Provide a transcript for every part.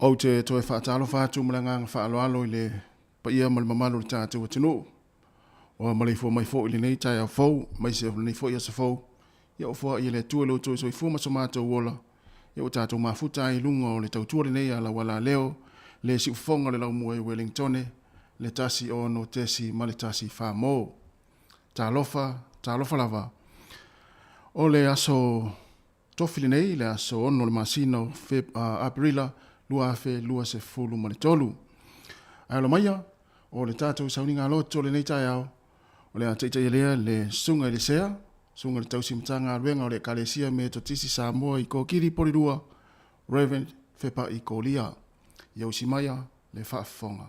Ou te toe faatalofa atu ma le agaga faaaloalo i le paia ma le mamalu o le tatou atunuu. Ua maleifua mai foi i lenei taeao fou, aemaise o lenei foi aso fou. Ia ua foai e le Atua lo outou soifua ma so matou ola. Ia ua tatou mafuta ai i luga o le tautua lenei a Laualaleo, le siufofoga o le laumua i Wellingtone, le 16.1 mo. Talofa, talofa lava. O le aso tofi lenei, le aso 6 o le masina o Aperila 2023. Ae ola maia, o le tatou sauniga loto o lenei taeao, o le a taitaia lea le susuga i le Sea, susuga i le tausi Matagaluega o le Ekalesia Metotisi Samoa i Kokiri Polirua, Reverend Fepai Kolia. Ia usi maia le faafofoga.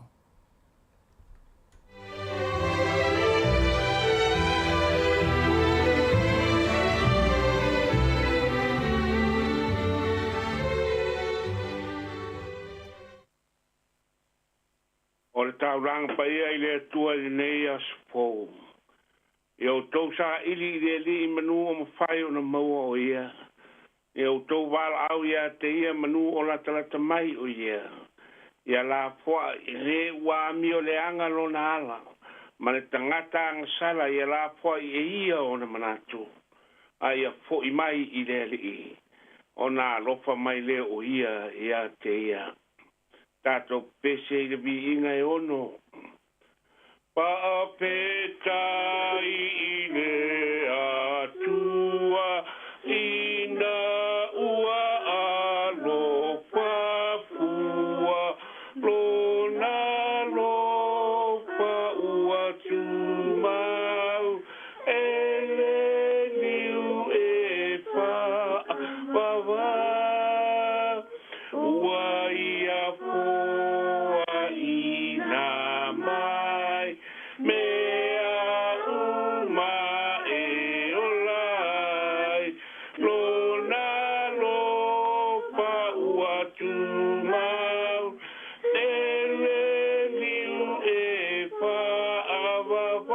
O le taulaga paia i le Atua i lenei aso fou. Ia outou saili i le Alii manu o mafai ona maua o Ia. Ia outou valaau ia te Ia manu o latalata mai o Ia. Ia lafoai e le ua amio leaga lona ala, ma le tagata agasala ia lafoai e Ia ona manatu, a ia fo'i mai i le Alii, ona alofa mai lea o Ia ia te Ia. Tatou pese i le viiga e ono. Faafetai i le Atua ina ua alofa fua lona alofa ua tumau e le liu e faavavau. Ua ia foaiina mai mea uma e ola ai lona alofa ua tumau e le liu e faavavau.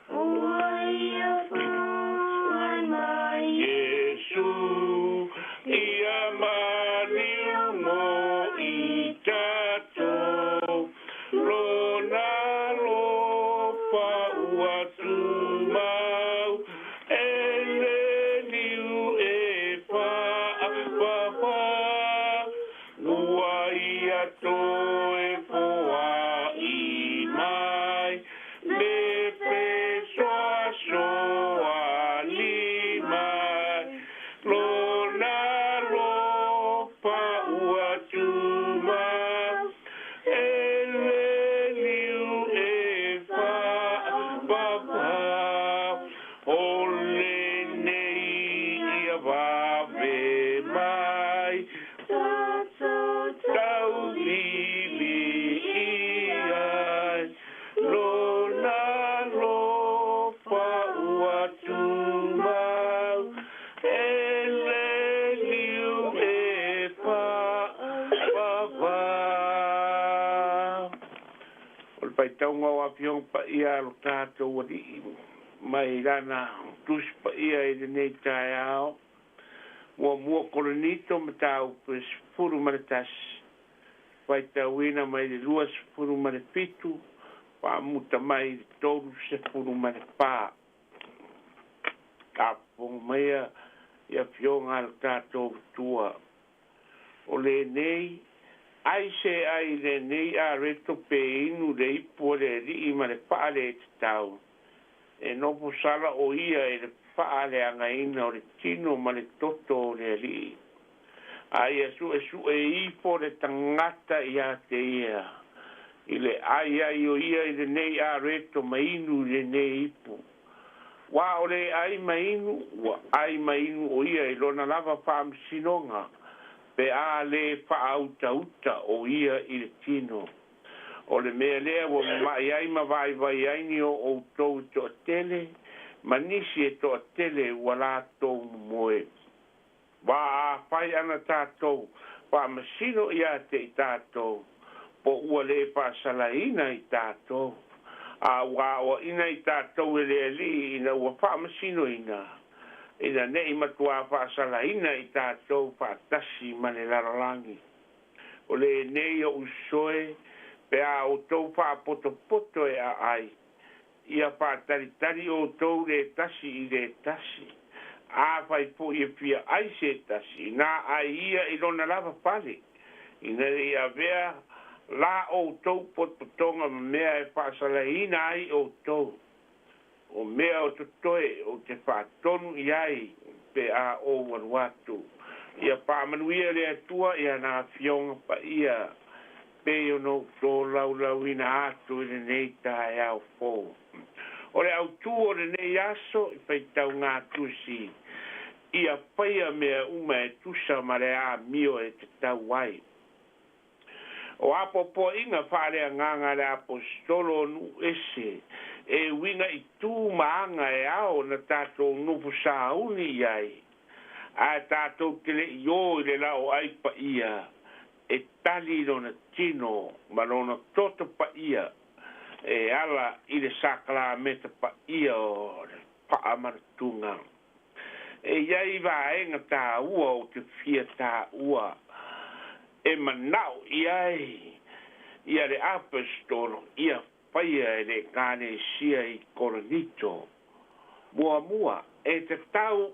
Ua ia foai mai Iesu ia maliu mo i tatou lona alofa ua tumau e le liu e faapapa. Ua ia toe foai mai le fesoasoani mai lona alofa ua tumau e le liu e faapapa. O lenei ia vave mai taulivi i ai lona alofa ua tumau e le liu e faapapa. O le faitauga o Afioga Paia a lo tatou Alii mai lana Tusi Paia i lenei taeao. Muamua Korinito mataupu e 11, faitauina mai le 27 faamuta mai i le 34. Tafofoga maia i afioga a lo tatou Atua. O lenei, ai se ai lenei areto pe inu le ipu o le Alii ma le faaletatau, e nofo sala o ia i le faaleagaina o le tino ma le toto o le Alii. A ia suesue ifo le tagata ia te ia, i le ai ai o ia i lenei areto ma inu i lenei ipu. Ua o le ai ma inu, ua ai ma inu o ia i lona lava faamasinoga, pe a le faautauta o ia i le tino. O le mea lea ua mama'i ai ma vaivai ai ni o outou e toatele, ma nisi e toatele ua latou momoe. Wā afai ana tatou faamasino ia te i tatou, po ua le faasalaina i tatou. A ua aoaina i tatou e le Alii ina ua faamasinoina, ina ne'i matuā faasalaina i tatou faatasi ma le lalolagi. O lenei o'u soe pe a outou faapotopoto e aai, ia faatalitali outou le tasi i le tasi. Afai fo'i e fia ai se tasi, na ai ia i lona lava fale, ina nei avea la outou potopotoga ma mea e faasalaina ai outou. O mea o totoe ou te faatonu i ai pe a ou alu atu. Ia faamanuia le Atua i ana afioga paia pei ona ou tolaulauina atu i lenei taeao fou. O le autū o lenei aso i faitauga tusi, ia faia mea uma e tusa ma le amio e tatau ai. O apoapoaiga faaleagaga a le Aposetolo o nuu ese e uiga i tu ma aga e ao na tatou nofo sauni i ai, ae tatou te le'i ō i le lao'ai paia e tali lona tino ma lona toto paia e ala i le sakalameta paia o le faamanatuga. E iai vaega tāua o te fia tāua e manao i ai ia le Aposetolo ia faia e le Ekalesia i Korinito. Muamua, e tatau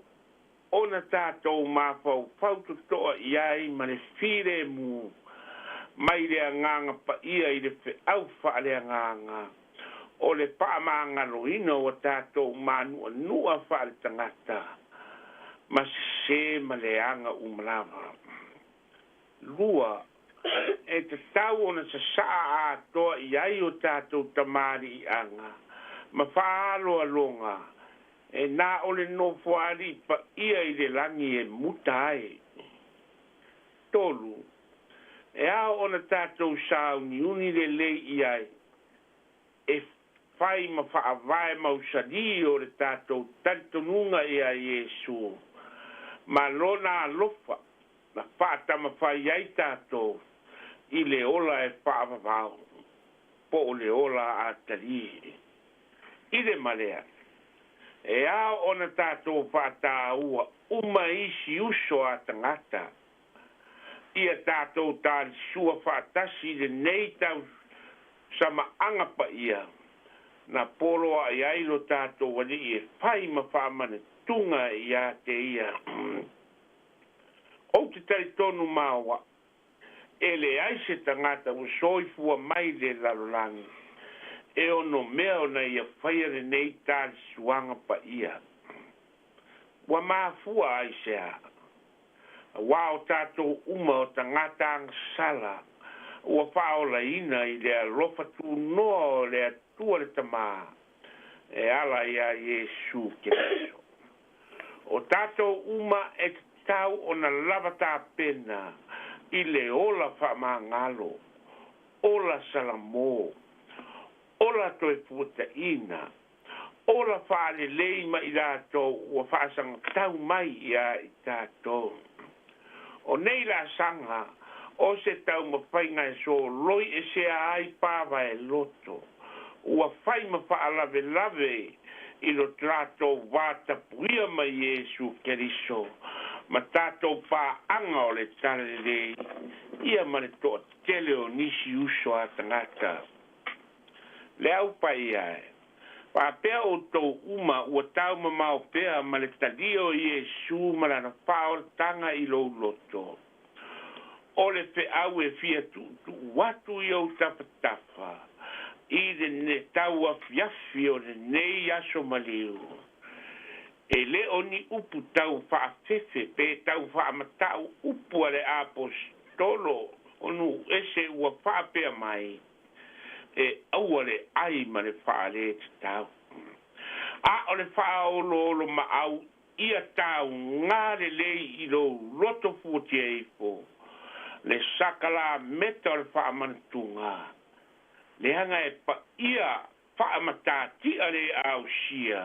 ona tatou mafaufau totoa i ai ma le filemu mai le agaga paia i le feau faaleagaga o le faamagaloina o tatou manuanua faaletagata ma sesē ma leaga uma lava. Lua, e tatau ona sasaa atoa i ai o tatou tamaliiaga ma faaaloaloga e na o le nofoalii paia i le lagi e muta ai. Tolu, e ao ona tatou sauniuni lelei i ai e fai ma faavae mausalī o le tatou talitonuga ia Iesu ma lona alofa na faatamafai ai tatou i le ola e faavavao po o le ola atalī. I le malea, e ao ona tatou faataua uma isi uso a tagata ia tatou talisua faatasi i lenei tausamaaga paia na poloa'i ai lo tatou Alii e fai ma faamanatuga iā te ia. Ou te talitonu maoa e leai se tagata ua soifua mai le lalolagi e ono mea ona ia faia lenei talisuaga paia. Ua mafua ai sea? Auā o tatou uma o tagata agasala ua faaolaina i le alofa tunoa o le Atua le Tamā e ala iā Iesu Keriso. O tatou uma e tatau ona lava tapena i le ola faamagalo, ola salamō, ola toe fuataʻina, ola faalelei ma i latou ua faasagatau mai iā i tatou. O nei laasaga o se taumafaiga e soloi esea ai pavae loto ua fai ma faalavelave i lo tatou vatapuia ma Iesu Keriso ma tatou paaga o le Talalelei ia ma le toatele o nisi uso a tagata. Le au paia e, faapea outou uma ua taumamao pea ma le talia o Iesu ma lana faaolataga i lou loto. O le feau e fia tuutuu atu i ou tafatafa i le tauafiafi o lenei aso maliu, e lē o ni upu tau faafefe pe tau faamata'u upu a le Aposetolo o nuu ese ua faapea mai e aua le ai ma le faalē tatau, a o le faaoloolomaau ia taugā lelei i lou loto fuatia ifo le sakalameta o le faamanatuga, leaga e paia faamatāti'a le ausia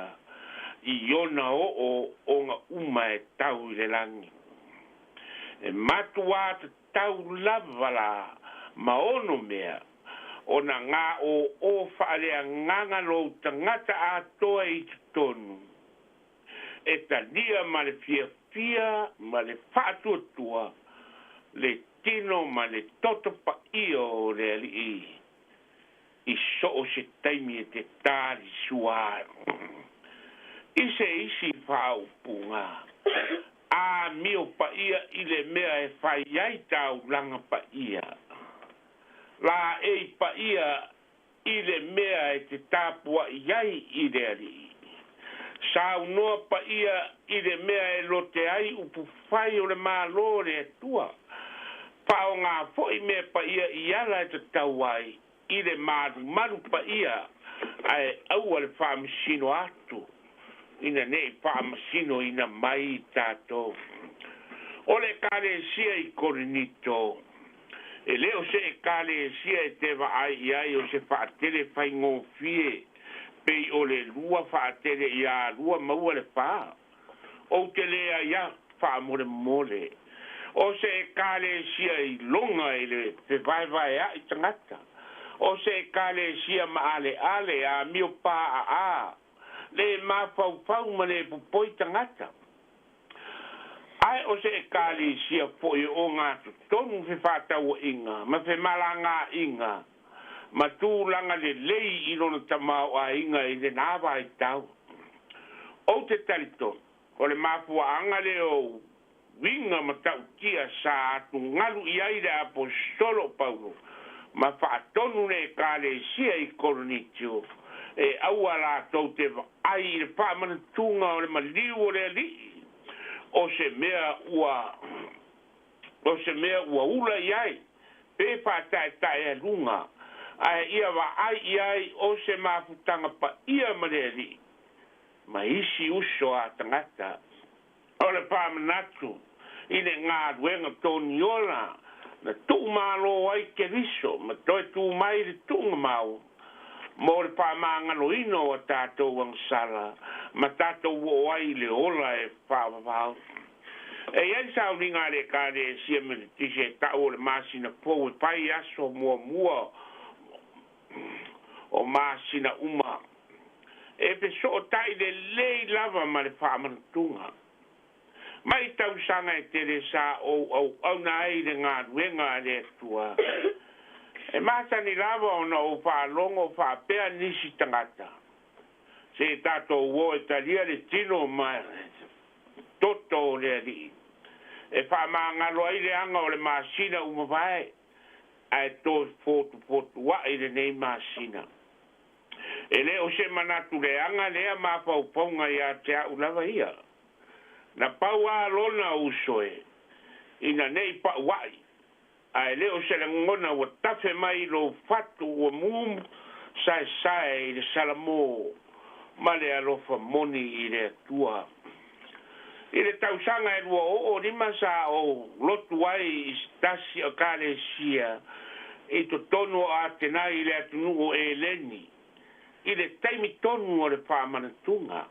i ona oo oga uma e tau i le lagi. E matuā tatau lava la ma ono mea ona gaōō faaleagaga lou tagata atoa i totonu e talia ma le fiafia ma le faatuatua le tino ma le toto paia o le Alii i so o se taimi e te talisua ai. I se isi faaupuga, amio paia i le mea e fai ai taulaga paia. Laei paia i le mea e te tapua'i ai i le Alii. Saunoa paia i le mea e lote ai upufai o le Malo o le Atua. Faaaogā foi mea paia i ala e tatau ai i le malumalu paia, ae aua le faamasino atu ina ne i faamasinoina mai tatou. O le Ekalesia i Korinito, e le o se Ekalesia e te vaai i ai o se faatele faigofie, pei o le lua faatele iā lua maua le fa. Ou te le aia faamolemole. O se Ekalesia iloga i le fevaevaea'i tagata. O se Ekalesia maaleale, amio paaa, le mafaufau ma le popoi tagata. Ae o se Ekalesia foi e ogatotonu fefaatauaiga ma femalagaaiga ma tulaga lelei i lona tamaoaiga i lenā vaitau. Ou te talitonu, o le mafuaaga lea o uiga matautia sa atugalu i ai le Aposetolo o Paulo ma faatonu le Ekalesia i Korinitio e aua latou te vaai i le faamanatuga o le maliu o le Alii o se mea ua o se mea ua ula i ai pe faataetaealuga, ae ia vaai i ai o se mafutaga paia ma le Alii ma isi uso a tagata. O le faamanatu i le galuega toniola na tuumalo ai Keriso ma toe tu mai le tuuga mau mo le faamagaloina o a tatou agasala ma tatou oo ai i le ola e faavavau. E i ai sauniga a le Ekalesia Metotisi e ta'u o le masina fou e fai aso muamua o masina uma e fesoota'i lelei lava ma le faamanatuga. Mai tausaga e tele sa ou auauna ai i le galuega a le Atua. E masani lava ona ou faalogo faapea nisi tagata, Se i tatou o e talia le tino ma toto o le Alii, e faamagalo ai le aga o le masina ua mavae, ae toe fotufotua'i lenei masina. E le o se manatu leaga lea mafaufauga iā te a'u lava ia. Na pau lava lona uso e, ina ne i paua'i, ae le o se lagona ua tafe mai i lou fatu ua mumu saesae i le salamō ma le alofa moni i le Atua. I le tausaga e 2005 sa ou lotu ai i se tasi o Ekalesia i totonu o Atenai i le atunuu o Eleni i le taimi tonu o le faamanatuga.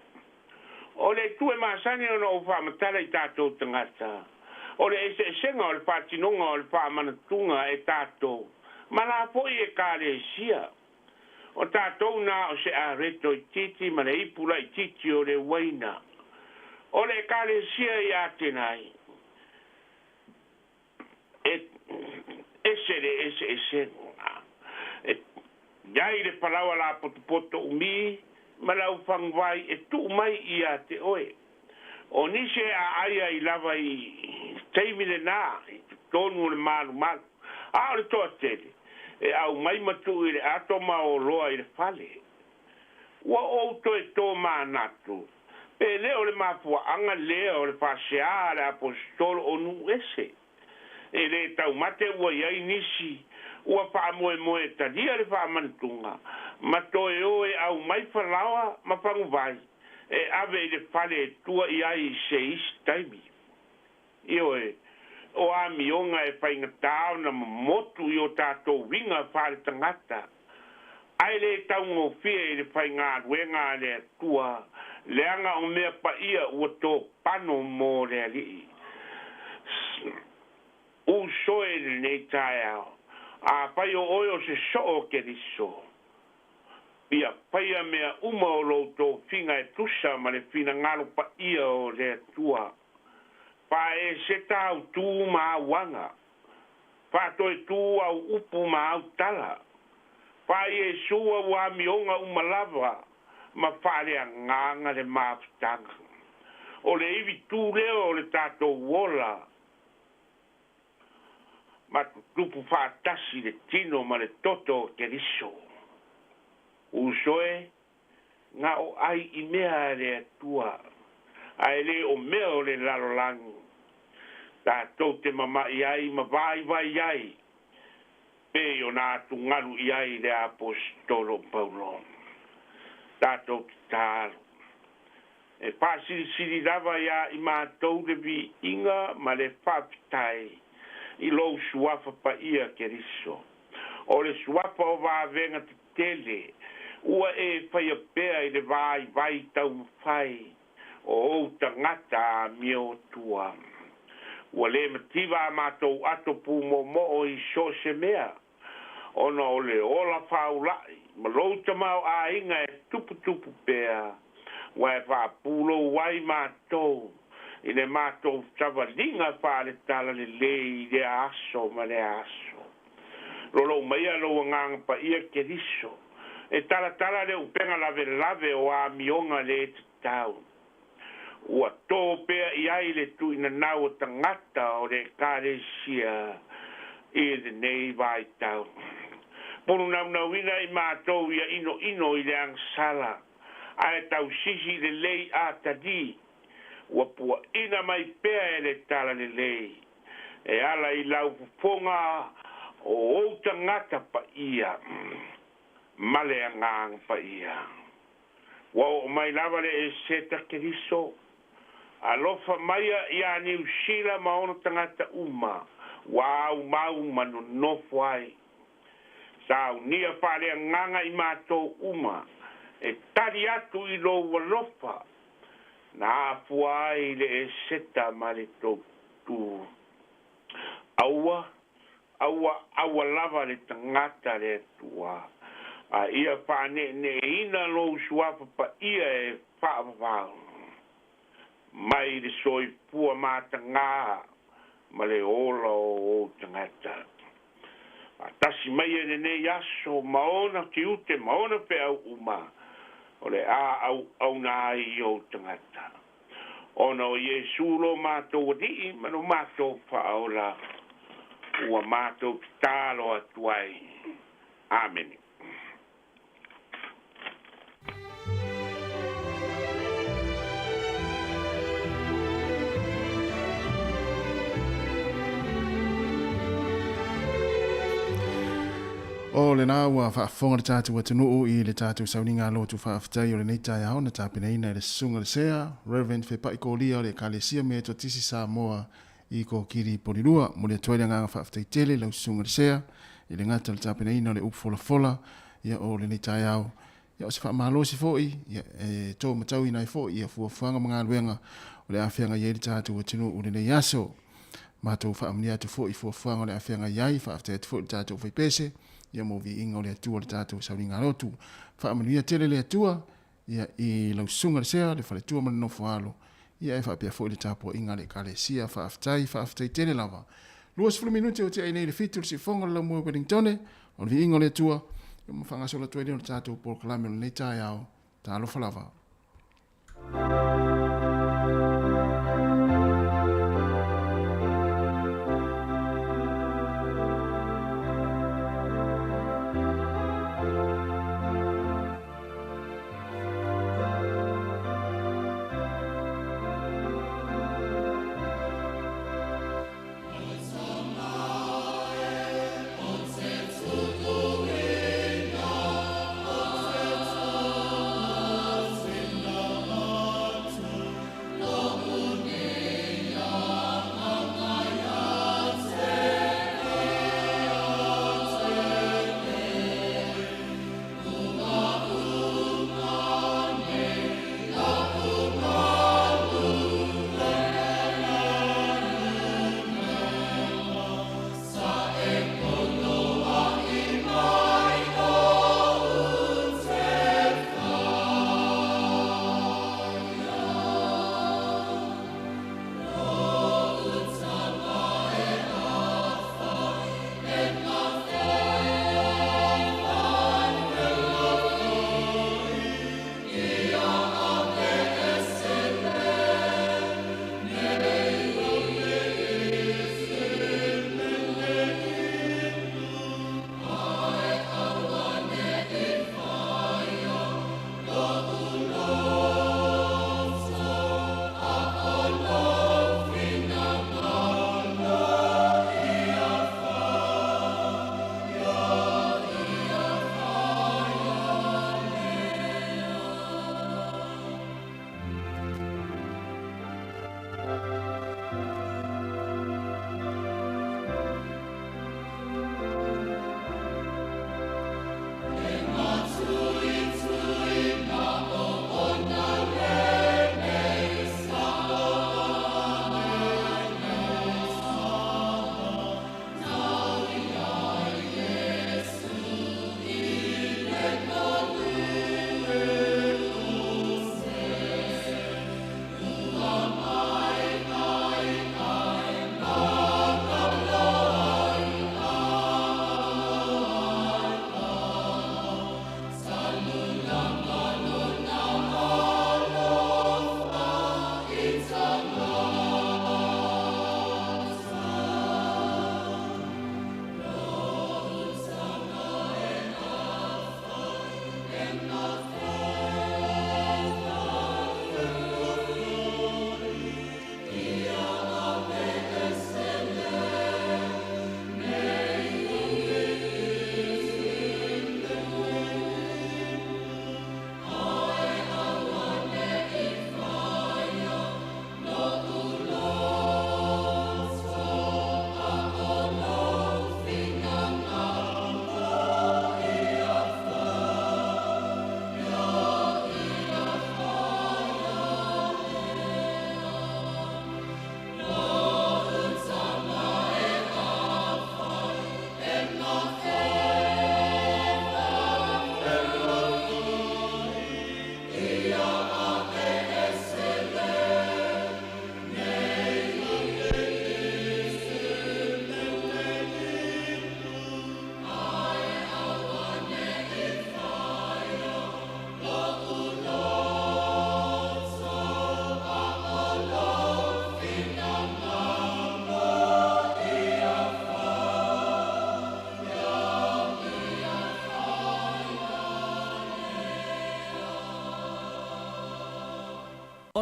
O le itu e masani ona ou faamatala i tatou tagata, o le eseesega o le faatinoga o le faamanatuga e tatou ma la foi Ekalesia. O tatou na o se areto itiiti ma le ipu laitiiti o le uaina. O le Ekalesia i Atenai, e ese le eseesega. E i ai le falaoa lapotopoto umi ma le aufaguvai e tuu mai ia te oe. O nisi e aai ai lava i taimi lenā i totonu o le malumalu, a o le toatele e aumai ma tuu i le ato ma oloa i le fale. Ua ou toe tomanatu, pe le o le mafuaaga lea o le faasea a le Aposetolo o nuu ese. E lē taumate ua i ai nisi ua faamoemoe e talia le faamanatuga ma toe o e aumai falaoa ma faguvai e ave i le fale e tua i ai i se isi taimi. Ioe, o amioga e faigata ona momotu i o tatou uiga faaletagata, ae lē taugofie i le faigaluega a le Atua, leaga o mea paia ua topano mo le Alii. Uso e i lenei taeao, afai o oe o se soo o Keriso, ia faia mea uma o lou tofiga e tusa ma le finagalo paia o le Atua. Faaese tāu tu ma auaga. Faatoetū au upu ma au tala. Faa-Iesu au amioga uma lava ma faaleagaga le mafutaga. O le ivi tū lea o le tatou ola ma tutupu faatasi le tino ma le toto o Keriso. Uso e, na o ai i mea a le Atua, ae lē o mea o le lalolagi. Tatou te mama'i ai ma vaivai ai, pei ona atugalu i ai le Aposetolo Paulo. Tatou tatalo. E faasilisili lava iā i matou le viiga ma le faafetai i lou suafa paia Keriso. O le suafa o vavega tetele ua e faia pea i le vaivai taumafai o ou tagata amiotua. Ua lē mativa a matou ato pumoomoo i so o se mea, ona o le ola faaula'i ma lou tamaoaiga e tuputupu pea, ua e faapulou ai matou i le matou savaliga faale-talalelei i lea aso ma lea aso. Lolou maia lou agaga paia Keriso, e talatala le upega lavelave o amioga lē tatau. Ua tō pea i ai le tuuinanau o tagata o le Ekalesia i lenei vaitau. Pulunaunauina i matou ia inoino i le agasala, ae tausisi lelei atalī ua puaʻina mai pea e le talalelei e ala i lau fofoga o ou tagata paia ma le agaga paia. Ua oo mai lava le Eseta Keriso, alofa maia iā Niusila ma ona tagata uma ua aumau ma nonofo ai. Saunia faaleagaga i matou uma e tali atu i lou alofa na afua ai le Eseta ma le toutū. Aua, aua, aua lava le tagata le Atua, a ia faaneeneeina lou suafa paia e faavavau mai le soifua matagā ma le ola o ou tagata. Faatasi mai e lenei aso ma ona tiute ma ona feau uma o le a auauna ai i ou tagata. Ona o Iesu lo matou Alii ma lo matou Faaola ua matou tatalo atu ai. Amene. O lena ua faafofoga le tatou atunuu i le tatou sauniga lotu faafetai o lenei taeao na tapenaina e le Susuga i le Sea, Reverend Fepai Kolia o le Ekalesia Metotisi Samoa i Kokiri Polilua. Momoli atu ai le agaga faafetai tele i lau Susuga i le Sea i le gata o le tapenaina o le upu folafola ia o lenei taeao. Ia o se faamalosi foi ia e tou matauina ai foi ia fuafuaga ma galuega o le a feagai ai le tatou atunuu i lenei aso. Matou faamanuia atu foi i fuafuaga o le a feagai ai, faafetai atu foi i le tatou faipese ia mo viiga o le Atua i le tatou sauniga lotu. Faamanuia tele le Atua ia i lau susuga i le sea, le faletua ma le nofo alo, ia e faapea foi le tapuaiga a le Ekalesia. Faafetai, faafetai tele lava. 20 minute o tea ai nei le 7 o le siufofoga o le laumua i Wellingtone, o le viiga o le Atua, ia ma faagasolo atu ai lea o le tatou polokalame o lenei taeao. Talofa lava.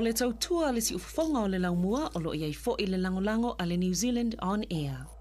O le tautua a le siufofoga o le laumua o lo o i ai foi le lagolago a le New Zealand On Air.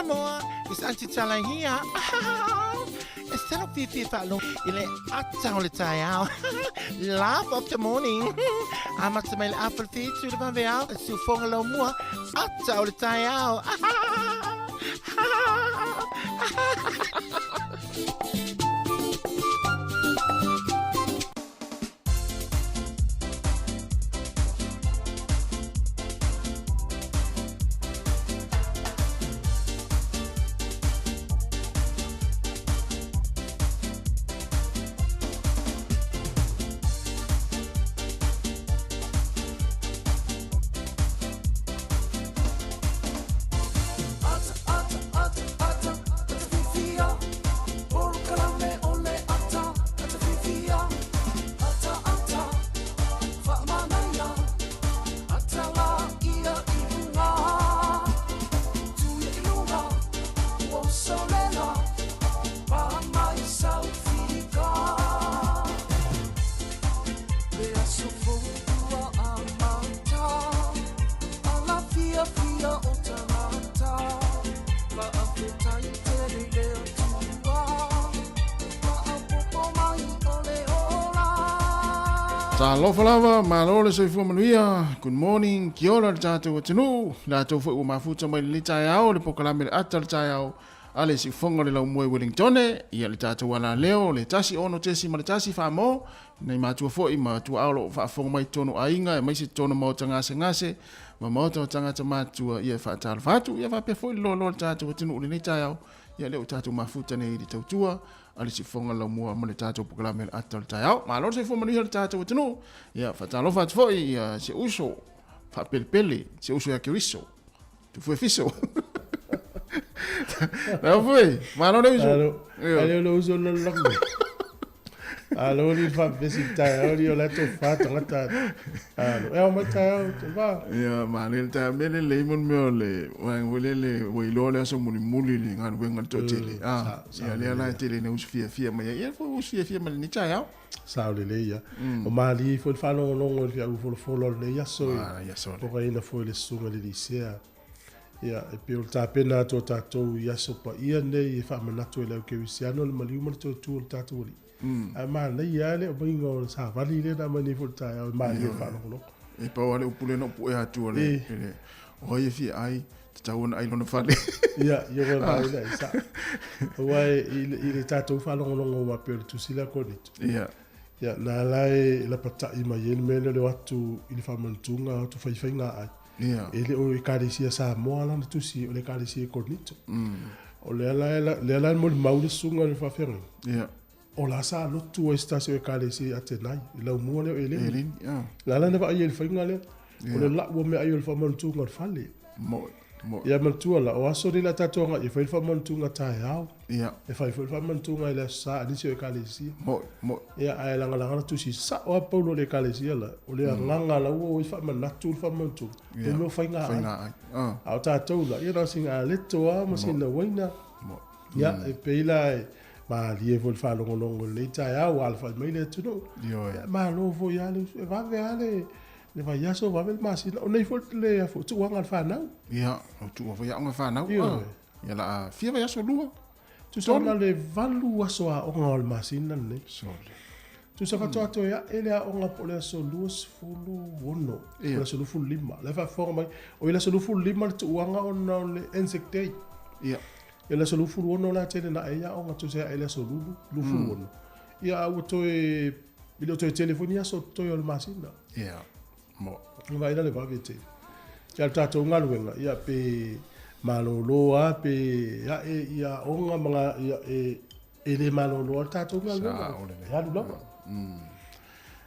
Samoa, it's Aunty Tala here. E sala fiafia faalogo i le ata o le taeao. Laugh of the morning. Amata mai le afa le fitu le vaveao, e siufoga lau mua, ata o le taeao. Talofa lava, malo le soifua manuia, good morning, kia ora le tatou atunuu, latou foi ua mafuta mai lenei taeao, le pokalame le ata le taeao, a le siufoga o le laumua i Wellingtone, ia le tatou alaleo, le 1 6.1 Samoa, nai matua foi ma tuaao o lo o faafofoga mai totonu o aiga, aemaise totonu o maota gasegase, ma maota o tagata matutua, ia e faatalofa atu, ia faapea foi le loaloa o le tatou atunuu i lenei taeao, ia lea ua tatou mafuta nei i le tautua a le siufoga laumua ma le tatou pokalame le ata o le taeao. Malo le soifua manuia le tatou atunuu, ia faatalofa atu foi ia se uso faapelepele, se uso ia Keriso, Tufuefiso. Lau foi, malo le uso. Alo, ale o le uso le lolongo. Alo ni faapesi taeao ni o le tofa tagata. Alo, e ao mai taeao te va. Ia, male le taeao mea lelei mo le mea o le vaega foi lele ua iloa le aso mulimuli le galuega le toatele. Ah, ia lea la e tele ina usu fiafia mai ai. Ia foi usu fiafia mai lenei taeao. Sao lelei ia. O malie foi le faalogologo i le fiau folafolo o lenei aso i fogaina foi le susuga i le Lisea. Ia, e pei o le tapena atu o tatou i aso paia nei e faamanatu ai le au kerisiano le maliu ma le toe tu o le tatou Alii. Ae manaia lava le aumaiga o le savali lea na aumai nei foi i le taeao e malie le faalogologo. E pau lava le upu lea na ou pue atu o le, o ai e fia ai, tatau ona ai lona fale. Ia, ia ua mai la isa. Aua i le tatou faalogologo ma pei o le tusi lea a Korinito. Ia. Ia, na la e lapatai mai ai le mea lea o le o atu i le faamanutuga, o atu faifaiga ai. Ia. E le o Ekalesia Samoa lana tusi, o le Ekalesia i Korinito. O lea la, lea la e molimau le susuga i le faafeagaiga. Ia. O la sa lotu ai se tasi o Ekalesia i Atenai, i laumua lea o Eleni. Eleni, ia. La la na vaai ai i le faiga lea. O le lau o meaai o le faamanutuga o le fale. Moe. Moe. Ia manatua la, o aso nei la tatou agai e fai le faamanutuga taeao. Ia. E fai foi le faamanutuga i le Aso Sa a nisi o Ekalesia. Moe, moe. Ia, ae lagalaga la tusi sao lava Paulo i le Ekalesia la, o le agaga la ua o ai faamanatu le faamanutuga, Ia. o mea o faiga ai. Faiga ai. Ah. A o tatou la, ia na o sina aleto lava ma sina uaina. Moe. Ia, e pei la e malie foi le faalogologo i lenei taeao ua alafai mai le atunuu. Ioe. Ia, malo foi lava le uso, e vave lava le le vaiaso vave le masina. O nei foi le a foi tuuaga a le fanau. Ia, o tuua foi aoga fanau. Ioe. Ia la a fia vaiaso lua. Tusa ona le 8 aso aoga o le masina lenei. Sole. Tusa faatoa toe ae le aoga po o le aso 26 po o le aso 25. La e faafofoga mai, o i le aso 25 le tuuaga ona o le Anzac Day. Ia. Ia le aso 26 la tele na ae ai aoga tusa e ae i le aso 26. Ia a ua toe, e le o toe tele foi ni aso o totoe o le masina. Ia. Mo. Vaai la le vave tele. Ia le tatou galuega, ia pe malolo lava pe ae ia aoga ma ga, ia e, e le malolo lava le tatou galuega. Sa, o lelei. E alu lava.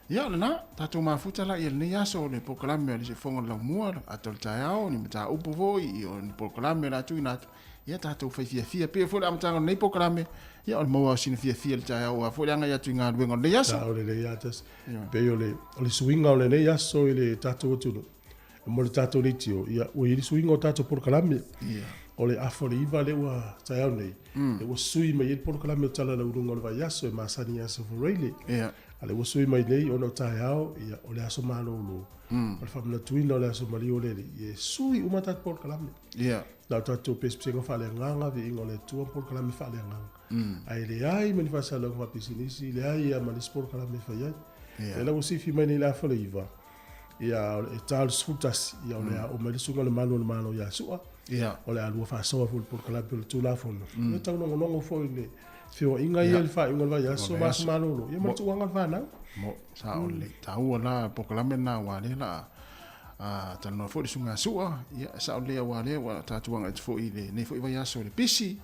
Ia, o lena, tatou mafuta la ia lenei aso o le polokalame o le Siufofoga o le Laumua, ata o le taeao, ni mataupu foi, o ni polokalame o le a tuuina atu, ia tatou fai fiafia. Pei foi le amataga o lenei polokalame, ia o le maua o sina fiafia i le taeao aua foi le agai atu i galuega o lenei aso. Sa, o lelei lava tasi. Pei o le, o le suiga o lenei aso i le tatou atunuu, mo le tatou leitio, ia, ua i ai le suiga o tatou polokalame. Ia. O le afa o le 9 lea ua taeao nei, lea ua sui mai ai le polokalame o Tala Lauluga o le Vaiaso e masani ia Aso Faraile. Ia. A lea ua sui mai nei ona o taeao, ia, o le aso malolo. O le faamanatuina o le aso maliu o le Alii, e sui uma tatou polokalame. Na o tatou pesepesega faaleagaga, viiga o le Atua ma polokalame faaleagaga. Ae leai ma ni faasalalauga faapisinisi, leai lava ma le isi polokalame e fai ai. Lea la ua sifi mai nei i le 8:30, ia, e ta le 11, ia, o le a oo mai le susuga i le Malu o le Malo ia Su'a. O le a lua faasoa foi i le polokalame o le Tulafono. Ia taulogologo foi i le feoaiga ia i le faaiuga o le vaiaso ma aso malolo, ia ma le tuuaga o le fanau. Mo, sao lelei. Taua la polokalame lena aua lea la a talanoa foi le susuga ia Su'a, ia sao lelei aua lea ua tatou agai atu foi i lenei foi vaiaso i le pisi,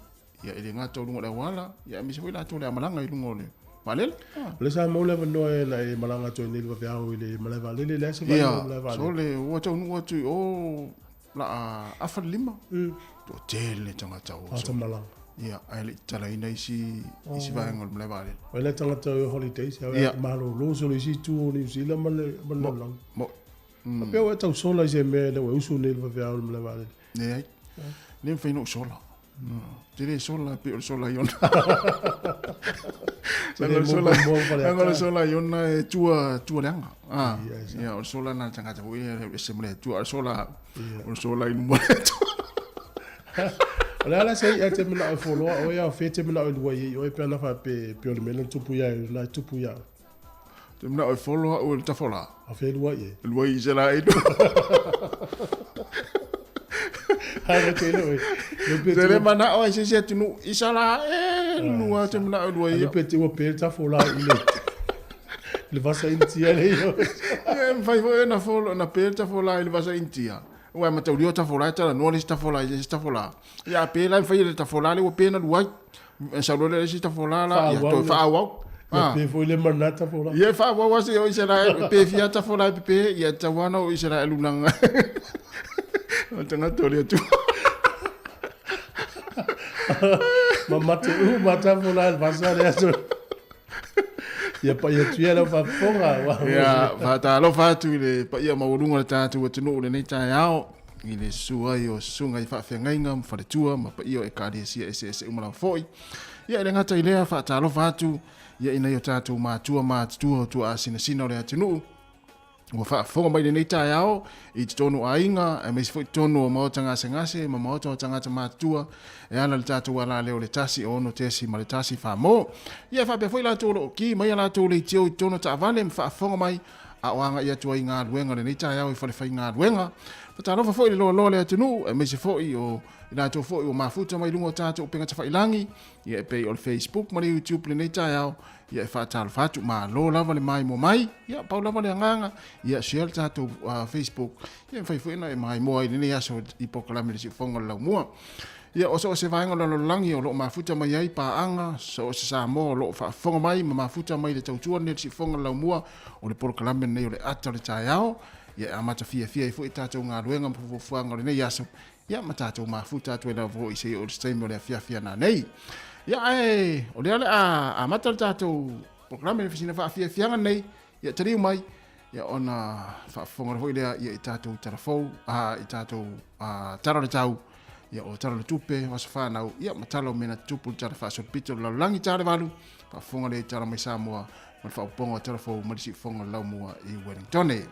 ia e le gata o luga o le auala, ia aemaise foi latou le amalaga i luga o le vaalele. O lea sa maua le avanoa e na e malaga atu ai nei le vaveao i le malae vaalele, leai se vaaiga o le malae vaalele. Sole, ua taunuu atu i o la afa le lima. Toatele tagata o. Tagata malaga. Ia, ae le i tatalaina isi isi vaega o le malae vaalele. O le tagata o holidays, ia malolo solo isi itu o New Zealand ma le ma le lalolagi. Mo. Faapea ua e tau sola i se mea ina ua e usu nei i le vaveao i le malae vaalele. Leai. Le mafai ona ou sola. Te le sola pei o le sola Iona. Leaga o le sola Iona e tua, tua leaga. Ah, ia, o le sola na tagata foi e ese ma le Atua. O le sola, o le sola i luma o le Atua. O le a la se i'a e te mana'o e foloa oe a o fea e te mana'o e lua i ai oe pe ana faapea e pei o le mea lea na tupu iā Iona e tupu iā oe? Te mana'o e folo a'u e le tafolā. A o fea e lua i ai? E lua i Iseraelu. Haere te le oe. Te le mana'o ai se isi atunuu Isaraelu lava te mana'o e lua i ai. Pe te ua pe le tafolā i le le vasa Initia le i oe. Ia e mafai foi ona folo ona pe le tafolā i le vasa Initia. Aua e mataulia o tafolā e talanoa le isi tafolā i le isi tafolā. Ia a pe la e mafai e le tafolā lea ua pe na lua ai. E sau loa le isi tafolā la, ia toe faaauau. Ia pe foi le mana tafolā. Ia e faaauau lava seia oo Isaraelu. E pe fia tafolā e pepe, ia e tatau lava ona oo Isaraelu leaga o le tagata o le Atua. Ma mate uma tafolā i le vasa lea. Ia paia atu ia lau faafofoga. Ia, faatalofa atu i le paia maualuga o le tatou atunuu i lenei taeao, i le susu ai o susuga i faafeagaiga ma faletua ma paia o Ekalesia eseese uma lava foi. Ia, e le gata i lea, faatalofa atu ia i nai o tatou matua matutua o tuaasinasina o le atunuu, Ua faafofoga mai lenei taeao i totonu o aiga, aemaise foi totonu o maota gasegase ma maota o tagata matutua e ala i le tatou alaleo i le 1 6.1 Famo. Ia e faapea foi latou o lo o ki mai a latou leitio i totonu o taavale ma faafofoga mai a o agai atu ai i galuega lenei taeao i falefaigaluega. Faatalofa foi i le loaloa o le atunuu, aemaise foi o i latou foi ua mafuta mai luga o tatou upega tafailagi, ia e pei o le Facebook ma le YouTube lenei taeao. Ia e faatalofa atu, malo lava le maimoa mai, ia pau lava le agaga, ia share le tatou Facebook, ia e mafai foi ona e maimoa ai lenei aso i polokalame le siufofoga o le laumua. Ia o so o se vaega o le lalolagi o lo o mafuta mai ai paaga, so o se Samoa o lo o faafofoga mai ma mafuta mai le tautua lenei o le siufofoga o le laumua, o le polokalame lenei o le ata o le taeao, ia e amata fiafia ai foi tatou galuega ma fuafuaga o lenei aso, Ia ma tatou mafuta atu ai lava foi seia oo i se taimi o le afiafi a nanei. Ia ae o lea o le a amata le tatou polokalame i sina faafiafiaga nei, ia taliu mai, ia ona faafofoga foi lea ia i tatou tala fou, a i tatou tala o le tau, ia o tala o le tupe, o aso fanau, ia ma tala o mea na tutupu i le tala faasolopito o le lalolagi tale valu, faafofoga lea i tala mai Samoa ma le faaopoopoga o tala fou mai le siufofoga o le laumua i Wellingtone.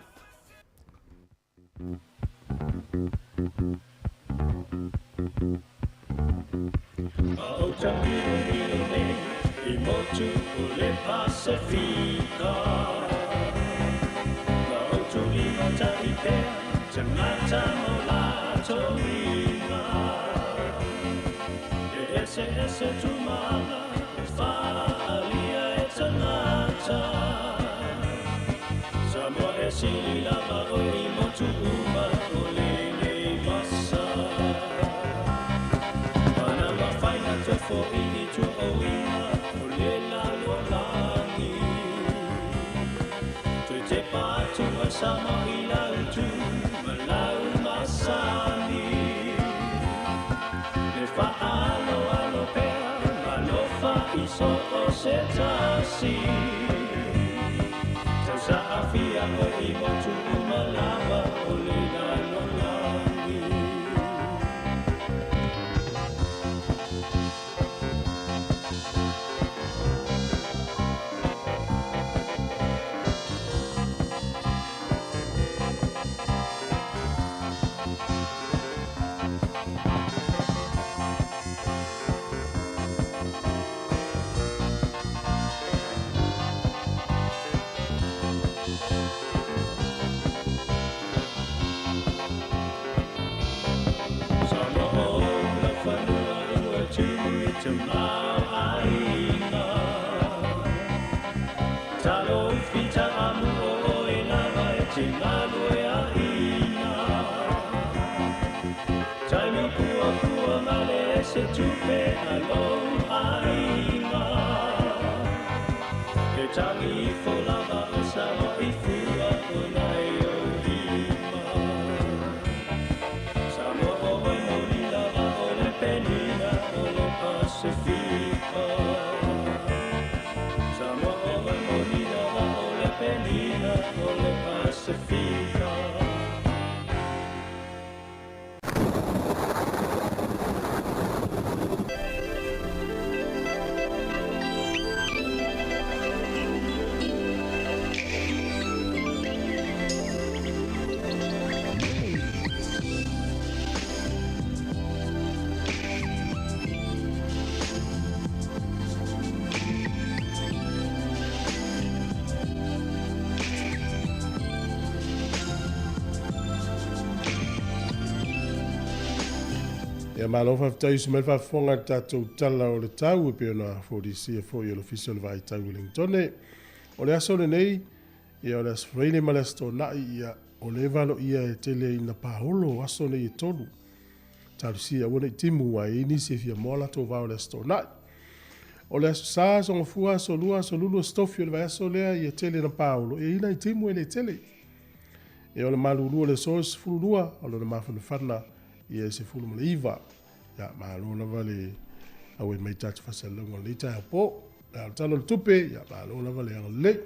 Ia malo faafetai usu mai le faafofoga i le tatou tala o le tau e pei ona folisia foi e le Ofisa o le Vaai Tau Wellingtone. O le aso lenei, ia o le aso Faraile ma le aso Toonai, ia o le valoia e tele ina paolo aso nei e tolu. Talosia aua ne i timu aua e i ai nisi e fia moa latou vao i le aso Toonai. O le aso Sa, aso Gafua, aso Lua, aso Lulu, aso Tofi o le vaiaso lea ia tele ina paolo, e i ai nai timu e le tele. Ia o le malulu o le aso e 12, o lona mafanafana ia e 19. Ia malo lava le auai mai tatou faasalalauga o lenei taeao po. A o le Tala o le Tupe, ia malo lava le agalelei.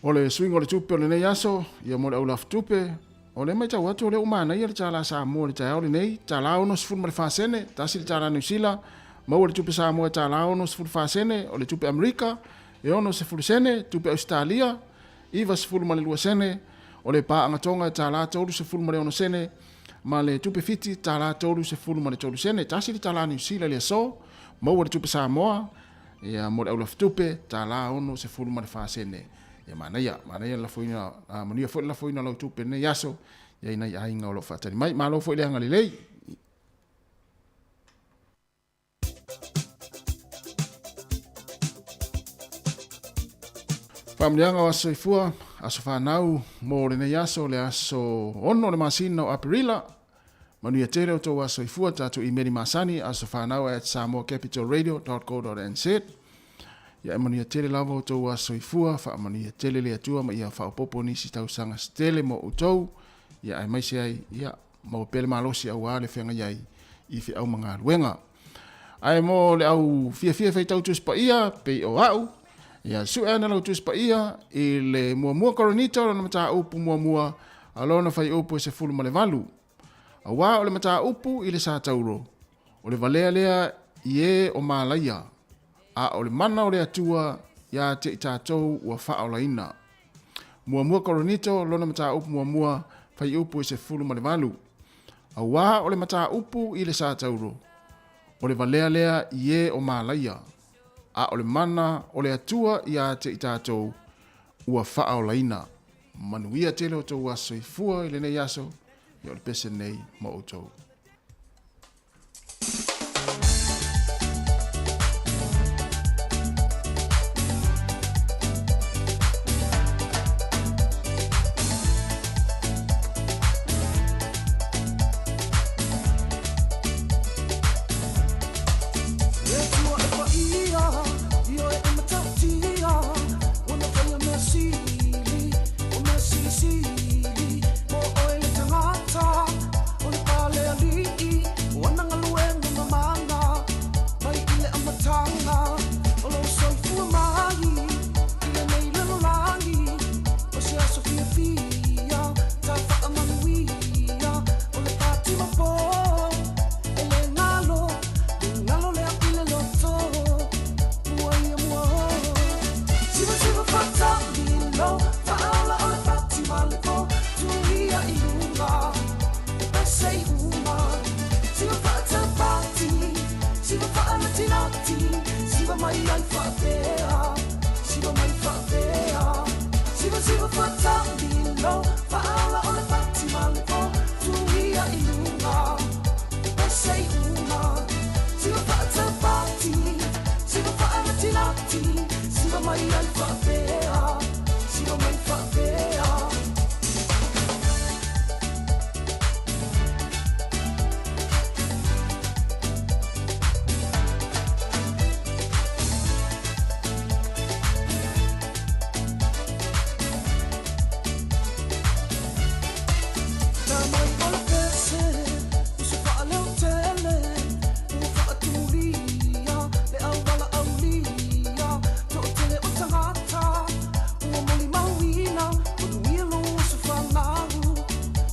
O le suiga o le tupe o lenei aso, ia mo le au lafutupe, o lea e matau atu o lea ua manaia le tālā Samoa i le taeao lenei, tālā 64 sene, tasi le tālā Niu Sila, maua le tupe Samoa e tālā 64 sene, o le tupe Amerika, e 60 sene, tupe Ausetalia, 92 sene, o le paaga Tonga e tālā 36 sene, ma le tupe Fiti tālā 33 sene, tasi le tālā Niu Sila i le aso, maua le tupe Samoa, ia mo le au lafutupe, tālā 64 sene. Ia manaia, manaia le lafoina, a manuia foi le lafoina o lau tupe i lenei aso, ia i nai aiga o lo o faatali mai. Malo foi le agalelei. Faamanuiaga o aso soifua, aso fanau mo lenei aso, le aso 6 o le masina o Aperila. Manuia tele o tou aso soifua, tatou imeli masani, aso fanau at samoacapitalradio.co.nz. Ia e manuia tele lava o tou aso soifua, faamanuia tele le Atua ma ia faaopoopo nisi tausaga se tele mo outou, ia aemaise ai, ia maua pea le malosi aua le feagai ai i feau ma galuega. Ae mo le au fiafia e faitau Tusi Paia, pei o a'u, ia sue ana lau Tusi Paia i le muamua Korinito lona mataupu muamua a lona fuaiupu e 18. Auā o le mataupu i le sa tauro, o le valea lea i e o malaia, a o le mana o le Atua iā te i tatou ua faaolaina. Muamua Korinito lona mataupu muamua fuaiupu e 18. Auā o le mataupu i le sa tauro, o le valea lea i e o malaia, a o le mana o le Atua iā te i tatou ua faaolaina. Manuia tele o tou aso soifua i lenei aso, ia o le pese lenei mo outou. faapea. Tamai o le pese, uso whaaleo tele, ua whaatumulia, le auala aulia, to tele o tangata, ua moli mauina, manuia lo uso whanau,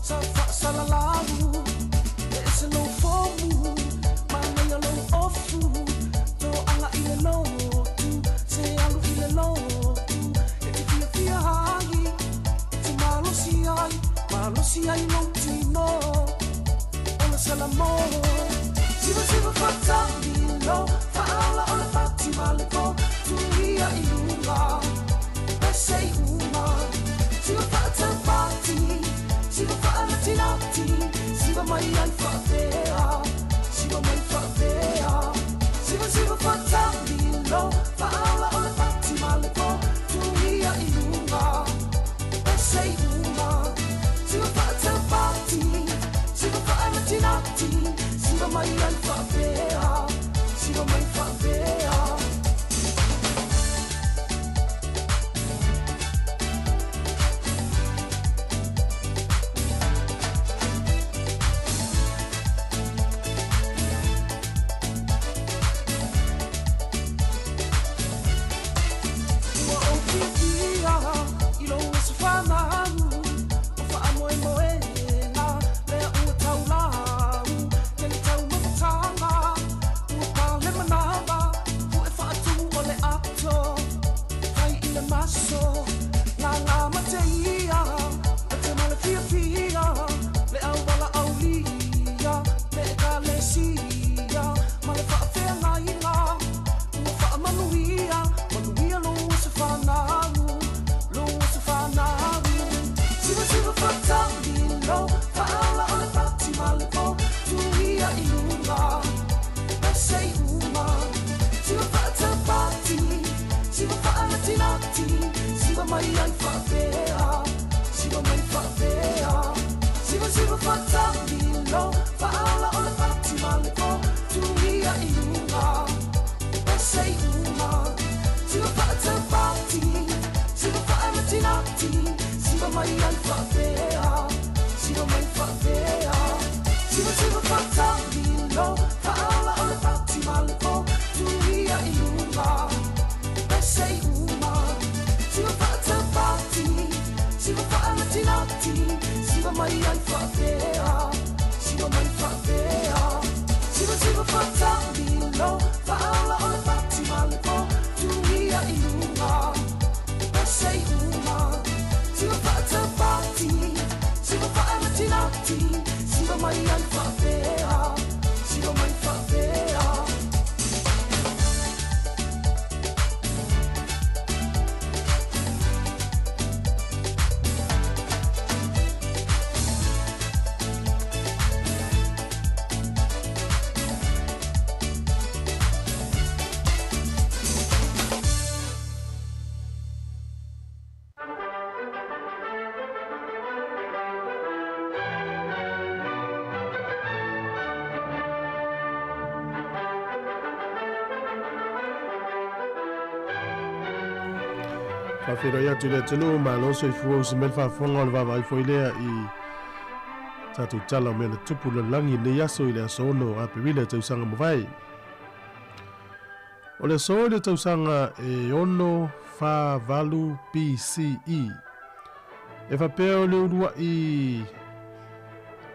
sa whaasalalau, e ese lo fomu, manaia lo ofu, to anga i le lotu, se alu i le lotu, e te fia fia ai, e te malosi ai, malosi ai lo tino, o le salamo. Siva siva whatamilo, whaala o le whatima le po, tuia i lunga, pese i uma. Siva whaatapati, siva whaanatinati, siva mai ai whaapea, siva mai whaapea. Siva siva whatamilo, whaala o le whatima le po, tuia i lunga, pese i uma. Siva whaatapati, siva whaanatinati, siva mai ai whaapea, siva mai whaapea. Ua ou fiafia i lou aso fanau, o faamoemoega lea ua taulau. Tele taumafataga, ua pale manava, pu'e faatumu o le ato, fai i le maso. Gaga mate ia, mate ma le fiafia, le auala aulia, le ekalesia, ma le faafeagaiga, ua faamanuia, manuia lou aso fanau, lou aso fanau. Siva siva whatamilo, whaala o le whatima le po, tuia i lunga, pese i uma. Siva whaatapati, siva whaanatinati, siva mai ai whaapea, siva mai whaapea. Siva siva whatamilo, whaala o le whatima le po, tuia i lunga, pese i uma. Siva whaatapati, siva whaanatinati, siva mai ai whaapea, siva mai whaapea. Siva siva whatamilo, whaala o le whatima le po, tuia i lunga, pese i uma. Siva whaatapati, siva whaanatinati, siva mai ai whaapea, siva mai whaapea. Siva siva whatamilo, whaala o le whatima le po, tuia i lunga, pese i uma. Siva whaatapati, siva whaanatinati, siva mai ai whaapea, siva mai whaapea. Faafeiloai atu i le atunuu malo soifua usi mai le faafofoga o le vaavaai foi lea i tatou tala o mea na tupu lalagi lenei aso i le aso 6 Aperila tausaga mavae. O le aso i le tausaga e 648 BCE. E faapea o le ulua'i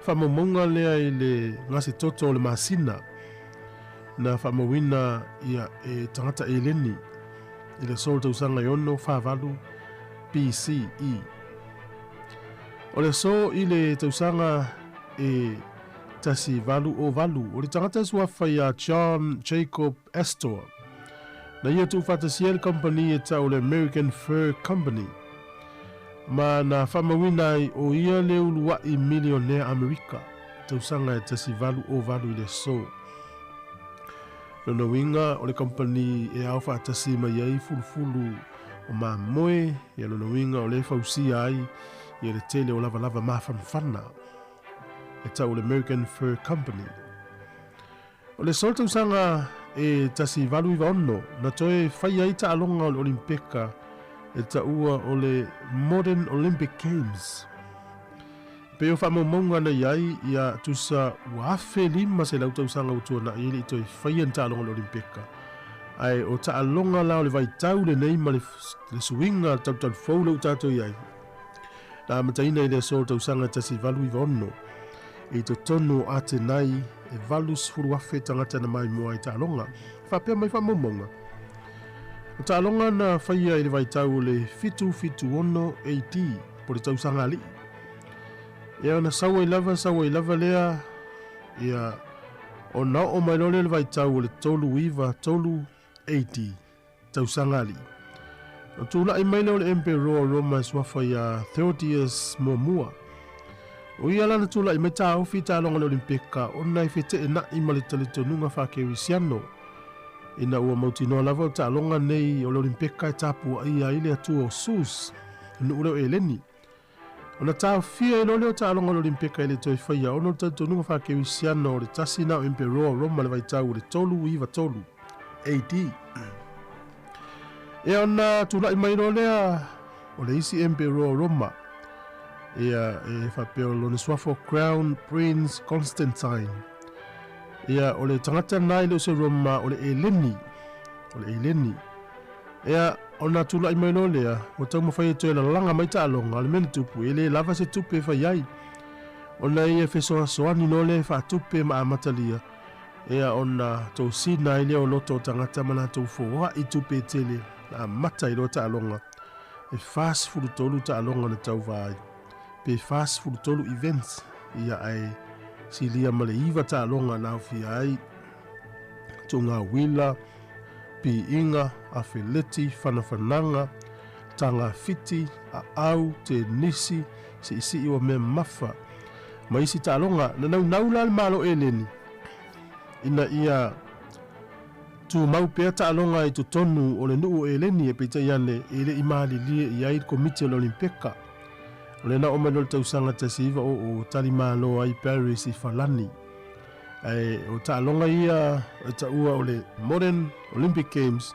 faamaumauga lea i le gasetoto o le masina na faamauina ia e tagata eleni i le aso o le tausaga e 648 BCE. O le aso i le tausaga e 1808 o le tagata suafa ia John Jacob Astor. Na ia tuufaatasia le company e tau le American Fur Company. Ma na faamauina ai o ia le ulua'i milionea Amerika tausaga e 1808 i le aso. Lona uiga o le company e ao faatasi mai ai fulufulu O mamoe, ia lona uiga o lea e fausia ai ia le tele o lavalava mafanafana e tau o le American Fur Company. O le solo tausaga e 1896 na toe fai ai taaloga o le Olimpeka e taua o le Modern Olympic Games. E pei o faamaumauga na i ai ia tusa ua 1500 tausaga ua tuanai e le i toe faia ni taaloga o le Olimpeka. Ae o taaloga la o le vaitau lenei ma le suiga talutalu fou lea ua tatou i ai, na amataina i le aso o le tausaga 1896 i totonu o Atenai e 80,000 tagata na maimoa ai taaloga. E faapea mai faamaumauga, o taaloga na faia i le vaitau o le 776 AD po o le tausaga alii. Ia ona sau ai lava, sau ai lava lea, ia ona oo mai loa lea i le vaitau o le 393 AD, tausaga alii. Ona tulai mai lea o le Emperor o Roma e suafa ia Theodius muamua. O ia la na tulai mai taofi i taaloga o le Olimpeka ona e feteenai ma le talitonuga faakerisiano ina ua mautinoa lava o taaloga nei o le Olimpeka e tapuaia ai le atua o Sus, le nuu lea o Eleni. Ona taofia ai loa lea o taaloga o le Olimpeka e le toe faia ona o le talitonuga faakerisiano o le tasi na o Emperoa o Roma i le vaitau o le 393 AD. Ia ona tulai mai loa lea o le isi Emperoa o Roma, ia e faapea o lona suafa o Crown Prince Constantine. Ia o le tagata lena e le o se Roma, o le Eleni. O le Eleni. Ea, ona tulai mai loa lea, ua taumafai e toe lalaga mai taaloga, o le mea na tupu, e le lava se tupe e fai ai. Ona ia fesoasoani loa lea e faatupe ma amatalia, ea ona tosina ai lea o loto o tagata ma latou foai tupe e tele, na amata ai loa taaloga. E 43 taaloga na tauva ai, pe 43 events, ia ae silia ma le 9 taaloga na aofia ai tuga uila, piiga, afeleti, fanafanaga, taga fiti, aau, tenisi, siisii o mea mamafa, ma isi taaloga. Na naunau la le Malo Eleni ina ia tumau pea taaloga i totonu o le nuu o Eleni, e peitai ane e le i malilie i ai le Komiti o le Olimpeka. O lea na oo mai loa le tausaga 1900 tali malo ai Paris i Falani. Ae o taaloga ia e taua o le Modern Olympic Games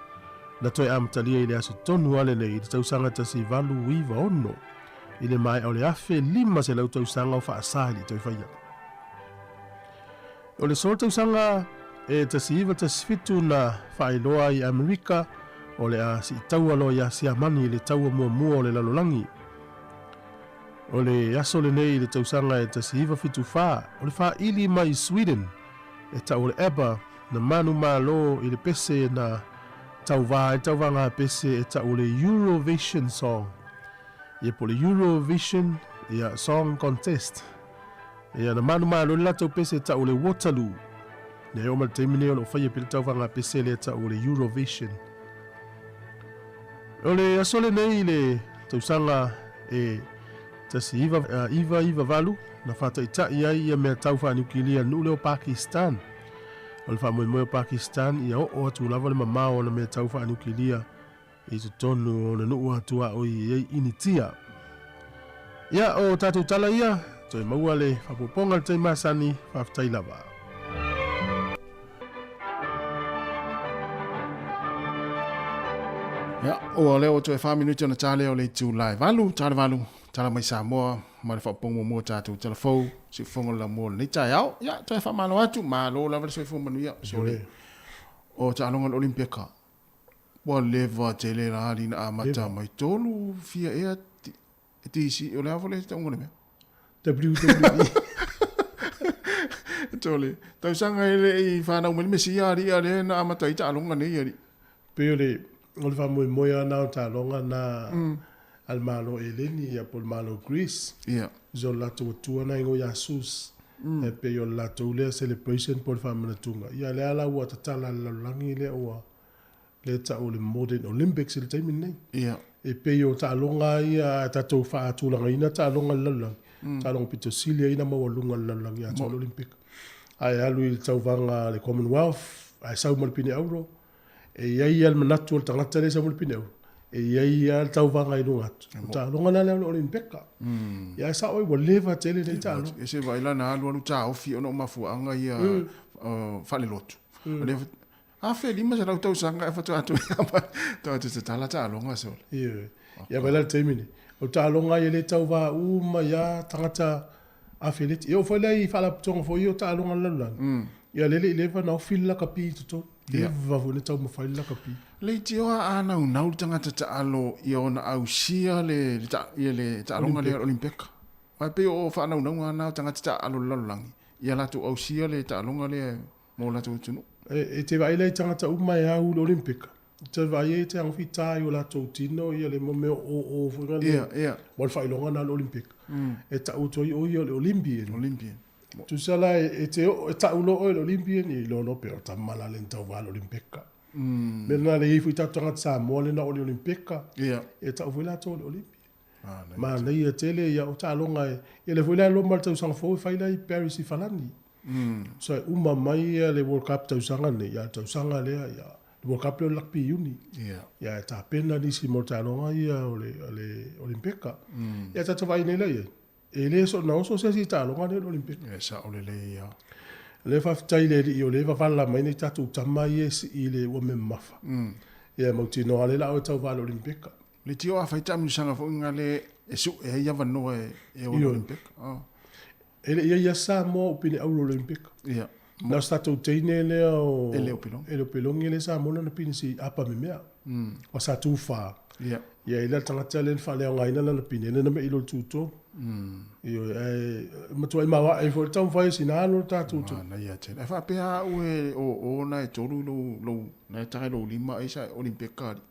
na toe amatalia i le aso tonu lava lenei i le tausaga 1896 i le maea o le 1500 tausaga o faasa e le i toe faia. O le solo tausaga e 1917 na faailoa ai i Amerika o le a siitaua loa ia Siamani i le taua muamua o le lalolagi. O le aso lenei i le tausaga e 1974, o le faaili mai Sweden e tau o le ABBA na manumalo i le pese na tauvā ai le tauvaga pese e tau o le Eurovision Song. Ia po o le Eurovision ia Song Contest. Ia na manumalo le latou pese e tau o le Waterloo. Ia e oo mai le taimi nei o lo o faia pea le tauvaga pese lea e tau o le Eurovision. O le aso lenei i le tausaga e 1998 na faataitai ai ia mea tau faaniukilia i le nuu lea o Pakistan. O le faamoemoe o Pakistan ia oo atu lava le mamao o ana mea tau faaniukilia i totonu o le nuu atuaoi e i ai Initia. Ia, o tatou tala ia, toe maua le faaopoopoga i le taimi masani, faafetai lava. Ia, ua lea ua toe 4 minute ona ta lea o le itula e 8, ta le 8, tala mai Samoa ma le faaopoopoga muamua o tatou tala fou, siufofoga o le lamua o lenei taeao. Ia, toe faamalo atu, malo lava le soifua manuia. Sole, o taaloga o le Olimpeka. Ua leva tele la alii na amata mai tolu fia ea DC o le a foi le tauga o le mea? WWE. Tole, tausaga e le i whanau mai le Mesia alii a lea na amata ai taaloga nei alii. Pei o le o le faamoemoe lava na o taaloga na a le Malo Eleni ia po o le Malo Greece. Ia. So le latou atua na igoa ia Zeus. E pei o le latou lea celebration po o le faamanatuga. Ia lea la ua tatala e le lalolagi lea ua lea e tau o le Modern Olympics i le taimi lenei. Ia. E pei o taaloga lava ia a tatou faatulagaina taaloga i le lalolagi, taaloga pito sili ai ona maualuga i le lalolagi atoa le Olympic. Ae alu i le tauvaga a le Commonwealth, ae sau ma le pine auro, e i ai lava le manatu o le tagata lea e sau ma le pine auro, E i ai lava le tauvaga i luga atu. O taaloga la lea o le Olimpeka. Ia ae sao ai ua leva tele nei taaloga. E se vaai la na alualu taofi ona o mafuaaga ia faalelotu. O lea 1500 tausaga e faatoa toe toe tatala taaloga sole. Ioe. Ia vaai la le taimi nei. O taaloga ia e le tauva uma ai lava tagata afeleti. E oo foi la i faalapotopotoga foi ia o taaloga a le lalolagi, ia lea e le i leva ona ofi le lakapi i totonu. Leva foi ona taumafai le lakapi. Leitioa a naunau le tagata taalo ia ona ausia le ia le taaloga lea o le Olimpeka. Aua e pei o faanaunauga na o tagata taaalo o le lalolagi ia latou ausia le taaloga lea mo latou atunuu. E te vaai la i tagata uma e au i le Olimpeka, e te vaai ai e te agofita i o latou tino ia le mea o oo foi lea mo le faailoga lena o le Olimpeka. E tau atu ai o ia o le Olympian. Olympian. Tusa la e te oo e tau loa oe o le Olympian, ia iloa loa pe o tama la le na tauva i le Olimpeka. Mea lena lea e i ai foi tatou tagata Samoa lea na oo i le Olimpeka, e tau foi latou o le Olympian. Manaia tele ia o taaloga e, ia lea foi la e loma le tausaga fou e fai la i Paris i Falani. So e uma mai ia le World Cup tausaga nei, ia le tausaga lea ia le World Cup lea o le Rugby i Iuni. Ia e tapena nisi mo taaloga ia o le o le Olimpeka. Ia tatou vaai nei la i ai, e le soona oso se isi i taaloga nei o le Olimpeka. E sao lelei ia. Lea faafetai i le Alii o lea e vavala mai nei tatou tama ia e sii i le ua memafa. Ia e mautinoa lea la o e tauva i le Olimpeka. Leitio a fai taamilosaga foi nga le e sue ai avanoa e o le Olimpeka. Oh. E le i ai a Samoa o pine auro le Olimpeka. Ia. Na o se tatou teine lea o Ele Opelongi. Ele Opelongi lea sa mola na pine si apa memea. O sa tufa. Ia. Ia i le tagata lea na faaleaogaina lana pine lea na mei lo le tutolu. Ioe, ae matuai maoae foi le taumafai e sina alo le tatou tu. Manaia tele. Ae faapea au e o o na e tolu lou lou na e taga lou lima ai sa Olimpeka ali.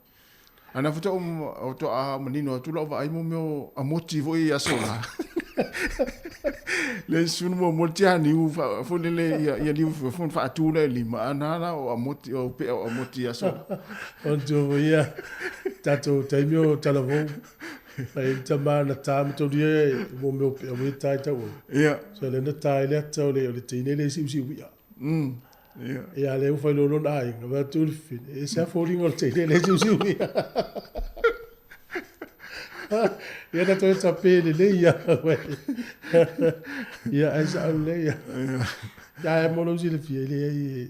Ana faatoa faatoa manino atu lau vaai mo mea o amoti foi i aso la. Le sunu mo mo tia niu foi lele ia ia niu foi faatu le lima ana la o amoti o pe o amoti aso. O tu ia tatou taimi o talavou. Ai tama na tā ma tau ia mo mea o pe o tai tau. Ia. So le na tā i le ata o le o le teine le siu siu ia. Ia. Ia le ufai lo lona aiga, va tu le fine. E se foliga o le teine le siusiu ia. Ia na toe tape lelei ia. Ia ai sa au lelei ia. Ia e mo lou silafia i leai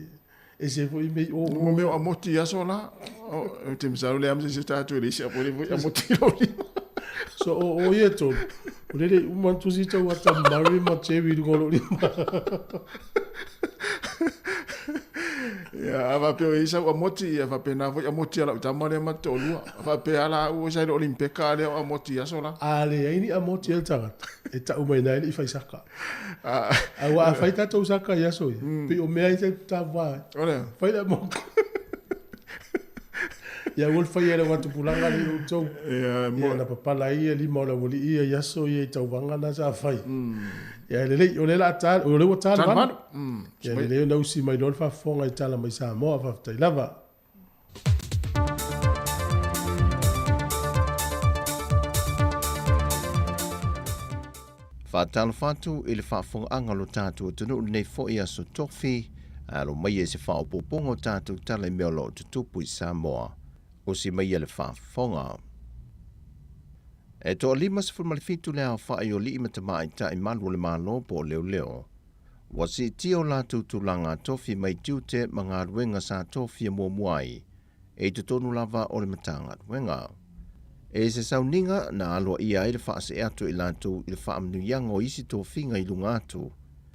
e se foi mei o. Mo mea o amoti aso la. O te masalo le amse se tātou e le isi apo le foi amoti lo lima. So o o ia tolu. O lele uma na tusi tau ata Murray ma Jerry i luga o lou lima. Ia, a faapea o i ai sau amoti, ia faapena foi amoti a lau tama lea ma le toalua. A faapea la au sa i le Olimpeka lea o amoti i aso la. A leai ni amoti a le tagata, e tau mai na e le i fai saka. Aua a fai tatou saka i aso ia, pei o mea ia ta va ai. O lea. Fai le amoti. Ia ua le faia e le augatupulaga nei outou. Ia, Ia na papala ai ia lima o le aualii ia i aso ia i tauvaga na sa fai. Ia e lelei, o lea o le a ta, o lea ua ta le valu. Ia lelei ona usi mai loa le faafofoga i tala mai Samoa, faafetai lava. Faatalofa atu i le faafofogaaga o lo tatou atunuu i lenei foi aso tofi, alo maia i se faaopoopoga o tatou tala i mea o lo o tutupu i Samoa. Osi maia le faafofoga. E toa 57 le aofai o alii ma tamaitai malu o le Malo po o leoleo ua siitia o latou tulaga tofi mai tiute ma galuega sa tofia muamua ai e i totonu lava o le Matagaluega. E se sauniga na aloaia ai le faasee atu e i latou i le faamanuiaga o isi tofiga i luga atu,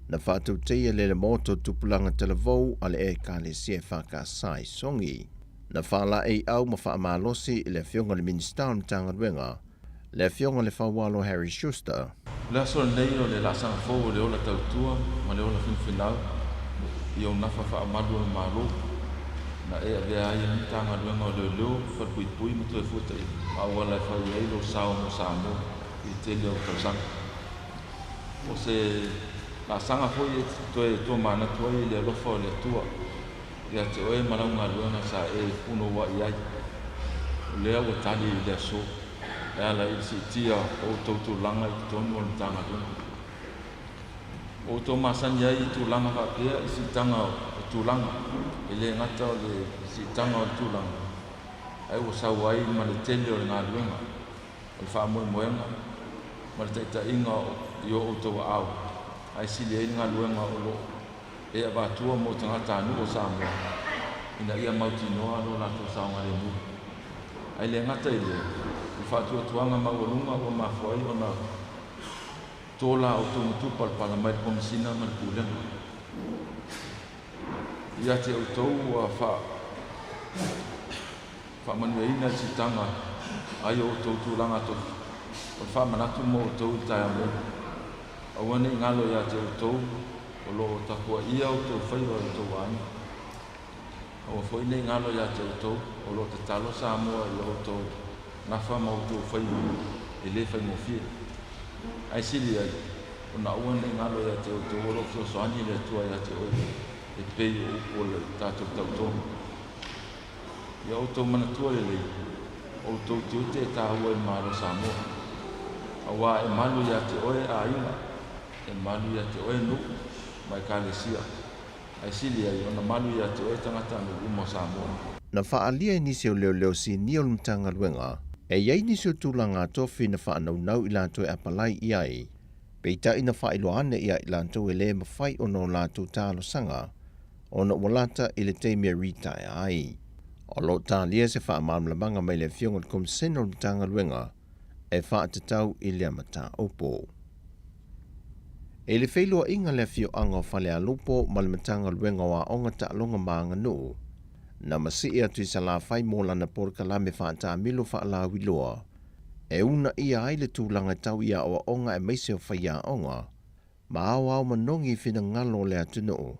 na faatauteia le le Maota o Tupulaga Talavou a le Ekalesia EFKS i Sogi. Na faalaeiau ma faamalosi le Afioga i le Minisita o le Matagaluega, le Afioga Lefaualo Harry Schuster. O le aso lenei o le laasaga fou o le ola tautua ma le ola finafinau i ou nafa faamalu o le Malo, na e avea ai e le Matagaluega o Leoleo, Falepuipui ma Toefuataiga ma auala e fai ai lou sao mo Samoa i le tele o tausaga. O se laasaga foi e toe tuamanatu ai i le alofa o le Atua ia te oe ma lau galuega sa e punouai ai. O lea ua tali i le aso e ala i le siitia o outou tulaga i totonu o le Matagaluega. Ua outou masani ai i tulaga faapea i siitaga o tulaga, e le gata o le siitaga o le tulaga, Ae ua sau ai ma le tele o le galuega, o le faamoemoega ma le taitaiga i o outou aao, ae sili ai le galuega o lo o e avatua mo tagatanuu o Samoa ina ia mautinoa lo latou saogalemu. Ae le gata i lea, o le faatuatuaga maualuga ua mafua ai ona to la outou matupalapala mai le Komesina ma le Pulega. Ia te outou ua faamanuiaina i le siitaga ai o outou tulaga tofi, o le faamanatu mo outou i le taeao nei. Aua ne i galo ia te outou o lo o tapuaia outou faiva e outou aiga. Aua foi ne i galo ia te outou o lo o tatalo Samoa i o outou gafa ma outou faiva e le faigofie. Ae sili ai, ona aua ne i galo ia te outou o lo o fesoasoani le Atua ia te oe e pei o upu o le tatou tautonu. Ia outou manatua lelei, o outou tiute e taua i le Malo o Samoa. Aua e malu ia te oe aiga, e malu ia te oe nuu ma ekalesia, ae sili ai ona malu ia te oe tagatanuu uma o Samoa. Na faaalia e nisi o leoleo sinia o le Matagaluega, e i ai nisi o tulaga tofi na faanaunau i latou e apalai i ai, peitai na faailoa ane ia i latou e le mafai ona o latou talosaga ona ua lata i le taimi e ritaea ai. O lo o talia se faamalamalamaga mai le Afioga i le Komisena o le Matagaluega e faatatau i lea mataupu. I le feiloaiga le afioaga o Falealupo ma le Matagaluega o Aoga Taaloga ma Aganuu, na masii atu i Salafai mo lana polokalame faataamilo faalauiloa e uunaia ai le tulaga tau i aoaoga aemaise o faiaoga ma aoao manogi i finagalo o le atunuu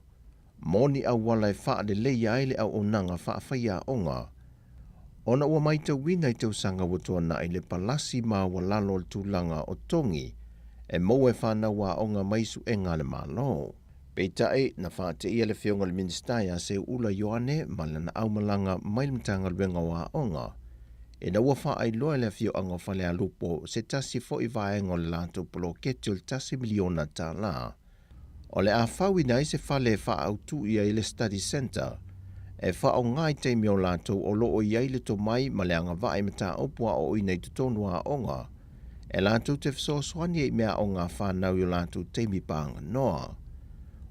mo ni auala e faaleleia ai le auaunaga faafaiaoga ona ua matauina i tausaga ua tuanai le palasi maualalo o le tulaga o togi e maua e fanau aoga mai suega a le Malo. Peitai, na faateia le Afioga i le Minisita ia Seuula Ioane ma lana aumalaga mai le Matagaluega o Aoga, ina ua faailoa e le afioaga o Falealupo se tasi foi vaega o le latou poloketi o le $1 miliona. O le a fauina ai se fale e faaautu i ai le Study Centre e faaaoga i taimi o latou o lo o i ai le tomai ma le agavaa i mataupu aoaoina i totonu o aoga e latou te fesoasoani ai i meaaoga a fanau i o latou taimi paganoa.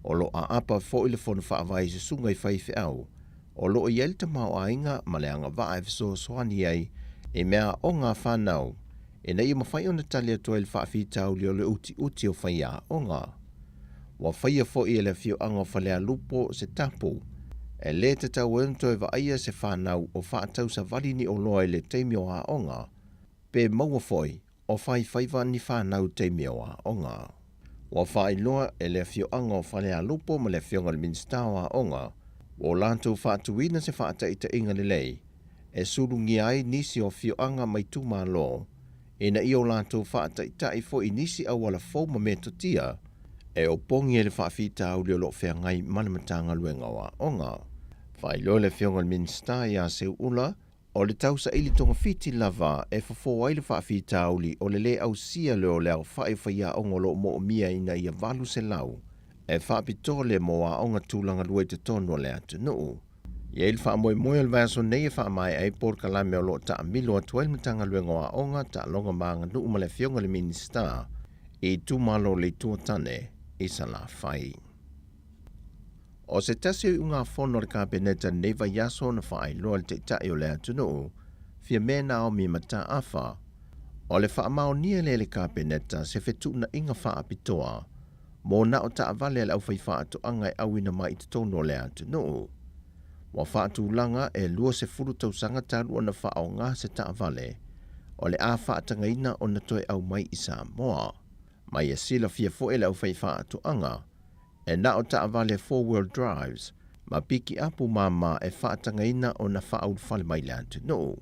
O lo o aapa foi le fono faavae i susuga i faifeau o lo o i ai le tamaoaiga ma le agavaa e fesoasoani ai i meaaoga a fanau ina ia mafai ona tali atu ai i le faafitauli o le utiuti o faiaoga. Ua faia foi e le afioaga o Falealupo se tapu e lē tatau ai ona toe vaaia se fanau o faatausavali ni oloa i le taimi o aoga, pe maua foi o faifaiva ni fanau i taimi o aoga. Ua faailoa e le afioaga o Falealupo ma le afioga i le Minisita o Aoga ua o latou faatuina se faataitaiga lelei e sulugia ai nisi o afioaga ma itumalo ina ia o latou faataitai foi i nisi auala fou ma metotia e opogi ai le faafitauli o lo o feagai ma le Matagaluega o Aoga. Faailoa le Afioga i le Minisita ia Seuula, o le tausaili togafiti lava e fofo ai le faafitauli o le lē ausia lea o le aofai o faiaoga o lo o moomia ina ia 800 e faapitoa lea mo aoga tulaga lua i totonu o le atunuu. E i ai le faamoemoe o le vaiaso nei e faamaea ai polokalame o lo o taamilo atu ai le Matagaluega o Aoga, Taaloga ma Aganuu ma le Afioga i le Minisita i itumalo o le Itu o Tane i Salafai. O se tasi o iugafono a le Kapeneta i lenei vaiaso na faailoa e le Taitai o le atunuu, Fiame Naomi Mataafa, o le faamaonia lea e le Kapeneta se fetuunaiga faapitoa mo na o taavale a le aufaifaatoaga e auina mai i totonu o le atunuu. Ua faatulaga e 20 tausaga talu ona faaaoga se taavale o le a faatagaina ona toe aumai i Samoa. Ma ia silafia foi e le aufaifaatoaga, e na o taavale four-wheel drives ma pikiapu māmā e faatagaina ona faaulufale mai i le atunuu.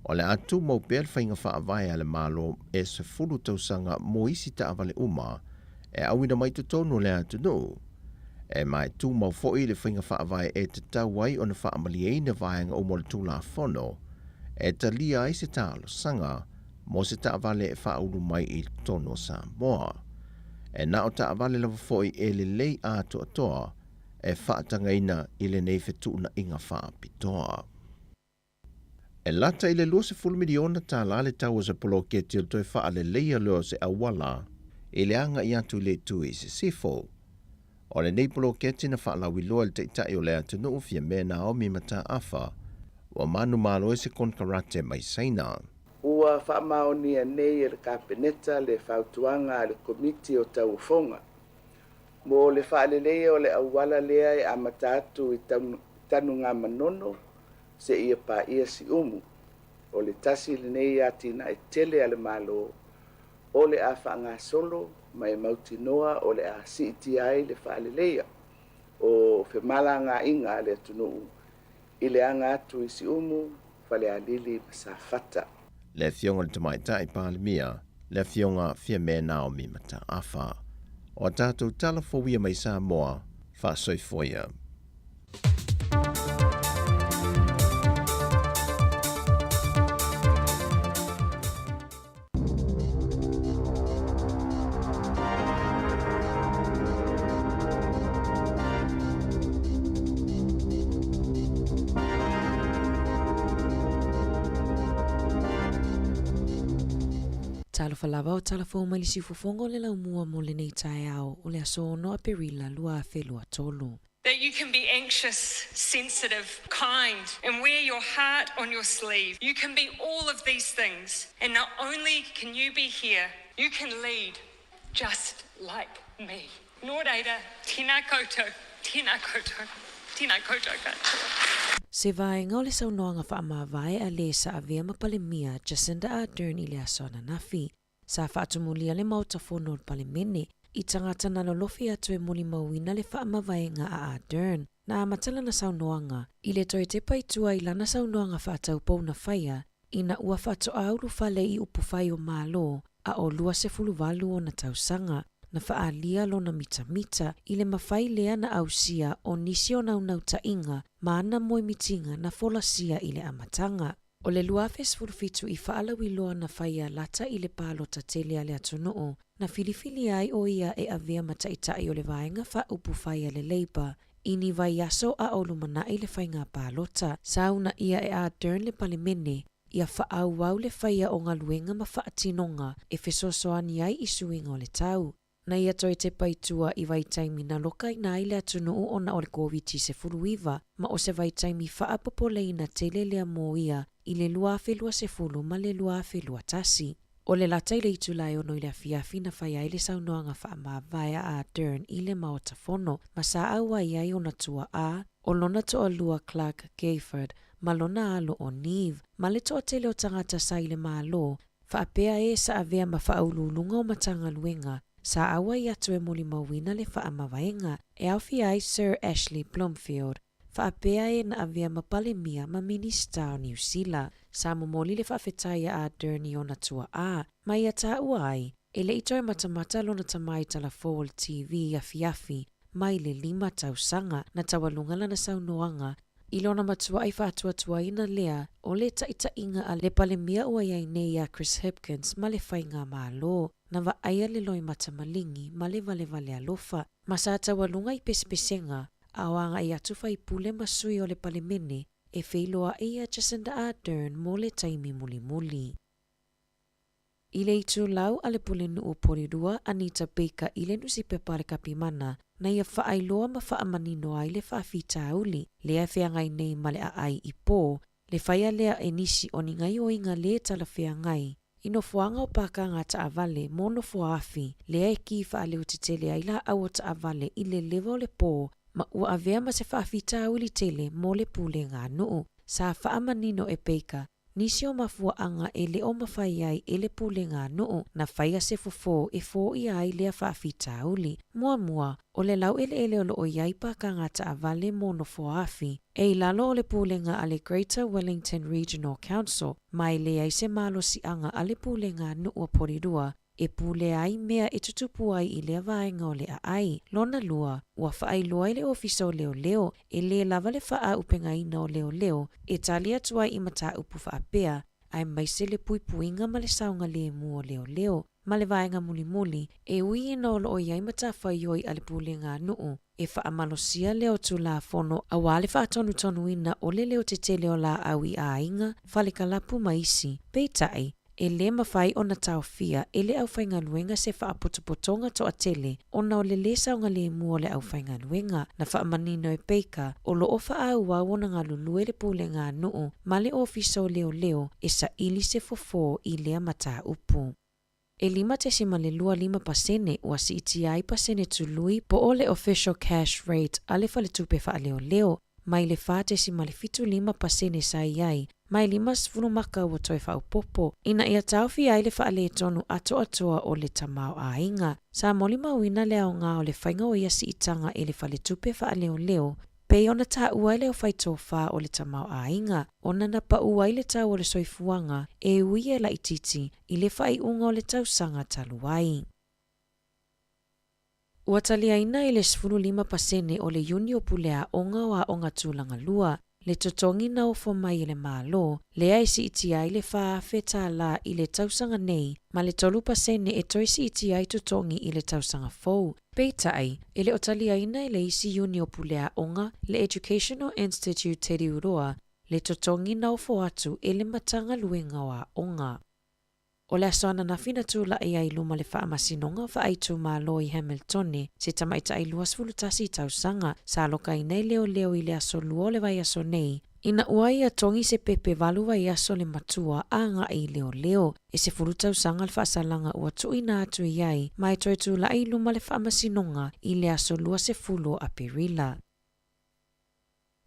O le a tumau pea le faiga faavae a le Malo e 10 tausaga mo isi taavale uma e auina mai totonu o le atunuu. E ma e tumau foi le faiga faavae e tatau ai ona faamalieina vaega uma o le Tulafono e talia ai se talosaga mo se taavale e faaulu mai i totonu o Samoa. E na o taavale lava foi e lelei atoatoa e faatagaina i lenei fetuunaiga faapitoa. E lata i le $20 miliona tala le tau o se poloketi o le toe faaleleia lea o se auala i le agai atu i le itu i sisifo. O lenei poloketi na faalauiloa e le Taitai o le atunuu Fiame Naomi Mataafa, ua manumalo ai se konekarate mai Saina. Ua faamaonia nei e le Kapeneta le fautuaga a le Komiti o Tauofoga mo le faaleleia o le auala lea e amata atu i Tanugamanono seia paia Siumu. O le tasi lenei atinae tele a le Malo o le a faagasolo ma e mautinoa o le a siitia ai le faaleleia o femalagaaiga a le atunuu i le aga atu i Siumu, Falealili ma Safata. Le Afioga i le Tamaitai Palemia, le Afioga Fiame Naomi Mataafa. O a tatou tala fou ia mai Samoa, faasoifua ia. Talofa lava o tala fou mai le siufofoga o le laumua mo lenei taeao o le aso 6 Aperila 2023. That you can be anxious, sensitive, kind, and wear your heart on your sleeve. You can be all of these things. And not only can you be here, you can lead just like me. Nō reira, tēnā koutou, tēnā koutou, tēnā koutou katoa. Se vaega o le saunoaga faamavae a le sa avea ma Palemia Jacinda Ardern i le aso ananafi, Sa faatumulia le Maota Fono o le Palemene i tagata na lolofi atu e molimauina le faamavaega a Ardern na amata lana saunoaga i le toe tepa i tua i lana saunoaga faataupou na faia ina ua faatoa ulufale i upufai o Malo a o 28 ona tausaga na faaalia lona mitamita i le mafai lea na ausia o nisi o naunautaiga ma ana moemitiga na folasia i le amataga. O le 2017 i faalauiloa na faia lata i le palota tele a le atunuu, na filifili ai ʻo ia e avea ma taitai o le Vaega Faaupufai a le Labour i ni vaiaso a o lumanaʻi le faiga palota. Sa uunaia e Ardern le Palemene ia faaauau le faia o galuega ma faatinoga e fesoasoani ai i suiga o le tau. Na ia toe tepa i tua i vaitaimi na lokaina ai le atunuu ona o le Koviti-19 ma o se vaitaimi faapopoleina tele lea mo ia i le 2020 ma le 2021. O le lata i le itula e ono i le afiafi na fai ai le saunoaga faamavae a Ardern i le Maota Fono ma sa auai ai ona tuaa, o lona toalua Clark Gayford ma lona alo o Neve, ma le toatele o tagata sa i le Malo Faapea e sa avea ma faauluuluga o Matagaluega, sa auai atu e molimauina le faamavaega e aofia ai Sir Ashley Bloomfield, faapea e na avea ma Palemia ma Minisita o Niu Sila. Sa momoli le faafetai a Ardern i ona tuaa, ma ia taua ai, e le i toe matamata lona tama i talafou o le TV afiafi mai le lima tausaga na taualuga lana saunoaga I lona matuaʻi faatuatuaina lea o le taʻitaʻiga a le Palemia ua i ai nei iā Chris Hipkins ma le Faigamalo, na vaaia le loimata maligi ma le valevale alofa, ma sa taualuga i pesepesega a o agaʻi atu faipule ma sui o le Palemene e feiloaʻi iā Jacinda Ardern mo le taimi mulimuli. I le itulau a le Pulenuu o Porirua, Anita Baker i le nusipepa a le Kapimana, na ia faailoa ma faamanino ai le faafitauli lea e feagai nei ma le aai i pō, le faia lea e nisi o ni gaioiga lē talafeagai i nofoaga o pākāga taavale mo nofoa-afi lea e kī faaleutetele ai laau o taavale i le lewa o le pō ma ua avea ma se faafitauli tele mo le pulega a nuu. Sa faamanino e Baker Nisi o mafuaaga e le o mafai ai e le pulega a nuu na faia se fofo e foia ai lea faafitauli. Muamua, o le laueleele o loo i ai pākāga taavale mo nofoa-afi e i lalo o le pulega a le Greater Wellington Regional Council ma e leai se malosiaga a le pulega a nuu o Porirua e pule ai mea e tutupu ai i lea vaega o le aai. Lona lua, ua faailoa i le Ofisa o Leoleo e lē lava le faaaupegaina o leoleo e tali atu ai i mataupu faapea, aemaise le puipuiga ma le saogalemu o leoleo. ma le vaega mulimuli, e ui ina o lo o i ai matafaioi a le Pulega a Nuu e faamalosia lea o Tulafono aua le faatonutonuina o le leotetele o laau i aiga, fale kalapu ma isi. Peitai, e lē mafai ona taofia e le aufaigaluega se faapotopotoga toatele ona o le lē saogalemu o le aufaigaluega. Na faamanino e Baker, o lo o faaauau ona galulue le Pulega a Nuu ma le Ofisa o Leoleo e saili se fofo i lea mataupu. E 5.25 pasene ua siitia ai pasene tului po o le official cash rate a le Faletupe Faaleoleo mai le 4.75 pasene sa i ai ma e 50 maka ua toe faaopoopo ina ia taofia ai le faaletonu atoatoa o le tamaoaiga. Sa molimauina le aoga o le faiga o ia siitaga e le Faletupe Faaleoleo pei ona taua e le aufaitofa o le tamaoaiga ona na pau ai le tau o le soifuaga e ui e laitiiti i le faaiuga o le tausaga talu ai. Ua taliaina i le 15% o le iuni o puleaoga o aoga tulaga lua le totogi na ofo mai e le Malo, lea e siitia ai le $4,000 i le tausaga nei ma le 3% e toe siitia ai totogi i le tausaga fou. Peitai, e le o taliaina e le isi iuni o puleaoga, le Educational Institute Te Riuroa, le totogi na ofo atu e le Matagaluega o Aoga. O le aso ananafi na tulai ai i luma le Faamasinoga Faaitumalo i Hamiltone se tamaitai 21 tausaga sa alokaina e leoleo i le aso Lua o le vaiaso nei, ina ua ia togi se pepe valu vaiaso le matua agai i leoleo. E 10 tausaga le faasalaga ua tuuina atu i ai ma e toe tulai i luma le Faamasinoga i le aso 20 o Aperila.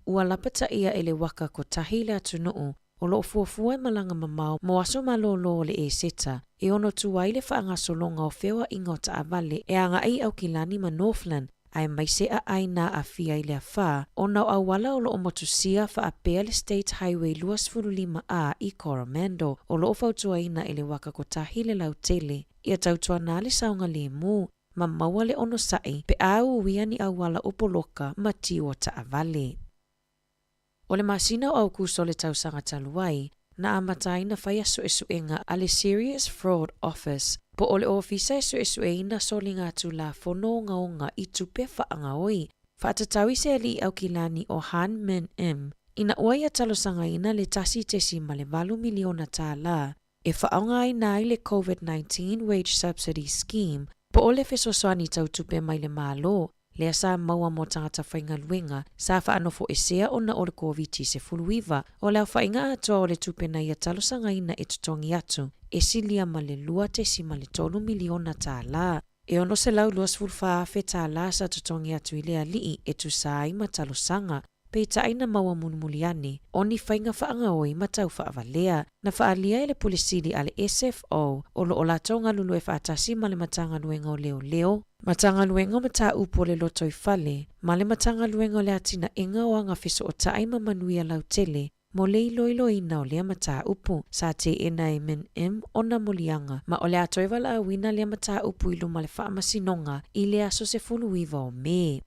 Ua lapataia e le waka kotahi le atunuu o lo o fuafua e malaga mamao mo aso malōlō o le Eseta e ono tu ai le faagasologa o feoaiga o taavale e agai i Aukilani ma Northland aemaise aai na aafia i le afa ona o auala o lo o motusia faapea le State Highway 25A i Coromandel o lo o fautuaina e le waka kotahi le lautele ia tautuana le saogalemu ma maua le onosai pe a uia ni auala o poloka ma tiu o taavale. O le masina o Aukuso o le tausaga talu ai, na amata ai ona faia suesuega a le Serious Fraud Office, po o le ofisa e suesueina soligatulafono ogaoga i tupe faagaoi, faatatau i se alii Aukilani o Han Min Im, ina ua ia talosagaina le $1.8 miliona e faaaogaina ai le Covid-19 Wage Subsidy Scheme, po o le fesoasoani tau tupe mai le Malo, lea sa maua mo tagata faigaluega sa faanofoesea ona o le Koviti-19. O le aofaiga atoa o le tupe na ia talosagaina e totogi atu, e silia ma le $2.3 miliona. E $624,000 sa totogi atu i le alii e tusa ai ma talosaga, peitai na maua mulimuli ane o ni faiga faagaoi ma tau faavalea. Na faaalia e le Pule Sili a le SFO o lo o latou galulue faatasi ma le Matagaluega o Leoleo, Matagaluega o Mataupu o le Lotoifale ma le Matagaluega o le Atinaega o Agafesootai ma Manuia Lautele mo le iloiloina o lea mataupu. Sa teena e Min Im ona moliaga ma o le a toe valaauina lea mataupu i luma le Faamasinoga i le aso 19 o Me.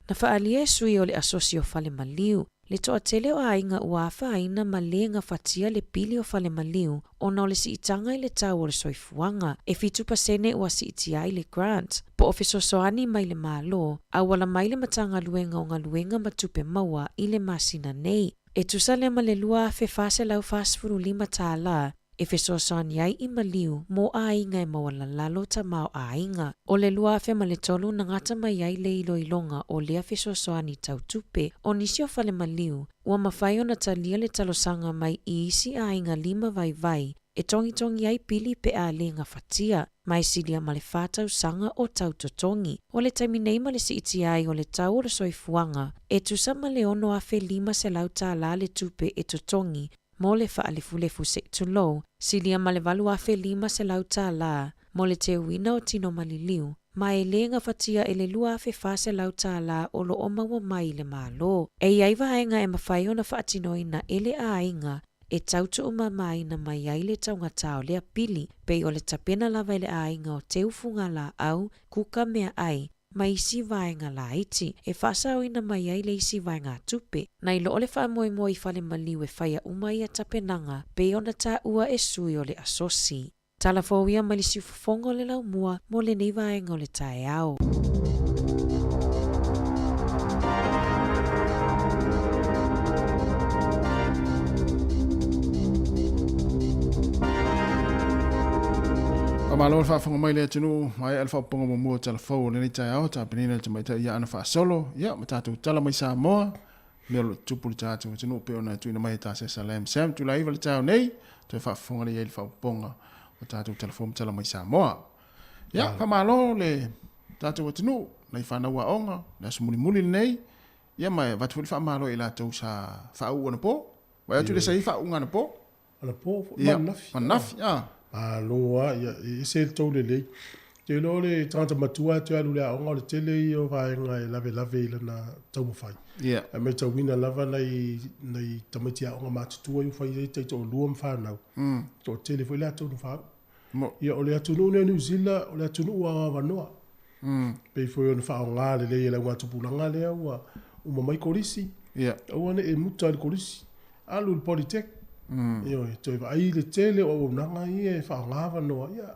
Na faaalia e sui o le Asosi o Fale Maliu le toatele o aiga ua afaina ma lē gafatia le pili o fale maliu ona o le siitaga i le tau o le soifuaga. E 7% ua siitia ai le grant, po o fesoasoani mai le Malo, auala mai le Matagaluega o Galuega ma Tupe Maua i le masina nei. E tusa lea ma le $2,445 e fesoasoani ai i maliu mo aiga e maualalalo tamaoaiga. O le 2003 na gata mai ai le iloiloga o lea fesoasoani tau tupe. O nisi o fale maliu, ua mafai ona talia le talosaga mai i isi aiga lima vaivai e togitogi ai pili pe a lē gafatia, ma e silia ma le fa tausaga o tau totogi. O le taimi nei ma le siitia ai o le tau o le soifuaga, e tusa ma le $6,500 le tupe e totogi mo le faalefulefu se'i tulou, silia ma le $8,500 mo le teuina o tino maliliu, ma e lē gafatia e le $2,400 o lo o maua mai i le Malo. E i ai vaega e mafai ona faatinoina e le aiga e tau tuumamaina mai ai le taugatā o lea pili, pei o le tapena lava e le aiga o teu fugalaau, kuka meaai, ma isi vaega laiti e faasaoina mai ai le isi vaegatupe, nai lo o le faamoemoe i fale maliu e faia uma ia tapenaga pei ona taua e sui o le Asosi. Tala fou ia mai le siufofoga o le laumua mo lenei vaega o le taeao. Faamalo le faafofoga mai le atunuu, maea le faaopoopoga muamua o tala fou o lenei taeao, tapenaina le tamaitai ia Ana Faasolo, ia ma tatou tala mai Samoa, mea o lo o tutupu i le tatou atunuu pei ona tuuina mai e Tasesa Lam Sam Tulaiva le taeao nei, toe faafofoga lea i ai le faaopoopoga o tatou tala fou ma tala mai Samoa. Ia, faamalo le tatou atunuu, nai fanau aoga, le aso mulimuli lenei, ia ma e avatu foi le faamalo i latou sa faauu anapo. Vaai atu le sa i faauuga anapo. Anapo foi, Ia, mananafi. mananafi, ah. Malo lava, ia, e ese le tou lelei. Ou te iloa o le tagata matua e toe alu i le aoga, o le tele ia o vaega e lavelave i lana taumafai. Ia. Ae matauina lava nai, nai tamaiti aoga matutua ia ua fai ai taitoalua ma fanau, toatele foi latou na faauu. Ia, o le atunuu lenei o Niu Sila, o le atunuu aoavanoa. Pei foi ona faaaoga lelei e le augatupulaga lea ua uma mai kolisi. Ia. Aua ne i e muta i le kolisi, alu i le Polytech. Ioe, toe vaai le tele o auaunaga ia e faaaoga avanoa, ia,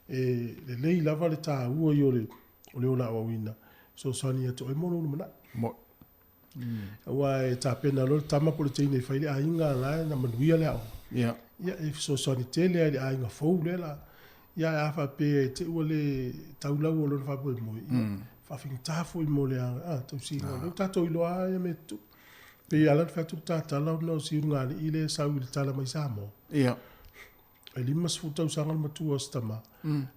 e lelei lava le taua ia o le, o le ola aoaoina, fesoasoani atu ai mo lou lumanai. Aua e tapena loa le tama po o le teine e fai le aiga la na manuia le aoga. Ia. Ia e fesoasoani tele lava i le aiga fou lea la. Ia ae a faapea e te i ua le tau lau o lona faamoemoe, ia faafaigata foi mo le tausiga. O lea ua tatou iloa lava ia mea tutupu. Pei e ala ona fai atu le ta tala ona o si ulugalii lea e sau i le tala mai Samoa. Ia. E 50 tausaga le matua o si tama.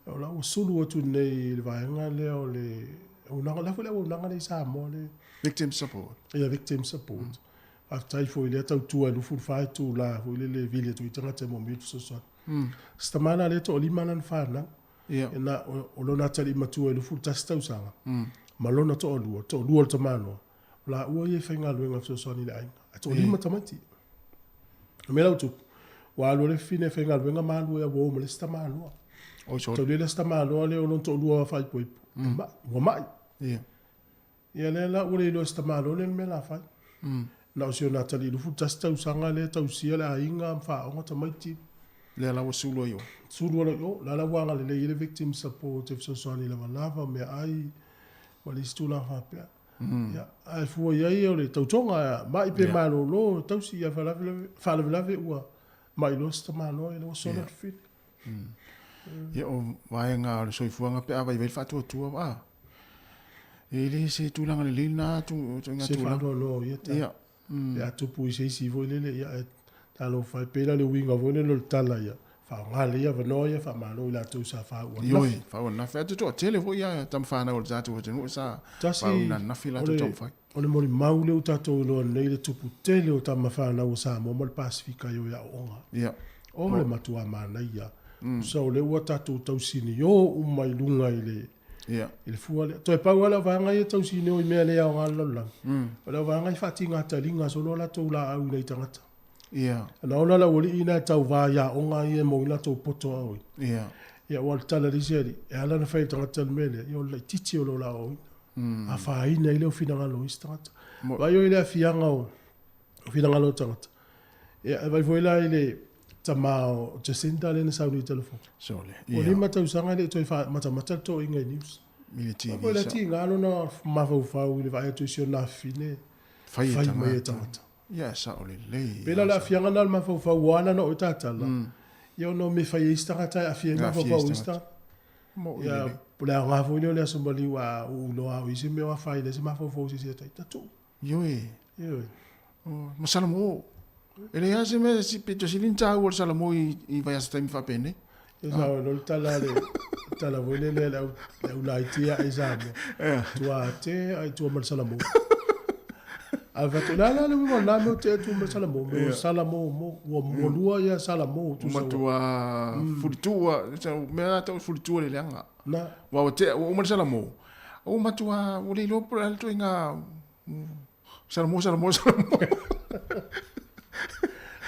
O la ua sulu atu nei i le vaega lea o le auaunaga, o le a foi le auaunaga lea i Samoa le... Victim support. Ia, victim support. Faafetai foi i lea tautua e 24 itula foi lele e vili atu ai tagata e moomia le fesoasoani. Si tama la lea e toalima lana fanau. Ia. Na, o lona atalii matua e 21 tausaga ma lona toalua, toalua o le tamaloa. O laua ia e faigaluega fesoasoani i le aiga. Ae toalima tamaiti. O le mea la ua tupu, ua alu le fafine e faigaluega ma alu e auau ma le isi tamaloa. Oi sole. Taulia le isi tamaloa lea o lona toalua faaipoipo. E mai, ua mai. Ia. Ia lea la ua le iloa e si tamaloa lea le mea la fai. Na o si ona atalii 21 tausaga lea e tausia le aiga ma faaoga tamaiti. Lea la ua sulu ai o. Sulu ai o. La la ua agalelei ai le victim support e fesoasoani lavalava, meaai ma le isi tulaga faapea. Ia, ae fua i ai o le tautoga, mai pe malolo, tausi ia faalavelave ua mai loa se tamaloa, ia ua sola le fili. Ia, o vaega o le soifuaga pe a vaivai le faatuatua, a, e le se tulaga lelei lena ituaiga tulaga. Se faanoanoa ia tala. Ia. Pe a tupu i se isi foi lele, ia, ae talofa e, pei la le uiga foi lele o le tala ia, faaaoga lelei avanoa ia, faamalo i latou sa faauu ananafi. Ioe, faauu ananafi. Ae toatele foi ia tama fanau o le tatou atunuu sa faauu ananafi latou taumafai. O le molimau lea ua tatou iloa nei le tupu tele o tama fanau a Samoa ma le Pasefika i o i aoaoga. Ia. O le matua manaia. Tusa o lea ua tatou tausinio uma i luga i le i le fua lea. Toe pau lava le auvaega ia e tausinio i mea le aoga a le lalolagi, o le auvaega ia e faatiga taliga solo a latou laau i nai tagata. Ia. Na ola le aualii ina e tauva i aoga ia e mou ai latou poto aoaoina. Ia. Ia aua o le tala a le isi alii, e ala ona fai e le tagata le mea lea, ia o le laitiiti o lou laaoaoina. Afaina ai lea o finagalo o isi tagata. Vaai oe i le aafiaga o finagalo o tagata. Ia, e vaai foi la i le tama o Jacinda lea na sau nei i telefoni. Sole. Ua 5 tausaga e le i toe matamata le toeaina i news. I le TV. Vaai foi la tiga lona mafaufau i le vaai atu i si ona afafine fai mai e tagata. Ia, e sao lelei. Pei la o le aafiaga lena o le mafaufau ua ala ona oe tatala, ia ona o mea e fai e isi tagata e aafia ai mafaufau o isi tagata. Ia, o le aoga foi lea o le Aso Maliu a ou iloa au i se mea o afaina ai se mafaufau o se isi e tatou. Ioe. Ioe. Ma Salamo. E leai lava se mea pito sili ona taua o le Salamo i vaiaso taimi faapenei. E sao ai loa le tala a le tala foi lele a le au laiti ae i Samoa. Tua ate ai tua ma le Salamo. Ae fai atu, o le a la le uiga o lena mea o tea tua ma le Salamo? Mea o Salamo mo, ua lua ia Salamo. Ua matua fulitua, mea la tau fulitua le leaga. Na. Ua tea, ua uma le Salamo. Ua matua, ua le iloa po o le a le ituaiga Salamo, Salamo, Salamo.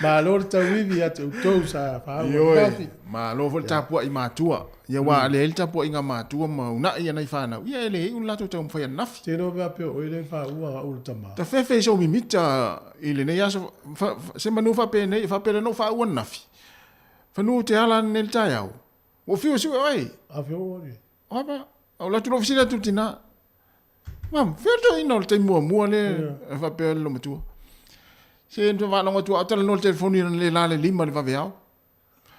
Malo le tauivi ia te outou sa faauu Ioe, ananafi. malo foi le tapuai matua. Ia aua a leai le tapuaiga matua ma uunai ia nai fanau, ia e le iu le latou taumafai ananafi. Te iloa pe a pea o oe lea na faauu a au le tama. Ta fefe i sou mimita i lenei aso, fa, se manu faapenei, faapea lea na ou faauu ananafi. Fanu te ala nei le taeao. Ua fiu e sue oe. A fea ua alu. O apa, o le atu loa fesili atu i le tina. Mam, fea le toeaina o le taimi muamua lea e faapea le loomatua. Se na faalogo atu a o talanoa i le telefoni na le la le 5 i le vaveao.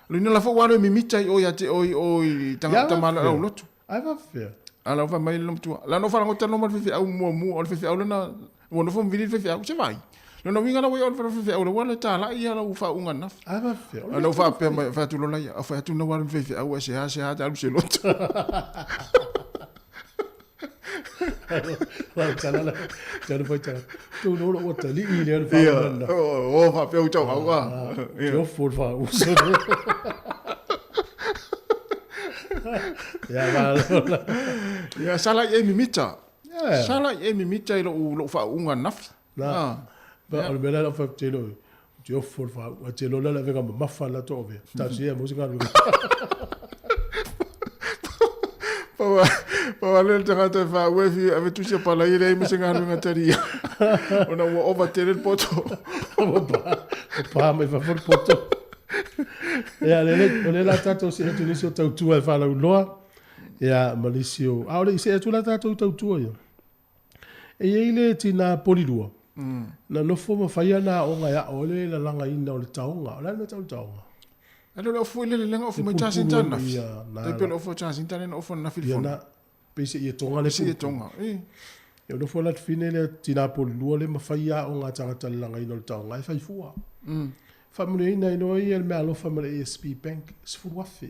O lona la foi ua alu e mimita i o ia te oe i o i tagata tamaloa au lotu. Ai faapefea. A la ua fai mai le loomatua. La na ou faalogo talanoa ma le faifeau muamua, o le faifeau lena ua nofo ma vili le faifeau, se vaai. Lona uiga la ua i o le faifeau la ua le talai ia lau faauuga ananafi. Ai faapefea. A la ua faapea mai, fai atu loa la ia, fai atu na ua alu i le faifeau ae seā seā ta alu i se lotu. Lau tala la, tala fai tala. Tu no lo ua talii le le wha na. O faapea u tau hau a. Te ofo le wha uso. Ia ma lola. Ia sala i e mimita. Sala i e mimita i lou faauuga ananafi. Na. Ba o le mea la lau wha te lo. Te ofo le wha u. Te lola la venga mamafa la to ove. Ta sia mo se galu. Paua, paua le tagata e wha ue fi ave tusi a pala i lei ma se galuega taria. Ona ua ova tele le poto. Ua pa, ua pa mai fafo le poto. Ia, le, le, o le la tātou se atu nisi o tautua e whalauloa. Ia, ma nisi o, a o le i se atu la tātou tautua ia. E i ai le tina polilua, na nofo ma fai ana aoga e ao ai le lalagaina o le taoga. O le a le mea tau le taoga? E le o le ofu i le lelega ofu mai Jacinta ananafi. Tai pei o le ofu a Jacinta lea na ofu ananafi i le fono. Pei se i e tonga le Se i e tonga, e. Ia nofo la tfine le tina polilua le ma fai aoga a tagata le lalagaina o le taoga e fai fua. Faamanuiaina ai loa ia le meaalofa ma le ASB Bank, 10,000.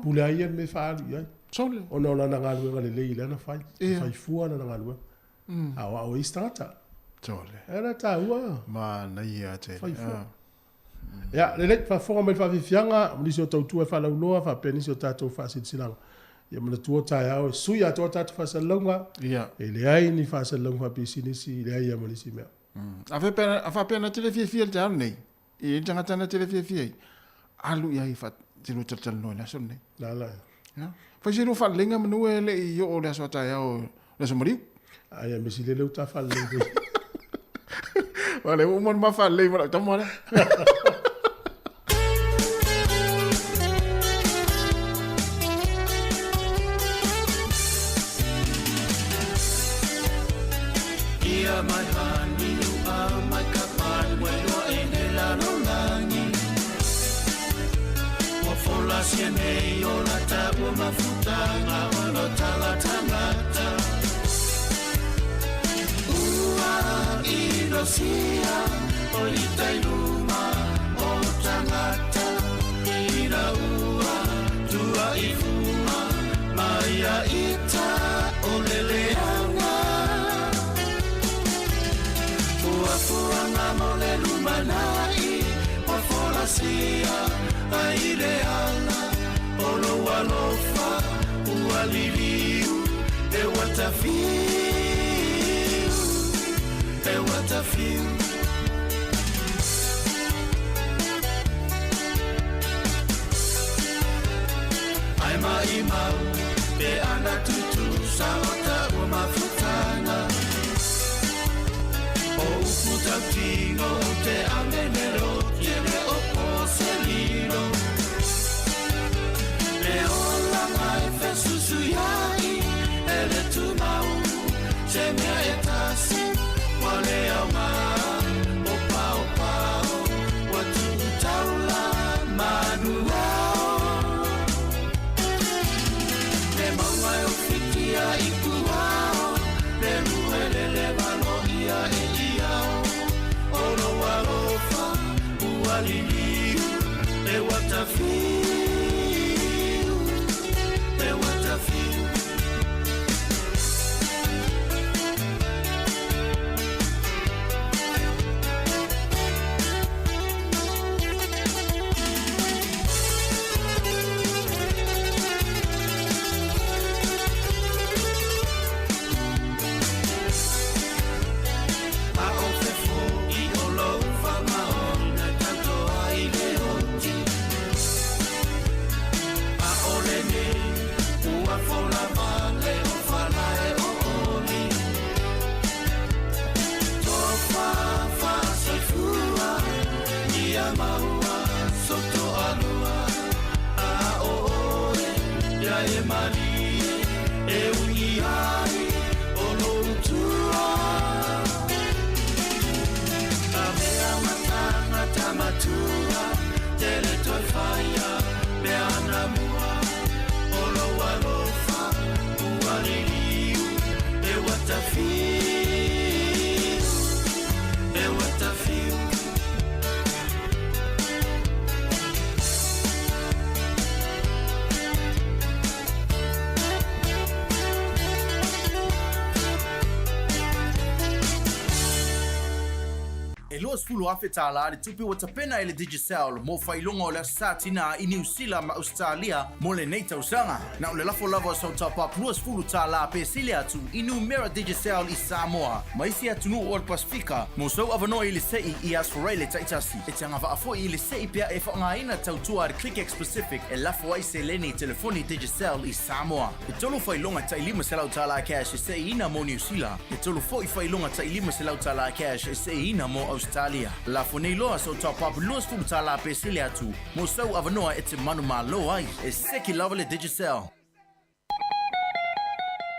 Pule ai ia le mea e faaalu i ai. Sole. Ona o lana galuega lelei lea na fai. Na fai fua lana galuega. A o ao e isi tagata. Sole. E la taua. Manaia tele. Fai fua. Ia, lelei, faafofoga mai le faafiafiaga, ma nisi o tautua e faalauloa, faapea nisi o tatou faasilasilaga. Ia manatua o taeao e sui atoa tatou faasalalauga. Ia. E leai ni faasalalauga faapisinisi, e leai lava ma nisi mea. A faapea, a faapea na te le fiafia i le taeao lenei, e i ai le tagata na te le fiafia ai, alu i ai fa, te lua talatalanoa i le aso lenei. La la. Ia. Fai se lua faaleleiga manu e le i oo le aso a taeao, le aso maliu. Ai, a mesi le leu ta faalelei foi. Wa le ua uma ona ma faalelei ma lau tama lea. e malie e uʻi ai o lou tua. Avea ma tagata matua, tele toe faia mea anamua. O lou alofa ua liliu e ua tafiu, e ua tafiu. E $20,000 le tupe ua tapena e le Digicel mo faailoga o le Aso Sa Tinā i Niu Sila ma Ausetalia mo lenei tausaga. Na o le lafo lava o sau top-up $20 pe sili atu i numera Digicel i Samoa ma isi atunuu o le Pasefika mo sou avanoa i le se'i i Asforaile taitasi. E te agavaa foi i le se'i pea e faaaogaina tautua a le ClickX Pacific e lafo ai seleni i telefoni Digicel i Samoa. E tolu failoga tai $500 cash e se'iina mo Niu Sila, e tolu foi failoga tai $500 cash e se'iina mo Ausetalia. Lafo nei loa sou top-up $20 pe sili atu mo sou avanoa e te manumalo ai. E seki lava le Digicel.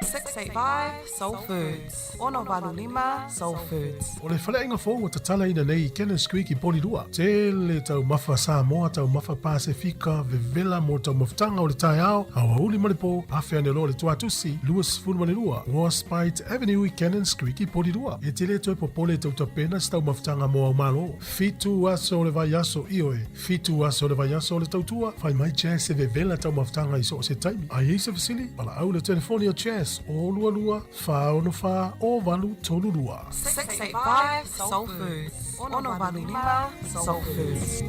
685 Soul Foods, 685 Soul Foods. O le faleaiga fou ua tatalaina nei i Cannons Creek i Porirua. Tele taumafa Samoa, taumafa Pasefika, vevela mo taumafataga o le taeao, aoauli ma le po, afe ane loa le tuatusi, 22 Warspite Avenue i Cannons Creek i Porirua. E te le toe popole i tau tapena se taumafataga mo au malo. Fitu aso o le vaiaso, ioe, fitu aso o le vaiaso o le tautua, fai mai Jazz e vevela taumafataga i so o se taimi. A i ai se fesili, valaau i le telefoni a Jazz, 022 464 0832. 685 Soul Foods, 685 Soul Foods.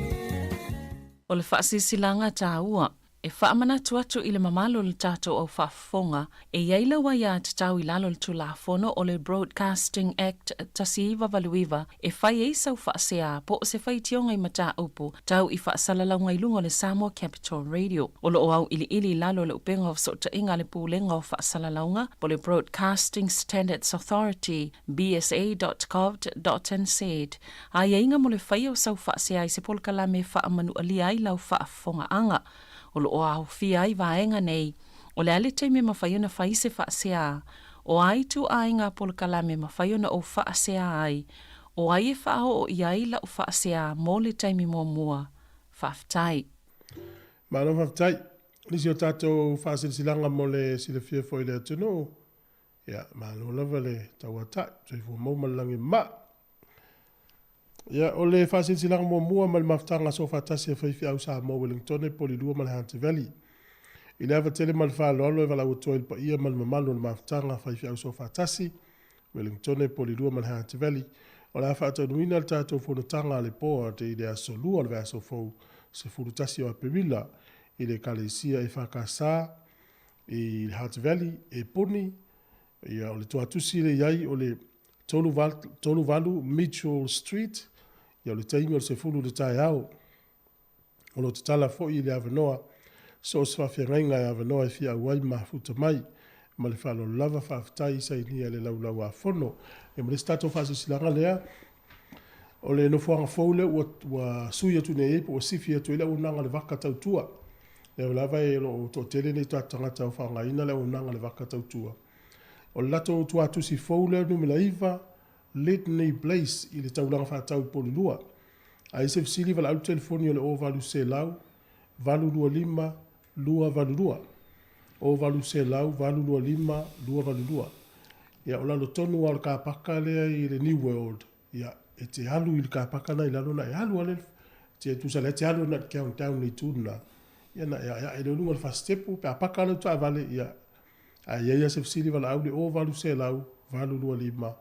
O le faasilasilaga taua E faamanatu atu i le mamalu o le tatou au faafofoga, e i ai lau aiatatau i lalo o le Tulafono o le Broadcasting Act 1989 e fai ai sau faasea po o se faitioga i mataupu tau i faasalalauga i luga o le Samoa Capital Radio. O lo o auiliili i lalo o le upega o fesootaiga a le Pulega o Faasalalauga po o le Broadcasting Standards Authority, bsa.govt.nz, aiaiga mo le faia o sau faasea i se polokalame e faamanualia ai lau faafofogaaga. O lo o aofia ai vaega nei, o le a le taimi e mafai ona fai se faasea, o a ituaiga polokalame e mafai ona ou faasea ai, o ai e faaoo i ai lau faasea mo le taimi muamua. Faafetai. Malo faafetai. Nisi o tatou faasilasilaga mo le silafia foi i le atunuu. Ia, malo lava le tauatai, soifua mau ma le lagi maa. Ia, o le faasilasilaga muamua mai le mafutaga soofaatasi a faifeau Samoa Wellingtone, Polilua ma le Hunter Valley. I le ava tele ma le faaaloalo e valaau atu ai i le paia ma le mamalu o le mafutaga faifeau soofaatasi, Wellingtone, Polilua ma le Hunter Valley, o le a faataunuina le tatou fonotaga a le Board i le aso Lua o le vaiaso fou 11 o Aperila i le Ekalesia EFKS i le Hutt Valley e puni, ia, o le tuatusi le i ai o le 38 Mitchell Street, ia, o le taimi o le 10 i le taeao. O lo o tatala foi i le avanoa so o se faafeagaiga e avanoa e fia auai ma mafuta mai. Ma le faaaloalo lava, faafetai i sainia le Laulau-a-Fono. Ia ma le isi tatou faasilasilaga lea, o le nofoaga fou lea ua, ua sui atu nei ai po ua sifi atu ai le auaunaga a le vaka tautua. Lea lava e lo o toatele nei tatou tagata o faaaogaina le auaunaga a le vaka tautua. O le latou tuatusi fou lea numera 9, Lydney Place i le taulaga faatau i Polilua. A i se fesili valaau le telefoni o le 0800 825 282. 0800 825 282. Ia, o lalo tonu lava o le kapaka lea i le New World, ia, e te alu i le kapaka na i lalo na e alu lava le, te tusa lea e te alu na i le countdown i le itu lena, ia na e aeae lea i luga o le fasitepu, pe a paka lau taavale, ia, a i ai lava se fesili valaau le 0800 825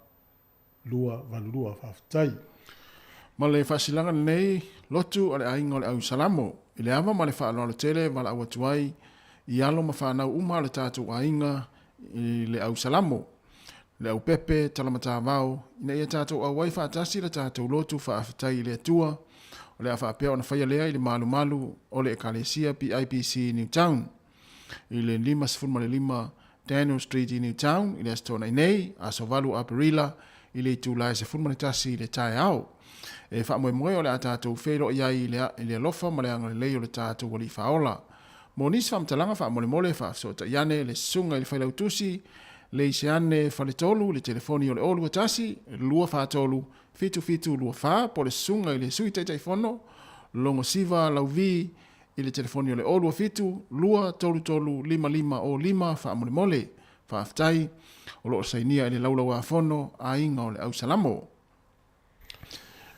282. Faafetai. Ma le faasilaga lenei lotu a le aiga o le Au Salamo, i le ava ma le faaaloalo tele e valaau atu ai i alo ma fanau uma a le tatou aiga i le Au Salamo, le Au Pepe, Talamatavao, ina ia tatou auai faatasi le tatou lotu faafetai i le Atua, o le a faapea ona faia lea i le malumalu o le Ekalesia PIPC Newtown. I le 55 Daniel Street i Newtown i le Aso Toonai nei, aso 8 Aperila, i le itula e 11 i le taeao. E faamoemoe o le a tatou feiloai ai i le, i le alofa ma le agalelei o le tatou Alii Faaola. Mo nisi faamatalaga faamolemole faafesootai ane le Susuga i le Failautusi Leiseane Faletolu i le telefoni o le 021 243 7724 po o le Susuga i le Sui Taitaifono Logosiva Lauvi i le telefoni o le 027 233 5505 faamolemole. Faafetai. O lo o sainia i le Laulau-a-Fono Aiga o le Au Salamo.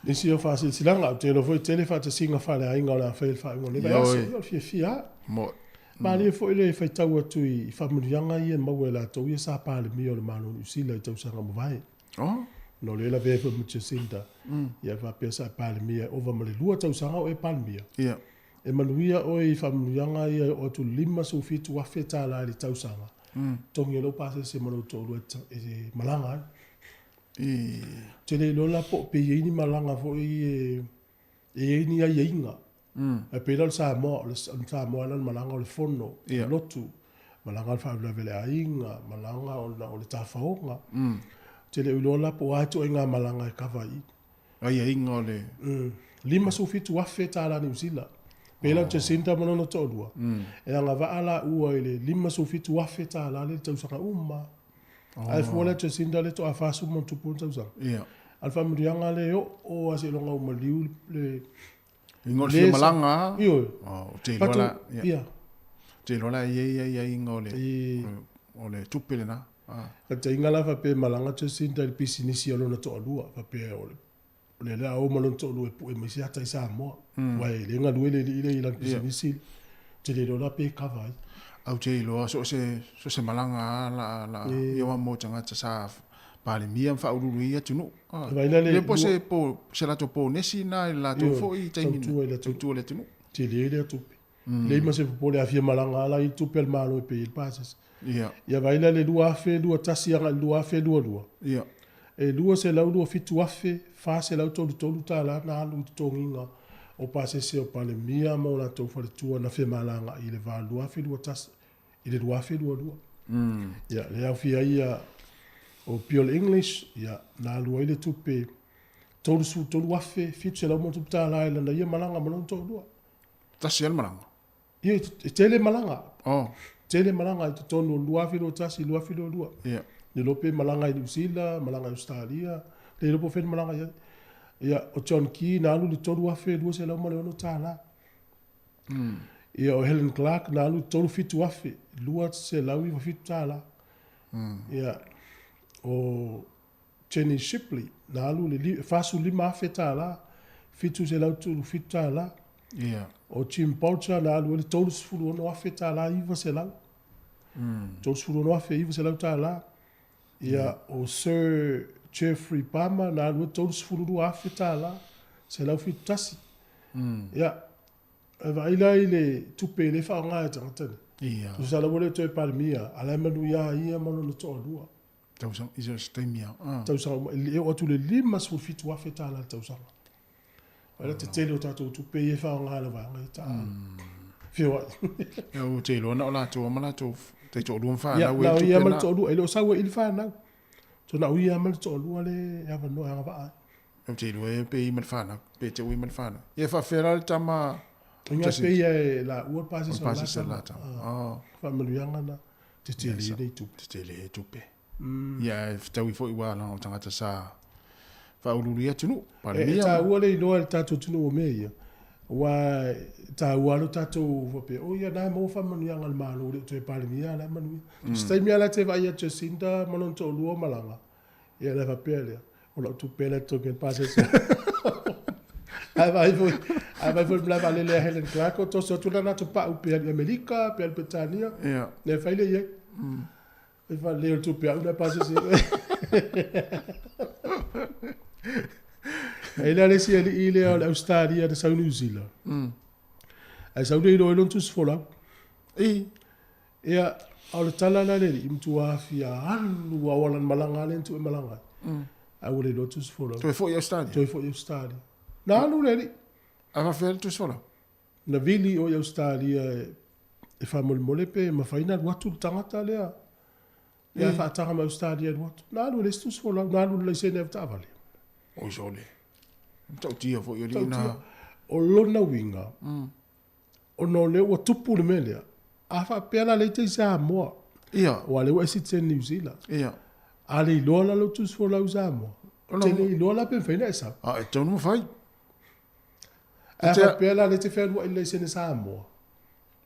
Nisi o faasilasilaga, ou te iloa foi e tele faatasiga faaleaiga o le a faia i le faaiuga o lenei vaiaso. Ia, o le fiafia lava. Moe. Malie foi le faitau atu i faamanuiaga ia e maua e latou ia sa Palemia o le Malo o Niu Sila i tausaga ua mavae. Oh. Ona o lea e lavea ai foi ma Jacinda. Ia faapea sa e Palemia e ova ma le 2 tausaga o e Palemia. Ia. E manuia oe i faamanuiaga ia e oo atu i le $57,000 i le tausaga. Totogi ai lou pasese ma lou toalua e malaga ai. Ou te le iloa la po o pe i ai ni malaga foi e i ai ni aiaiga. Ae pei la o le Samoa, o le Samoa la o le malaga o le fono, o le lotu, malaga o le faalavelave a le aiga, malaga ona o le tafaoga. Ou te le o iloa la po o a ituaiga malaga e kava i i. Aiaiga o le... $57,000 tala Niu Sila. Pei la o Jacinda ma lona toalua, e agavaa laua i le $57,000 tala lea i le tausaga uma. Ae fua lea Jacinda lea toa 40 ma ona tupu ona tausaga. A o le faamanuiaga lea e oo lava seiloga ua maliu le Uiga o le fia malaga lava. Ioe. Ou te iloa la, ia. Ou te iloa la e i ai aiaiga o le, o le tupe lena. Faataitaiga la faapea e malaga Jacinda i le pisinisi a lona toalua, faapea o lea o le a o ma lona toalua e pue mai se ata i Samoa, aua e le galue le alii lea i lana pisinisi, ou te le iloa la pe kava ai. Ou te iloa so o se, so o se malaga lava la, la, ia aua mo tagata sa Palemia ma faauluulu i atunuu. Le po se po se latou ponesi na i le latou foi taimi na tautua i le atunuu. Tele lea tupe. Leai ma se popole a fia malaga lava la i le tupe a le Malo e pay ai le pasese. Ia vaai la i le 2021 agai i le 2022. E $227,433 tala na alu i totogiga o pasese o Palemia ma o latou faletua na femalagaai i le va o le 2021 i le 2022. Ia, lea e aofia ai ia o Bill English, ia, na alu ai le tupe $33,700 tala i lana ia malaga ma lona toalua. Tasi lava le malaga? Ia, e tele malaga. Oh. Tele malaga i totonu o le 2021, 2022. Ia. Le iloa pe malaga i Niu Sila, malaga i Ausetalia, le iloa po o fea le malaga i ai. Ia, o John Key na alu i le $3,206. Ia, o Helen Clark na alu i le $37,297. Ia, o Jenny Shipley na alu i le $45,000, $737. Ia. O Jim Bolger na alu ai le $36,000, 900. $36,900. Ia, o Sir Geoffrey Palmer na alu ai le $32,000, 171. Ia, e vaai la i le tupe lea e faaaoga e tagata nei. Ia. Tusa la ua le toe Palemia, a o la e manuia ia ma lona toalua. Tausaga, i se taimi lava. Ah. Tausaga uma, e oo atu i le $57,000 i le tausaga. Vaai la tetele o tatou tupe ia e faaaoga e le vaega ia ta feoai. Ia, ou te iloa na o latou ma latou taitoalua ma fanau e tupe na. Ia, na o ia ma le toalua, e le o sau ai i le fanau. So na o ia ma le toalua le avanoa e agavaa ai. Ou te iloa e pe i ma le fanau, pe te ui ma le fanau. Ia e faafefea la le tama. Inga pe ia e laua le pasese o le la tama. Oh. Faamanuiaga na. Tetele nei tupe. Tetele tupe. Ia e fetaui foi ua leaga o tagata sa faauluulu i atunuu. Palemia. E taua le iloa e le tatou atunuu o mea ia. Aua e taua lava lo tatou faapea, oh ia na e maua faamanuiaga a le Malo e le o toe Palemia a la e manuia. Se taimi lava la te vaai ia Jacinda ma lona toalua o malaga, ia ona faapea lea, o lau tupe la e totogi ai le pasese. Ae vaai foi, ae vaai foi i le malae vaalele a Helen Clark, o toso atu lana latou pau pe alu i Amerika, pe alu i Peretania, ia fai lea i ai. E faalelei o le tupe au na pasese. E i ai la le isi alii lea o le Ausetalia na sau i Niu Sila. Ae sau le iloa ai lona tusi folau. Ia, a o le tala la le alii, matua fia alu lava lana malaga lea na tuu e malaga ai. Ae ua le iloa tusi folau. Toe foi i Ausetalia? Toe foi i Ausetalia. Na alu le alii. Ae faafefea le tusi folau? Na vili o i Ausetalia e faamolemole pe mafai ona alu atu le tagata lea. Ia faataga mai Ausetalia e alu atu. Na alu e le isi tusi folau, na alu i le laisene avetaavale. Oi sole. Matautia foi alii na. O lona uiga, Ona o lea ua tupu le mea lea, a faapea la lea e te i Samoa, Ia. Aua o lea ua e citizen Niu Sila. Ia. A le iloa la lou tusi folau i Samoa, e te le iloa la pe mafai ona e sau. A, e tatau ona mafai. Ae a faapea la lea e te fealuai i le laisene Samoa. O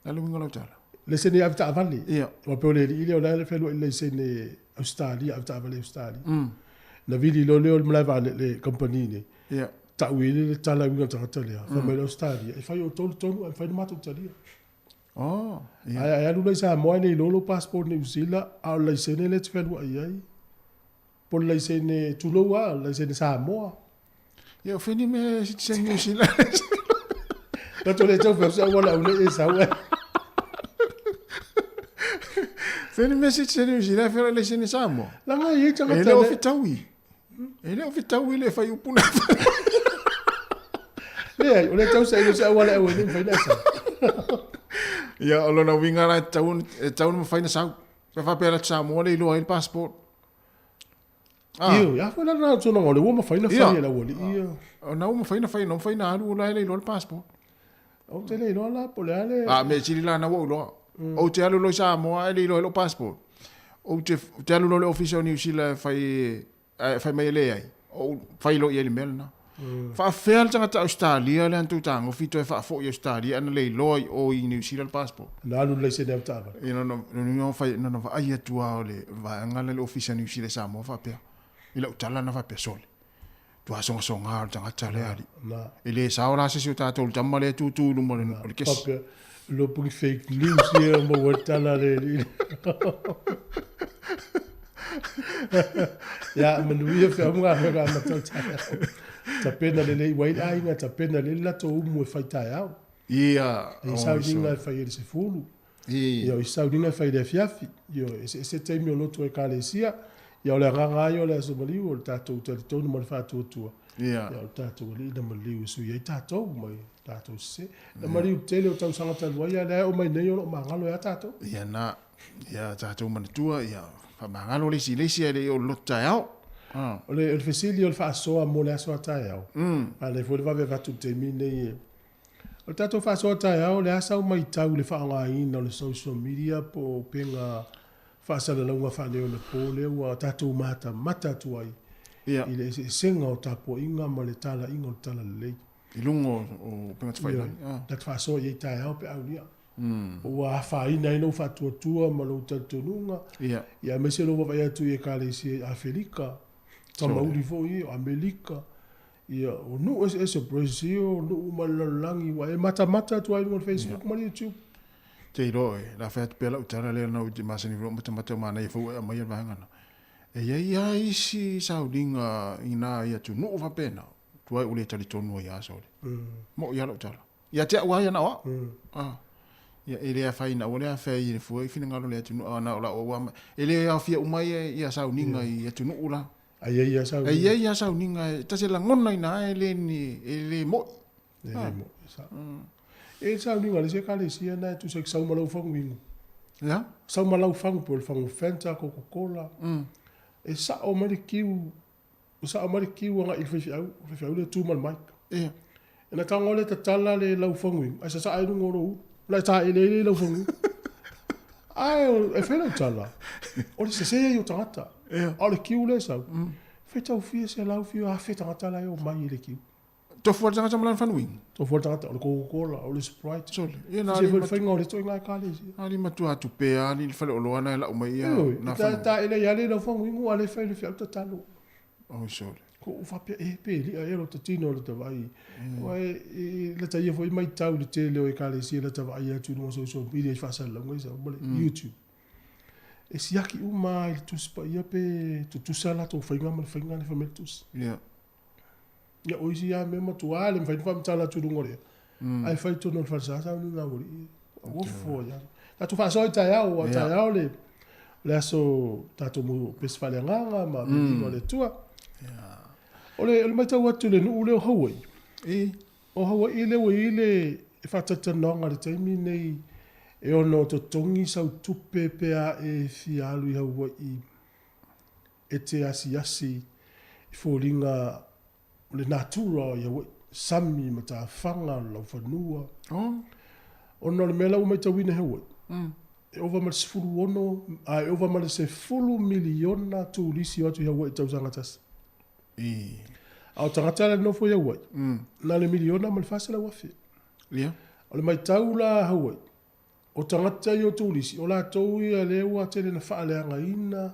le a le uiga o lau tala? Laisene avetaavale. Ia. Aua pei o le alii lea o la e fealuai i le laisene Ausetalia, avetaavale Ausetalia. Ona vili loa lea o le malae vaalele, le kamupani nei. Ia. Tau i ai le tala e uiga i le tagata lea, fai mai le Ausetalia, e fai outou le tonu ae mafai ona matou talia. Oh, ia. Ae a e alu la i Samoa e le iloa lou passport Niu Sila, a o le laisene lea e te fealuai ai, po o le laisene, tulou lava, le laisene Samoa. Ia, o fea ni mea e citizen Niu Sila? Na te le tau fai se auala au nei e sau ai. Fea ni mea citizen Niu Sila e fealuai i le laisene Samoa? Leaga e i ai tagata E le o fetaui. E le o fetaui le fuaiupu na. Leai, o le tau saili o se auala e aua ai nei mafai ona e sau. Ia, o lona uiga la e tatau ona, e tatau ona mafai ona sau. Pe faapea la Samoa le iloa ai le passport. Ah. Ioe, a foi la lena tulaga o le ua mafai ona fai e le aualii ia. O na ua mafai ona fai, na mafai ona alu la e le iloa le passport. Ou te le iloa la po o le a le... A mea sili la na ua ou iloa. Ou te alu loa i Samoa ae le iloa ai lou passport. Ou te, ou te alu loa i le ofisa o Niu Sila e fai, ae fai mai e leai. Ou fai loa i ai le mea lena. Faafefea le tagata Ausetalia lea na tou tagofi toe faafoi i Ausetalia ae na le iloa i o i Niu Sila le passport. Na alu le laisene avetaavale. Ia, na, na, fai, na, na vaai atu lava o le vaega lea le ofisa Niu Sila i Samoa faapea. I lau tala na faapea, sole. Matua sogasoga o le tagata lea alii. E le sao la se isi o tatou le tama lea e tutu i luma o le kesi. Faapea, iloa po ni fake news ia e maua ai le tala a le alii. Ia, manuia feau ma galuega amata o le taeao. Tapena lelei, ua i ai le aiga e tapena lelei le latou umu e fai taeao. Ia, E i ai sauniga e fai ai le 10. Ia, o isi sauniga e fai i le afiafi. Ioe, e eseese taimi o lotu Ekalesia. Ia, o le agaga lava ia o le Aso Maliu, o le tatou talitonu ma le faatuatua. Ia, o le tatou Alii na maliu e sui ai tatou mai tatou sese. Na maliu tele o tausaga talu ai, a o lea e oo mai nei o lo o magalo ai lava tatou. Ia na, ia tatou manatua, ia faamagalo le isi i le isi ae le i oo i le lotu taeao. O le fesili o le faasoa mo le aso a taeao, a lea foi le vave avatu i le taimi lenei e O le tatou faasoa taeao, o le a sau matau i le faaaogaina o le social media po o upega faasalalauga faaneionapo lea ua tatou matamata atu ai i le eseesega o tapuaiga ma le talaiga o le talalelei. I luga o upega tafailagi. Ioe, ta te faasoa i ai taeao pe aulia. Ua afaina ai lou faatuatua ma lou talitonuga, ia aemaise lou vaavaai atu i Ekalesia i Afelika, tamauli foi ia, o Amelika, Ia, o nuu eseese o Brazil, o nuu uma o le lalolagi, ua e matamata atu lava i luga o le Facebook ma le YouTube. Te iloa oe, la fai atu pea lau tala lea na ou te masani foi matamata manaia foi ua e aumaia le vaega lena. E i ai lava isi sauliga i na i atunuu faapena, tuai ua le talitonu ai lava sole. Moʻi lava lau tala. Ia te au lava ia na o au. Ah. Ia e le afaina aua le afea i le fua i finagalo o le atunuu, a na o lau au lava, e le aofia uma ia sauniga i atunuu la. A i ai lava sauniga. E i ai lava sauniga, e tasi e lagona i ina e le ni, e le mo'i. E le mo'i, e sao. E i ai le sauniga a le isi ekalesia na e tusa ai sau ma lau fagu inu. Ia? Sau ma lau fagu po o le fagu Fanta, Coca Cola. E sao mai le kiu, e sao mai le kiu agai i le faifeau, o le faifeau lea e tu ma le mic. Ia. E na tago lea tatala le lau fagu inu, ae sasaa ai luga o lou ulu. La e taele ai le lau fagu inu. Ae e fai lau tala, o le sese ai o tagata. A o le kiu lea e sau, faitau fia selau fia afe tagata la e omai i le kiu. Tofu lava le tagata ma lana fanuiga. Tofu lava le tagata, o le Coca-Cola, o le Sprite. Sole, ia na Se foi le faiga o le ituaiga ekalesia. Ali matua tupe lava ali le faleoloa na e lau mai ia na fanuiga. E taele ai lava le lau fanuiga, a le fai le feau tatalo. Oi sole. Ko ou faapea, e pe lia ea lota tino o lota vaai. Aua e lata ia foi maitau i le tele o ekalesia lata vaai atu i luga o social media i faasalalauga i sau ma le YouTube. E siaki uma lava i le Tusi Paia pe tutusa latou faiga ma le faiga lea fai mai le Tusi. Ia o isi lava mea matua le mafai ona faamatala atu i luga o le ea. Ae fai i totonu o le falesa sauniga aualii. Ua fua ia. Tatou faasoa i taeao, aua o taeao le le aso tatou mo pese faaleagaga ma viiga o le Atua. O le o le matau atu i le nuu lea o Hawaii. O Hawaii lea ua i ai le faatalatalanoaga i le taimi lenei e ono totogi sau tupe pe a e fia alu i Hawaii e te asiasi i foliga o le natura i Hawaii, sami, matafaga, laufanua. Oh. Ona o le mea la ua matauina i Hawaii, e ova ma le 16, a e ova ma le 10 miliona turisi o atu i Hawaii i tausaga e tasi. A o tagata la e nofo i Hawaii, na o le miliona ma le 400,000. Ia. O le matau la a Hawaii, o tagata ia o turisi, o latou ia lea ua tele na faaleagaina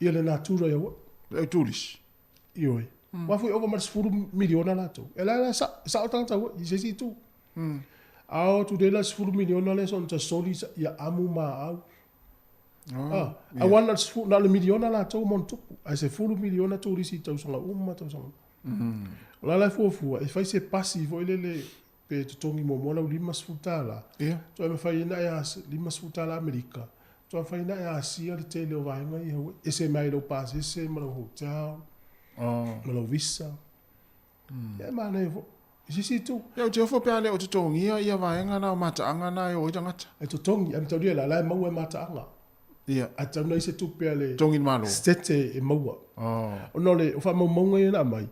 ia le natura i Hawaii. Le au turisi? Ioe. Aua foi e ova ma le 10 miliona latou. E la la e sao tagata Hawaii i se isi itu. A o atu nei la le 10 miliona lea soona tasoli ia amu ma aau. Ah, aua na o le miliona latou ma ona tupu, ae 10 miliona turisi i tausaga uma tausaga uma. O la la e fuafua e fai se pasi foi lele pe totogi muamua lau $50, toe mafai ai ona e $50 Amerika, toe mafai ai ona e asia le tele o vaega ia i Hawaii, ese mai lou pasese ma lau hotel ma lau visa. Ia e manaia foi i se isi itu. Ia, ou te ofo pe a le o totogia ia vaega na o mataaga na e o ai tagata. E totogi, ae mataulia la, la e maua e mataaga. Ia. Ae tatau ona i ai se tupe a le Totogi le Malo. Setete e maua. Ona o le, o faamaumauga ia na aumai,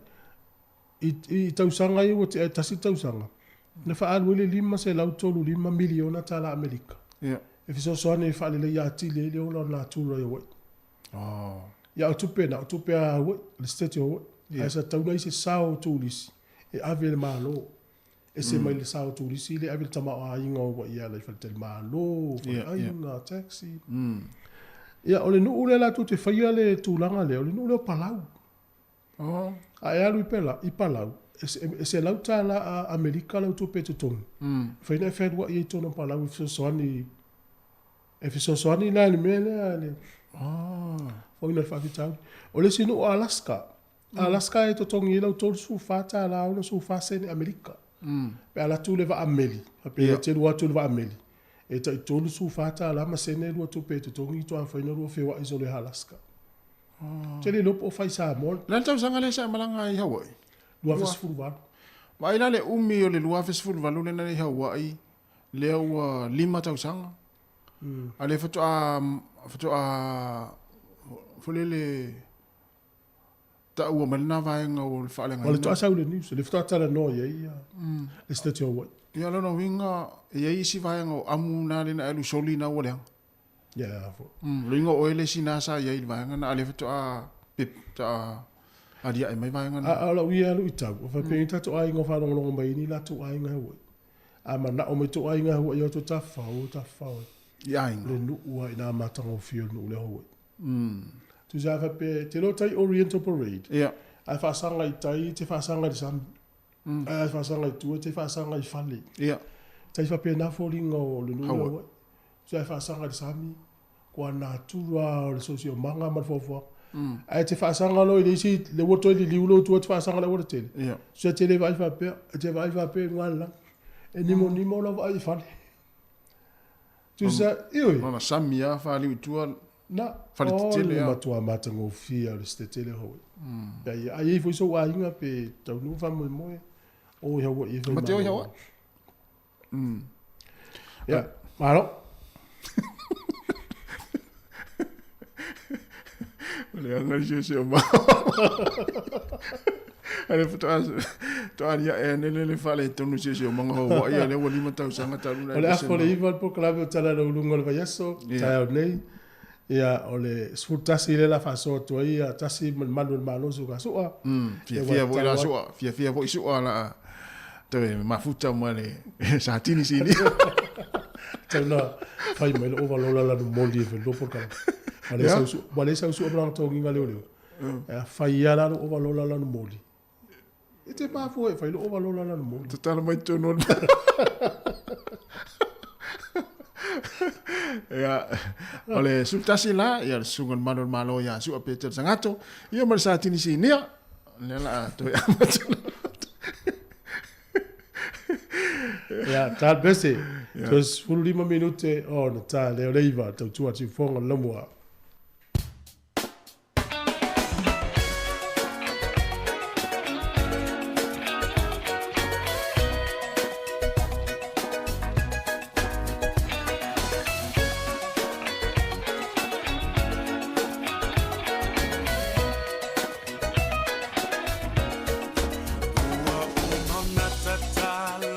I, i tausaga ia ua tea e tasi tausaga, na faaalu ai le $535 miliona tala Amerika e fesoasoani e faaleleia atili ai le ola o le natura i Hawaii. Ia, o tupe na, o tupe a Hawaii, le State o Hawaii. Ae sa tatau ona i ai se sao o turisi e ave i le Malo. Ese mai le sao o turisi lea e ave i le tamaoaiga o Hawaii e ala i faletalimalo, faleaiga, taxi. Ia, o le nuu lea latou te faia le tulaga lea, o le nuu lea o Palau. Oh. A e alu i Pela, i Palau, e $100 a Amerika lau tupe e totogi. Mafai ona e fealuai ai i totonu o Palau e fesoasoani, e fesoasoani la i le mea lea, le foaiina o le faafitauli. O le isi nuu o Alaska. Alaska e totogi ai lau $34 64 sene Amerika. Pe a alu atu le vaa meli, faapea e te alu atu i le vaa meli, e tai $34 ma sene lua tupe e totogi faatoa mafai ona lua feoai solo i Alaska. Ou te le iloa po o fai i Samoa. O le a le tausaga lea sa e malaga ai i Hawaii? 2018. Vaai la le umi o le 2018 lea na i Hawaii, lea ua 5 tausaga. A lea faatoa, faatoa, foi lele, taua mai lena vaega o le faaleagaina. O le faatoa sau i le news, o lea faatoa talanoa i ai le State o Hawaii. Ia o lona uiga, e i ai isi vaega o amu na lea na e alu soli na ua leaga. Ia foi. Lona uiga o oe le isi na sa i ai i le vaega na, a o lea faatoa faatoa aliae mai vaega na. A o lau ia luitau, o faapea ni tatou aiga o faalogologo mai ai ni latou aiga Hawaii. A manao mai tou aiga Hawaii o atu tafafao, o tafafao ai. I aiga. Le nuu lava ina matagofie o le nuu lea o Hawaii. Tusa a faapea, te iloa tai Oriental Parade. Ia. A e faasaga i tai, e te faasaga i le sami. Ae a faasaga i tua, e te faasaga i fale. Ia. Tai faapena foliga o le nuu lea o Hawaii. Tusa e faasaga i le sami, kua natura o le siosiomaga ma le foafoaga. Ae e te faasaga loa i le isi, le ua toe liliu lou tua e te faasaga i le auala tele. Ia. Tusa e te le vaai faapea, e te vaai faapea i luga o le lagi. E nimonimo lau vaai i fale. Tusa, ioe. Lona sami lava faliu i tua, Na, fale tetele o le lava. matua matagofie o le stetele o Hawaii. Pea ia, a i ai foi sou aiga pe taunuu faamoemoe, o i Hawaii e fai Ma te o i malo. Hawaii. Ia, malo. O le aga le siosiomaga. A lea faatoa faatoa aliae ane le le faaletonu siosiomaga o Hawaii a lea ua 5 tausaga talu ona O le ese afa o le mai. 9 le polokalame o Tala i le Uluga o le Vaiaso, Ia. taeao nei. Ia, o le 11 lea o le a faasoa atu ai ia tasi ma le malu o le Malo Suka Sua. Ia, ua Fiafia foi tatau la atu. Sua, fiafia foi Sua la toe mafuta ma le satini sinia. Tau na fai mai le ova lola lanu moli e whenua polokalame. Ua le Ia. sau sua, ua le sau sua ma lana togiga leoleo. Ia, fai ia la lou ova lola lanu moli. E te mafua e fai lou ova lola lanu moli. Tatala mai totonu o le Ia, o le 11 la, ia le susuga i le Malu o le Malo ia Sua Peter Sangato, ia ma le Satini Sinia, lea o le a toe amata. Ia, tā Bese, toe 15 minute ona tā lea o le iva, tautua atu i fofoga o le lamua. Ua uma ona tatala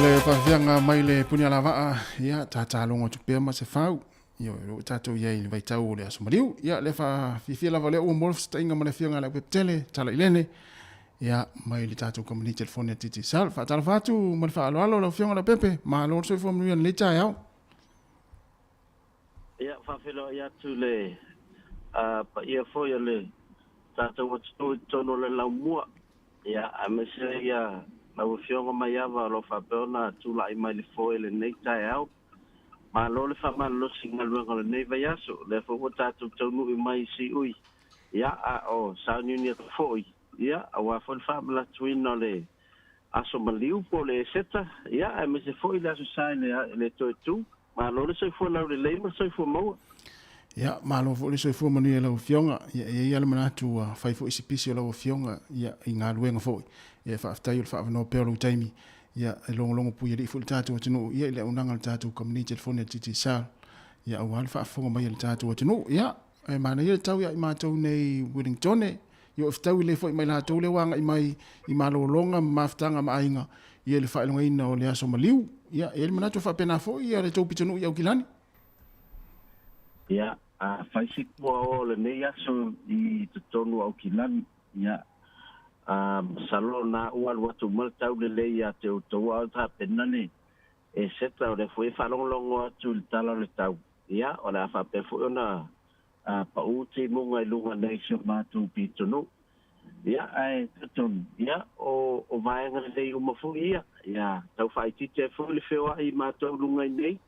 Le faafiaga mai le Punialavaa, ia tatalogo atu pea ma se fau. Ia o lo o tatou i ai i le vaitau o le aso maliu. Ia le faafiafia lava lea ua maua le fesootaiga ma le afioga ia Leaupepe Talailene. Ia mai le tatou kamupani telefoni a Digicel. Faatalofa atu ma le faaaloalo lau afioga Leaupepe. Malo le soifua manuia i lenei taeao. Ia, faafeiloai atu i le paia foi o le tatou atunuu i totonu o le laumua, ia, aemaise ai lau Afioga Maiava o lo o faapea ona tulai mai le foe i lenei taeao. Malo le faamalolosi i galuega o lenei vaiaso, o lea foi ua tatou taunuu mai i Siui, ia, a o sauniuni atu foi, ia, aua foi le faamanatuina o le aso maliu po o le Eseta, ia, aemaise foi le Aso Sa i le toe tu. Malo le soifua laulelei ma le soifua maua. Ia, malo foi le soifua manuia i lau Afioga. Ia, e i ai lava le manatu ua fai foi si pisi o lau Afioga, ia, i galuega foi. Ia, faafetai o le faaavanoa pea o lou taimi, ia, e logologo puialii foi le tatou atunuu, ia, i le auaunaga a le tatou kamupani telefoni a le Digicel, ia, aua le faafofoga mai a le tatou atunuu. Ia, e manaia le tau ia i matou nei i Wellingtone, ia, o fetaui lelei foi ma i latou lea ua agai mai i malologa ma mafutaga ma aiga, ia, i le faailogaina o le aso maliu. Ia, e i ai le manatu e faapena foi ia le tou pitonuu i Aukilani. Ia, a fai se puaoa o lenei aso i totonu o Aukilani, ia, a masalo na ua alu atu uma le tau lelei ia te outou a o tapena le Eseta, o lea foi e faalogologo atu i le tala o le tau, ia, o le a faapea foi ona pau timuga i luga nei i si o matou pitonuu. Ia, ae talitonu, ia, o, o vaega lelei uma foi ia, ia, tau faaitiiti ai foi le feoai i matou luga i nei,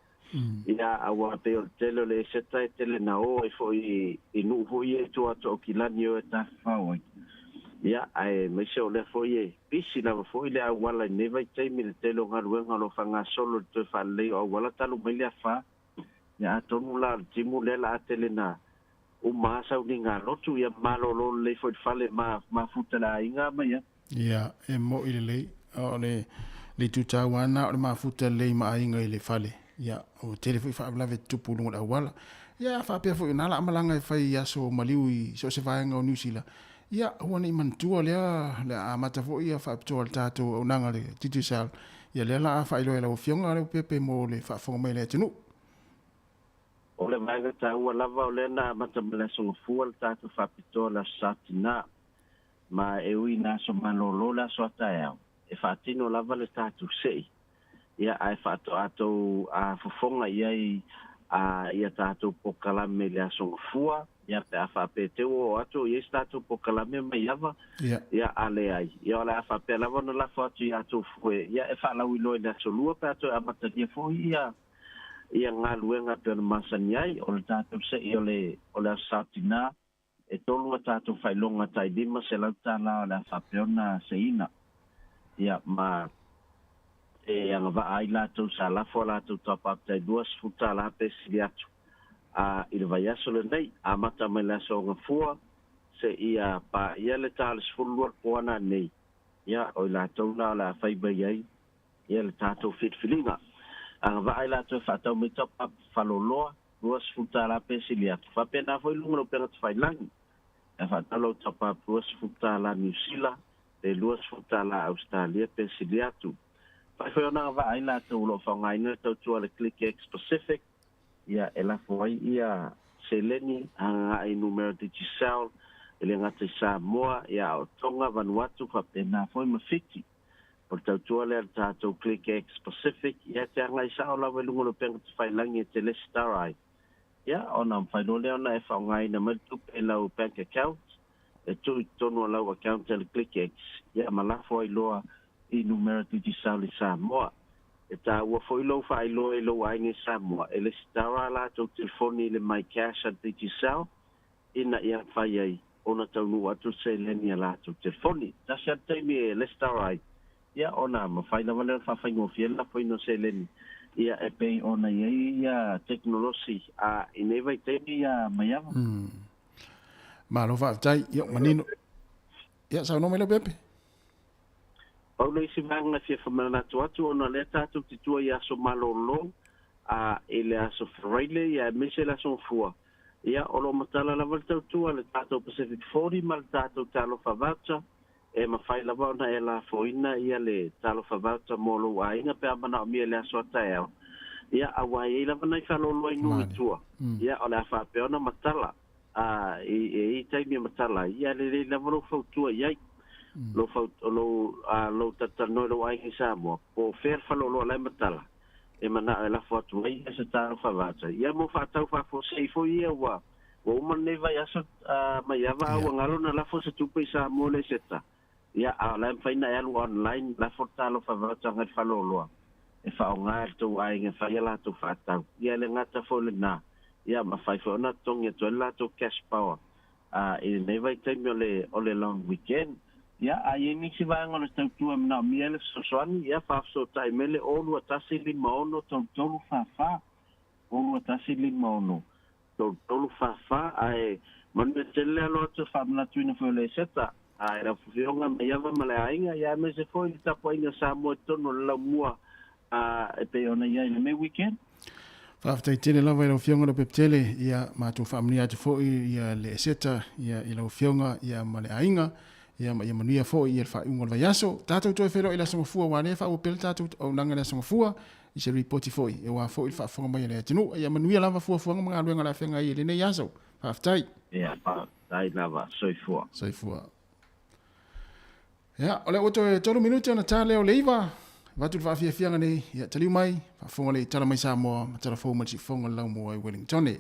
ia, aua pei o le tele o le Eseta e tele na o ai foi i, i nuu foi ia i tua atu o Aukilani e o e tafafao ai. Ia, aemaise o lea foi e pisi lava foi le auala i lenei vaitaimi i le tele o galuega o lo o faagasolo i le toe faalelei o auala talu mai le afa. Ia, atonu la o le timu lea la a tele na uma a sauniga lotu, ia malolo lelei foi le fale ma mafuta le aiga ma ia. Ia, e mo'i lelei, o le le itu taua lava lena o le mafuta lelei ma aiga i le fale. Ia, ua tele foi faalavelave e tutupu i luga o le auala. Ia, a faapea foi o na la malaga e fai i aso maliu i so o se vaega o Niu Sila, ia, aua ne i manatua lea le a amata foi ia faapitoa le tatou auaunaga a le Digicel, ia lea la a faailoa e lau Afioga Leaupepe mo le faafofoga mai a le atunuu. O le vaega taua lava o lea na amata mai le Aso Gafua le tatou faapitoa le Aso Sa Tinā. Ma e ui ina aso malōlō le aso a taeao, e faatino lava le tatou seʻi, ia, ae faatoa tou fofoga i ai a ia tatou pokalame i le Aso Gafua, ia, pe a faapea te ua oo atu o i ai se tatou pokalame mai ava, ia, a leai, ia, o le a faapea lava ona lafo atu ia tou fue, ia, e faalauiloa i le Aso Lua pe a toe amatalia foi ia ia galuega e pei ona masani ai, o le tatou seʻi o le o le Aso Sa Tinā, e tolu a tatou faailoga tai $500 o le a faapea ona seina, ia, ma e agavaa ai latou sa lafo a latou top up tai $20 pe sili atu a i le vaiaso lenei, amata mai le aso Gafua seia paia le ta o le 12 le po ana nei, ia, o i latou la o le a fai mai ai ia le tatou filifiliga. Agavaa ai latou e faatau mai top up faaloloa, $20 pe sili atu. Faapena foi luga o le upega tafailagi, e faatau lau top up $20 Niu Sila pe $20 Ausetalia pe sili atu. Fai foi ona agavaa ai latou o lo o faaaogaina le tautua a le Click X Pacific, ia e lafo ai ia seleni agagae i numera Digicel e le gata i Samoa, ia a o Tonga, Vanuatu faapena foi ma Fiti. O le tautua lea a le tatou Click X Pacific, ia e te agai sao lava i luga o le upega tafailagi e te lesitara ai. Ia, ona mafai loa lea ona e faaaogaina mai le tupe i lau bank account, e tuu i totonu o lau account a le Click X, ia ma lafo ai loa i numera Digicel i Samoa. E taua foi lou faailoa i lou aiga i Samoa, e lesitara a latou telefoni i le MyCash a le Digicel, ina ia mafai ai ona taunuu atu le seleni a latou telefoni. Tasi lava le taimi e lesitara ai, ia ona mafai lava lea ona faafaigofie le lafoina o seleni, ia e pei ona i ai ia tekonolosi a i nei vaitaimi ia Maiava. Malo faafetai, ia ua manino. Ia saunoa mai Leaupepe. Pau le isi vaega e fia faamanatu atu ona o lea tatou te tua i aso malolo a i le aso Faraile ia aemaise le aso Gafua, Ia, o lo o matala lava le tautua a le tatou Pacific 40 ma le tatou Talofa Voucher E mafai lava ona e lafoina ia le talofa voucher mo lou aiga pe a manaomia i le aso a taeao, ia, aua e i ai lava nai faleoloa i nuu i tua, ia, o le a faapea ona matala, a, i, e i ai taimi e matala ai, ia, e lelei lava lou fautua i ai, lou fau, lou, a, lou talatalanoa i lou aiga i Samoa, po o fea le faleoloa la e matala, e manao e lafo atu ai ia se talofa voucher, ia, mo faatau faafuasei foi ia ua, Ua uma lenei vaiaso Maiava a ua galo na lafo se tupe i Samoa le seta. Ia, a o la e mafai na e alu online lafo le talofa voucher agai le faleoloa e faaaoga e le tou aiga e fai a latou faatau. Ia, e le gata foi lena, ia mafai foi ona totogi atu ai le latou cash power i lenei vaitaimi o le o le long weekend. Ia, a i ai nisi vaega o le tautua e manaomia ai le fesoasoani, ia faafesootai mai le 0 2 1 5 6 3 4 4, 0 2 1 5 6 33 44 ae manuia tele le alo atu e faamanatuina foi o le Eseta ae lau Afioga Maiava ma le aiga ia aemaise foi le tapuaiga Samoa i totonu o le laumua a e pei ona i ai i lenei weekend. Faafetai tele lava i lau Afioga Leupepetele, ia matou faamanuia atu foi ia le Eseta ia i lau Afioga ia ma le aiga ia ma ia manuia foi ia le faaiuga o le vaiaso. Tatou toe feiloai i le Aso Gafua aua o lea e faaauau pea le tatou auaunaga i le Aso Gafua i se ripoti foi aua foi le faafofoga mai a le atunuu. Ia manuia lava fuafuaga ma galuega o le a feagai ai i lenei aso. Faafetai. Ia, faafetai lava. Soifua. Soifua. Ia, o lea ua toe 3 minute ona ta lea o le 9. Avatu le faafiafiaga nei, ia taliu mai, faafofoga lea i Tala Mai Samoa ma Tala Fou mai le Siufofoga o le Laumua i Wellingtone.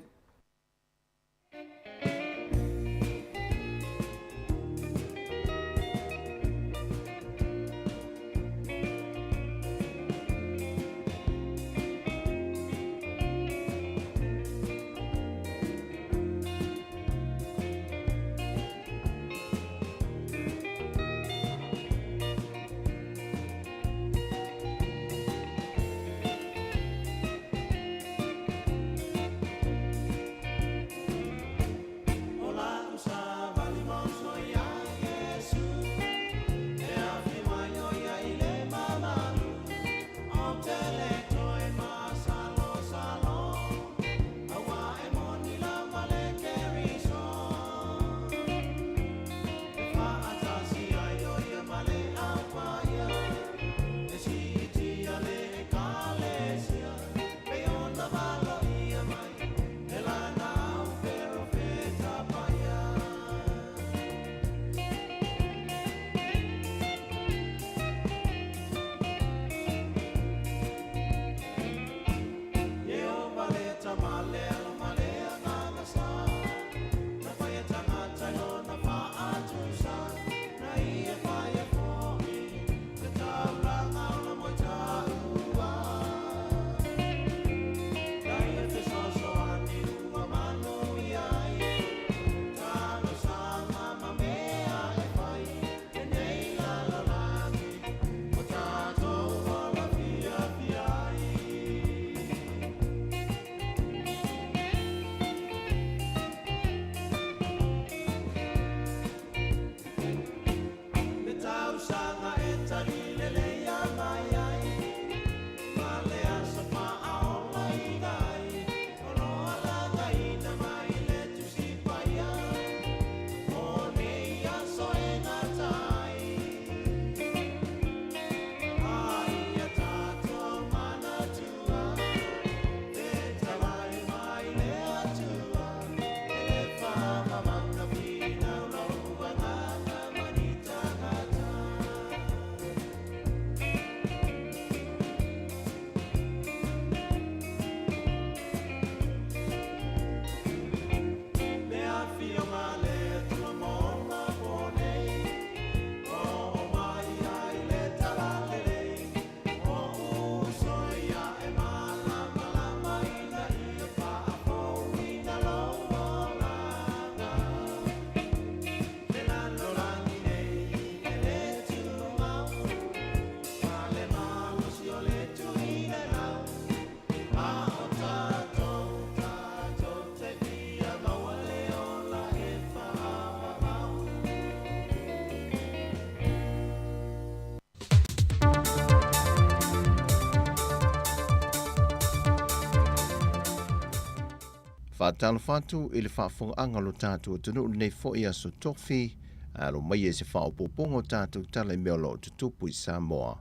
Faatalofa atu i le faafofogaaga o lo tatou atunuu i lenei foi aso Tofi, Ae alo maia i se faaopoopoga o tatou tala i mea o lo o tutupu i Samoa.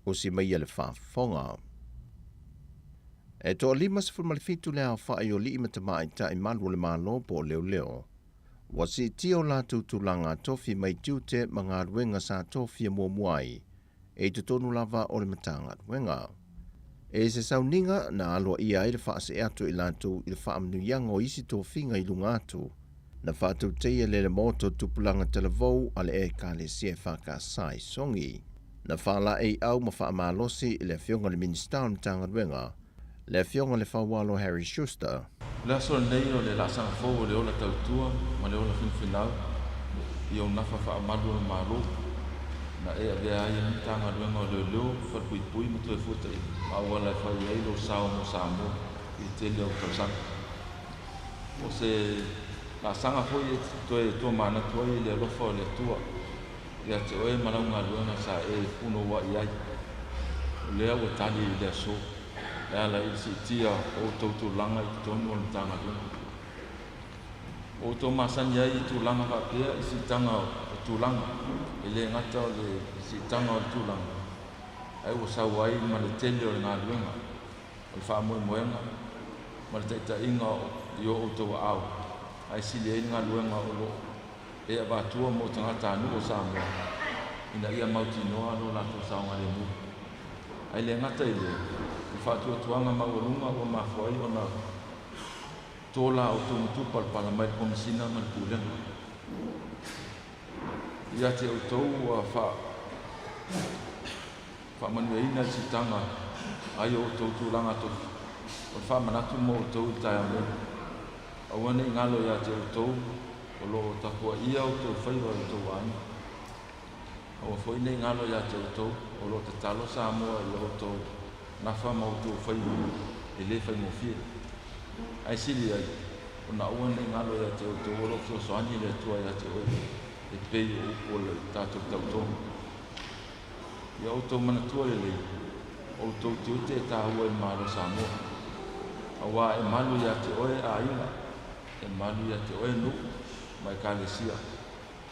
Usi maia le faafofoga. E toa-57 le aofai o alii ma tamaitai malu o le Malo po o leoleo ua siitia o latou tulaga tofi mai tiute ma galuega sa tofia muamua ai e i totonu lava o le Matagaluega. E se sauniga na aloaia ai le faasee atu e i latou i le faamanuiaga o isi tofiga i luga atu, na faatauteia lea le Maota o Tupulaga Talavou a le Ekalesia EFKS i Sogi. Na faalaeiau ma faamalosi i le Afioga i le Minisita o le Matagaluega, le Afioga Lefaualo Harry Schuster. O le aso lenei o le laasaga fou o le ola tautua ma le ola finafinau i ou nafa faamalu o le Malo, na e avea ai e le Matagaluega o Leoleo, Falepuipui ma Toefuataiga ma auala e fai ai lou sao mo Samoa i le tele o tausaga. O se laasaga foi e toe tomanatu ai i le alofa o le Atua ia te oe ma lau galuega sa e punouai ai, o lea ua tali i le aso e ala i le siitia o outou tulaga i totonu o le Matagaluega. Ua outou masani ai i tulaga faapea i siitaga o tulaga, e le gata o le siitaga o le tulaga, ae ua sau ai ma le tele o le galuega, o le faamoemoega ma le taitaiga i o outou aao, ae sili ai le galuega o lo o e avatua mo tagatanuu o Samoa ina ia mautinoa lo latou saogalemu. Ae le gata i lea, o le faatuatuaga maualuga ua mafua ai ona to la outou matupalapala mai le Komesina ma le Pulega. Ia te outou ua faamanuiaina le siitaga ai o outou tulaga tofi, o le faamanatu mo outou i le taeao nei. Aua ne i galo ia te outou o lo o tapuaia outou faiva i outou aiga. Aua foi ne i galo ia te outou o lo o tatalo Samoa i outou nafa ma outou faiva e le faigofie. Ae sili ai, ona aua ne i galo ia te outou o lo o fesoasoani le Atua ia te oe, e pei o upu o le tatou tautoga. Ia outou manatua lelei, o outou tiute e taua i le Malo o Samoa, auā e malu ia te oe aiga, e malu ia te oe nuu ma ekalesia,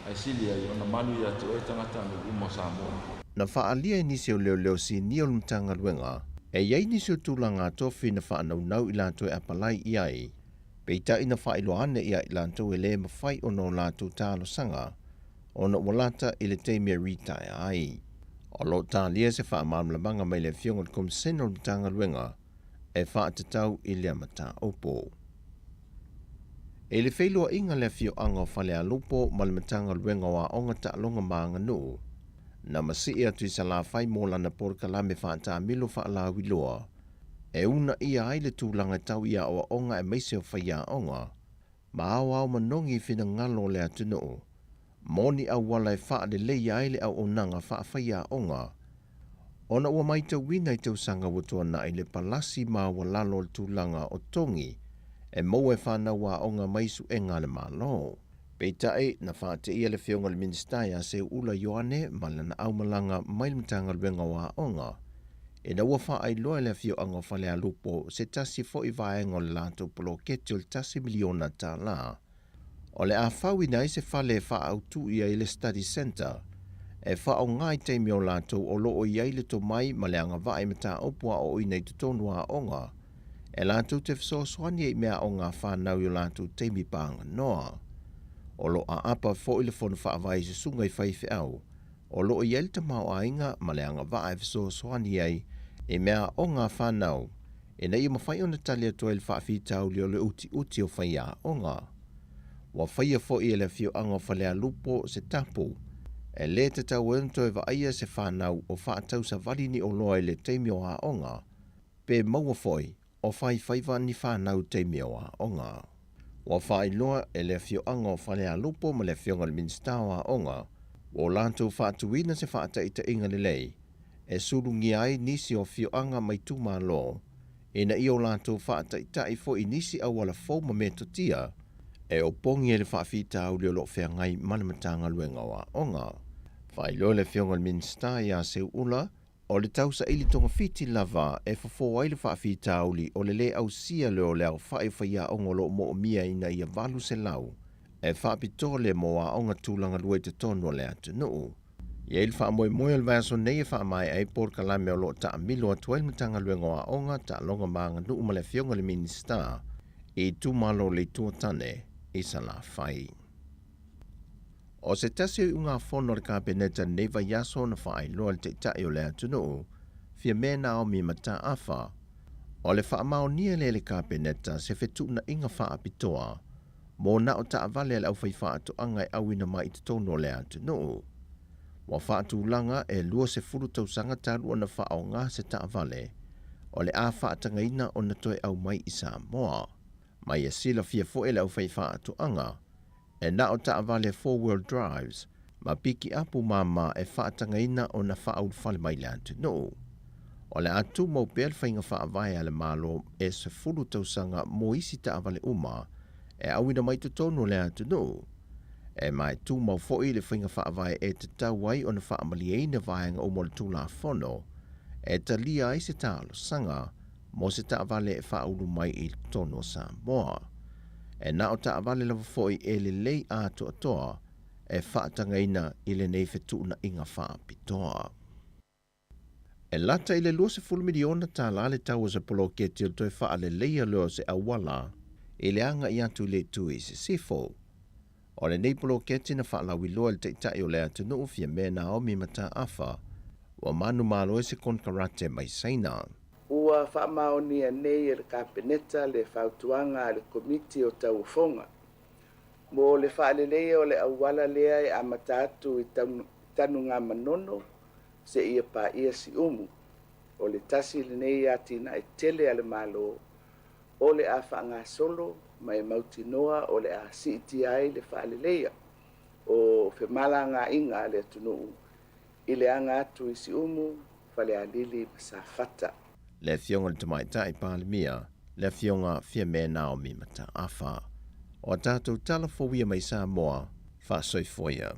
ae sili ai ona malu ia te oe tagatanuu uma o Samoa. Na faaalia e nisi o leoleo sinia o le Matagaluega, e i ai nisi o tulaga tofi na faanaunau i latou e apalai i ai, peitai na faailoa ane ia i latou e le mafai ona o latou talosaga ona ua lata i le taimi e ritaea ai. O lo o talia se faamalamalamaga mai le Afioga i le Komisena o le Matagaluega e faatatau i lea mataupu. I le feiloaiga le afioaga o Falealupo ma le Matagaluega o Aoga Taaloga ma Aganuu, na masii atu i Salafai mo lana polokalame faataamilo faalauiloa e uunaia ai le tulaga tau i aoaoga aemaise o faiaoga ma aoao manogi i finagalo o le atunuu mo ni auala e faaleleia ai le auaunaga faafaiaoga ona ua maitauina i tausaga ua tuanai le palasi maualalo o le tulaga o togi e maua e fanau aoga mai suega a le Malo. Peitai, na faateia le Afioga i le Minisita ia Seuula Ioane ma lana aumalaga mai le Matagaluega o Aoga, ina ua faailoa e le afioaga o Falealupo se tasi foi vaega o le latou poloketi o le $1 miliona o le a fauina ai se fale e faaautu i ai le Study Centre e faaaoga i taimi o latou o lo o i ai le tomai ma le agavaa i mataupu aoaoina i totonu o aoga e latou te fesoasoani ai i meaaoga a fanau i o latou taimi paganoa. O lo o aapa foi le fono faavae i susuga i faifeau o lo o i ai le tamaoaiga ma le agavaa e fesoasoani ai i meaaoga a fanau ina ia mafai ona tali atu ai le faafitauli o le utiuti o faiaoga. Ua faia foi e le afioaga o Falealupo se tapu e lē tatau ai ona toe vaaia se fanau o faatausavali ni oloa i le taimi o aoga, pe maua foi o faifaiva ni fanau i taimi o aoga. Ua faailoa e le afioaga o Falealupo ma le Afioga i le Minisita o Aoga ua o latou faatuina se faataitaiga lelei e sulugia ai nisi o afioaga ma itumalo ina ia o latou faataitai foi i nisi auala fou ma metotia e opogi ai le faafitauli o lo o feagai ma le Matagaluega o Aoga. Faailoa le Afioga i le Minisita ia Seuula o le tausaili togafiti lava e fofo ai le faafitauli o le lē ausia lea o le aofai o faiaoga o lo o moomia ina ia 800 E faapitoa lea mo aoga tulaga lua i totonu o le atunuu. E i ai le faamoemoe o le vaiaso nei e faamaea ai polokalame o lo o taamilo atu ai le Matagaluega o Aoga, Taaloga ma Aganuu ma le Afioga i le Minisita i itumalo o le Itu o Tane i Salafai. O se tasi o iugafono a le Kapeneta i lenei vaiaso na faailoa e le Taitai o le atunuu, Fiame Naomi Mataafa, o le faamaonia lea e le Kapeneta se fetuunaiga faapitoa mo na o taavale a le aufaifaatoaga e auina mai i totonu o le atunuu. Ua faatulaga e 20 tausaga talu ona faaaoga se taavale o le a faatagaina ona toe aumai i Samoa. Ma ia silafia foi e le aufaifaatoaga, e na o taavale four-wheel drives ma pikiapu māmā e faatagaina ona faaulufale mai i le atunuu. O le a tumau pea le faiga faavae a le Malo e 10 tausaga mo isi taavale uma e auina mai totonu o le atunuu. E ma e tumau foi le faiga faavae e tatau ai ona faamalieina vaega uma o le Tulafono e talia ai se talosaga mo se taavale e faaulu mai i totonu o Samoa. E na o taavale lava foi e lelei atoatoa e faatagaina i lenei fetuunaiga faapitoa. E lata i le $20 miliona tala le tau o se poloketi o le toe faaleleia lea o se auala i le agai atu i le itu i sisifo. O lenei poloketi na faalauiloa e le Taitai o le atunuu Fiame Naomi Mataafa, ua manumalo ai se konekarate mai Saina. Ua faamaonia nei e le Kapeneta le fautuaga a le Komiti o Tauofoga mo le faaleleia o le auala lea e amata atu i Tanugamanono seia paia Siumu. O le tasi lenei atinae tele a le Malo o le a faagasolo ma e mautinoa o le a siitia ai le faaleleia o femalagaaiga a le atunuu i le aga atu i Siumu, Falealili ma Safata. Le Afioga i le Tamaitai Palemia, le Afioga Fiame Naomi Mataafa. O a tatou tala fou ia mai Samoa, faasoifua ia.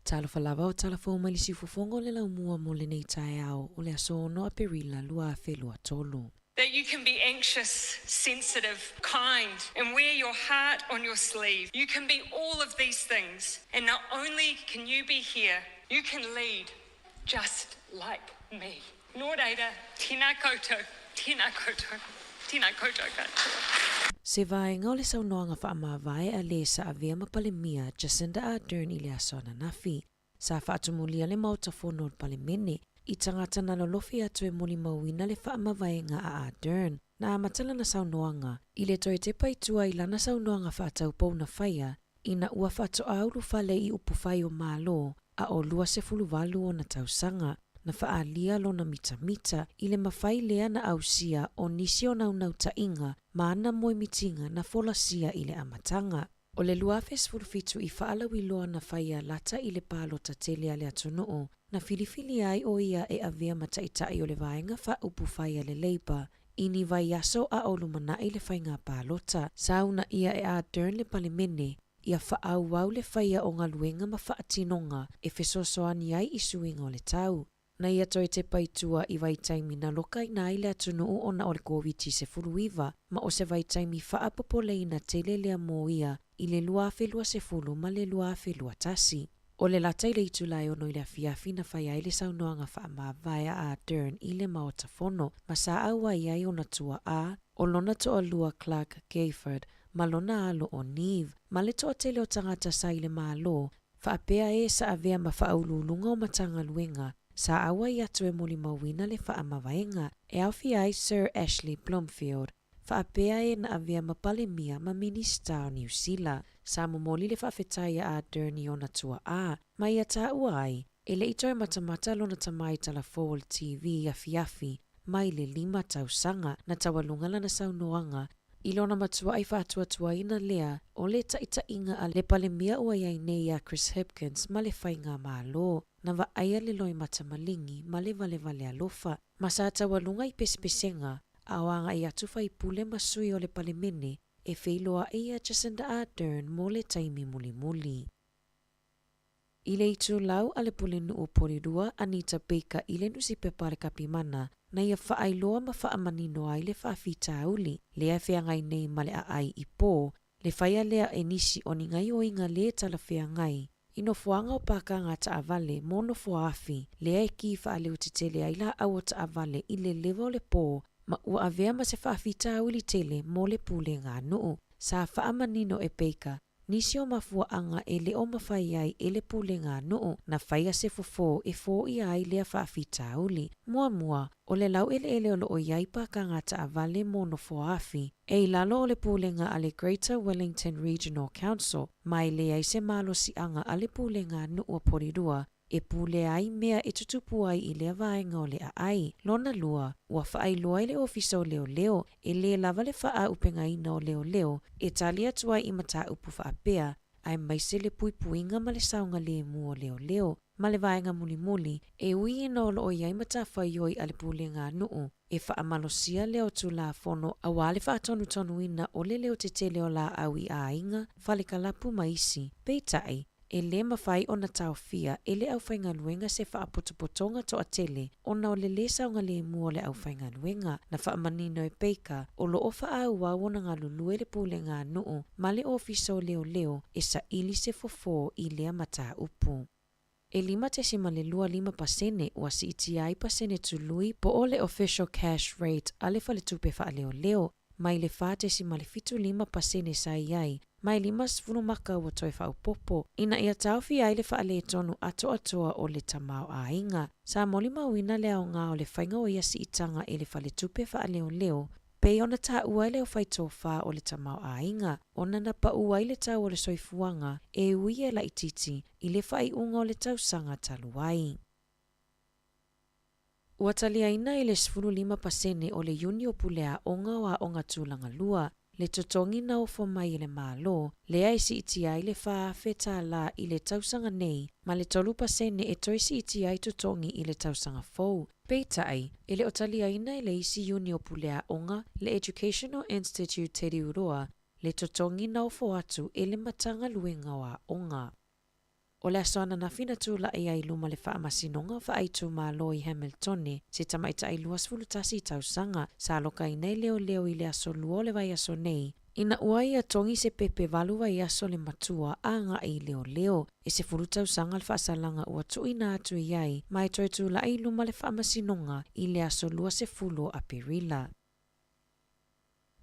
Talofa lava o tala fou mai le siufofoga o le laumua mo lenei taeao o le aso 6 Aperila 2023. That you can be anxious, sensitive, kind, and wear your heart on your sleeve. You can be all of these things. And not only can you be here, you can lead just like me. Nō reira, tēnā koutou, tēnā koutou, tēnā koutou katoa. Se vaega o le saunoaga faamavae a lē sa avea ma Palemia Jacinda Ardern i le aso ananafi. Sa faatumulia le Maota Fono o le Palemene i tagata na lolofi atu e molimauina le faamavaega a Ardern. Na amata lana saunoaga i le toe tepa i tua i lana saunoaga faataupou na faia ina ua faatoa ulufale i upufai o Malo a o 28 ona tausaga, na faaalia lona mitamita i le mafai lea na ausia o nisi o naunautaiga ma ana moemitiga na folasia i le amataga. O le 2017 i faalauiloa na faia lata i le palota tele a le atunuu, na filifilia ai o ia e avea ma taitai o le Vaega Faaupufai a le Labour i ni vaiaso a o lumanai le faiga palota. Sa uunaia e Ardern le Palemene ia faaauau le faia o galuega ma faatinoga e fesoasoani ai i suiga o le tau. Na ia toe tepa i tua i vaitaimi na lokaina ai le atunuu ona o le Koviti-19 ma o se vaitaimi faapopoleina tele lea mo ia i le 2020 ma le 2021. O le lata i le itula e ono i le afiafi na faia ai le saunoaga faamavae a Ardern i le Maota Fono ma sa auai ai ona tuaa, o lona toalua Clark Gayford ma lona alo o Neve, ma le toatele o tagata sa i le Malo, faapea e sa avea ma faauluuluga o Matagaluega sa auai atu e molimauina le faamavaega e aofia ai Sir Ashley Bloomfield, faapea e na avea ma Palemia ma Minisita o Niu Sila. Sa momoli le faafetai a Ardern i ona tuaa, ma ia taua ai, e le i toe matamata lona tama i talafou o le TV afiafi mai le lima tausaga na taualuga lana saunoaga i lona matuaʻi faatuatuaina lea o le taʻitaʻiga a le Palemia ua i ai nei iā Chris Hipkins ma le faigamalo na vaaia le loimata maligi ma le valevale alofa. Ma sa taualuga i pesepesega a o agai atu faipule ma sui o le Palemene e feiloai ia Jacinda Ardern mo le taimi mulimuli. I le itulau a le Pulenuu o Porirua, Anita Baker i le nusipepa a le Kapimana, na ia faailoa ma faamanino ai le faafitauli lea e feagai nei ma le aai i po, le faia lea e nisi o ni gaioiga lē talafeagai i nofoaga o pākāga taavale mo nofoa afi, lea e kī faaleutetele ai laau o taavale i le lewa o le pō ma ua avea ma se faafitauli tele mo le pulega a nuu. Sa faamanino e Baker Nisi o mafuaaga e le o mafai ai e le pulega a nuu na faia se fofo e foia ai lea faafitauli. Muamua, o le laueleele o lo o i ai pākāga taavale mo nofoa afi, e i lalo o le pulega a le Greater Wellington Regional Council, ma e leai se malosiaga a le pulega a nuu o Porirua e pulea ai mea e tutupu ai i lea vaega o le aai. Lona lua, ua faailoa e le Ofisa o Leoleo e lē lava le faaaupegaina o leoleo e tali atu ai i mataupu faapea, aemaise le puipuiga ma le saogalemu o leoleo. Ma le vaega mulimuli, e ui ina o lo o i ai matafaioi a le pulega a nuu e faamalosia lea o Tulafono auā le faatonutonuina o le leotetele o laau i aiga, fale kalapu ma isi. Peitai, e lē mafai ona taofia e le aufaigaluega se faapotopotoga toatele ona o le lē saogalemu o le aufaigaluega. Na faamanino e Baker, o lo o faaauau ona galulue le pulega a nuu ma le Ofisa o Leoleo e saili se fofo i lea mataupu. E 5.25 pasene ua siitia ai pasene tului po o le official cash rate a le Faletupe Faaleoleo mai le 4.75 pasene sa i ai ma e 50 maka ua toe faaopoopo ina ia taofia ai le faaletonu atoatoa o le tamaoaiga. Sa molimauina le aoga o le faiga o ia siitaga i le Faletupe Faaleoleo pei ona taua e le aufaitofa o le tamaoaiga ona na pau ai le tau o le soifuaga e ui e laitiiti i le faaiuga o le tausaga talu ai. Ua taliaina i le 15% o le iuni o puleaoga o aoga tulaga lua le totogi na ofo mai e le Malo, lea e siitia ai le $4,000 i le tausaga nei ma le 3% e toe siitia ai totogi i le tausaga fou. Peitai, e le o taliaina e le isi iuni o puleaoga, le Educational Institute Te Riu Roa, le totogi na ofo atu e le Matagaluega o Aoga. O le aso ananafi na tulai ai i luma le Faamasinoga Faaitumalo i Hamiltone se tamaitai 21 tausaga sa alokaina e leoleo i le aso Lua o le vaiaso nei, ina ua ia togi se pepe valu vaiaso le matua agai i leoleo. E 10 tausaga le faasalaga ua tuuina atu i ai ma e toe tulai i luma le Faamasinoga i le aso 20 o Aperila.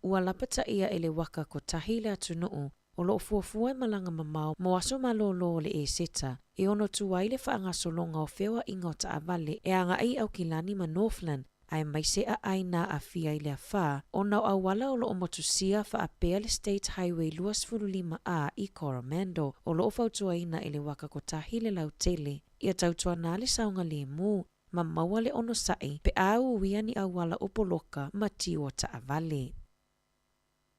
Ua lapataia e le waka kotahi le atunuu o lo o fuafua e malaga mamao mo aso malōlō o le Eseta e ono tu ai le faagasologa o feoaiga o taavale e agai i Aukilani ma Northland aemaise aai na aafia i le afa ona o auala o lo o motusia faapea le State Highway 25A i Coromandel o lo o fautuaina e le waka kotahi le lautele ia tautuana le saogalemu ma maua le onosai pe a uia ni auala o poloka ma tiu o taavale.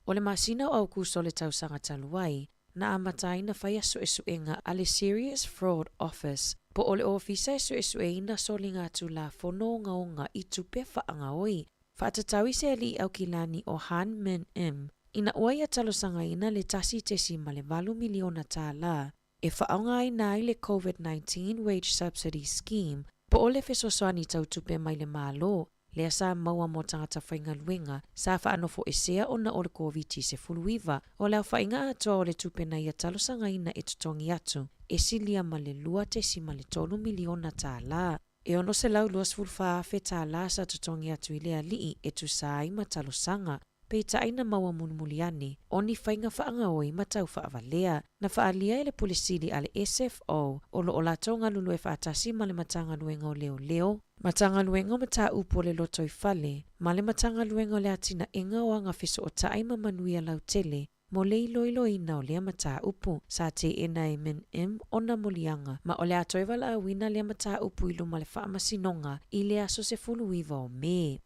O le masina o Aukuso o le tausaga talu ai, na amata ai ona faia suesuega a le Serious Fraud Office, po o le ofisa e suesueina soligatulafono ogaoga i tupe faagaoi, faatatau i se alii Aukilani o Han Min Im, ina ua ia talosagaina le $1.8 miliona e faaaogaina ai le COVID-19 Wage Subsidy Scheme, po o le fesoasoani tau tupe mai le Malo, lea sa maua mo tagata faigaluega sa faanofoesea ona o le Koviti-19. O le aofaiga atoa o le tupe na ia talosagaina e totogi atu, e silia ma le $2.3 miliona. E $624,000 sa totogi atu i le alii e tusa ai ma talosaga, peitai na maua mulimuli ane o ni faiga faagaoi ma tau faavalea. Na faaalia e le Pule Sili a le SFO o lo o latou galulue faatasi ma le Matagaluega o Leoleo, Matagaluega o Mataupu o le Lotoifale ma le Matagaluega o le Atinaega o Agafesootai ma Manuia Lautele mo le iloiloina o lea mataupu. Sa teena e Min Im ona moliaga ma o le a toe valaauina lea mataupu i luma le Faamasinoga i le aso 19 o Me.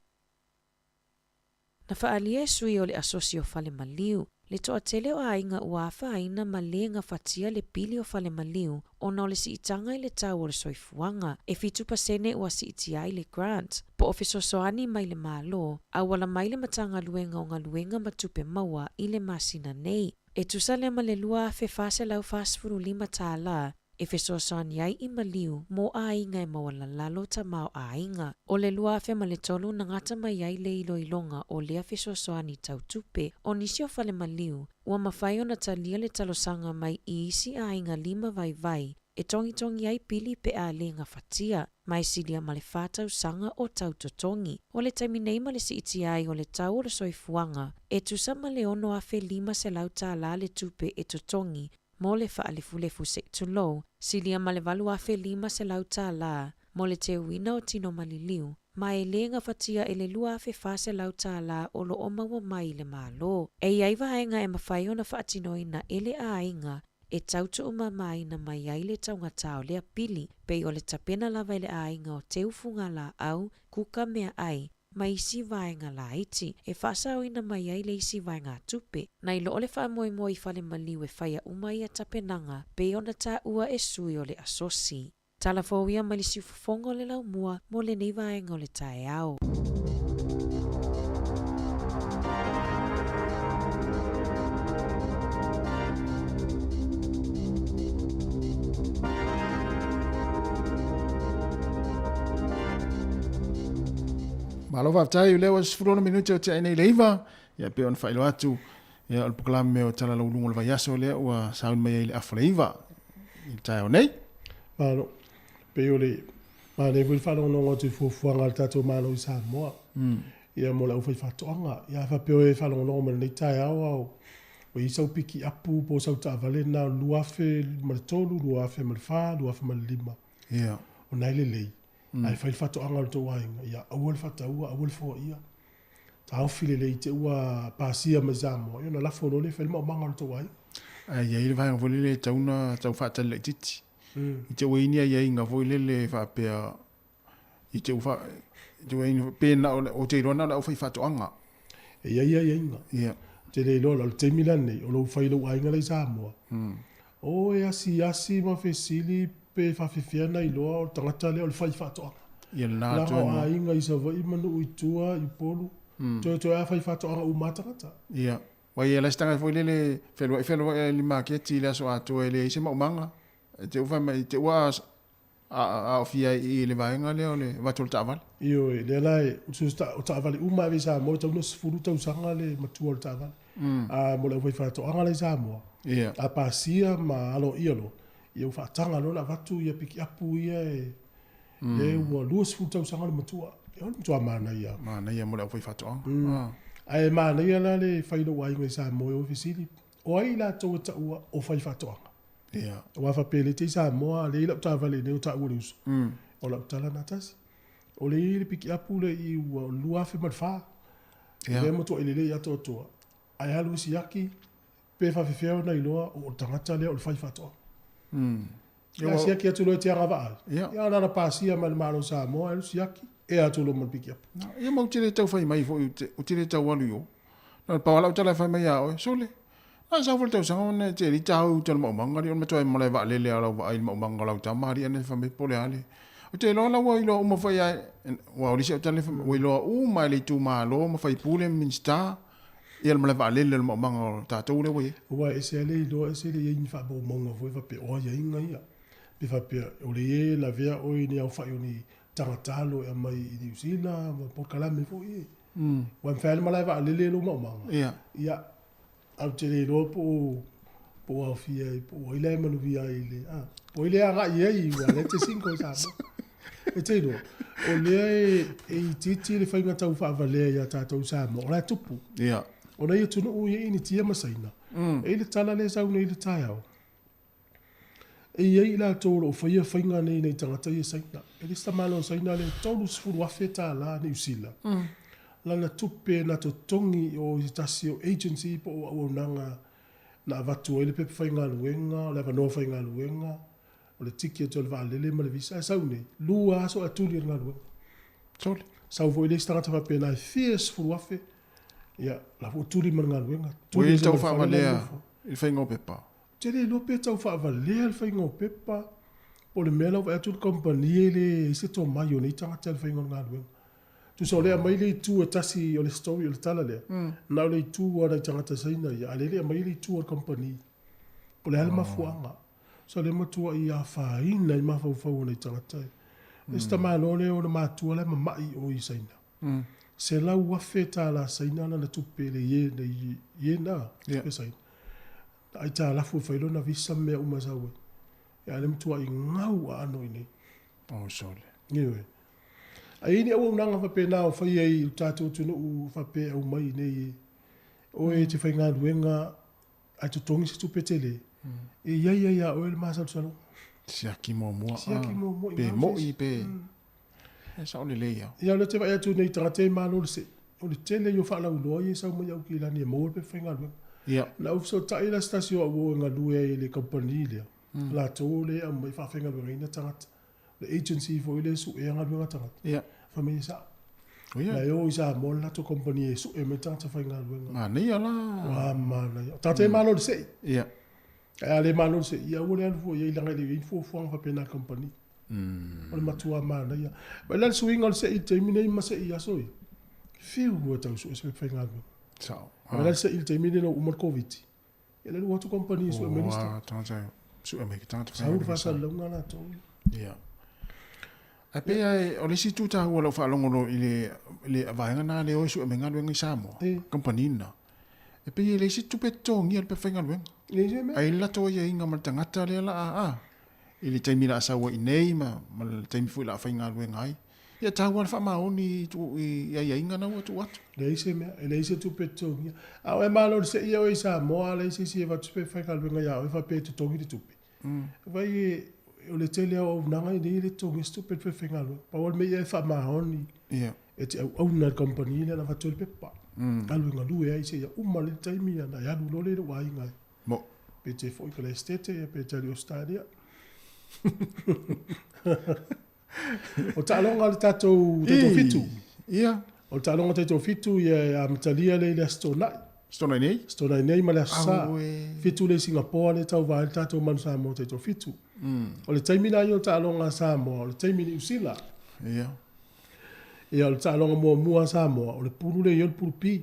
Na faaalia e sui o le Asosi o Fale Maliu Le toatele o aiga ua afaina ma lē gafatia le pili o fale maliu ona o le siitaga i le tau o le soifuaga. E 7% ua siitia ai le grant, po o fesoasoani mai le Malo, auala mai le Matagaluega o Galuega ma Tupe Maua i le masina nei. E tusa lea ma le $2,445 tālā e fesoasoani ai i maliu mo aiga e maualalalo tamaoaiga. O le 2003 na gata mai ai le iloiloga o lea fesoasoani tau tupe. O nisi o fale maliu, ua mafai ona talia le talosaga mai i isi aiga lima vaivai e togitogi ai pili pe a lē gafatia, ma e silia ma le fa tausaga o tau totogi. O le taimi nei ma le siitia ai o le tau o le soifuaga, e tusa ma le $6,500 tālā le tupe e totogi mo le faalefulefu se'i tulou, silia ma le $8,500 tālā mo le teuina o tino maliliu, ma e lē gafatia e le $2,400 tālā o lo o maua mai i le Malo. E i ai vaega e mafai ona faatinoina e le aiga e tau tuumamaina mai ai le taugatā o lea pili, pei o le tapena lava e le aiga o teu fugalaau, kuka meaai, ma isi vaega laiti, e faasaoina mai ai le isi vaegatupe, nai lo o le faamoemoe i fale maliu e faia uma ia tapenaga, pei ona taua e sui o le asosi. Tala fou ia mai le siufofoga o le laumua mo lenei vaega o le taeao. Malo faafetai o lea ua 16 minute o tea nei le 9, ia pei ona faailoa atu ia o le polokalame o Tala Lauuluga o le Vaiaso lea ua sauni mai ai i le afa le 9 i le taeao nei. Malo. Pei o le manaia foi le faalogologo atu i fuafuaga a le tatou Malo i Samoa. Ia mo le aufaifaatoaga. Ia a faapea o e faalogologo mai i lenei taeao a ua i ai sau pikiapu po o sau taavale na o le 2003, 2004, 2005. Ia. O na e lelei. Ae fai le faatoaga a lo outou aiga, ia aua le faataua, aua le foaia. Taofi lelei te ua pasia mai Samoa, ia ona lafo loa lea e fai le maumaga o lo outou aiga. Ae i ai le vaega foi lele e tatau ona tau faatali laitiiti. I te ua i ai ni aiaiga foi lele faapea i te ua i te ua i ai pe na o ou te iloa na o le aufaifaatoaga. E i ai aiaiga. Ia. Ou te le iloa la, o le taimi lenei, o lou fai i lou aiga la i Samoa, O e asiasi ma fesili pe faafefea ona iloa o le tagata lea o le faifaatoaga. Ia lena Leaga o aiga i Savaii ma nuu i tua, i Upolu, toetoe lava faifaatoaga uma a tagata. Ia. Ua i ai la se tagata foi lele feluai feluai i le maketi i le aso atoa e leai se maumaga. E te ua fai mai, te ua aofia ai i i le vaega lea o le avatu o le taavale. Ioe, lea la e, o taavale uma ave i Samoa e tatau ona 10 tausaga le matua o le taavale. A mo le aufaifaatoaga la i Samoa, a pasia ma aloaia loa, ia ua faataga loa ona avatu ia pikiapu ia e, lea ua 20 tausaga le matua. E o le matua manaia. Manaia mo le aufaifaatoaga. Ae manaia la le fai i lou aiga i Samoa e o e fesili, o ai latou e taua o faifaatoaga? Ia. Aua faapea e le te i Samoa, lea i lau taavale i inei o taua e le uso. O lau tala na tasi. O lea e i ai le pikiapu lea i ua 2004. Ia. Lea e matuai lelei atoatoa. Ae alu e siaki, pe faafefea ona iloa o le tagata lea o le faifaatoaga. Ia a siaki atu loa e te agavaa ai. Ia. Ia na ona pasia mai e le Malo o Samoa, alu siaki, ea atu loa ma le pikiapu. Ia ma ou te le tau fai mai foi, ou te le tau alu i o. Na o le pau lava lau tala e fai mai ia oe, sole, na sau foi le tausaga ona e te alii tāu i uta i le maumaga alii o le matua e malae vaalele a lau vaai i le maumaga o lau tama alii ana fai mai po o le a le. Ou te iloa la ua iloa uma foi a ua o le isi au tala ua iloa uma e le itumalo ma faipule ma Minisita ia le malae vaalele o le maumaga o tatou lea ua i ai. Aua e ese lava le iloa ese le i ai ni faamaumauga foi faapea o aiaiga ia. Pe faapea o le e lavea oe i ni aofai o ni tagata alo e aumai i Niu Sila ma polokalame foi ia. Ua mafai lava le malae vaalele lou maumaga. Ia. Ia, ae ou te le iloa po o po o aofia ai, po o ai la e manuia ai i le, a, po o ai lea e agai i ai, aua o lea e te single i Samoa. E te iloa, o lea e, e itiiti le faiga tau faavalea iā tatou i Samoa, o la e tupu. Ia. O nai atunuu ia i Initia ma Saina, e i ai le tala lea e sau nei i le taeao, E i ai i latou o lo o faia faiga nei nai tagata ia Saina. E le isi tamaloa Saina lea e $30,000 tala Niu Sila lana tupe na totogi i o i se tasi o agency po o auaunaga na avatu ai le pepa faigaluega, o le avanoa faigaluega, o le ticket o le vaalele ma le visa. Ae sau nei, lua aso ae tuli e le galuega. Sole. Sau foi le isi tagata faapena e fia sefulu afe. Ia, la foi ua tuli ma le galuega. Ua i ai tau faavalea i le faiga o pepa? Ou te le iloa pe tau faavalea le faiga o pepa, po o le mea la ua vaai atu le kamupani e leai se tomai o nei tagata i le faiga o le galuega. Tusa o lea e aumai le itu e tasi o le story o le tala lea, na o le itu lava o nai tagata Saina ia, a o lea e le aumaia le itu a le kamupani. Po o le a le mafuaaga. Tusa o lea e matuai afaina ai mafaufau o nai tagata ia. Le isi tamaloa lea ona matua la e mamai i o i Saina. $100,000 Saina lana tupe i le yen, le yen a, tupe Saina. Na aitalafu e fai lona visa ma mea uma e sau ai. Ia a o lea e matuai gau aano i inei. Oh sole. Ioe. A i ai ni auaunaga faapena o fai ai i lo tatou atunuu faapea e aumai i inei, oe e te faigaluega ae totogi se tupe tele, e i ai ai ia oe le masalosaloga. Siaki muamua. Siaki muamua i Pe moi pe. E sao lelei lava. Ia o lea ou te vaai atu nei i tagata ia e malo le se'i. O le tele ia o faalauiloa ia e sau mai Aukilani e maua le pepa faigaluega. Ia. Na ou fesootai la se tasi o au uo e galue ai i le kamupani lea, latou lea e aumai e faafaigaluegaina tagata. Le agency foi lea e suea galuega a tagata. Ia. Fai mai e sa'o. La e o i Samoa le latou kamupani e sue mai tagata faigaluega. Manaia la. Ua manaia. O tagata e malo i le se'i. Ia. Ae a le malo i le se'i, ia aua le alu fua i ai leaga e le i ai ni fuafuaga faapena a le kamupani. O le matua manaia. Vaai la le suiga o le se'i i le taimi nei ma se'i i aso ia. Fiu e tau sue se pepa faigaluega. Sao. Vaai la le se'i i le taimi nei ina ua uma le Koviti. Ia lea ua o atu kamupani e sue mai nisi tagata. Tagata sue mai ke tagata Sau le faasalalauga latou. Ia. Ae pei lava o le isi itu taua o lau faalogologo i le le vaega lena lea o e sue mai galuega i Samoa, kamupani lena, e pei e leai se tupe e totogia i le pepa faigaluega. Ae i ai le latou aiaiga ma le tagata lea la a i le taimi la a sau ai i inei ma ma le taimi foi la a faigaluega ai. Ia taua le faamaoni i aiaiga na ua tuu atu. Leai se mea, e leai se tupe e totogia. A oe malo le seia oe i Samoa, a leai se isi e avatu se pepa faigaluega ia oe faapea e totogi le tupe. Vaai e, o le tele o auaunaga i inei e le totogia se tupe i le pepa faigaluega. Pau lava le mea ia e faamaoni e te auauna i le kamupani lea na avatu ai le pepa. Alu e galue ai seia uma le taimi ona e alu loa lea i lou aiga e. Pe te foi i Kalaesetete pe te alu i Ausetalia. O taaloga a le tatou taitoafitu. Ia. O le taaloga taitoafitu ia e amatalia lea i le Aso Toonai. Aso Toonai nei? Aso Toonai nei ma le Aso Sa. Fitu lea i Singapoa lea e tauva ai le tatou Manu Samoa taitoafitu. O le taimi la ia o taaloga a Samoa, o le taimi i Niu Sila. Ia. Ia o le taaloga muamua a Samoa, o le pulu lea i ai o le pulu P.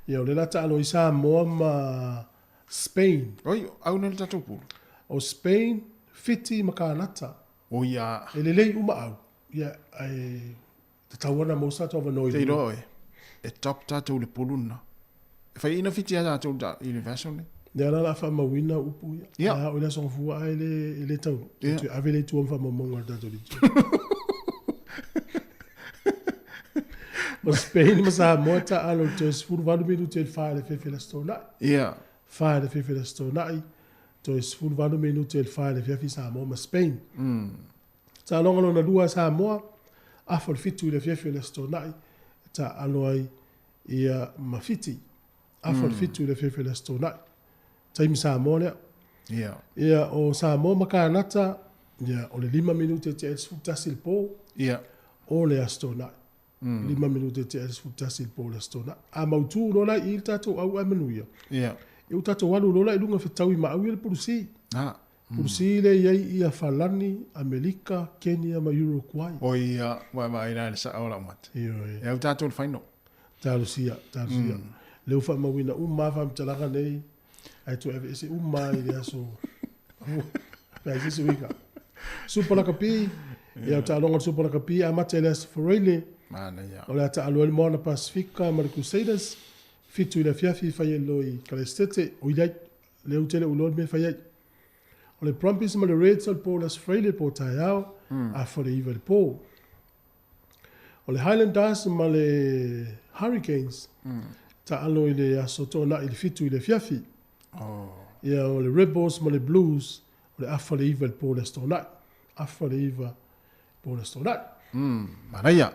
Ia o lea o le a taalo ai Samoa ma Spain. Oi, au nei le tatou pulu. O Spain, Fiti ma Kanata. O ia. E lelei uma au, ia, ae tatau ana maua sa tatou avanoa i Te iloa oe, e top tatou i le pulu lena. E faiaina Fiti ia tatou i le vaiaso lenei. Lea la o le a faamauina upu ia. Ia. A oo i le Aso Gafua ae le, e le taunuu. Ia. Toe ave lea i tua ma faamaumauga a le tatou Legion. O Spain ma Samoa e taaalo i le toe 18 minute i le fa i le afiafi o le Aso Toonai. Ia. Fa i le afiafi o le Aso Toonai. Toe 18 minute i le fa i le afiafi Samoa ma Spain. Taaloga lona lua a Samoa, afa o le fitu i le afiafi o le Aso Toonai, e taaalo ai ia ma Fiti. Afa o le fitu i le afiafi o le Aso Toonai. Taimi Samoa lea. Ia. Ia, o Samoa ma Kanata, ia, o le lima minute tea i le 11 i le po. Ia. O le Aso Toonai. 5 minute tea i le 11 i le po o le Aso Toonai. A mautu loa la i i le tatou au ae manuia, Ia. ia ua tatou alu loa la i luga fetaui ma au ia le Pulu C. Ah. Pulu C lea e i ai ia Falani, Amerika, Kenya ma Uruguay. O ia, ua vaai la i le sao o lau mata. Ioe. E au tatou i le final. Talosia, talosia. Lea ua faamauina uma lava faamatalaga nei, ae toe aveese uma lava i le aso pe a i se isi uiga. Super Lakapi, ia o taaloga o le Super Lakapi e amata i le Aso Faraile. Manaia. O le a taalo ai le Moana Pasifika ma le Crusaders, 7 i le afiafi fai ai loa i Kalaesetete, oi leai, lea ou te le o iloa le mea e fai ai. O le Brumbies ma le Reds o le po o le Aso Faraile, po taeao, afa i le 9 i le po. O le Highlanders ma le Hurricanes, taalo i le Aso Toonai i le 7 i le afiafi. Ia, o le Rebels ma le Blues, o le afa le 9 i le po o le Aso Toonai. Afa le 9 i le po o le Aso Toonai. Manaia.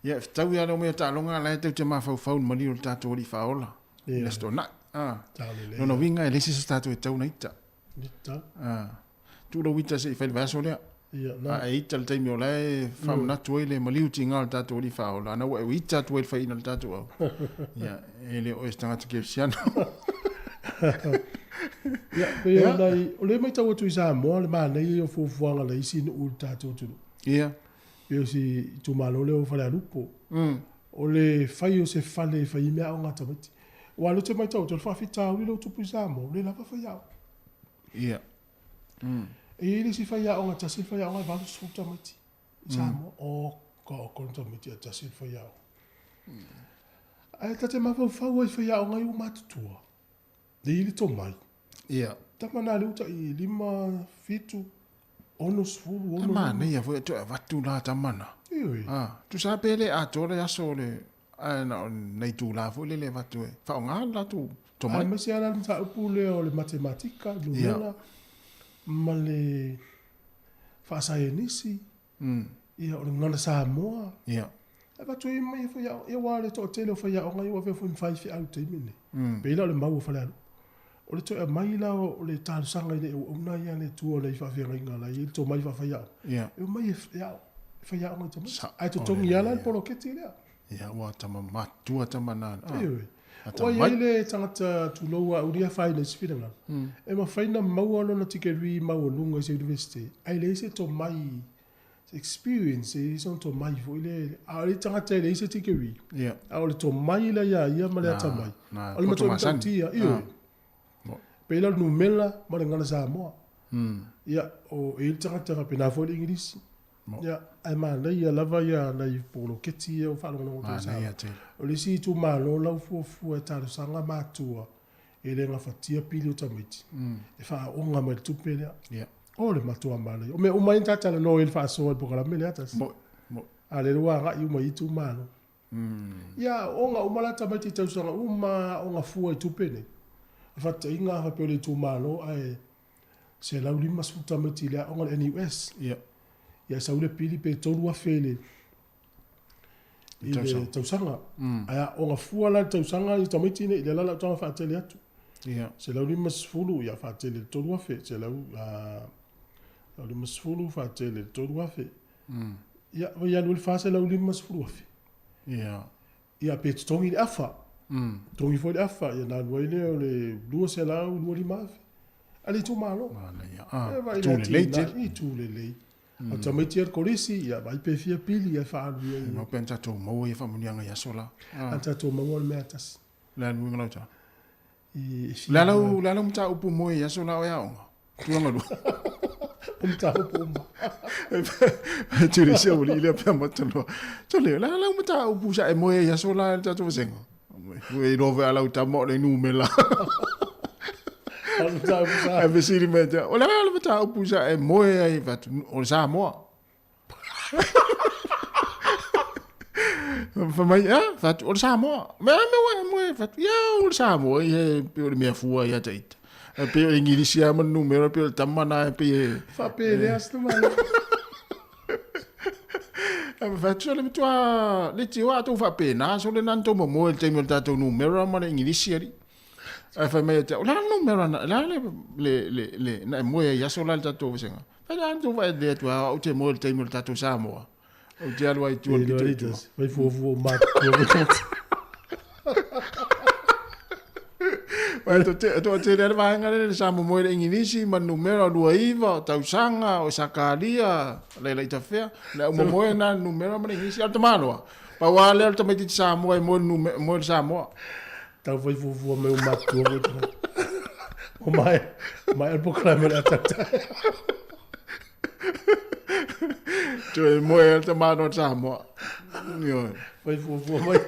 Ia, e fetaui lava le omai o taaloga, la e tou te mafaufau i le maliu o le tatou Alii Faaola i le Aso Toonai. Lona uiga e leai se isi o tatou e tatau ona ita. Tuu lou ita se i fai le vaiaso lea. Ia, na. A e ita le taimi o la e faamanatu ai le maliu tiga o le tatou Alii Faaola, ana ua e ita atu ai le faiina o le tatou au. Ia, e le o oe o se tagata kerisiano. Ia, pei o nai, o lea e matau atu i Samoa le manaia ia o fuafuaga a le isi nuu i le tatou atunuu. Ia. Pei o si itumalo lea o Falealupo. O le fai o se fale e fai ai meaaoga a tamaiti. Aua o lea ou te matau atu, o le faafitauli lea ua tupu i Samoa, ua le lava faiaoga. Ia. E i ai le isi faiaoga, tasi le faiaoga e 80 tamaiti i Samoa. Oka oka le tamaiti a tasi le faiaoga. Ae ta te mafaufau ai i faiaoga ia ua matutua, e i ai le tomai. Ia. Tama na lea ua tai 5, 7, 60, E 65. manaia foi e toe avatu la tama na. Ioe. Ah, tusa pe le atoa le aso o le ae na o nai itula foi lele e avatu e faaaoga le latou tomai. Aemaise lava la le mataupu lea o le matematika, numera ma le faasaienisi, ia o le gagana Samoa. Ia. E avatu ai mai e faiaoga, ia aua o le toatele o faiaoga ia ua avea foi ma faifeau i le taimi lenei. Pei la o le mau a Falealupo. O le toe aumai la o le talosaga i le auauna ia a le Atua i faafeagaiga la e i ai le tomai faafaiaoga, e omai e faiaoga i tamaiti. Ae totogi lava la le poloketi lea. Ia, ua tama matutua tama na. Ioe. Ua i ai le tagata tulou a au e afaina i se finagalo, e mafai ona maua lona tikeri maualuga i se Universite, ae leai se tomai, se experience, e leai sona tomai foi lea. A o le tagata e leai se tikeri, a o le tomai la ia ia ma le atamai, o le matua matautia, ioe. Pei la o le numera ma le gagana Samoa. Ia, o e i ai le tagata faapena foi le Igilisi. Ia, ae manaia lava ia nai poloketi ia ua faalogologo atu ai Manaia tele. O le isi itumalo la ua fuafua e talosaga matua e le gafatia pili o tamaiti e faaaoga mai le tupe lea. Ia. O le matua manaia. O mea uma ia na ta talanoa ai i le faasoa i le polokalame lea tasi. Moi, moi. A lea ua agai uma i itumalo. Ia, aoga uma la tamaiti i tausaga uma, aoga fua i tupe nei. O le faataitaiga a faapea o le itumalo ae 150 tamaiti i le aoga le NUS. Ia. Ia sau le pili pe 3,000 i le i le tausaga. Ae aoga fua la le tausaga i tamaiti nei, lea la o le a ou taga faatele atu. Ia. 150 ia faatele i le 3,000, 150 faatele i le 3,000. Ia, vai alu ai le 450,000. Ia. Ia pe totogi le afa. Totogi foi le afa, ia na alu ai lea o le 225,000. A le itumalo. Manaia. Ah, E vaai itu le lelei atina, tele. itu lelei. O tamaiti ia le kolisi, ia vaai pe fia pili ia faaalu i ai. Mau pe ana tatou maua ia faamanuiaga i aso la. Ana tatou maua le mea tasi. Le a le uiga lau tala? I Le a lau, le a lau mataupu moe i aso la o e aoga? Tulaga lua. O mataupu uma. Tuli se uli lea pea mataloa. Tole, le a lau mataupu sa e moe i aso la le tatou vasega? Ua iloa foi a lau tama o le numera. Ae fesili mai ia te au, o le a le mataupu sa e moe ai fatu, o le Samoa. Fai mai, a, fatu, o le Samoa. Mea, mea ua e moe, fatu, ia, o le Samoa, ia, e pei o le mea fua ia te ita. E pei o le Igilisi lava ma le numera, pei o le tama na e pei e... Faapelea se tama. Ae fai atu, sole matua le tio a tou faapena, sole na tou momoe i le taimi o le tatou numera ma le Igilisi alii. Ae fai mai ia te au, o le a le numera na, o le a le, le, le, le, na e moe ai i aso la i le tatou vasega. Fai la tou vaai lelei atu, a, ou te moe i le taimi o le tatou Samoa. Ou te alu ai i tua i le pito i tua. Fai fuafua matutua. Vai to te to te le vaega le sa momoe le Ingilisi ma le numera o 29 o tausaga o Sakaria le la itafea le au momoe na le numera ma le Ingilisi a le tamaloa. Pau lava lea o le tamaitiiti Samoa e moe le numera moe le Samoa. Tau fai fuafua mai o matutua foi tagata. O mai, mai le polokalame o le a tautai. Toe moe le tamaloa Samoa. Ioe. Fai fuafua mai.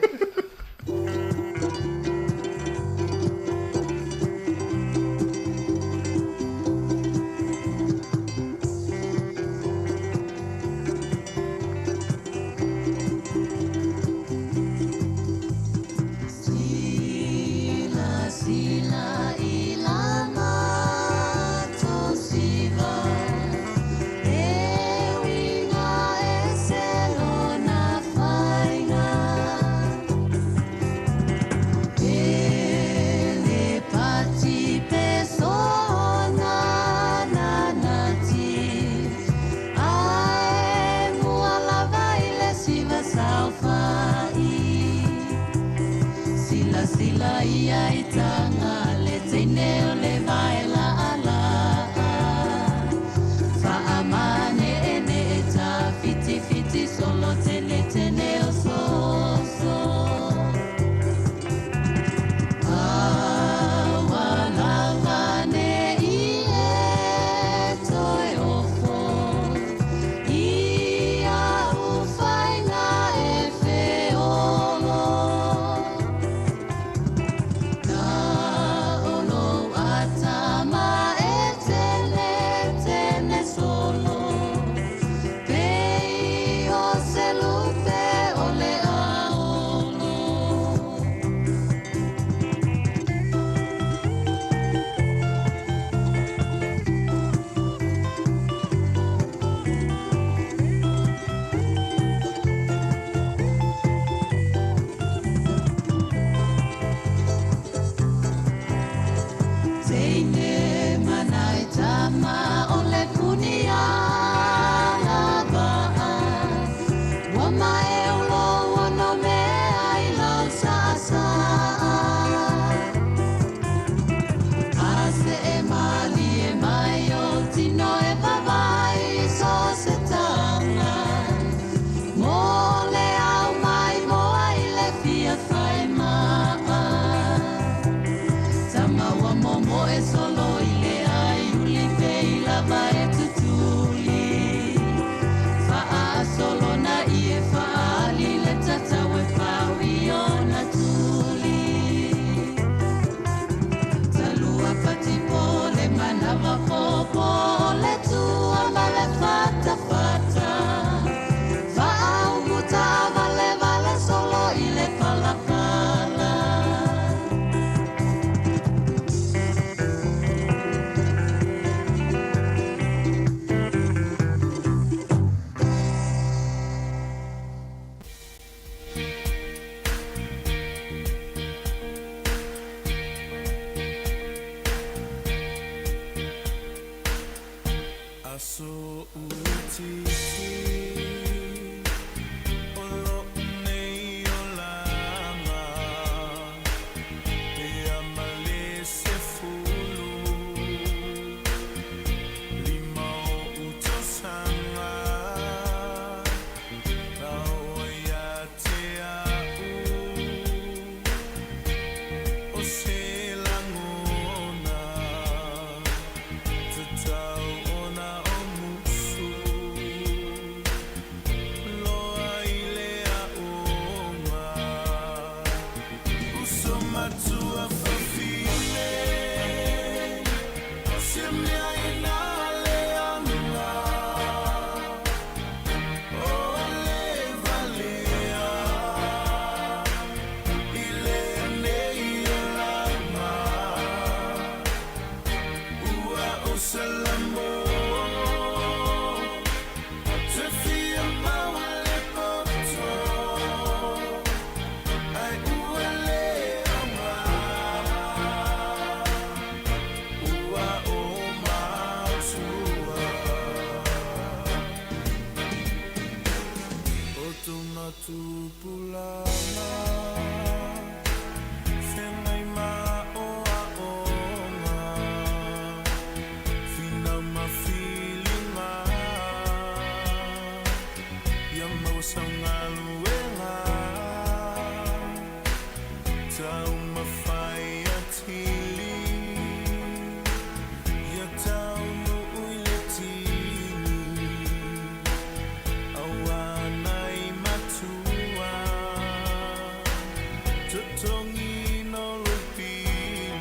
Totogiina o lou pili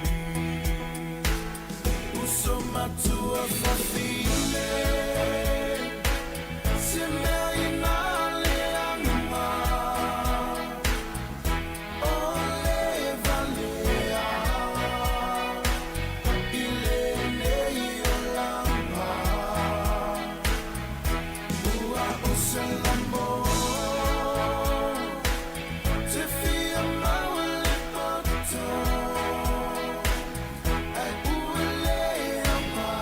Uso matua fafine Se mea ina le anuga O le valea I lenei olaga Ua ou salamo Te fia maua le poto Ae ua le aoga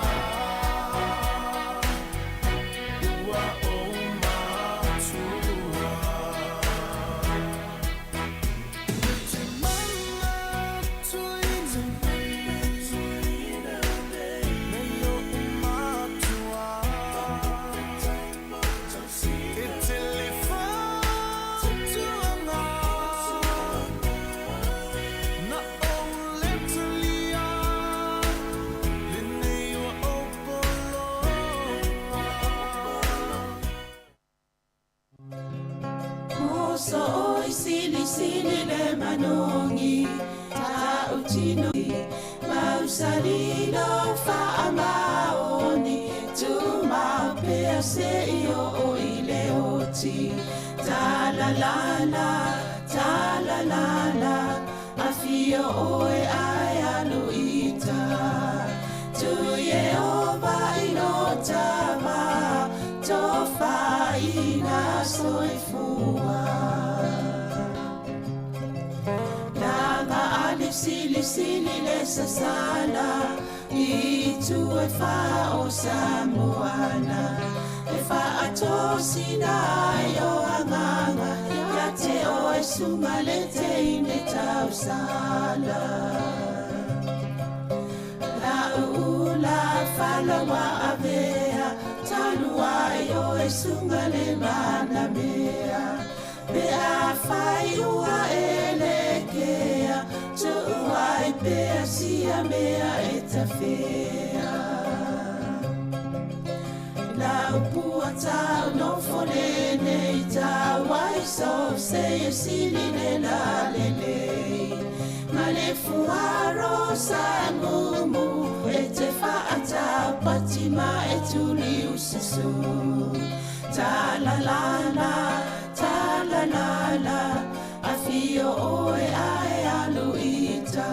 Ua ou matua Te manatuina nei oʻu matua E tele fautuaga Na ou le talia Lenei ua ou pologa. Muso oi sili sili le manogi Tautino mausalilo faamaoni Tumau pea seia oo i le oti Talalala, talalala Afio oe ae alu i uta Tu Ieova i lo ta va Tofaina soifua Laga ale silisili le sasala I itu e fa o Samoana E faatosina ai o agaga Ia te oe suga le teine tausala La'u ula fala ua avea Talu ai oe suga le manamea Pe afai ua e lekea Tuu ai pea sia mea e tafea Lau pua tau nofo lenei tau ai so se e sili le lalelei Ma le fuaro sa mumu e te faatau pati ma e tuli ususu Ta la la la, ta la la la Afio oe ae alu i uta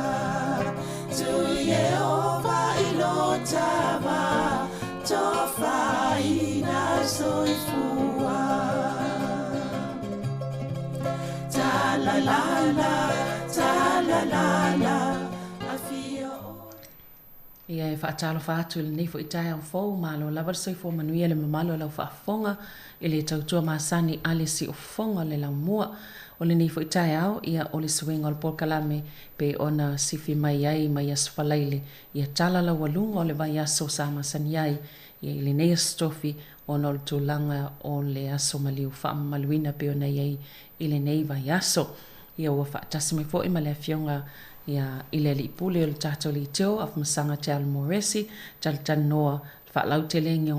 Tu Ieova i lo ta va Tofaina soifua Ta la la la, ta la la la Afio Ia e faatalofa atu i lenei foi taeao fou, malo lava le soifua manuia le mamalu o lau faafofoga i le tautua masani a le siufofoga o le laumua. O lenei foi taeao, ia o le suiga o le polokalame pei ona sifi mai ai mai Aso Faraile ia tala laualuga o le vaiaso sa masani ai ia i lenei Aso Tofi ona o le tulaga o le aso maliu faamamaluina pei ona i ai i lenei vaiaso. Ia ua faatasi mai foi ma le Afioga ia i le Alii Pule o le tatou Leitio, Afamasaga Te Alo Moresi, talatalanoa le faalautelegi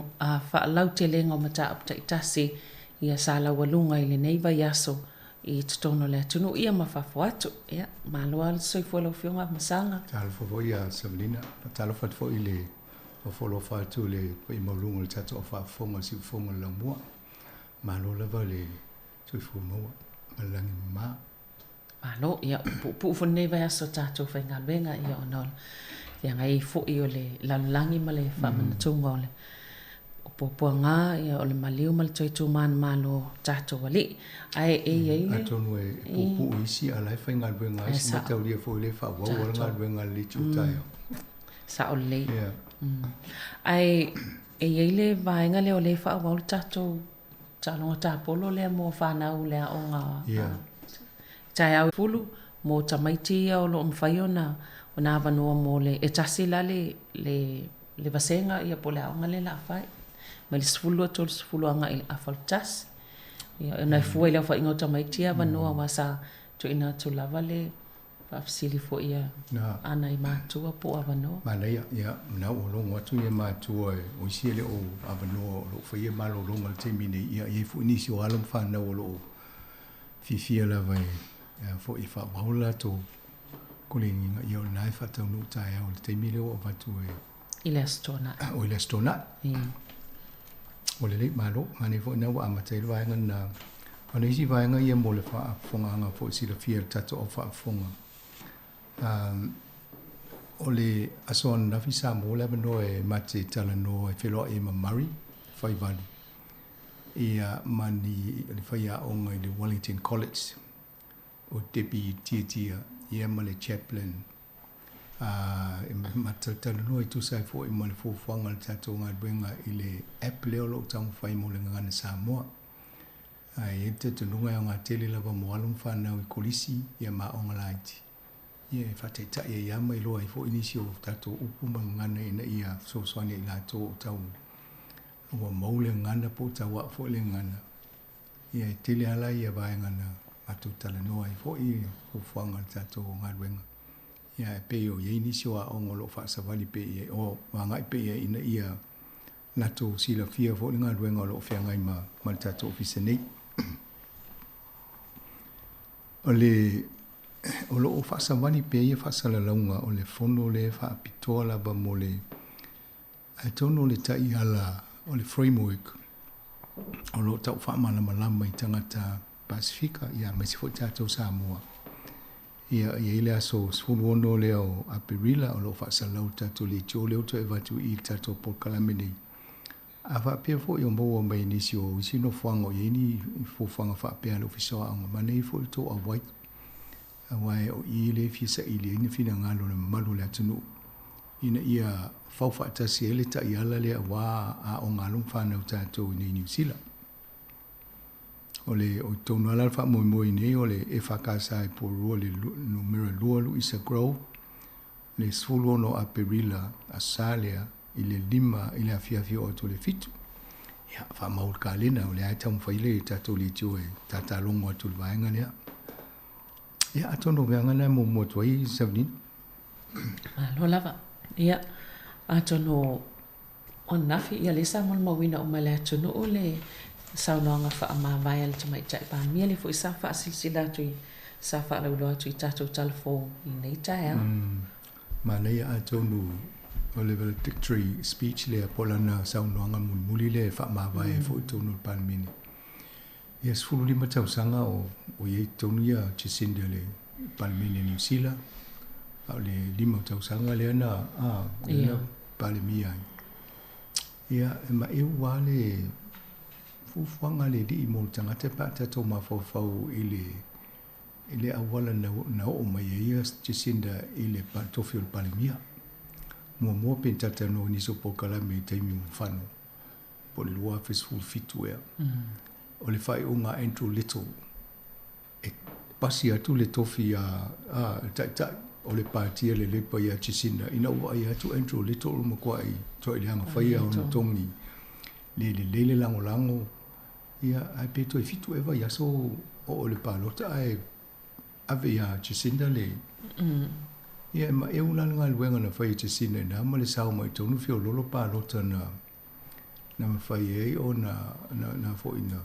faalautelega o mataupu taitasi ia sa laualuga i lenei vaiaso i totonu o le atunuu ia ma fafo atu. Ia, malo lava le soifua i lau Afioga Afamasaga. Talofa foi ia Savelina, faatalofa atu foi i le ofo atu i le paia maualuga o le tatou au faafofoga o le siufofoga o le laumua. Malo lava le soifua maua ma le lagi mama. Malo, ia, ua puupuu foi lenei vaiaso o tatou faigaluega, ia, ona o le feagai ai foi o le lalolagi ma le faamanatuga o le puapuaga, ia, o le maliu ma le toe tumanamalo o tatou alii. Ae e i ai le... Atonu e puupuu isi, a o la e faigaluega ai si mataulia foi lea e faaauau lava le galuega a le alii taeao. Sao lelei. Ae e i ai le vaega lea o lea e faaauau le tatou taaloga tapolo lea mo fanau i le aoga taeao fulu mo tamaiti ia o lo o mafai ona ona avanoa mo le e tasi la le le le vasega ia po o le aoga lea o le a fai mai le 12 30 agai i le afa o le tasi. Ia ona e fua i le aofaiga o tamaiti ia avanoa aua sa tuuina atu lava le Faafesili foi a Na. nai matua po o avanoa. Manaia, ia, na ua logo atu ia matua o isi e le o avanoa o lo o faia malologa i le taimi nei, ia, e i ai foi nisi o alo ma fanau o lo o fiafia lava e E a foi e faaauau le latou koleniga, ia o lena e faataunuu taeao i le taimi lea ua avatu e I le Aso Toonai. O i le Aso Toonai. Ua lelei, malo. Manaia foi lena ua amata ai le vaega lena. O le isi vaega ia mo le faafofogaaga foi silafia e le tatou au faafofoga. O le aso ananafi sa maua le avanoa e mate talanoa e feloai ai ma Murray Faivalu ia ma ni le faiaoga i le Wellington College o Debbie Tiatia ia ma le Chaplain a e matalatalanoa e tusa ai foi ma le fuafuaga a le tatou galuega i le app lea o lo o taumafai mo le Gagana Samoa. Ae i ai le talitonuga e aoga tele lava mo alo ma fanau i kolisi ia ma aoga laiti ia e faataitai ai lava ma iloa ai foi nisi o tatou upu ma gagana ina ia fesoasoani ai i latou o tau ua mou le gagana po o tau a'o foi le gagana. Ia e tele lava la ia vaega na matou talanoa ai foi i fuafuaga o le tatou galuega. Ia ae pei o i ai nisi o aoga o lo o faasavali pea i ai, o agai pea i ai ina ia latou silafia foi le galuega o lo o feagai ma ma le tatou ofisa nei. O le o lo o faasavali pea ia faasalalauga o le fono lea e faapitoa lava mo le Atonu o le taiala o le framework o lo o tau faamalamalama i tagata Pasefika ia aemaise foi tatou Samoa. Ia e i ai le aso 16 lea o Aperila o lo o faasalalau le tatou leitio lea ua toe avatu i i le tatou polokalame nei. A faapea foi o maua mai nisi o isi nofoaga o i ai ni fuafuaga faapea a le Ofisa o Aoga, manaia foi le tou auai aua o i lea e fia saili ai ni finagalo o le mamalu o le atunuu ina ia fau faatasi ai le taiala lea aua aoga alo ma fanau tatou i nei Niu Sila. O le o totonu lava la le faamoemoe i nei o le EFKS i Porirua le numera 2 Louisa Grove le 16 o Aperila Aso Sa lea i le 5 i le afiafi oo atu i le 7. Ia, faamau i le kalena o lea e taumafai le tatou leitio e tatalogo atu i le vaega lea. Ia, atonu o veaga na e muamua atu ai, Savanina. Malo lava. Ia, atonu o ananafi, ia lea sa molimauina uma e le atunuu le saunoaga faamavae a le Tamaitai Palemia, lea foi sa faasilasila atu i, sa faalauiloa atu i tatou tala fou i lenei taeao. Mm, manaia atonu o le valedictory speech lea po o lana saunoaga mulimuli lea e faamavae ai foi i totonu o le Palemene. Ia 15 tausaga o o i ai totonu ia Jacinda le Palemene Niu Sila, a o le 5 tausaga lea na a lea na Palemia ai. Ia e maeu lava le fuafuaga a le Alii mo le tagata pe a tatou mafaufau i le i le auala na na oo mai ai ia Jacinda i le tofi o le Palemia. Muamua pe na talatalanoa i nisi o polokalame i taimi ua fano po o le 2017 ea. O le faaiuga a Andrew Little e pasi atu le tofi a, a le taitai o le pati a le Labour ia Jacinda ina ua vaai atu Andrew Little ua matuai toai leaga faia ona togi le lelei le lagolago ia ae pe toe fitu ea vaiaso oo i le palota ae ave ia Jacinda le ia e maeu la le galuega na fai e Jacinda i ina ma le sao mai totonu feololo palota na na mafai ai ona na, na foi na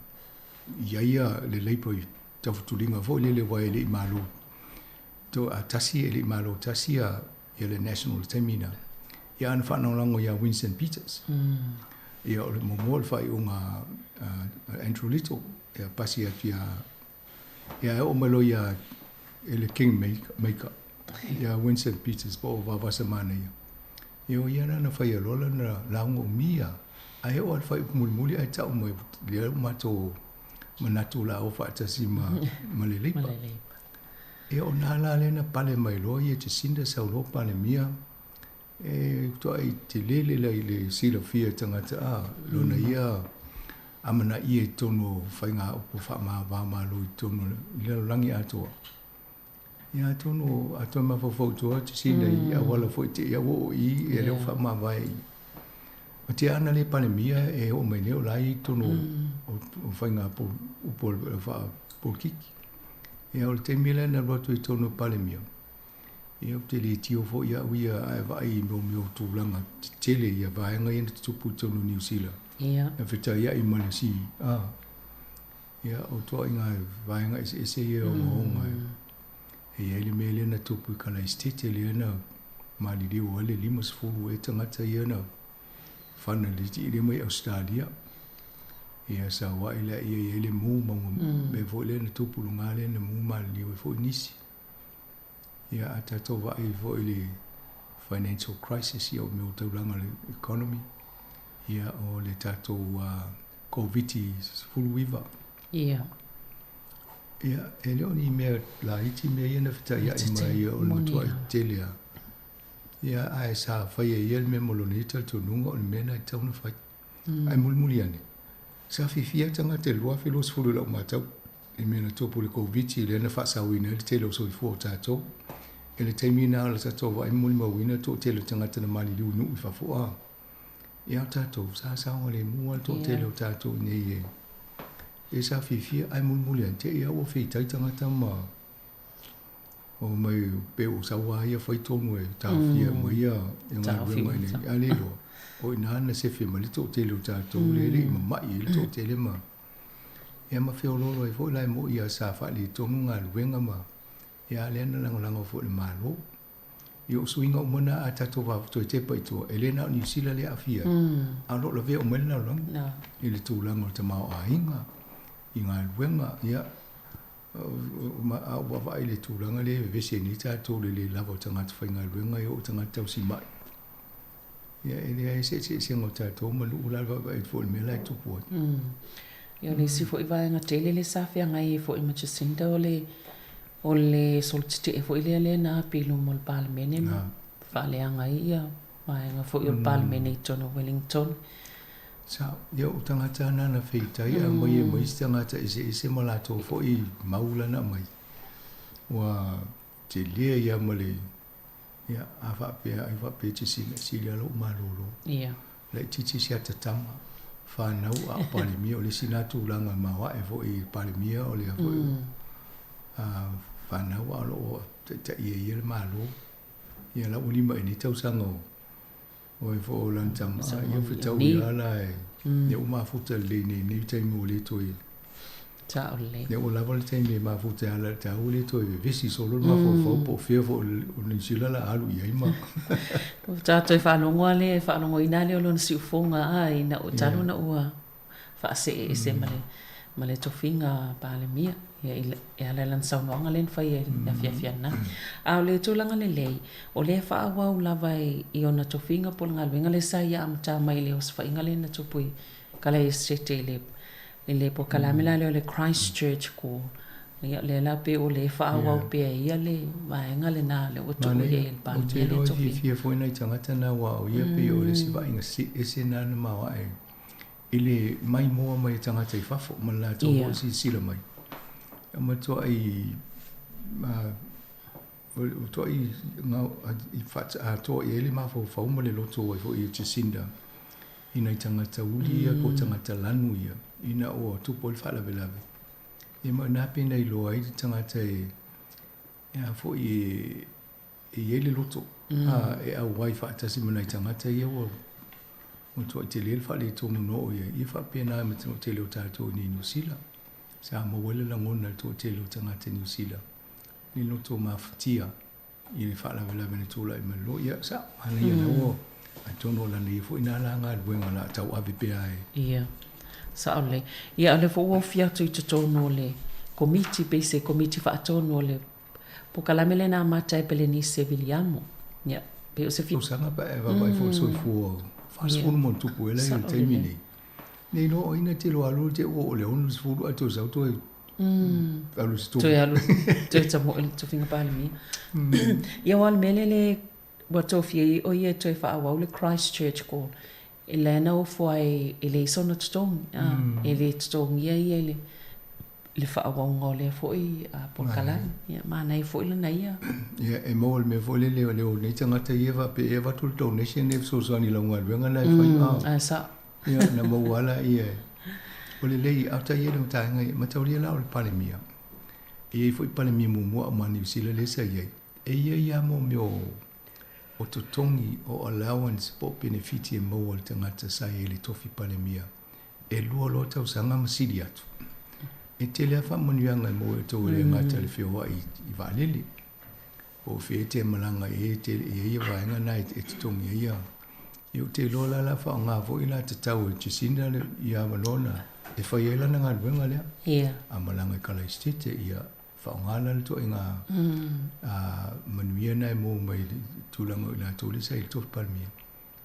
i ai ia le Labour i taufutuliga foi lele aua e le i malo to a tasi e le i malo tasi ia ia le National i le taimi na ia ana faalagolago ia Winston Peters. Ia o le muamua o le faaiuga a Andrew Little ia pasi atu ia Ia e oo mai loa ia e le King Maker ia Winston Peters po o Vavasa Manaia. Ia o ia la na faia loa lana lauga umi ia. Ae oo lava i le faaiupu mulimuli ae tau mai lea ua matou manatu o le a o faatasi ma, ma le Labour. Ia o na la lea na pale mai loa ia Jacinda sau loa Palemia E toai tele le la i le silafia e tagata a lona ia amanaia i totonu o faiga upu faamava-o-Malo i totonu i le lalolagi atoa. Ia atonu a toe mafaufau i tua atu sina i auala foi te i ua oo i i ia lea ua faamavae i. Ma tia ana le Palemia e oo mai nei o la e i totonu o faiga upu faa-polokiki. Ia o le taimi lea na alu atu ai i totonu o Palemia, Ia ou te le tio foi au ia ae vaai i mea o tulaga tetele ia vaega ia na tutupu i totonu o Niu Sila. Ia. Na fetaiai ma le si, a. Ia o toaiga vaega eseese ia ogaoga. E i ai le mea lea na tupu i Kalaisitete lea na maliliu ai le 50 ea tagata ia na fana i le tiilia mai Ausetalia. Ia saua'i laia e i ai le mu ma ua mea foi lea na tupu i luga lea na mu maliliu ai foi nisi. Ia a tatou vaai foi i le financial crisis ia o mea o taulaga o le economy, ia o le tatou Koviti 19. Ia. Ia, e le o ni mea laiti mea ia na fetaiai mai o le matuai tele lava. Ia, ae sa fai e ia le mea ma lona ia talitonuga o le mea lena e tatau ona fai. Ae mulimuli ane, sa fiafia tagata i le 2020 i lau matau, i mea na tupu i le Koviti lea na faasaoina ai le tele o soifua o tatou. I le taimi lena o le tatou vaai ma molimauina le toatele o tagata na maliliu i nuu i fafo a ia tatou, sa saogalemu lava le toatele o tatou i inei e sa fiafia. Ae mulimuli ane, te i lava ua feitai tagata ma O mai pe ua sau lava ia fai tonu e taofia mai ia galuega i inei, a le iloa, o i ina na sefe mai le toatele o tatou lea e le i mama'i ai le toatele ma ia ma feoloolo ai foi la e mo'i a sa faaletonu galuega ma ia a lea na lagolago foi i le Malo. Ia o suiga uma na a tatou toe tepa i tua, e le na o Niu Sila lea e aafia ai, a o lo o lavea uma ai le lalolagi i le tulaga o le tamaoaiga, i galuega, ia A ou vaavaai i le tulaga lea e vevesi ai nei tatou i le le lava o tagata faigaluega e oo i tagata tausimai, ia e leai se eseesega o tatou ma nuu la e vaavaai atu foi i le mea la e tupu ai. Ia o le isi foi vaega tele lea sa feagai ai foi ma Jacinta o le o le solo tetee foi lea lea na api i luma o le Palemene ma faaleaga ai ia vaega foi o le Palemene i totonu o Wellington. Sao, ia o tagata na na feitai a aumai e ma isi tagata eseese ma latou foi mau la na aumai. Ua tele ia ma le, ia, a faapea, ai faapea te sina, sili lava lou malolo. Ia. Laitiiti si ata tama, fanau a o Palemia, o le isi na tulaga maoae foi i Palemia o lea foi a fanau a o lo o taitai e ia le Malo. Ia la ua 5 ea nei tausaga o O ai foi o lana tama, ia fetau ia la e, ia ua mafuta lelei nei nei taimi ua le toe Sao lelei. Ia ua lava le taimi e mafuta ai ala i le taua le toe vevesi solo le mafaufau po o fea foi o Niu Sila la alu i ai ma. Ua tatou faalogo lava lea, faalogoina lava lea o lona siufofoga a ina ua talu ona ua faasee ese ma le ma le tofiga Palemia ia e ala i lana saunoaga lea na fai ai i le afiafi ananafi. A o le tulaga lelei, o lea e faaauau lava i ona tofiga po o le galuega lea sa ia amata mai i le osofaiga lea na tupu i Kalaesetete i le i le polokalame la lea o le Christchurch Call. Ia o lea la pei o lea e faaauau pea e ia le vaega lena lea ua tuu i ai e le Palemia le tofiga. Ou te iloa e fiafia foi nai tagata na aua o ia pei o le isi vaaiga ese lena na maoae i le maimoa mai a tagata i fafo ma le latou foi silasila mai. E matuai matuai i faaatoa i ai le mafaufau ma le loto ai foi o Jacinda i nai tagata uli ia po o tagata lanu ia ina ua tupu ai le faalavelave. Ia ma o i ina pei na iloa ai le tagata e a foi e e i ai le loto a e auai faatasi ma nai tagata ia ua matuai tele le faaletonu na oo i ai. Ia faapena ai ma le toatele o tatou i nei Niu Sila. Sa maua ai le lagona i le toatele o tagata Niu Sila i le loto mafatia i le faalavelave na tulai mai loa. Ia, sa manaia la ua, atonu o lana ia foi na la galuega o le a tauave pea e. Ia, sao lelei. Ia, o lea foi ua ofi atu i totonu o le Komiti, pei se Komiti Faatonu o le Polokalame lea na amata e Pelenise Viliamo. Ia, pei o se fi. Tausaga pe a e vaavaai foi i le soifua 40 ma ona tupu ela i le taimi nei. Nei iloa o ai na telo alu te ua oo i le 60 ae toe sau toe alu i se tofi. Toe alu, toe tamoe i le tofiga Palemia. Ia aua o le mea lea le ua tofia ai o ia e toe faaauau le Christchurch Call. E lea na ofo ai e leai sona totogi, e le totogia ia i le le faaauauga o lea foi polokalame. Ia, manaia foi lana ia. Ia, e maua i le mea foi lele o le o nei tagata ia faapea e avatu le donation e fesoasoani i lau galuega la e fai. Ae sao. Ia, na maua lava laia. O lelei, a o tai i ai le mataupu ia, mataulia la o le Palemia. E i ai foi Palemia muamua a Niu Sila lea sa i ai. E i ai lava mo mea o totogi, o allowance po o penefiti e maua e le tagata sa i ai i le tofi Palemia. E lua loa tausaga ma sili atu. E tele lava faamanuiaga e maua e outou e le gata i le feoai i vaalele. Po o fea e te malaga i ai e tele i ai ia vaega na e totogi ai ia. Ia ou te iloa la o le a faaaoga foi la tatau e Jacinda le ia avanoa na e fai ai lana galuega lea. Ia. A malaga i Kalaisitete ia faaaoga la le ituaiga manuia na e maua mai i le tulaga o i latou lea sa i le tofi Palemia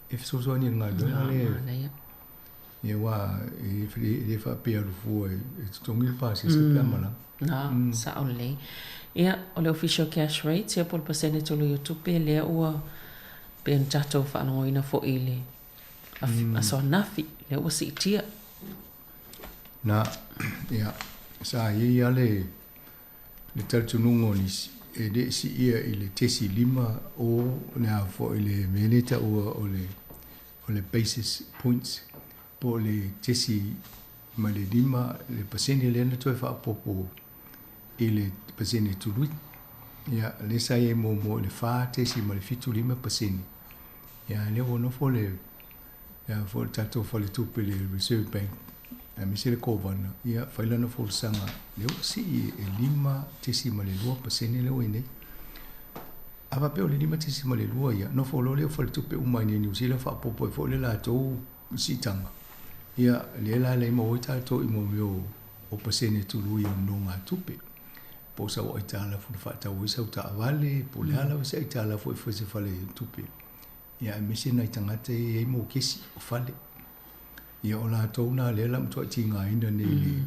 e fesoasoani i le galuega lea. Ia aua e le faapea e alu fua e totogi le pasese pe a malaga. Na, sao lelei. Ia, o le official cash rates, ia po o le pasene tului o tupe lea ua pei ona tatou faalogoina foi i le aso ananafi, lea ua siitia. Na, ia, sa i ai lava le le talitonuga o nisi, e le siia i le 0.5 o le a foi le mea lea e taua o le o le basis points po o le 0.5 le pasene lea na toe faaopoopo i le pasene tului. Ia, lea sa i ai muamua i le 4.75%. Ia, lea ua nofo le le a foi le tatou faletupe le Reserve Bank aemaise le Kovana, ia fai lana folasaga lea ua sii e 5.2% lea ua i ai nei. A faapea o le 5.2 ia, nofo loa lea o faletupe uma i inei i Niu Sila faaopoopo ai foi le latou siitaga. Ia, lea la leai maua ai tatou i mea o pasene tului o nonogatupe. Po o sau aitalafu na faatau ai sau taavale, po o le a lava se aitalafu e fai i se faletupe. Ia aemaise nai tagata ia e i ai mokesi o fale. Ia o latou na lea la matuai tigaina nei i le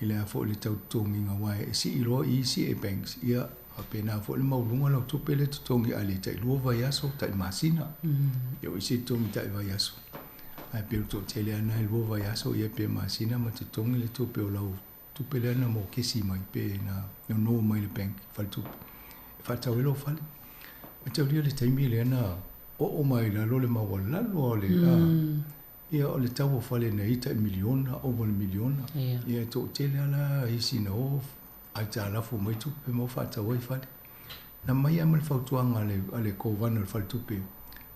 i le a foi le tau totogiga aua e sii loa i isi e banks ia faapena foi le maualuga o lau tupe lea e totogi a le tai lua vaiaso tai masina. Ia o isi e totogi tai vaiaso ae pei o le toatele lava lena e lua vaiaso ia pe masina ma totogi le tupe o lau tupe lea na mokesi mai pe na nono mai le bank faletupe e faatau ai lou fale. Mataulia le taimi lea na oo mai lalo le maualalo o le Ia o le tau o fale na i tai miliona, ova le miliona. Ia e toatele lava la isi na o aitalafu mai tupe ma o faatau ai fale. Na aumai lava ma le fautuaga a le Kovana o le faletupe,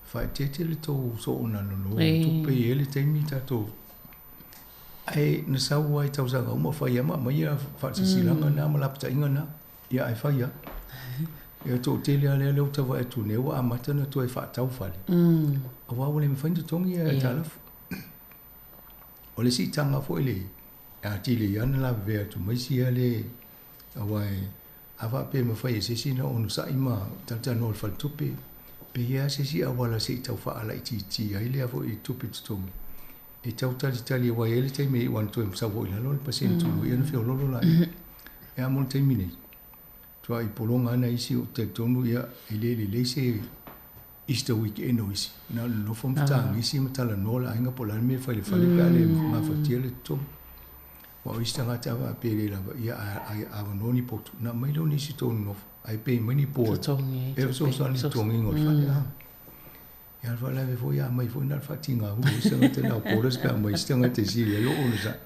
faaeteete le tou soona nono tupe e i ai le taimi tatou ae na sau lava i tausaga uma fai lava ma aumai faasilasilaga na ma lapataiga na. Ia ae fai lava. Ia toatele lava lea ua tau vaai atu nei ua amata ona toe faatau fale. Aua ua le mafai ona totogi ia aitalafu. O le siitaga foi le atili ai ona lavevea atu ma isi lava le aua a faapea e mafai e se isi ona onosai ma talatalanoa i le faletupe, pe i ai lava se isi auala se i tau faalaitiiti ai lea foi tupe totogi e tau talitali aua e i ai le taimi e iu lava ina toe sau foi i lalo le pasene tului ona feoloolo lea. Ia mo le taimi nei, tuai pologa ana isi ou te talitonu ia e le lelei se Easter weekend o isi, na o le nonofo ma fetagisi ma talanoa le aiga po o le a le mea e fai i le fale pe a le gafatia le totogi. Aua o isi tagata a faapea e le lava, ia a avanoa ni potu, ona aumai lea o nisi tou nonofo ae pay mai ni board e fesoasoani i le totogiga o le fale. Ia a faalavelave foi a aumai foi na o le faatiga ulu isi tagata na o borders pe a aumai isi tagata e sili ai lou onosai.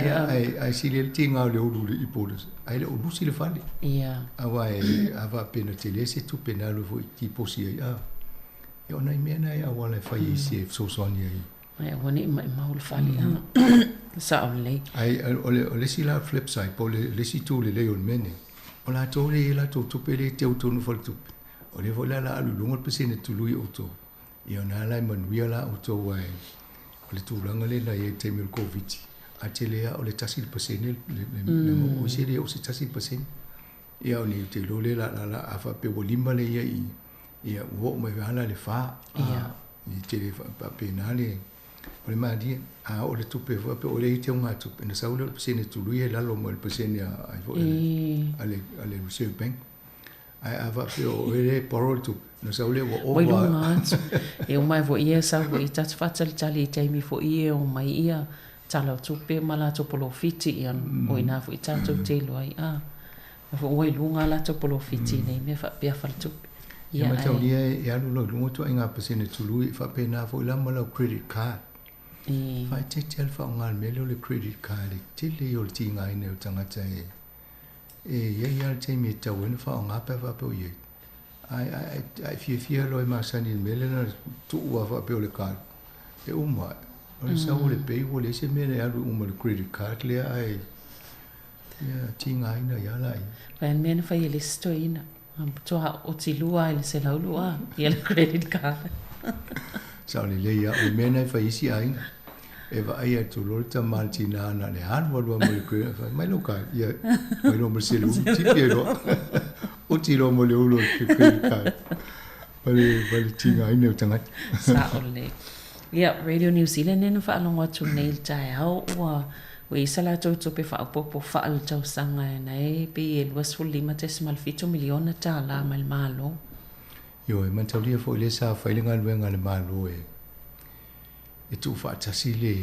Ia ae ae sili ai le tiga o le ulu i borders ae le o lusi le fale. Ia. Aua e a faapea na tele se tupe na alu foi tiposi ai a. Ia o nai mea na e auala e fai ai se fesoasoani ai. Ae aua ne i maumau le fale a. Sao lelei. Ae o le o le isi la flip side po o le isi itu lelei o le mea nei, o latou lea e i ai latou tupe lea e teu i totonu o faletupe. O lea foi la o le a alu i luga le pasene tului o outou, ia o lena la e manuia la outou aua o le tulaga lea na i ai i le taimi o le Koviti, a tele lava o le 1% le maua, o isi e le oo i se 1%. Ia o ni ou te iloa lea la la a faapea ua 5 lea i ai i i, ia ua oo mai lava la i le 4. E tele faapena le o le malie, a oo le tupe foi faapea o lea e i ai teugatupe, ona sau lea o le pasene tului e lalo mai o le pasene a foi a le Reserve Bank. Ae a faapea o oe lea e borrow le tupe, ona sau lea ua ova. Ua i luga atu. E uma ai foi ia sau foi ta te faatalitali i taimi foi e omai ia tala o tupe ma latou polofiti ia o ina foi tatou te iloa ai a ua i luga a latou polofiti nei mea faapea faletupe. Ia mataulia e alu loa i luga ituaiga pasene tului e faapena foi la ma lau credit card. Faaeteete lava le faaaoga o le mea lea o le credit card e tele ia o le tigaina o tagata e E i ai lava le taimi e tatau ai ona faaaoga pe a faapea o i ai. Ae, ae, a e fiafia loa e masani i le mea lea na tuu lava faapea o le card, e uma ae. O le sau o le pay ua leai se mea e alu uma i le credit card lea ae, ia, tigaina ai lava laia. O le mea na fai e le isi toeaina. Matua oti lua i le 102 ia le credit card. Sao lelei lava. O le mea lena e fai ai isi aiga. E vaai atu loa le tama a le tina na o le alu alu lava ma le credit fai mai lou card. Ia mai loa ma le selu ulu tipi ai loa. Oti loa ma le ulu o le credit card. Ma le, ma le tigaina o tagata. Sao lelei. Ia, Radio New Zealand lea na faalogo atu nei i le taeao ua ua i ai sa latou tupe faaopoopo faaletausaga e na e pei e $25.7 miliona tālā mai le Malo. Ioe, mataulia foi lea sa fai le galuega a le Malo e e tuufaatasi le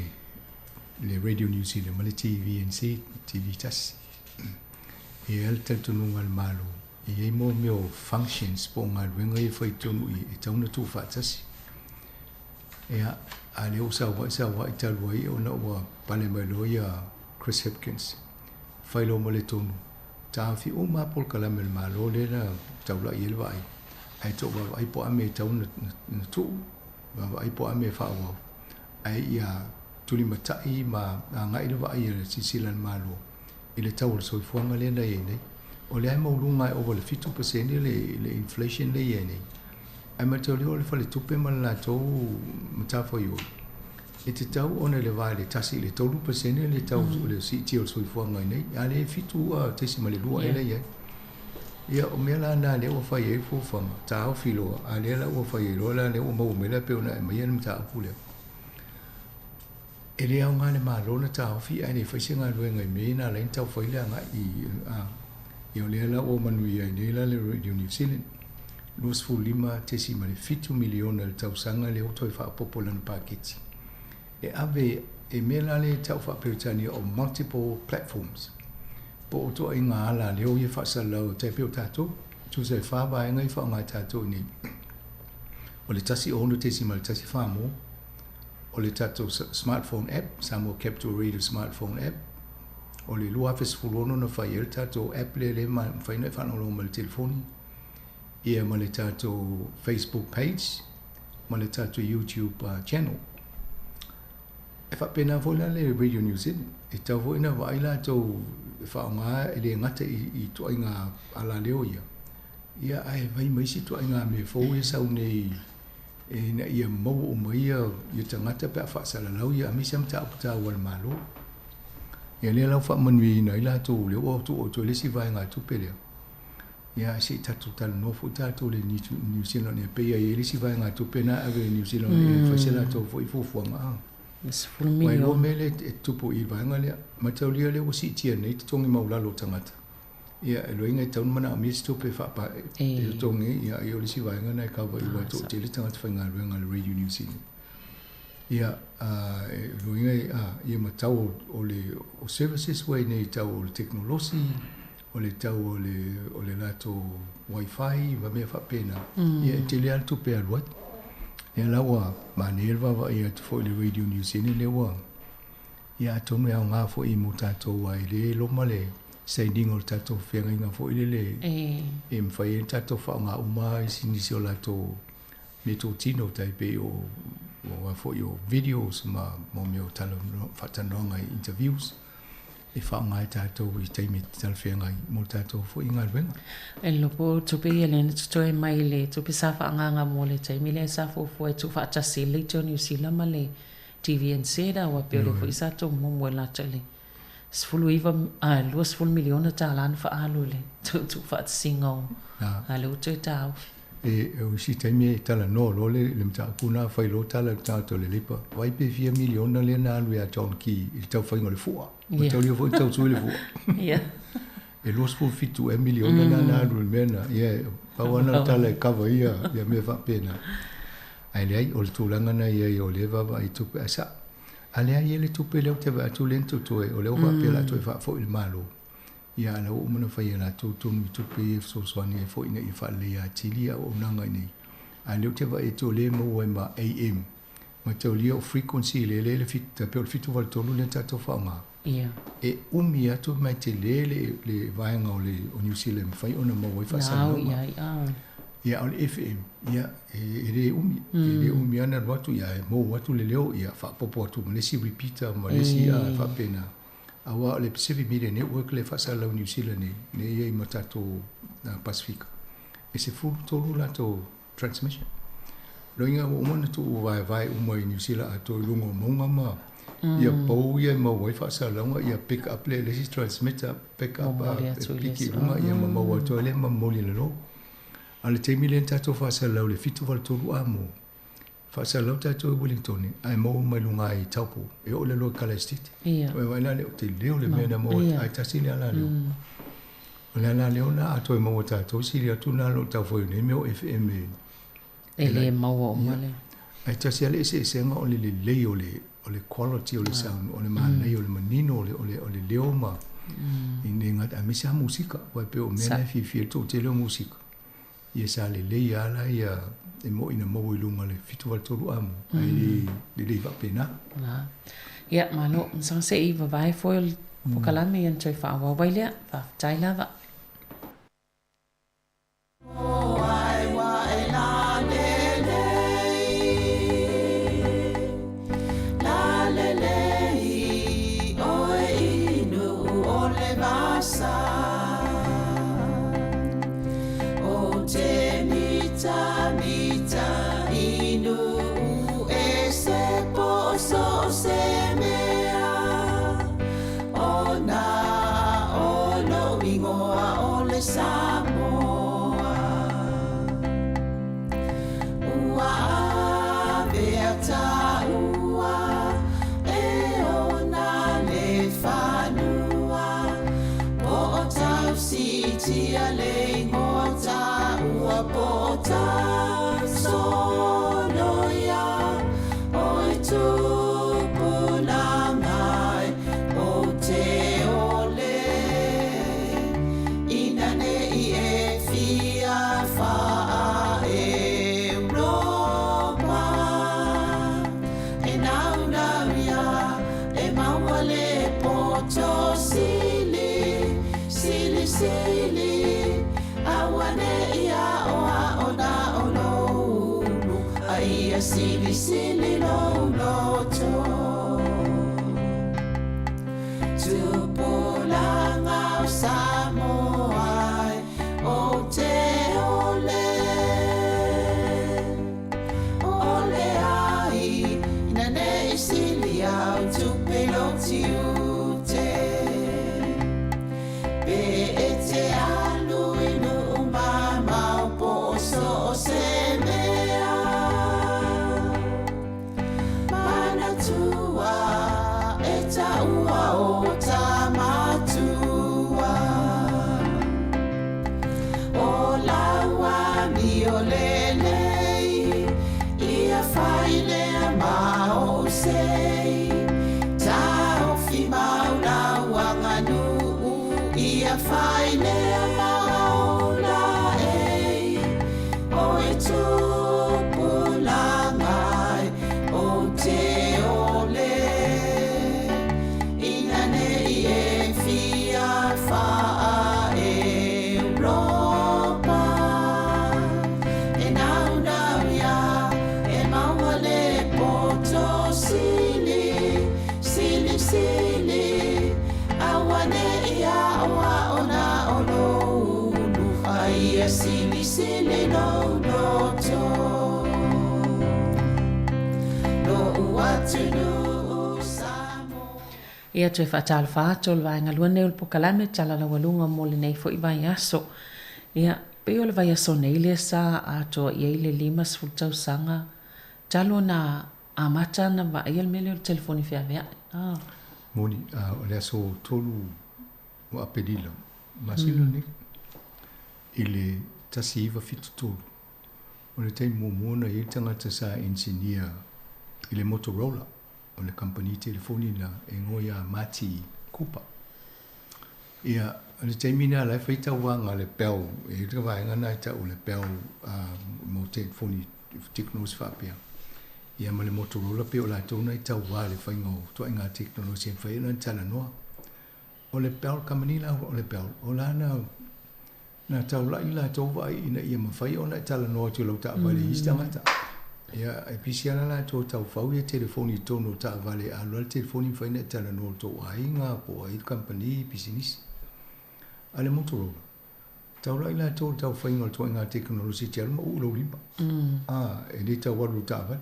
le Radio New Zealand ma le TVNZ, TV tasi. E i ai le talitonuga a le Malo, e i ai mo mea o functions po o galuega ia e fai i totonu i i, e tatau ona tuufaatasi. Ia, a lea ua saua'i saua'i talu ai ona ua pale mai loa ia Chris Hipkins, fai loa ma le tonu, taofi uma lava polokalame a le Malo lea na taula'i ai le vaai, ae tou vaavaai po o a mea e tatau ona tuu, vaavaai po o a mea e faaauau, ae ia tulimata'i ma agai le vaai a le silasila a le Malo i le tau o le soifuaga lea na i ai nei. O lea e maualuga e ova i le 7% le inflation lea e i ai nei. Ae mataulia o le faletupe ma le latou matafaioi, e tatau ona i le va i le 1 i le 3% le tau o le siitia o le soifuaga i nei, a lea e 7.2 ea la e i ai. Ia, o mea la na lea ua fai ai le fuafuaga, taofi loa, a lea la ua fai ai loa la lea ua maua mai la pei ona e aumaia le mataupu lea. E le aoga le Malo na taofi ae le fai se galuega i mea ia na ala ai ona tau fai le agai i, a, ia o lea la ua manuia ai nei la le Radio New Zealand. $25.7 miliona i le tausaga lea ua toe faaopoopo i lana paketi. E ave e mea la lea e tau faa-Peretania o multiple platforms, po o ituaiga ala leo ia faasalalau e tai pei o tatou, tusa e fa vaega ia faaaoga e tatou i inei. O le 1.6.1 mo, o le tatou smartphone app, Samoa Capital Radio Smartphone App, o le 2016 na fai ai le tatou app lea lea e mafai ona e faalogologo mai i le telefoni, ia ma le tatou Facebook page ma le tatou YouTube channel. E faapena foi la le Radio New Zealand, e tatau foi ona vaai latou e faaaoga e le gata i ituaiga alaleo ia, ia ae vaai ma isi ituaiga mea fou ia e sau nei ina ia maua uma ia tagata pe a faasalalau ia aemaise lava mataupu taua a le Malo. Ia lea la ua faamanuiaina ai latou lea ua tuu atu ai le isi vaegatupe lea. Ia ae se i tatou talanoa foi tatou i le New Zealand e pei e i ai le isi vaegatupe na e ave i le New Zealand e fai se latou foi fuafuaga. Aua e lua mea lea e tupu i le vaega lea. Mataulia lea ua siitia nei totogi maualalo o tagata. Ia, e loiga e tatau ona manaomia se tupe e faapa e totogi ai, ia, ia o le isi vaega lena e cover i aua e toatele tagata faigaluega a le Radio New Zealand. Ia, e loiga e, ia ma tau o le o services ua i nei tau o le tekonolosi, o le tau o le o le latou wifi ma mea faapena, ia e tele lava le tupe e alu ai. Ia la ua manaia le vaavaai atu foi i le Radio New Zealand lea ua Ia atonu e aoga foi mo tatou aua e le loma le sainiga o le tatou feagaiga foi lele e mafai ai ona tatou faaaoga uma isi nisi o latou meatotino tai pei o a foi o videos ma mo mea o tala faatalanoaga i interviews e faaaoga ai tatou i taimi e talafeagai mo le tatou foi galuega. E loko tupe ia lea na totoe mai le tupe sa faaagaaga mo le taimi lea sa fuafua e tuufaatasi ai le Leitio o Niu Sila ma le TVNZ aua pei o lea foi sa tou mumu e lata i le 19 a 20 miliona tālā na faaalu i le tuufaatasiga o a lea ua toe taofi. E o isi taimi e talanoa loa le le mataupu na fai loa tala i le tagata o le Leipa, vaai pe fia miliona lea na alu ia John Key i le taufaiga o le fua. Ua taulia foi tau sui le fua. E 27 ea miliona na na alu i le mea na. Ia, pau lava na o le tala e cover ia, ia mea faapena. Ae leai, o le tulaga na i ai o lea e vaavaai i tupe ae sao. A leai e le tupe lea ou te vaai atu lea na totoe, o lea ua faapea o le a toe faafoi i le Malo. Ia a o la ua uma ona fai e latou tonu i tupe ia e fesoasoani ai foi ina ia faaleleia atili ia auaunaga i inei. A o lea ou te vaai atu o lea e maua ai ma AM, mataulia o frequency lea e le pei o le 783 lea na tatou faaaoga. Ia. E umi atu ma e tele le, le vaega o le o New Zealand e mafai ona maua ai faasalalauga. Na au i ai, a. Ia, a o le FM, ia, e, e le umi. E le umi lava ona alu atu, ia, e mou atu le leo, ia, faaopoopo atu ma le isi repeater ma le isi, a, faapena. Aua o le Pacific Media Network lea e faasalalau i New Zealand nei, lea e i ai ma tatou Pasefika. E 13 latou transmission. Loiga ua uma ona tuu vaevae uma i Niu Sila atoa i luga o mauga ma ia pou ia e maua ai faasalalauga ia pick up lea i le isi transmitter, pick up e piki i luga ia ma maua atu ai lea ma momoli i lalo. A o le taimi lea na tatou faasalalau i le 783 a mo faasalalau tatou i Wellingtone ae maua mai luga i Taupo e oo i lalo i Kalaestete. Ua vaai la lea o tele o le mea na maua ae tasi le alaleo. O le alaleo lena a toe maua tatou sili atu lena o lo o taufai nei mea o FM e E le maua uma le. Ae tasi lava le eseesega o le lelei o le o le quality o le sound, o le manaia o le manino o le o le o le leo ma i le gata aemaise lava musika aua e pei o mea na e fiafia ai le toatele o musika. Ia sa lelei lava la ia e moi na maua i luga o le 783 amu ae le lelei faapena. Ia malo, masalo se i vavae foi o le pokalame ia na toe faaauau ai lea. Faafetai lava. Ia toe faatalofa atu o le vaega lua nei o le pokalame tala laualuga mo lenei foi vaiaso. Ia, pei o le vaiaso nei lea sa atoa i ai le 50 tausaga talu ona amata ona vaaia le mea lea o le telefoni feaveai. Ah. Moni, o le aso 3 o Aperila, masina nei, i le 1973, o le taimi muamua na i ai le tagata sa engineer i le Motorola, o le kamupani telefoni na e igoa ia Marty Cooper. Ia, o le taimi na la e fai tauvaga a le Bell, e i ai le vaega na e tau o le Bell mo telefoni tekonolosi faapea. Ia ma le Motorola pei o latou na i tauva i le faiga o ituaiga tekonolosi e mafai ai ona talanoa. O le Bell Company la, o le Bell, o la na na taulai latou vaai ina ia mafai ona e talanoa atu i lau taavale i isi tagata. Ia, e pisi lava latou e taufau ia telefoni i totonu o taavale, a alu lava le telefoni mafai ona e talanoa i tou aiga po o ai le kamupani, pisinisi. A le Motorola, Taulai latou i le taufaiga o le ituaiga tekonolosi e te alu ma uu lou lima. A, e le tau alu i le taavale.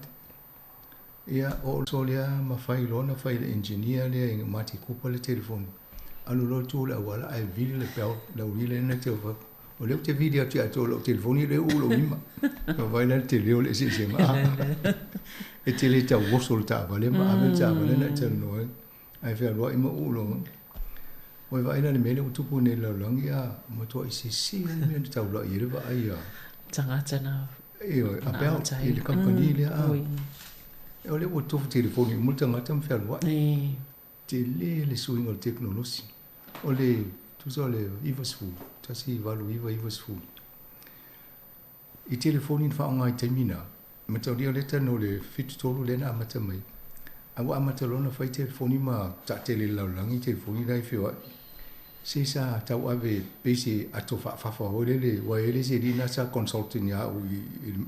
Ia, oo loa lea ma fai loa ona fai e le engineer lea e Marty Cooper le telefoni. Alu loa tu i le auala ae vili le bell, le aualii lea na te fai, o lea ou te vili atu ia te oe i lau telefoni e le uu lou lima. Ona vaai la i le tele o le eseesega. E te le tau oso i le taavale ma ave le taavale ona e talanoa ai. Ae fealuai ma uu lou Ua e vaai la i le mea lea ua tupu nei i le lalolagi, a matuai sese lava le mea na taulai ai le vaai a tagata na Ioe, a Bell, i le kamupani lea, a. O lea ua tofu telefoni uma le tagata ma fealuai. Tele le suiga o le tekonolosi. O le, tusa o le 90, 1890, i telefoni na faaaoga i taimi na, mataulia o lea e talanoa i le 73 lea na amata mai, a ua amata loa ona fai telefoni ma taatele i le lalolagi telefoni la e feoai, se sa tauave pei se ato faafafa foi lele, aua e i ai le isi alii lena sa consulting ia au i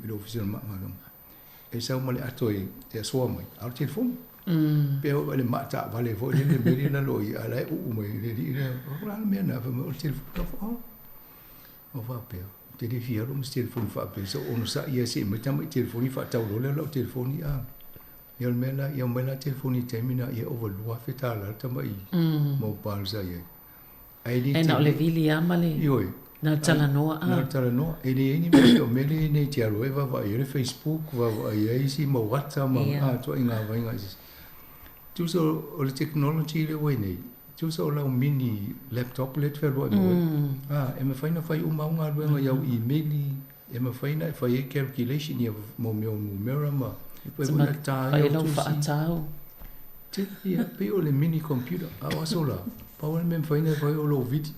le Ofisa o le Galuega, e sau ma le ato e asoa mai, a o le telefoni. Pei o le maa taavale foi lele, le mea lea i lalo i i, a o la e uu mai e le alii lea, o le a le mea lena? Fai mai o le telefoni. Ou, oh, ou faapea, ou te le fia alu ma se telefoni faapea, se i onosai lava se i aumai tamaiti telefoni faatau loa lea o lau telefoni. A ia o le mea la, ia aumai la telefoni i le taimi lena, ia ova $2,000 le tamai mobile sa i ai. Ae le Ae na o le vili lava ma le Ioe. Na o le talanoa a. Na o le talanoa. E leai ni mea o mea lea nei te alu ai vaavaai ai le Facebook, vaavaai ai isi mau ata ma a ituaiga vaaiga eseese. Tusa o le technology lea ua i ai nei, tusa o lau mini laptop lea e te fealuai ma oe, a, e mafai ona fai uma au galuega i au email, e mafai ona e fai ai calculation ia mo mea o numera ma e mafai foi ona ta ai au tusi. Faatau. Tele ia, pei o le mini computer. A o aso la, pau lava le mea e mafai ona fai o lou vili.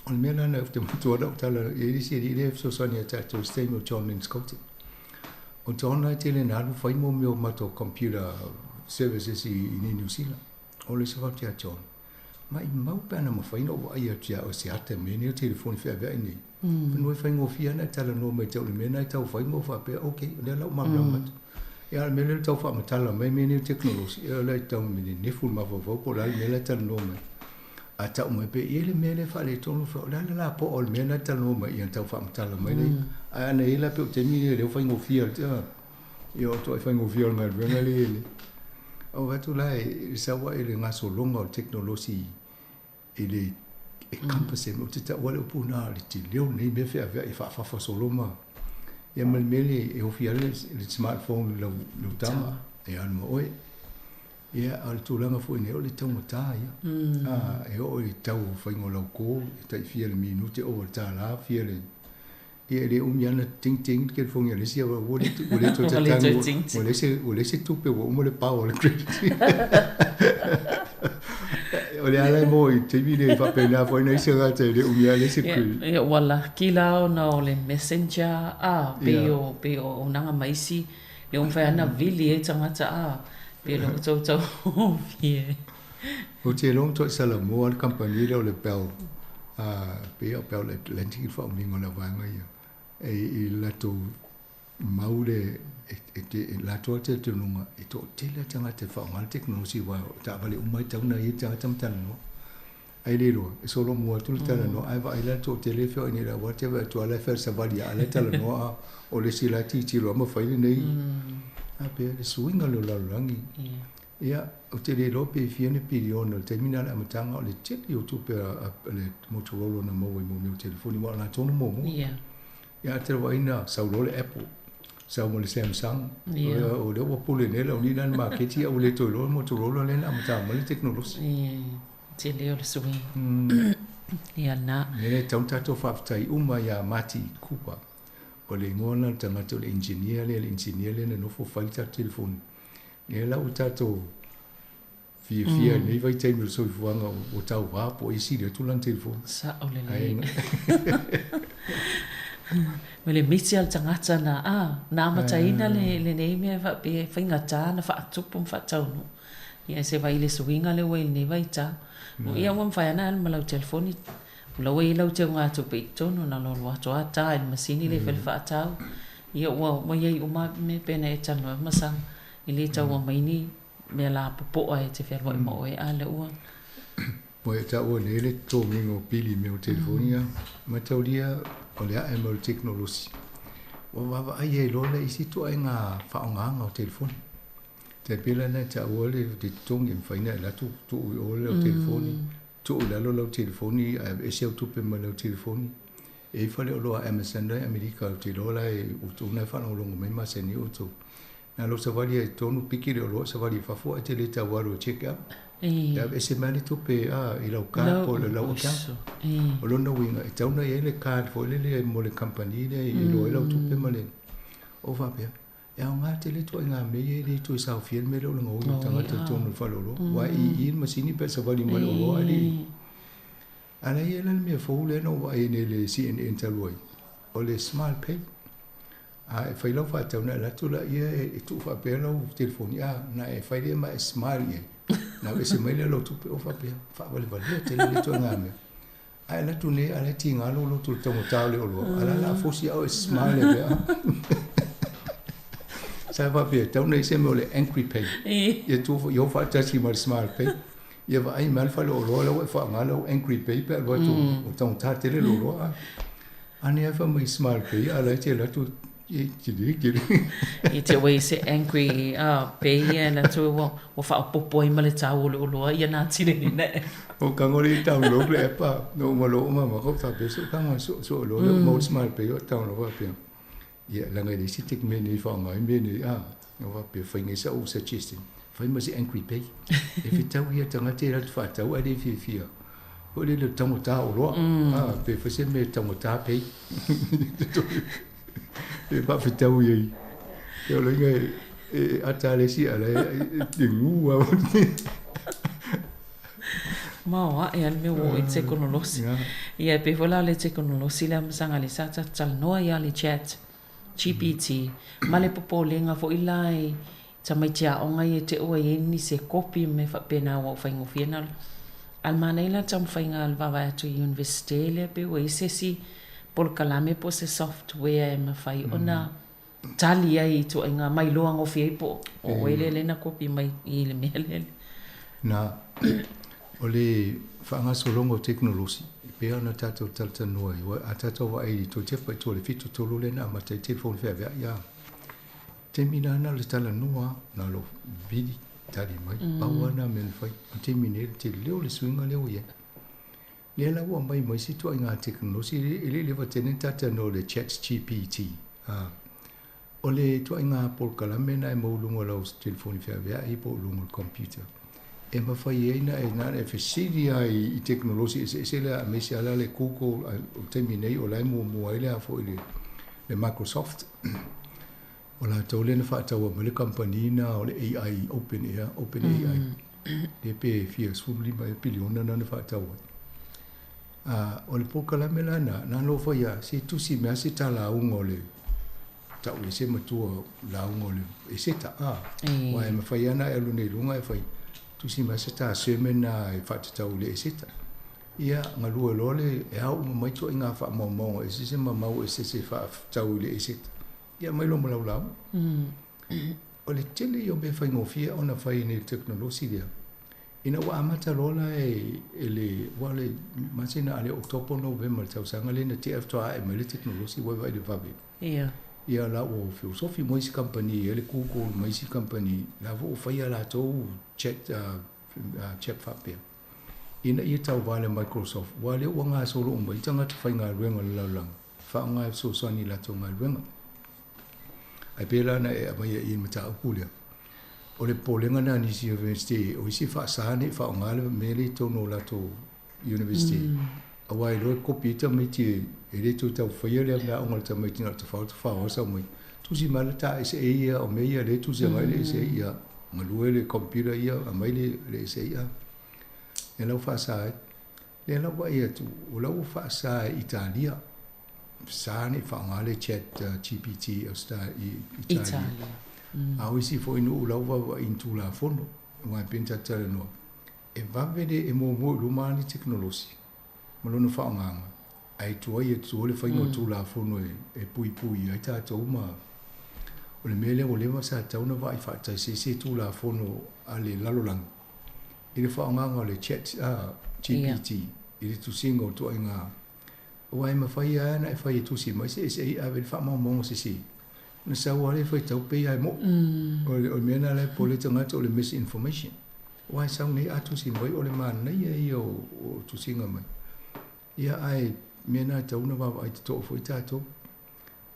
O le mea la lena ou te manatua lau tala, e i ai le isi alii lea e fesoasoani ia tatou i se taimi o John Linscott. O John la e tele ina alu fai mo mea o matou computer services i Niu Sila. O le isi fatu ia John, maimau pe ana mafai ona ou vaai atu ia oe se ata i mea nei o telefoni feaveai nei. Fanua e faigofie lava ona e talanoa mai te au i le mea lena e tau fai ma ou faapea, ok, o lea la ua malamalama atu. Ia a o le mea lea e tau faamatala mai mea nei o tekonolosi, ia o lea e tau nenefu le mafaufau po o le a le mea la e talanoa mai. A tau mai pea, e i ai le mea lea e faaletonu, o le a le lapoa o le mea lena e talanoa mai ia tau faamatala mai lea. Ae ana i ai la pei o le taimi lea o lea ua faigofie ia o ituai faigofie o le galuega lea e i ai nei. Ou vaai atu la e sau ae le gasologa o le tekonolosi i le e compass e ou te taua le upu lena le tele o lenei mea feaveai e faafafa solo ma ia ma le mea lea e ofi ai le smartphone i lau tama e alu ma oe. Ia a o le tulaga foi nei o le taugata ia. A e oo i le tau o faiga o lau call e tai fia le minute ova le $1 fia le Ia e le umi lava ona ting ting le telefoni a le isi ua le ua le toe tatagi ua leai se ua leai se tupe ua uma le power o le credit. O le ala e maua i le taimi lenei faapena foi nai isi tagata e le umi lava leai se credit. Ia ua laki la ona o le messenger a pei o pei o auaunaga ma isi lea ua mafai lava ona vili ai tagata a pei o lea ua tautaugofie. Ou te iloa ua matuai salamo lava le kamupani lea o le Bell, pei o Bell Atlantic le faaumiga o le vaega ia, i le latou mau lea e latou lava talitonuga e toatele lava tagata e faaaoga le tekonolosi aua o taavale uma lava e tatau ona i ai le tagata ma talanoa. Ae le iloa, e solomua atu le talanoa ae vaai la le toatele e feoai nei i le auala te vaai atu lava la e savali lava a o la e talanoa a o le isi la e tilotilo lava ma fai lenei. A pea le suiga lea o le lalolagi. Ia, ou te le iloa pe fia ni piliona i le taimi lena i le amataga o le tele o tupe a le Motorola na maua i mea o telefoni aua o latou na muamua. Ia, a te vaai na sau loa le Apple, sau ma le Samsung, o lea ua pule nei le auniina i le maketi ae ua le toe iloa le Motorola lea na amata mai le tekonolosi. Ia, tele o le suiga. Ia lena. E tatau ona tatou faafetai uma ia Marty Cooper, o le igoa lena o le tagata o le engineer lea, le engineer lea na nofo fai le tatou telefoni. Lea la ua tatou fiafia i lenei vaitaimi o le soifuaga ua tauva po o ai e sili atu lana telefoni. Sao lelei. Ma le miti a le tagata na, a, na amataina lenei mea faapea e faigata ona faatupu ma faataunuu. Ia se vaai i le suiga lea ua i lenei vaitau. Ia ua mafai lava ona alu ma lau telefoni, o la ua i ai lau teugatupe i totonu, na ona alu atu lava ta i le masini lea e fai le faatau. Ia ua i ai uma mea pe ana e talanoa ai ma Saga, e le tau aumai ni mea lapopoa e te fealuai ma oe, a lea ua. Ua e taua nei le totogiina o pili i mea o telefoni a mataulia o le ae mai o le tekonolosi ua vaavaai ai loa le isi ituaiga faaaogaga o telefoni. Tai pei la ona e taua le totogi e mafai ona e alu atu tuu i o lau telefoni, tuu i lalo lau telefoni ae aveese au tupe mai lau telefoni. E i ai faleoloa Amazon la e i Amerika ou te iloa la e outou na e faalogologo mai e masani ai outou. Na lou savali ai i totonu piki le oloa savali i fafo ae te le tau alu e check out. E aveese mai le tupe a i lau card po o lau account. O lona uiga e tatau ona i ai le card foi lele mo le kamupani lea e iloa ai lau tupe ma le o faapea. E aoga tele ituaiga mea ia e le toe saofia le mea lea o le gaoi o le tagata i totonu o le faleoloa. Aua e ii le masini pe a savali mai le oloa ae le i. A o la e i ai la le mea fou lea na ou vaai ai nei i le CNN talu ai, o le Smile Pay. A e fai lau faatau ona e alu atu laia e tuu faapea lau telefoni, a, ona e fai lea ma e smile i ai, ona aveese mai lea o lau tupe, o faapea, faavalevalea tele lea ituaiga mea. Ae alu atu nei a o la e tiga lou loto i le taugata o le oloa, a o la o le a fosi au e smile ai pea. Sa faapea, e tatau ona i ai se mea o le angry pay. Ia tuu foi, ia o faatasi ma le smile pay. Ia vaai mai le faleoloa la ua e faaaoga lau angry pay pe a alu atu ua taugata tele le oloa. A nei lava fai mai smile pay a o la e te alu atu e tele tele. I te ua i se angry pay ia e alu atu ua faaopoopo ai ma le tau o le oloa ia na tile nei na e. O tago le download le app a no uma loa uma ma ko faapea so tago so so loa le uma o le smile pay o download faapea. Ia leaga e leai se tech mea nei e faaaoga ai mea nei a na faapea fai nei sau suggestion fai ma se angry pay e fetau ia tagata e alu atu faatau ae le fiafia foi lele o le taugata o oloa a pe fai se mea e taugata pay e faafetau i ai e o loiga e ata le isi ala e gu a Maoaʻe a le mea ua oo i tekonolosi. Ia e pei foi la o le tekonolosi lea ma saga lea sa tatou talanoa ia le chat GPT ma le popolega foi la i tamaiti aoga ia te ua i ai nisi e kopi ma mea faapena ua faigofie ona A o le manaia la le taumafaiga a le vaavaai atu i Iunivesite lea pei ua i ai se isi polokalame po o se software e mafai ona tali ai i ituaiga ma iloa gofie ai po o oe lea lea na kopi mai i le mea lea. Na, o le faagasologa o tekonolosi, e pei ona tatou talatalanoa ai, a tatou vaai i toe tepa i tua i le 73 lea na amata ai telefoni feaveai, a taimi la na o le talanoa lava, na o lou vili tali mai, pau lava lena mea na fai. O le taimi nei, le tele o le suiga lea ua i ai. Lea la ua aumai ma isi ituaiga tekonolosi, e le i leva tele ona talatalanoa i le chat GPT. O le ituaiga polokalame lena e maua i luga o lau telefoni feaveai po o luga o le computer, e mafai ai ona e, na ona e fesili lava i tekonolosi eseese lea aemaise lava la le Google, o le taimi nei o la e muamua ai le a foi le Microsoft. O latou lea na faataua mai le kamupani lena o le AI, Open Air, Open AI, lea pe fia 15 ea piliona lena na faatau ai. A, o le polokalame la lena, na ona ou fai lava, se tusi mai lava se ta lauga o le tau ese matua lauga o le eseta, a. Aua e mafai lava ona e alu nei i luga e fai, tusi mai se ta sermon lena e faatatau i le eseta. Ia, galue loa le, e ao uma mai ituaiga faamaumauga eseese ma mau eseese e faatatau i le eseta. Ia aumai loa ma lau lauga. O le tele ia o mea faigofie ona fai nei i le tekonolosi lea, ina ua amata loa la e le, aua o le masina a le Oketopa, Novema i le tausaga lea na tea faatoa ae mai le tekonolosi ua e vaai i le vave. Ia. Ia la ua feosofi ma isi kamupani e le Google ma isi kamupani, la foi ua fai a latou chat, chat faapea ina ia tauva le Microsoft, aua lea ua gasolo uma ai tagata faigaluega o le lalolagi faaaoga e fesoasoani i latou galuega. Ae pei la ona e aumaia i i le mataupu lea, o le popolega lena a nisi University, o isi faasa ne i faaaoga le mea lea i totonu o latou University, aua e iloa e kopi ai tamaiti e le toe tau faia le mea aoga a le tamaiti na o le tafao tafao lava sau mai. Tusi mai le ta essay ia, o mea ia lea e tusi agai le essay ia, galue le computer ia, aumai le essay ia. Lea la ua faasa ai. Lea la ua vaai atu, o la ua faasa e Italia, sa ne i faaaoga le chat GPT i Italia. A o isi foi nuu la ua vaavaai i ni Tulafono, aua e pei ona tatou talanoa, e vave le e muamua i luma lava le tekonolosi ma lona faaaogaga, ae tuai atu le faiga o Tulafono e puipui ai tatou ma o le mea lea ua leva sa tatau ona vaai faatasi ai se Tulafono a le lalolagi i le faaaogaga o le chat GPT i le tusiga o ituaiga aua e mafai lava ona e fai e tusi mai se ese ai ave i le faamaumauga sese ona sau lava lea e faitau pei lava e mo'i. O le mea lena la e popole ai tagata o le misinformation aua e sau nei a tusi mai o le manaia ia o tusiga mai. Ia ae mea na e tatau ona vaavaai totoa foi tatou.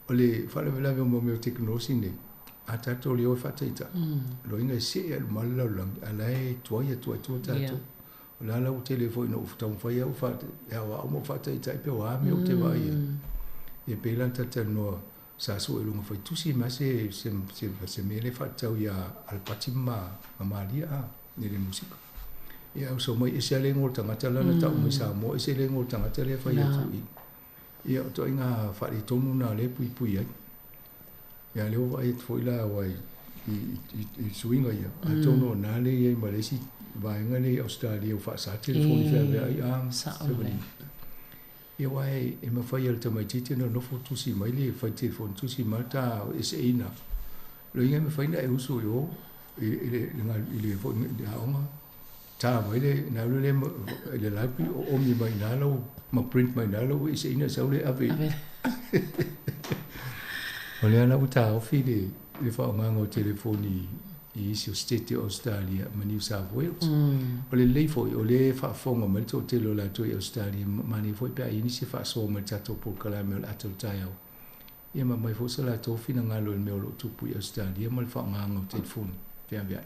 O le faalavelave o mea o tekonolosi nei, a tatou le o e faataitai, loiga e see lava i luma le lalolagi, a o la e tuai atu lava i tua tatou. O le a la ua tele foi ina ou taumafai au e aoao ma ou faataitai pe o a mea ou te vaai ai. Ia pei la ona talatalanoa sa sue i luga faitusi ma se se mea lea e faatatau ia Alapati ma Malia a i le musika. Ia uso mai ese lava le igoa o le tagata la na tau mai Samoa, ese le igoa o le tagata lea e fai atu i. Ia o ituaiga faaletonu na lea e puipui ai. Ia lea ua vaai atu foi la aua i i suiga ia, atonu o na lea e i ai ma le isi vaega lea i Ausetalia ua faasa telefoni feaveai a Sevenina. Ia aua e mafai e le tamaitiiti ona nofo tusi mai le fai telefoni tusi mai ta eseina. Loiga e mafai ona e usu i o i le i le foi i le aoga ta mai le na alu le i le library o omi mai ina lau ma print mai ina lau eseina sau le ave. O lea la ua taofi le le faaaogaga o telefoni i isi o Setete o Ausetalia ma New South Wales. O le lelei foi, o lea e faafofoga mai le toatele o latou i Ausetalia, manaia foi pe a i ai nisi e faasoa mai i le tatou polokalame o le ata o le taeao, ia ma aumai foi so latou finagalo i le mea o lo o tupu i Ausetalia ma le faaaogaga o telefoni feaveai.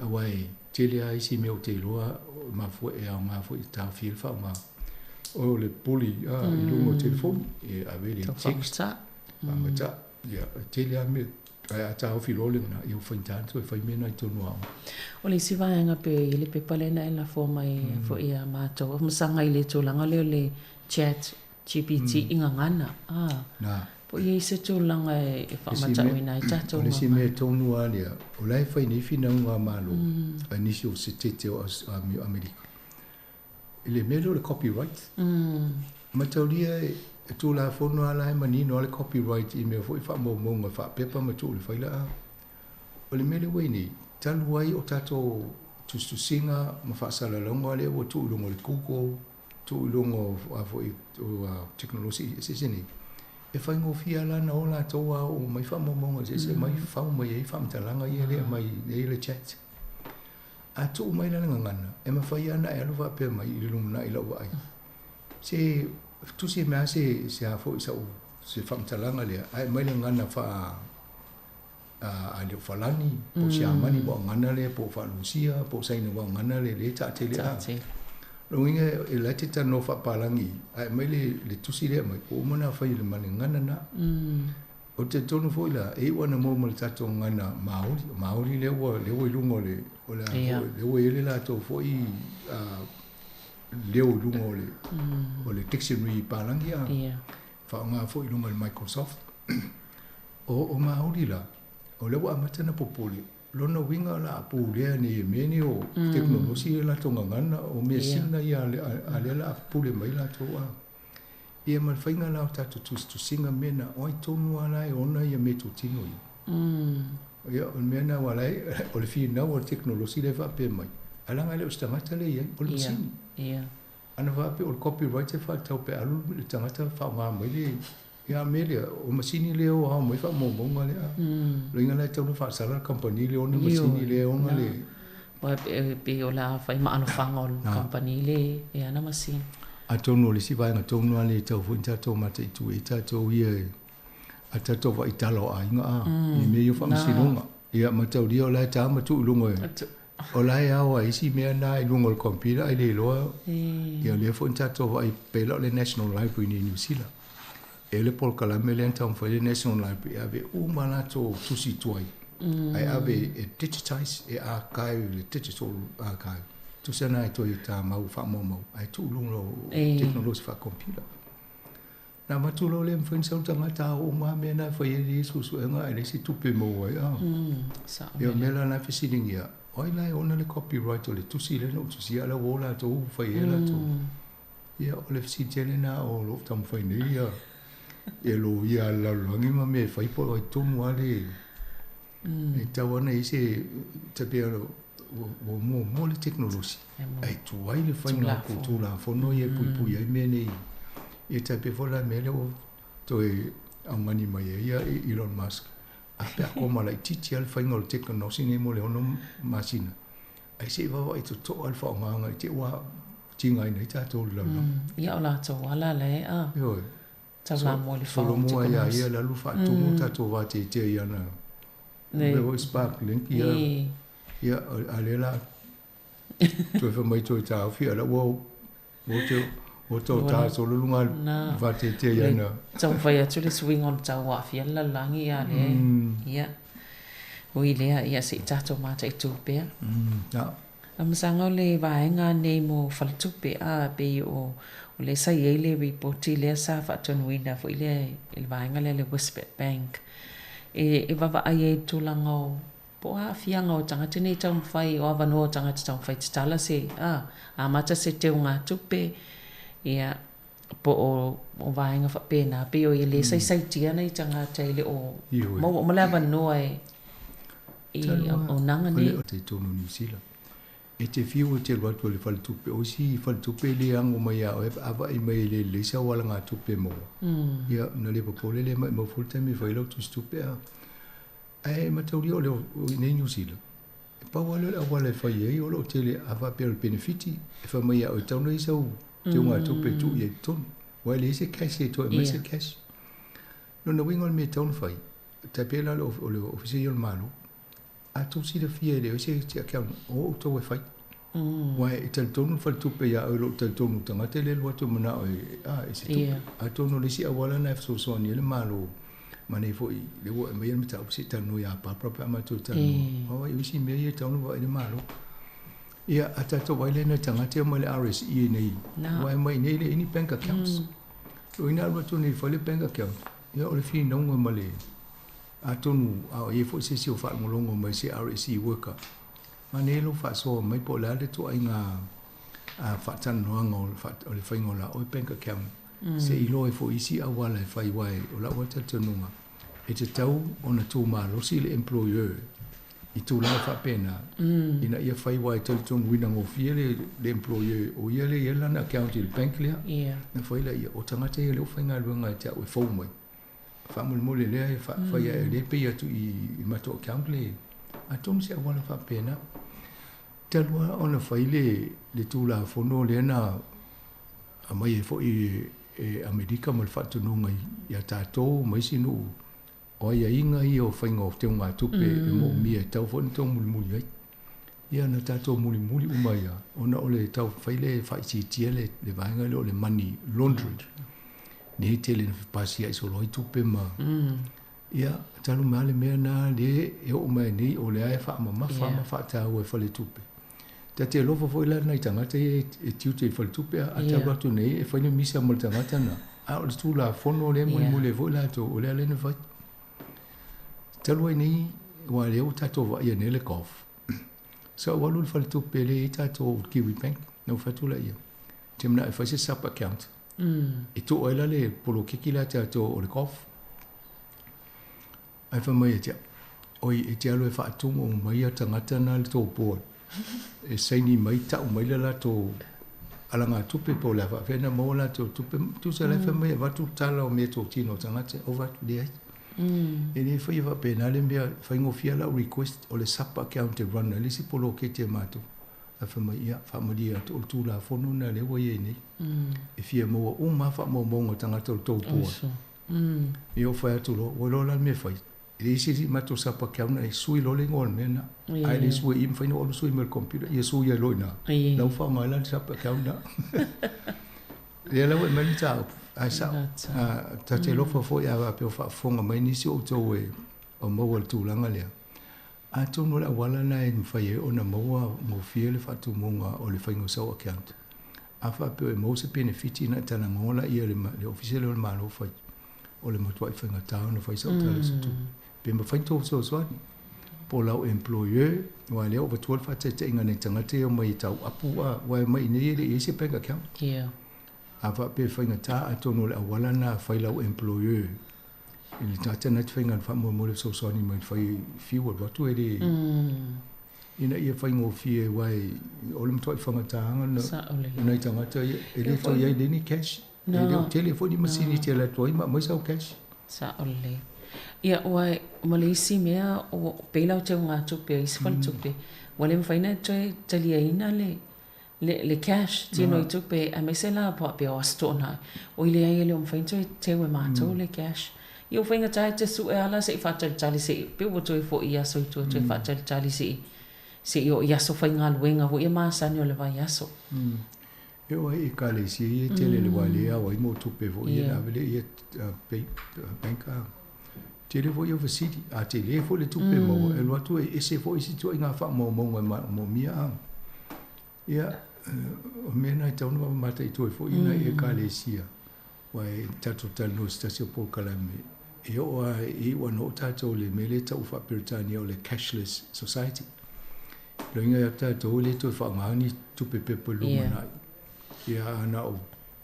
Aua e tele lava isi mea ou te iloa e mafua e aoga foi e taofia ai le faaaoga o le puli i luga o telefoni, e ave le text, faamata, ia e tele lava mea. Ae a taofi loa lena, ia ua faigata ona toe fai mea na i totonu o aoga. O le isi vaega pei i le pepa lea na e lafo mai foi ia matou, o masaga i le tulaga lea o le chat GPT i gagana, a. Na. Po o i ai se tulaga e faamatauina ai tatou gagana. O le isi mea tonu lava lea, o la e fai nei finauga a Malo, a nisi o Setete o Amerika, i le mea lea o le copyright. Mataulia e Tulafono lava la e manino lava le copyright i mea foi faamaumauga faapepa ma tuu i le faila a. O le mea lea ua i ai nei, talu ai o tatou tusitusiga ma faasalalauga lea ua tuu i luga o le Google, tuu i luga o a foi o tekonolosi eseese nei, e faigofie lava la ona o latou a oo mai faamaumauga eseese mai fau mai ai faamatalaga ia lea e aumai i le chat. A tuu mai la le gagana, e mafai lava ona e alu faapea mai i le lumanai i lau vaai, se tusi mai lava se, se a foi sau, se faamatalaga lea, ae aumai le gagana faa, a, a le o Falani, po o Siamani, po o gagana lea, po o Faa-Lusia, po o Saina, aua o gagana lea lea e taatele a. Lona uiga, e la e te talanoa faapalagi, ae aumai le, le tusi lea e aumai, ua uma ona fai ma le gagana lena. Ou te talitonu foi la, e iu ana maua ma le tatou gagana Māori, o Māori lea ua, lea ua i luga o le, o le a foi, lea ua i ai le latou foi leo i luga o le, o le dictionary palagi a, faaaoga foi i luga o le Microsoft. O, o Māori la, o lea ua amata ona popole, lona uiga o le a pulea nei e mea nei o tekonolosi le latou gagana, o measina ia a lea o le a pule mai latou a. Ia ma le faiga la o tatou tusitusiga mea na, o ai tonu lava la e ona ia meatotino ia? Ia, o le mea lena aua la e, o le finau a le tekonolosi lea e faapea mai, ae leaga e le o se tagata lea e i ai, o le masini. Ana faapea o le copyright e faatatau pe alu le tagata faaaoga mai le, ia a mea lea, o masini lea e ao mai faamaumauga lea. Loiga la e tatau ona faasala le kamupani lea e ona le masini lea e ona le. Aua e pei o le a fai ma alofaga o le kamupani lea e ana masini. Atonu o le isi vaega tonu lava lea e tatau foi ona tatou mataitu ai tatou ia a tatou vaai tala o aiga a, i mea ia o faamasinoga. Ia mataulia o la e ta ma tuu i luga o la e ao ai isi mea na i luga o le computer ae le iloa. Ia o lea foi na tatou vaai pei la o le National Library nei i Niu Sila. E le polokalame lea na taumafai le National Library e ave uma latou tusi tuai ae ave e digitize, e archive, le digital archive. Tusa na e toe tamau faamaumau ae tuu i luga o tekonolosi faa-computer. Na avatu loa lea mafai ona sau le tagata a oo uma lava mea na e fai ai le suesuega ae leai se tupe e maua ai. Ia o le mea la na e fesiligia, o ai la e ona le copyright o le tusi lea na ou tusia a o la ua o latou fai ai latou. Ia o le fesili tele lena o lo o taumafai nei ia ia loia a le lalolagi ma mea e fai po o ai tonu lava le e tatau lava ona i ai se tai pei o Ua muamua le tekonolosi ae tuai le faiga o Tulafono ia e puipui ai mea nei. Ia tai pei foi la le mea lea ua toe augani mai ai ia Elon Musk, a pe a koma laitiiti lava le faiga o le tekonolosi nei mo le 6 masina, ae se i vaavaai totoa le faaaogaina i te i ua tigaina ai tatou i le lalolagi. Ia o latou ala la e a. Ioe. Taulamua i le fao o Solomua ia ia le alu faatumu tatou vateatea i ana mea foi spark link ia. Ia a lea la toe fai mai toe taofi a la ua ua te ua tau ta solo luga vateatea i ana. Taumafai atu le suiga o le tau ua aafia le lalolagi a lea ia ui lea ia se i tatou mataitu pea. Amasanga o le vaega nei mo faletupe a pei o o lea sa i ai le ripoti lea sa faatonuina foi lea e le vaega lea le Westpac Bank e e vaavaai ai i le tulaga o po o aafiaga o tagata nei taumafai o avanoa o tagata taumafai tatala se a amata se teugatupe ia po o o vaega faapena pei o ia le saisaitia nai tagata e le o maua uma le avanoa e i auaunaga nei. I totonu o Niu Sila. E te fiu e te alu atu i le faletupe, o isi faletupe e le ago mai ia oe pe a vaai mai e le lelei sau alagatupe e maua. Ia, ona le popole lea maimau foi le taimi e fai ai lau tusitupe a. Ae mataulia o le i inei i Niu Sila, e pau lava lea o le auala e fai ai o lo o tele a faapea o le penefiti e fai mai ia oe e tatau ona i ai sau teugatupe e tuu i ai i totonu. Aua e leai se cash e toe aumai se cash. Lona uiga o le mea e tatau ona fai, e tai pei la o le Ofisa ia o le Malo, a outou silafia e leai se account o outou e fai. Aua e talitonu le faletupe ia oe i lou talitonu tagata e le alu atu e manao e, a, e se tupe. Atonu o le isi auala lena e fesoasoani ai le Malo ma nei foi lea ua aumai le mataupu se i talanoa ia Barbara pe a matou talanoa. Aua o isi mea ia e tatau ona vaai le Malo. Ia, a tatou vaai la i nai tagata ia mai le RSE nei, aua e omai i inei e leai ni bank accounts. O i ina alu atu nei e fai le bank account, ia o le finauga ma le, atonu a o i ai foi se isi o faalogologo mai se RSE worker, manaia lou faasoa mai po o le a le ituaiga faatalanoaga o le faiga o la oe bank account, se i iloa ai foi isi auala e fai aua o lau lava talitonuga, e tatau ona tumalosi le employer i tulaga faapena ina ia fai aua e talitonuina gofie le employer o ia lea e i ai lana account i le bank lea, ona fai lea, o tagata ia lea ua faigaluega ia te au e fou mai. Faamolemole lea e fai ae lea e pay atu i matou account le atonu se auala faapena. Talu lava ona fai le le Tulafono lea na aumai ai foi e Amerika ma le faatonuga ia tatou ma isi nuu o aiaiga ia o faiga o teugatupe e moomia e tatau foi ona taumulimuli ai. Ia na tatou mulimuli uma ai lava ona o le taumafai lea e faaitiitia le vaega lea o le money laundering. Nei tele ina fepasia'i solo ai tupe ma ia talu mai lava le mea lena lea e oo mai nei o lea e faamamafa ma faataua e faletupe. Ta te alofa foi la nai tagata ia e tiute i faletupe a talu atu nei e fai le misa ma le tagata lena a o le Tulafono lea e mulimuli ai foi latou o lea lea na fai. Talu ai nei aua lea ua tatou vaaia nei le golf. Sa ou alu i le faletupe lea e i ai tatou Kiwi Bank na ou fai atu laia, ou te manao e fai se sub account. E tuu ai la le polokiki lea a tatou o le golf. Ae fai mai ia te au, oi e te alu e faatumu mai ia tagata na i le tou board e saini mai tau mai le latou alagatupe po o le a faapefea ona maua latou tupe. Tusa la e fai mai e avatu le tala o meatotino a tagata, ou fai atu, leai. E le faia faapena le mea, faigofie lava lau request o le sub account e run ai le isi poloketi a matou. Ae fai mai, ia, faamalie atu, o le Tulafono lena lea ua i ai nei. E fia maua uma lava faamaumauga a tagata o le tou board. Ia ou fai atu loa, ua iloa la le mea e fai. E leai se isi matou sub account e sui loa le igoa o le mea lena. Ae le sui i i, mafai ona ou alu sui mai i le computer, ia sui ai loa i ina. La ua faaaoga ai la le sub account lena. Lea la ua aumai le mataupu, ae sao. Ta te alofa foi a faapea o faafofoga mai nisi o outou e maua i le tulaga lea. Atonu o le auala lena e mafai ai ona maua gofie le faatumuga o le faiga o sau account. A faapea e maua se penefiti ona e talanoa laia i le Ofisa lea o le Malo fai, o le matuai faigata ona fai sau tala i se tupe. Pe mafai ona tou fesoasoani po o lau employer, aua lea ua avatua le faataitaiga nai tagata ia omai e tau apu a, aua e omai i inei e le i ai se bank account. A faapea e faigata atonu o le auala lena e fai lau employer i le tagata lena e te faigaluega faamolemole e fesoasoani mai i le fai fiu alu atu e le. Ina ia faigofie aua o le matuai faigataga o nai tagata ia e le toe i ai le ni cash. E le o tele foi ni masini e te alu atu ai ma aumai sau cash. Sao lelei. Ia aua ma le isi mea o pei la o teugatupe a isi faletupe ua le mafai ona toe taliaina le le le cash tino i tupe aemaise la faapea o Aso Toonai oi leai e le o mafai ona toe teu e matou le cash. Ia ua faigata e te sue lava la se i faatalitali se i pei ua toe foi i aso i tua toe faatalitali se i se i oo i aso faigaluega foi ia masani o le vaiaso. E oo ai i ekalesia ia e tele le wā le ao ai mo tupe foi ia na ave lea ia bank a tele foi ia fesili a tele foi le tupe maua e alu atu e ese foi isi ituaiga faamaumauga e manaomia a Ia, o mea na e tatau ona mataitu ai foi nai Ekalesia, aua e tatou talanoa i se tasi o polokalame, e oo lava e iu ana oo tatou i le mea lea e tau faa-Peretania o le cashless society. O lona uiga ia tatou e le toe faaaoga ni tupe pepa i le lumanai. Ia, a na o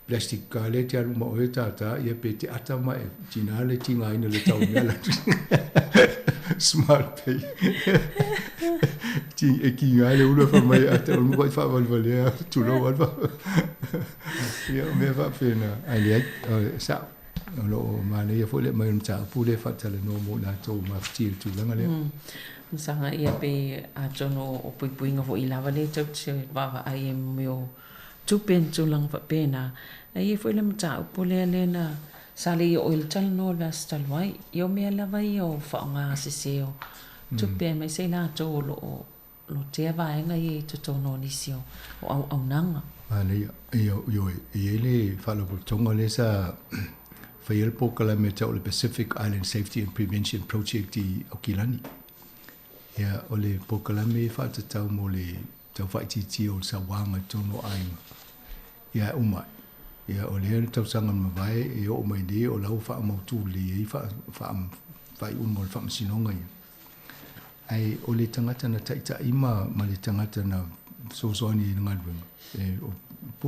plastic ka lea e te alu ma oe e tātā, ia pe te ata ma e tiga le tigaina i le tau mea la smart pay. E kiga le ulu e fai mai ata o le makuai faavalevalea tulou lava. Ia o mea faapena, ae leai, e sao. O lo o manaia foi le aumai o le mataupu lea e faatalanoa mo i latou mafatia i le tulaga lea. Masaga ia pe atonu o puipuiga foi lava lea tou te vaavaai ai ma mea o tupe ma tulaga faapena. Ae i ai foi le mataupu lea lea na sa le i oo i le talanoa o le vaiaso talu ai. Ia o mea lava ia o faaaoga sese o tupe aemaise i latou o lo o lotea vaega ia i totonu o nisi o auaunaga. Manaia. Ioe, e i ai le faalapotopotoga lea sa faia le polokalame tau o le Pacific Island Safety and Prevention Project i Aukilani. Ia, o le polokalame e faatatau mo le tau faaitiitia o le sauaga i totonu o aiga. Ia e uma ai. Ia o lea tausaga na mavae e oo mai nei o la ua faamautu lelei ai faaiuga o le faamasinoga ia. Ae o le tagata na taitai ma, ma le tagata na fesoasoani i le galuega, e, o,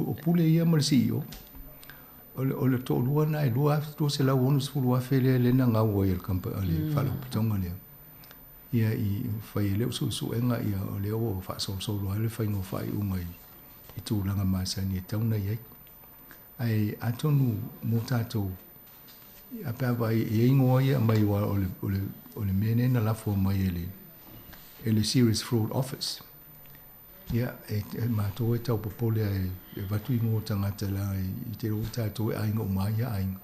o Pule ia ma le CEO, o le, o le toalua na e 260,000 lea lea na gau ai e le, le faalapotopotoga lea. Ia i fai ai lea suesuega ia o lea ua faasolosolo ai le faiga o faaiuga i, i tulaga masani e tatau ona i ai. Ae atonu mo tatou, a pe a vaai e i ai igoa ia e aumai aua o le, o le, o le mea lenei na lafo mai e le, e le Serious Fraud Office. Ia, e, e matou e tau popole lava e avatu igoa o tagata leaga i te iloa tatou e aiga uma lava ia aiga.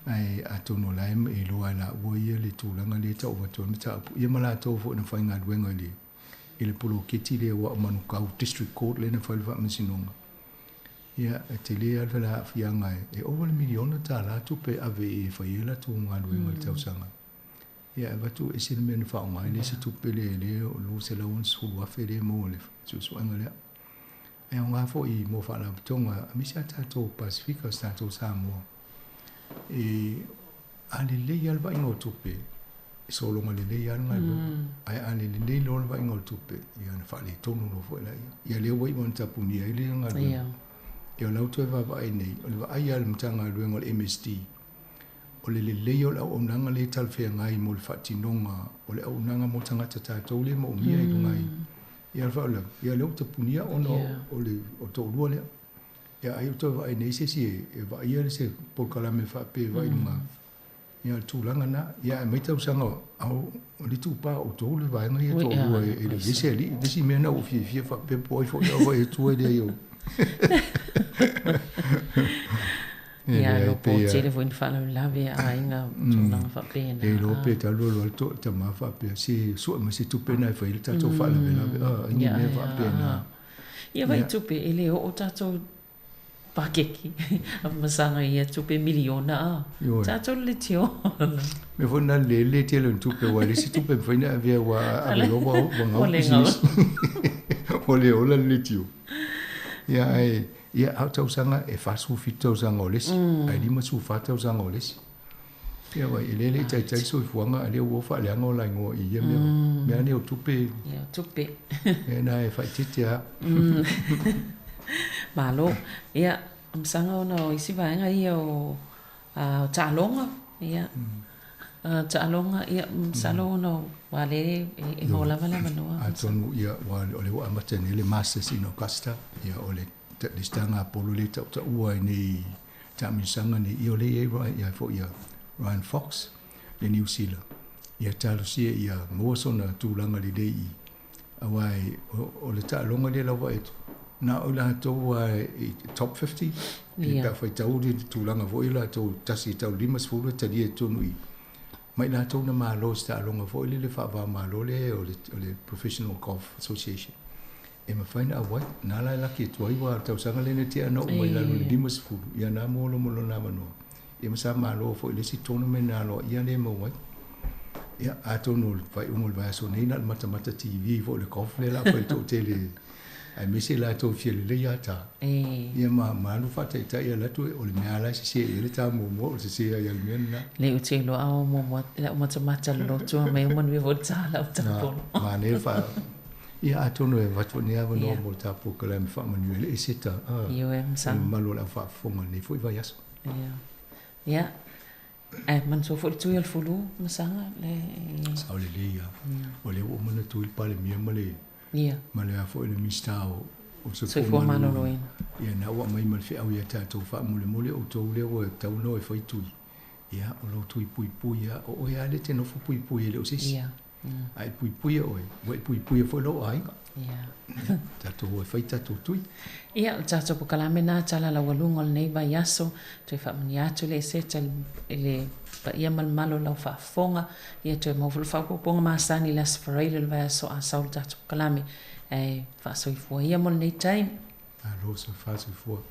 Ae atonu o la e iloa e laua ia le tulaga lea e tau avatu ai le mataupu. Ia ma latou foi na faigaluega i le, i le poloketi lea ua o Manukau District Court lea na fai le faamasinoga. Ia, e tele lava le aafiaga e ova le miliona tala tupe e ave e fai ai latou galuega i le tausaga. Ia, e avatu e ese le mea na faaaoga ai le isi tupe lea e le o $260,000 lea e maua i le suesuega lea. E aoga foi mo faalapotopotoga aemaise a tatou Pasefika, o se tatou Samoa. E a lelei lava le vaaiga o tupe, e sologa lelei lava le galuega. Ae a le lelei loa le vaaiga o le tupe, ia ona faaletonu loa foi lea. Ia lea ua iu ina tapunia ai le galuega. Ia o la ua toe vaavaai nei, o le vaai a le Matagaluega o le MSD, o le lelei o le auaunaga lea e talafeagai mo le faatinoga o le auaunaga mo tagata tatou lea e moomia i luga i ia le faalavelave, ia lea ua tapunia ona o le toalua lea. Ia ai ua toe vaai nei se isi e vaaia se polokalame faapea e vaai i luga, ia o le tulaga lena. Ia ae aumai tausaga o le itupa o outou le vaega ia e toalua e le ese alii. Le isi mea lena ua ou fiafia faapea po o ai foi a vaai atu ai lea i ou. Ia, lo po tele foi ni faalavelave a aiga tulaga faapena. E iloa pe talu alu alu le tama faapea, se sue mai se tupe na e fai ai le tatou faalavelave. A, ni mea faapena. Ia vai tupe, e le oo tatou pakeki a masaga ia tupe miliona a. Tatou le tiola. Mea foi na le le tele o tupe aua e leai se tupe e mafai ona avea ua ave loa ua gau pisinisi. Ua le ola le leitio. Ia ae ia a o tausaga e 47 tausaga o le isi ae 54 tausaga o le isi. Ia wai, e le le i taitai le soifuaga, a lea ua faaleaga o la igoa i ia mea, mea nei o tupe. Ia, o tupe. Mea na e faaeteete lava. Malo. Ia, masaga ona o isi vaega ia o taaloga, ia. Taaloga, ia, masalo ona aua o lea e maua lava le avanoa. Atonu, ia, aua o lea ua amata nei le Masters in Augusta, ia, o le lesitaga a polo lea e tautaua ai nei i taamilosaga nei, ia o lea e i ai ia foi ia Ryan Fox le Niu Sila, ia talosia ia maua sona tulaga lelei i aua o le taaloga lea lava e na o i latou lava i top 50, yeah. pe a faitau le tulaga foi latou tasi e tau 50 e talia i totonu i ma i latou na malo i se taaloga foi lele faava-o-Malo lea o le Professional Golf Association e mafai ona auai. Na la e laki atu ai aua o le tausaga lea na tea na oo mai lalo i le 50, ia na mo lo mo lona avanoa. Ia ma sa malo foi i le isi tournament na aloaia lea e maua ai. Ia, atonu o le faaiuga o le vaiaso nei na o le matamata TV foi o le golf lea o le a fai i le toatele aemaise i latou e fia lelei ata. Ia ma ma alu faataitai alu atu o le mea lava la e sese i ai le ta muamua o le sese ai lava i le mea lena. Leai ou te iloa a muamua lau matamata lolotu mai o manuia foi le ta lau tapolo. Manaia le faa Ia atonu e avatu foi lenei avanoa mo le tatou polokalame faamanuia le Eseta a Ioe, le mamalu o le aufaafofoga i lenei foi vaiaso. Ia. Ia. Ae manatua foi le tui o le fulu, Masaga, le Sao lelei lava. O lea ua uma ona tui le Palemia ma le ma le a foi le Minisita o o le Soifua Maloloina. Ia na ua aumai ma le feau ia tatou faamolemole outou lea ua tatau ona o e fai tui. Ia o lou tui puipui lava, o oe lava lea e te nofo puipui e le o se isi. Ia. A e puipuia oe, ua e puipuia foi lou aiga. Ia. Tatou o e fai tatou tui. Ia, o le tatou polokalame lena tala laualuga o lenei vaiaso. Toe faamanuia atu le Eseta i le paia ma le mamalu o lau faafofoga. Ia, toe maua foi le faaopoopoga masani i le Aso Faraile o le vaiaso a sau le tatou polokalame. Ae faasoifua ia mo lenei taimi. Malo soifua soifua.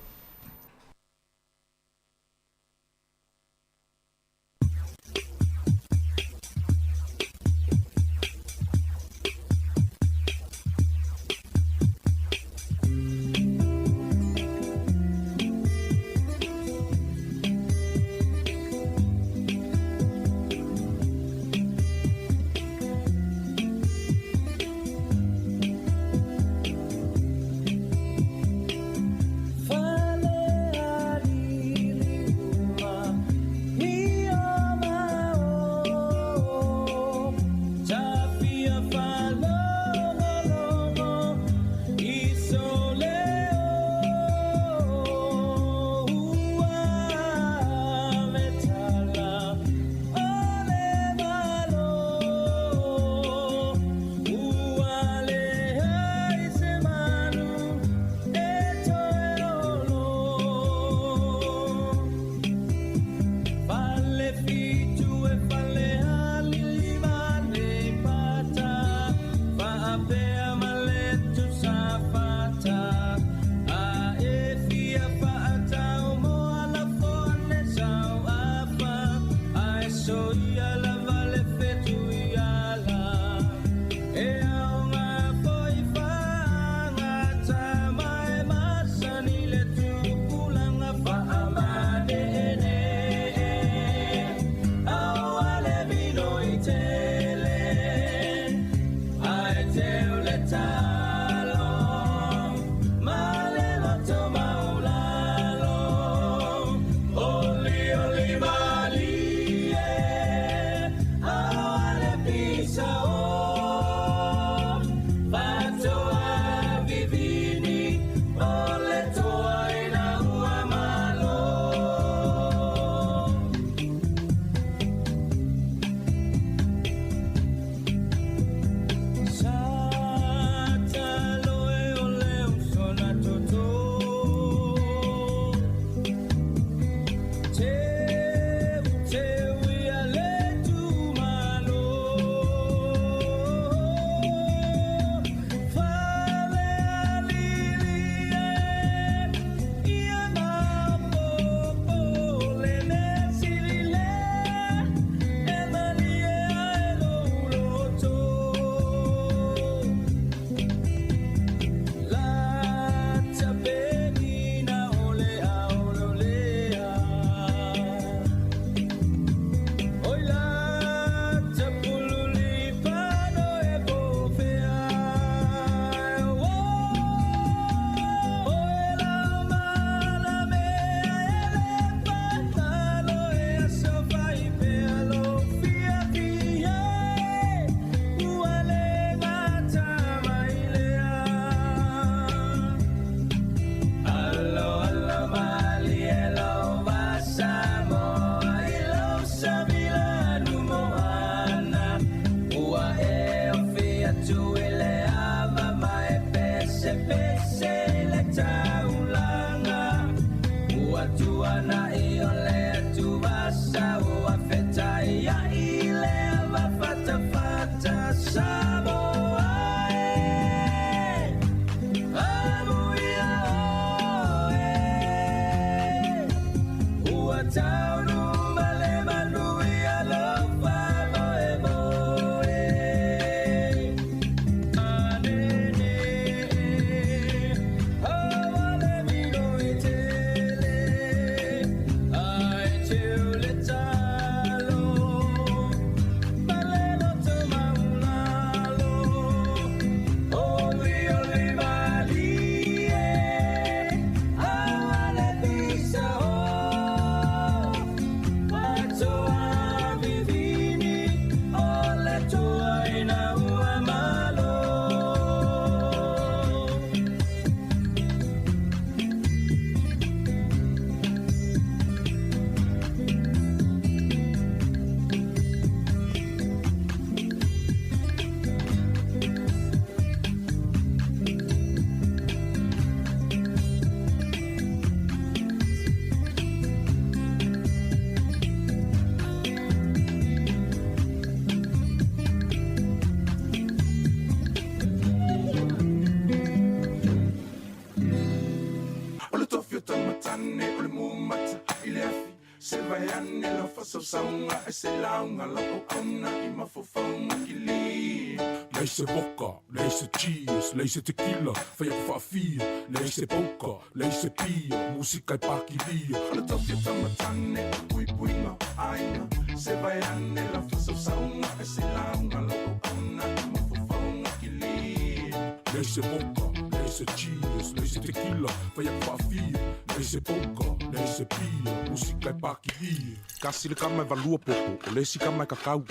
faasausauga e se lauga lau auauna i mafaufauga kili. Leai se vodka, leai se cheers, leai se tequila, fai atu faafia, leai se poker, leai se pia, musika e pakilia. O le tofi o tamatane o puipuiga aiga se vae ane lau faasausauga e se lauga lau auauna i mafaufauga kili. Leai se vodka, leai se cheers, leai se tequila, fai atu faafia, leai se poker, leai se pia, musika e pakilia. Kasi le kama e valua popo, o le isi kama e kakau.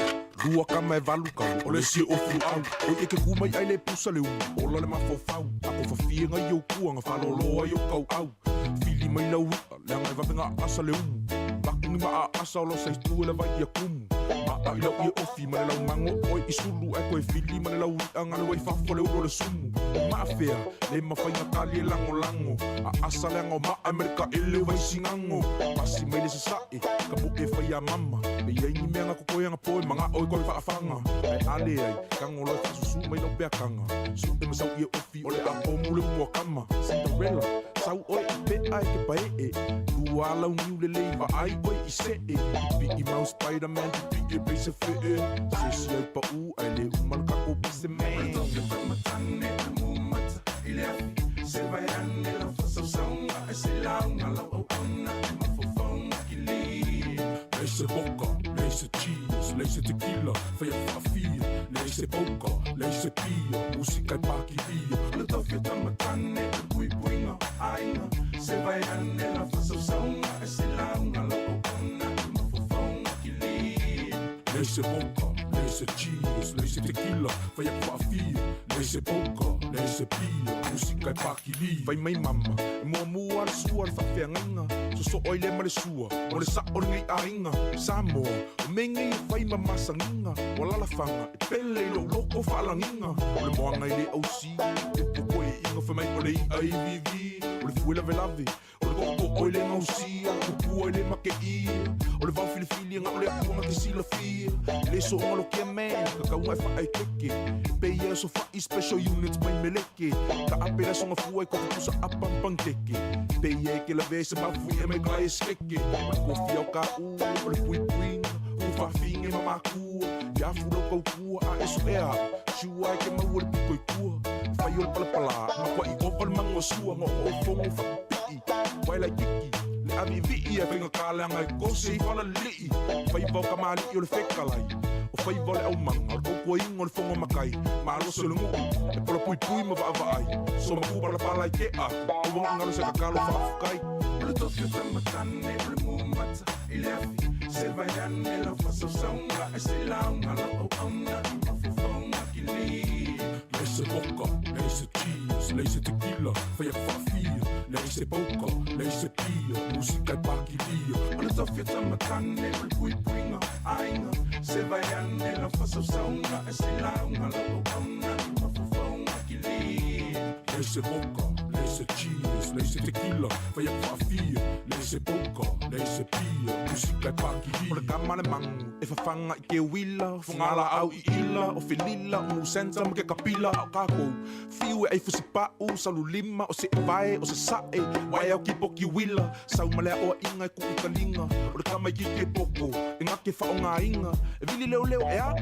Lua kama e valu kalo, o le isi e ofu luau. Oi e ke ku mai ai le pusa le umu, ola le mafaufau. Ako fafie ngai ou kuanga, faalolo ai ou kauau. Fili mai lau i'a, leaga e vave gaasa le umu. Maku ni maa asa o lo sa itu e le vai ia kumu. Maa i lau ie ofi ma le lau mago oe i sulu ae koe fili ma le lau i'a gale ua i fafo le ulu o le sumu. O maa fea, le mafai na tali e lagolago. Aasa leaga o maa e ma le taele o Vaisigano. Pasi mai le sasae, ka po'e fai a mama. Pe i ai ni mea na kokoe ana po e mana'o e koe faafaga. Ae a leai, tago loa e faasusū mai lau peakaga. Su'e ma sau ie ofi o le a pomu le umu a kama. Cinderella, sau oe i pe'a e ke pae'e. Lua lau niu lelei vaai oe i se'e. Pipi'i mau Spiderman, pipi'i e pei se fe'e. Se isi ai pa'ū ae le uma le kako pise O le man. tofi o tamatane o le mumata i le afi se vae ane lau faasausauga e se lauga lau auauna i mafaufauga kili. Leai se vodka, leai se cheers, leai se tequila, fai atu faafia, leai se poker, leai se pia, musika e pakilia. O le tofi o tamatane o le puipuiga aiga se vae ane lau faasausauga e se lauga lau auauna i mafaufauga kili. Leai se vodka, leai se cheers, leai se tequila, fai atu faafia, leai se poker, leai se pia, musika e pakilia. Fai mai mama, e muamua le sua le faafeagaiga, sosoo ai lea ma le sua, mo le sa'o lenei aiga. Samoa, o mea nei e fai ma masagiga, o alalafaga e pele i lou loko faalagiga. O le moaga e le ausi, upu koe'iga fai mai o le i'a i vivi. O le fue lavelave, o le to'oto'o e le gausia, o le tupua e le make'ia. O le vao filifili e ga'o le atua na te silafia. E le so'oga lokia man, kakauga e fa'aekeke. Pe ia e sofa'i special units mai meleke. Ka'ape le aso gafua i kofi pusa apa ma panikeke. Pe ia e ke lavea i se mafui'a mai ka e sekeke. O le kofi ao ka'u, o le puipuiga, ua faafige ma makua. Ia afu lau kaukua a e su'ea a'u, siua e ke maua le pito i tua. Fai o le palapalā, matua'i ova le mago sua, go'ogo'o fogo fa'apipi'i. Uae laititi, le avi'ivi'i ae faigata leaga e kose i falalili'i. Faiva o kamāli'i o le fekalai, o faiva o le aumaga, o le tautuaina o le fono matai, malosi o le nu'u, e polapuipui ma vaavaai. Somaku palapala i ke'a, aua ne i galo se tatalo faafetai. O le tofi o tamatane o le mumata i le afi se vae ane lau faasausauga e se lauga lau auauna i mafaufauga kili. Leai se vodka, leai se cheers, leai se tequila, fai atu faafia, leai se poker, leai se pia, musika e pakilia. O le tofi o tamatane o le puipuiga aiga se vae ane lau faasausauga e se lauga lau auauna i mafaufauga kili. Leai se vodka, leai se cheers, leai se tequila, fai atu faafia, leai se poker, leai se pia, musika e pakilia. O le kama le magu e fafaga i ke uila, fogalaau i ila, o felila, o musenta ma ke kapila, a o kakou fiu e ai fusipa'u, saululima, o se'evae, o sasa'e, wae ao kipoki uila, sau ma le aʻoaʻiga e kuʻu taliga, o le kama iki ke poko, e gake faʻogāiga, e vili leoleo ea,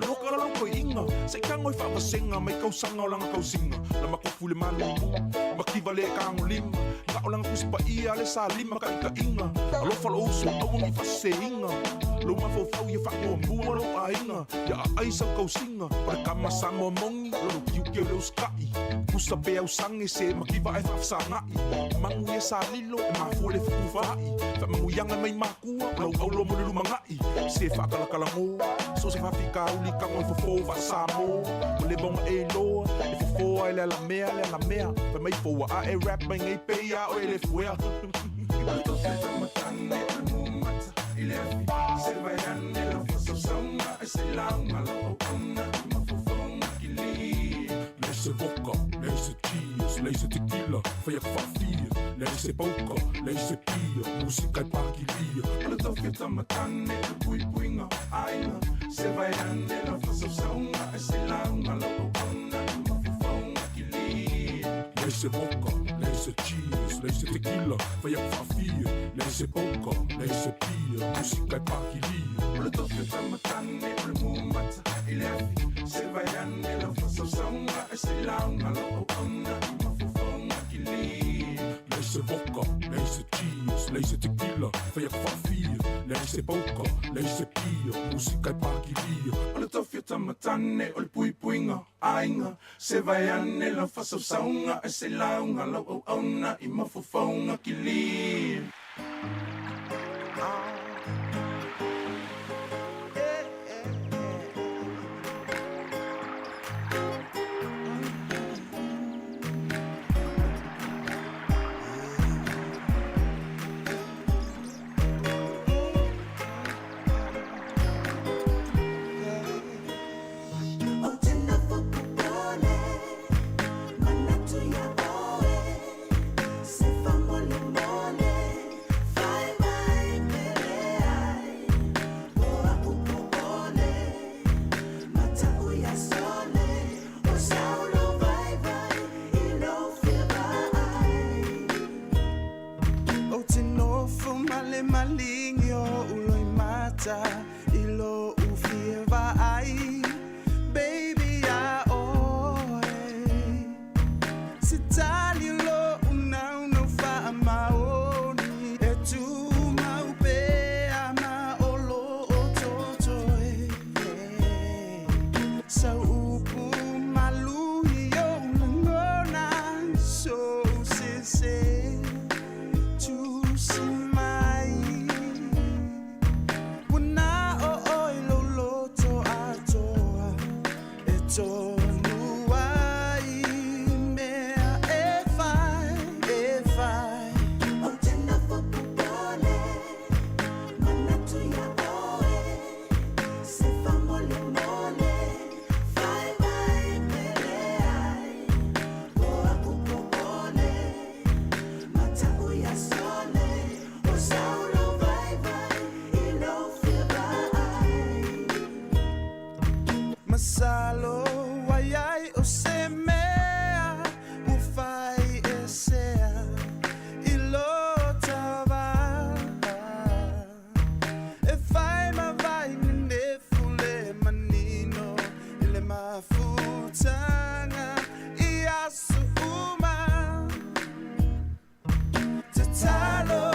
loka lau koiʻiga, seʻi tago e faavasega mai kausaga o laga tausiga, na makofu i le malulu, makiva le tagolima, ga'o laga tusi paia le salima taʻitaʻiga, alofa lou uso aua nei faasesēiga, lou mafaufau ia faamuamua lou aiga, ia aai sau tausiga, o le kama Samoa moni, lou tiute o le usitaʻi, pusa pe ausage se makiva ae faafesagaʻi, magu ia salilo e mafua le fetufaai, faamanuiaga mai makua o lau aulo mo le lumanaʻi, se faakalakalagō, so o se faafikauli tago e fofō faasamoa, ua leva ona e iloa, e fofō ai le alamea le alamea, fai mai foua a e rap mai nei pei a oe le fuea. O le tofi o tamatane o le mumata i le afi se vae ane lau faasausauga e se lauga lau auauna i mafaufauga kili. Leai se vodka, leai se cheers, leai se tequila, fai atu faafia, leai se poker, leai se pia, musika e pakilia. O le tofi o tamatane o le puipuiga aiga se vae ane lau faasausauga e se lauga lau auauna i mafaufauga kili. Leai se vodka, leai se cheers, cheers, leai se tequila, fai atu faafia, leai se poker, leai se beer, musika e pakilia. O le tofi o tamatane o le mumata i le afi Se vai ane lau faasausauga e se lauga lau auauna i mafaufauga kilia. Leai se vodka, leai se cheers, leai se tequila, fai atu faafia, leai se poker, leai se beer, musika e pakilia. O le tofi o tamatane o le puipuiga aiga Se vai ane lau faasausauga e se lauga lau auauna i mafaufauga kilia. Ou te nofo popole, manatu ia oe, se faamolemole, fai mai pele ai, o a'u popole, mata'u ia sole, o sau lou vaivai i lou fia vaai. Ou te nofo ma le maligi o uloimata i lou fia vaai. Baby ia oe. Se tali lou naunau faamaoni e tumau pea ma o loo totoe. Sau upu malu i ou lagona sou sese tusi mai. Ua na o oe lou loto atoa e tonu ai mea e fai, e fai. Ou te nofo popole, manatu ia oe, se faamolemole, fai mai pele ai, o a'u popole, mata'u ia sole, o sau lou vaivai i lou fia vaai. Masalo ua i ai o se mea ua fai esea i lo ta va. E fai ma vai nenefu le manino i le mafutaga i aso uma. Tatalo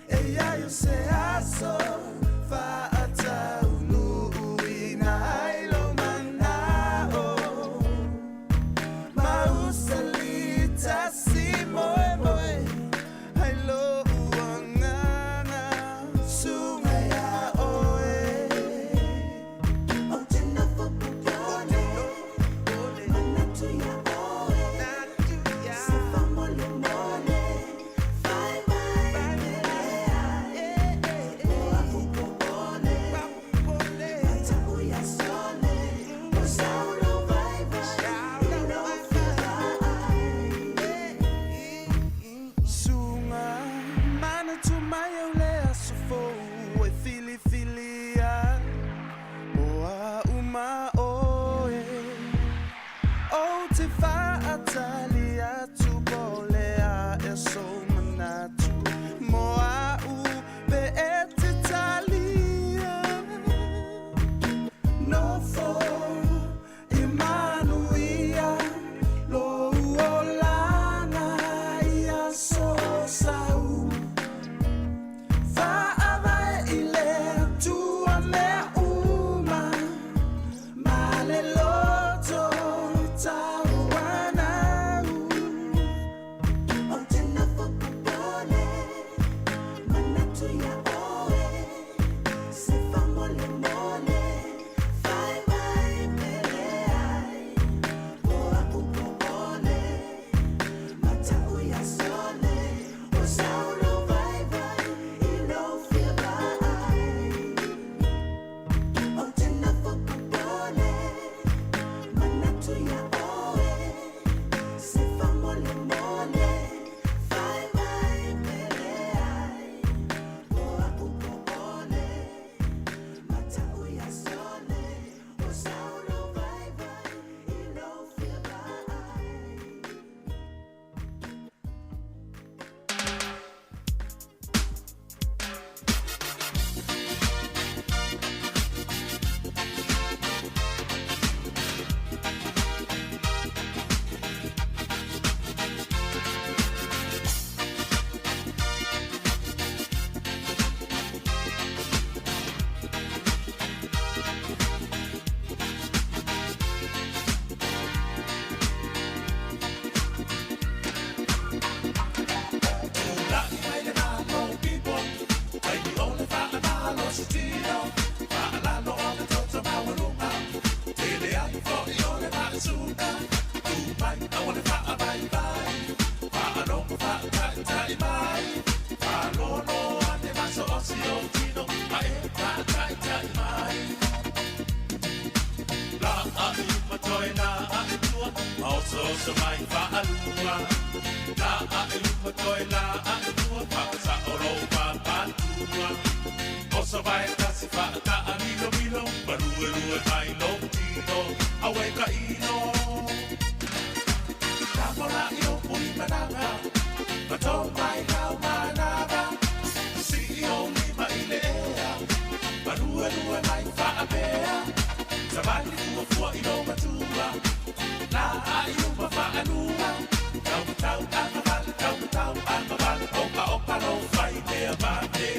e ia i o se aso faataunuuina ai lou manao. Oso mai faalua. La a e luma toe la a e tua Whaasao lou papatua. Oso vai tasi whaataa milo milo Malue lue mai lou tino Awe ka ino. Tapola i o pui manawa Mato mai lau manawa Si i o lima i le ea Malue lue mai whaapea Savali fua fua i lou matua La a i uma whaalua Tau matau angavale, tau matau angavale Oka oka lou whai mea mate.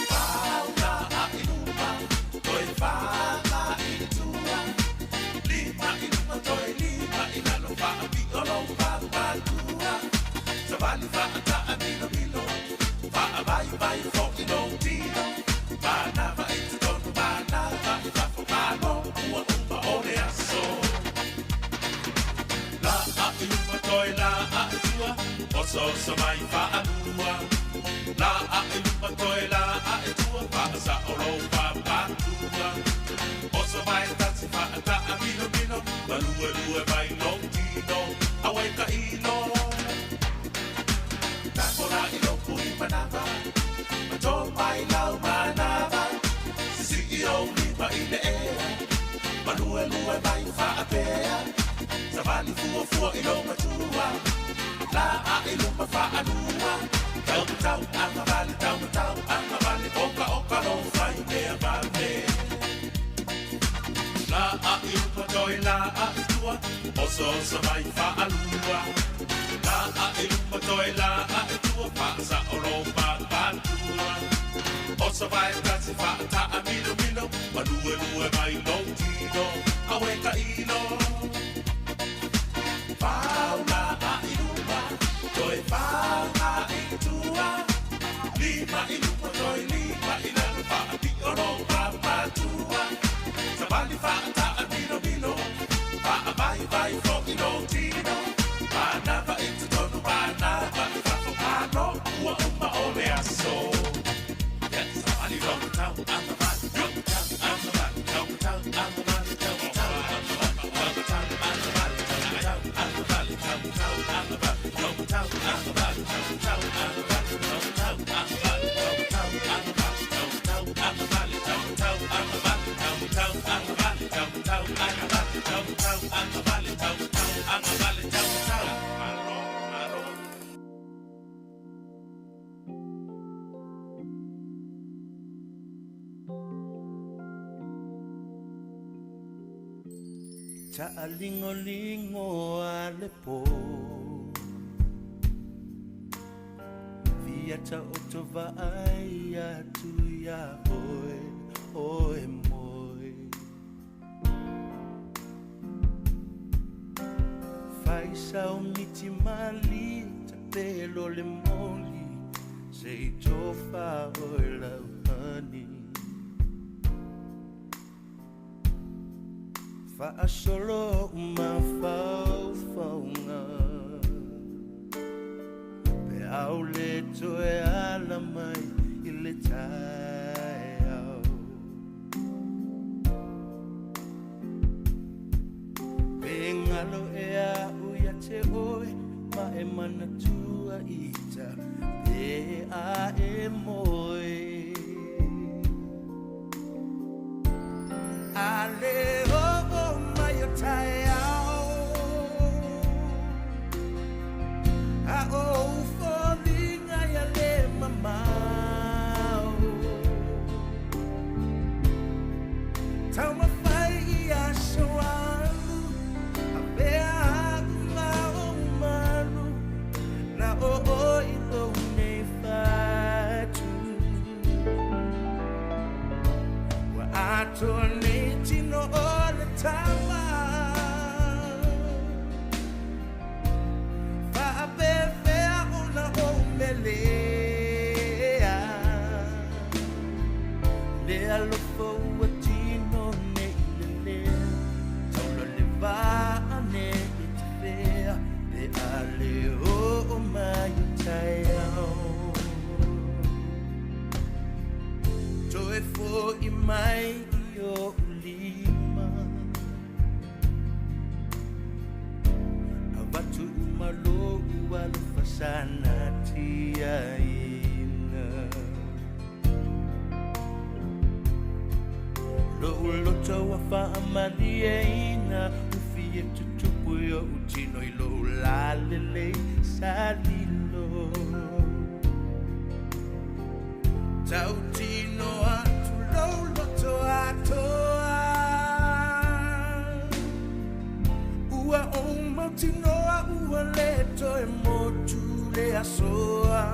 Paula a i luma, toe whanga i tua. Lima i luma, toe lima i lalo, whaapio lou papatua. Savali whaataa milo milo, whaavai vai fo i lou tino. Manava i totonu, manava i fafo, malo ua uma o le aso. La a i luma, toe la a i tua, oso oso mai whaalua. La a i luma, toe la a i tua, whaasao lou papatua. Oso vai tasi whaataa milo milo, malue lue mai lou tino, awe ka ilo. Takola i lou pui manawa, mato mai lau manawa. Sisi i o lima i le ea, malue lue mai whaapea. Savali fua fua i lou matua, la a i luma whaalua. Tau matau angavale, tau matau angavale, oka oka lou whai mea vave. La a i luma toe la a i tua, oso oso mai whaalua. La a i luma toe la a i tua, whaasao lou papatua. Oso vai tasi whaataa milo milo, malue lue mai lou tino, awe ka ilo. Paula a i luma, toe whanga i tua. Lima i luma, toe lima i lalo, whaapio lou papatua. Savali whaataa milo milo, whaavai vai fo i lou tino. Manava i totonu, manava i fafo, malo ua uma o le aso. Yes, savali lou matau angavale, tau matau angavale, tau matau angavale, tau matau angavale, tau matau angavale, tau matau angavale, tau matau angavale, tau matau angavale, tau matau angavale, tau matau angavale, tau matau angavale, tau matau angavale, tau matau angavale, tau matau angavale, tau matau angavale, tau matau angavale, tau matau angavale, tau matau. Malo, malo. Ta'alingolingo a le po Via ta'oto va'ai atu ia oe, oe moe. Faisa o miti mali, tapelo le moli, se i tofa oe lauhani. Fa'asolo mafaufauga Pe au le toe ala mai i le taeao. Pe ngalo e a'u ia te oe ma e manatua ita pe a e moe. Ale o mai o taeao A o ufolinga ia le mamao. Taumafai i aso alu A pea aku ma o malu Na o o i lou nei fatu. Ua atoa nei tino o le tama. Lo'u loto ua faamalieina ufi e tutupu i o'u tino i lo'u lalelei sa lilo. Tautino atu lou loto atoa. Ua ou mautinoa ua lē toe motu le asoa.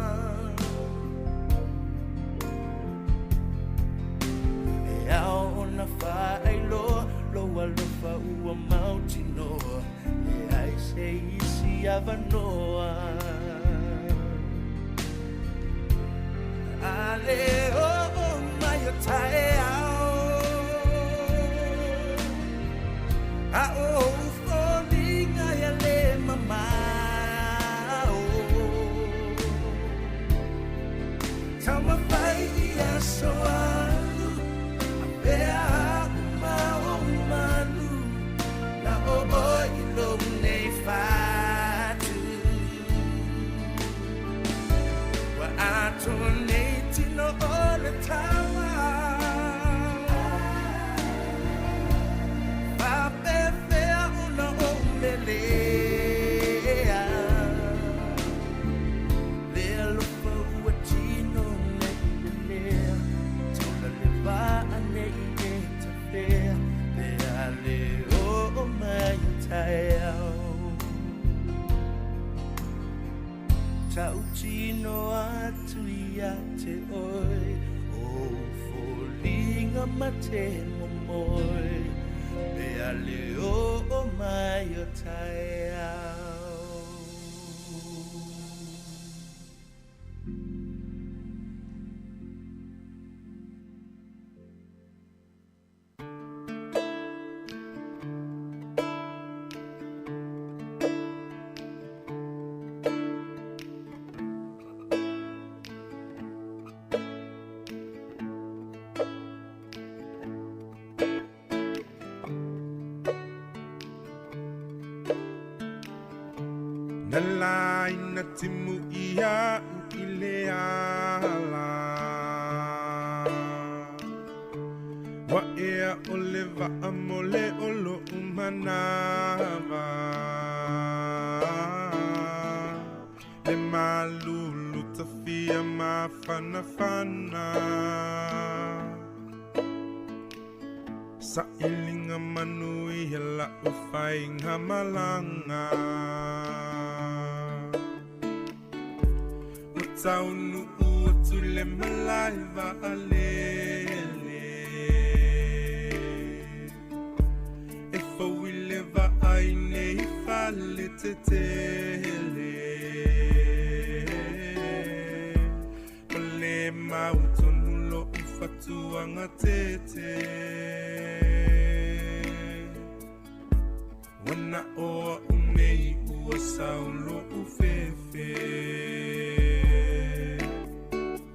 E ao ona faailoa lou alofa ua mautinoa leai se isi avanoa. A le oo mai o taeao a o ou foliga ia lē mamao. Taumafai i aso alu avea a'u ma ou malu na o oe i lou nei fatu. Ua atoa nei tino o le tama. Faapefea ona ou melea. Le alofa ua tino nei lelea. Taula le vaa nei e tafea. Pe a le oo mai o taeao. Tautino atu ia te oe. O foliga ma te momoe. Pe a le oo mai o taeao. Na laina timu ia u i le ala. Wa ea o le vaa mo le o lo'u manava. Le malulu tafia mafanafana. Sailiga manu ia la'u faiga malaga. Ua taunu'u atu le malae vaalele. E fou i le vaai nei fale tetele. Ma le mautonu lo'u fatuaga tete. Ua na o a'u nei ua sau lo'u fefe.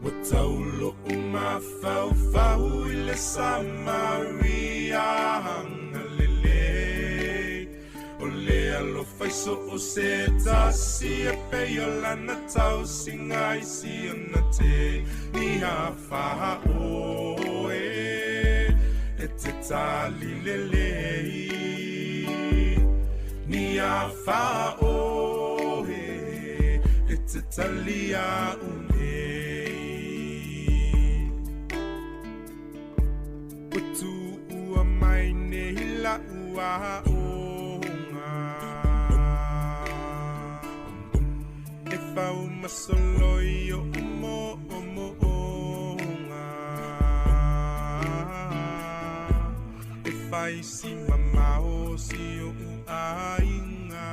Ua tau lo'u mafaufau i le Samaria agalelei. O le alofa i soo se tasi e pei o lana tausiga i si ona te ni afaoe. E te tali lelei. Ni afaoe e te tali a'u nei. Ua tuua mai nei la'u a'oga. E fau masoloi o'u mo'omo'oga. E fai si mamao si o'u aiga.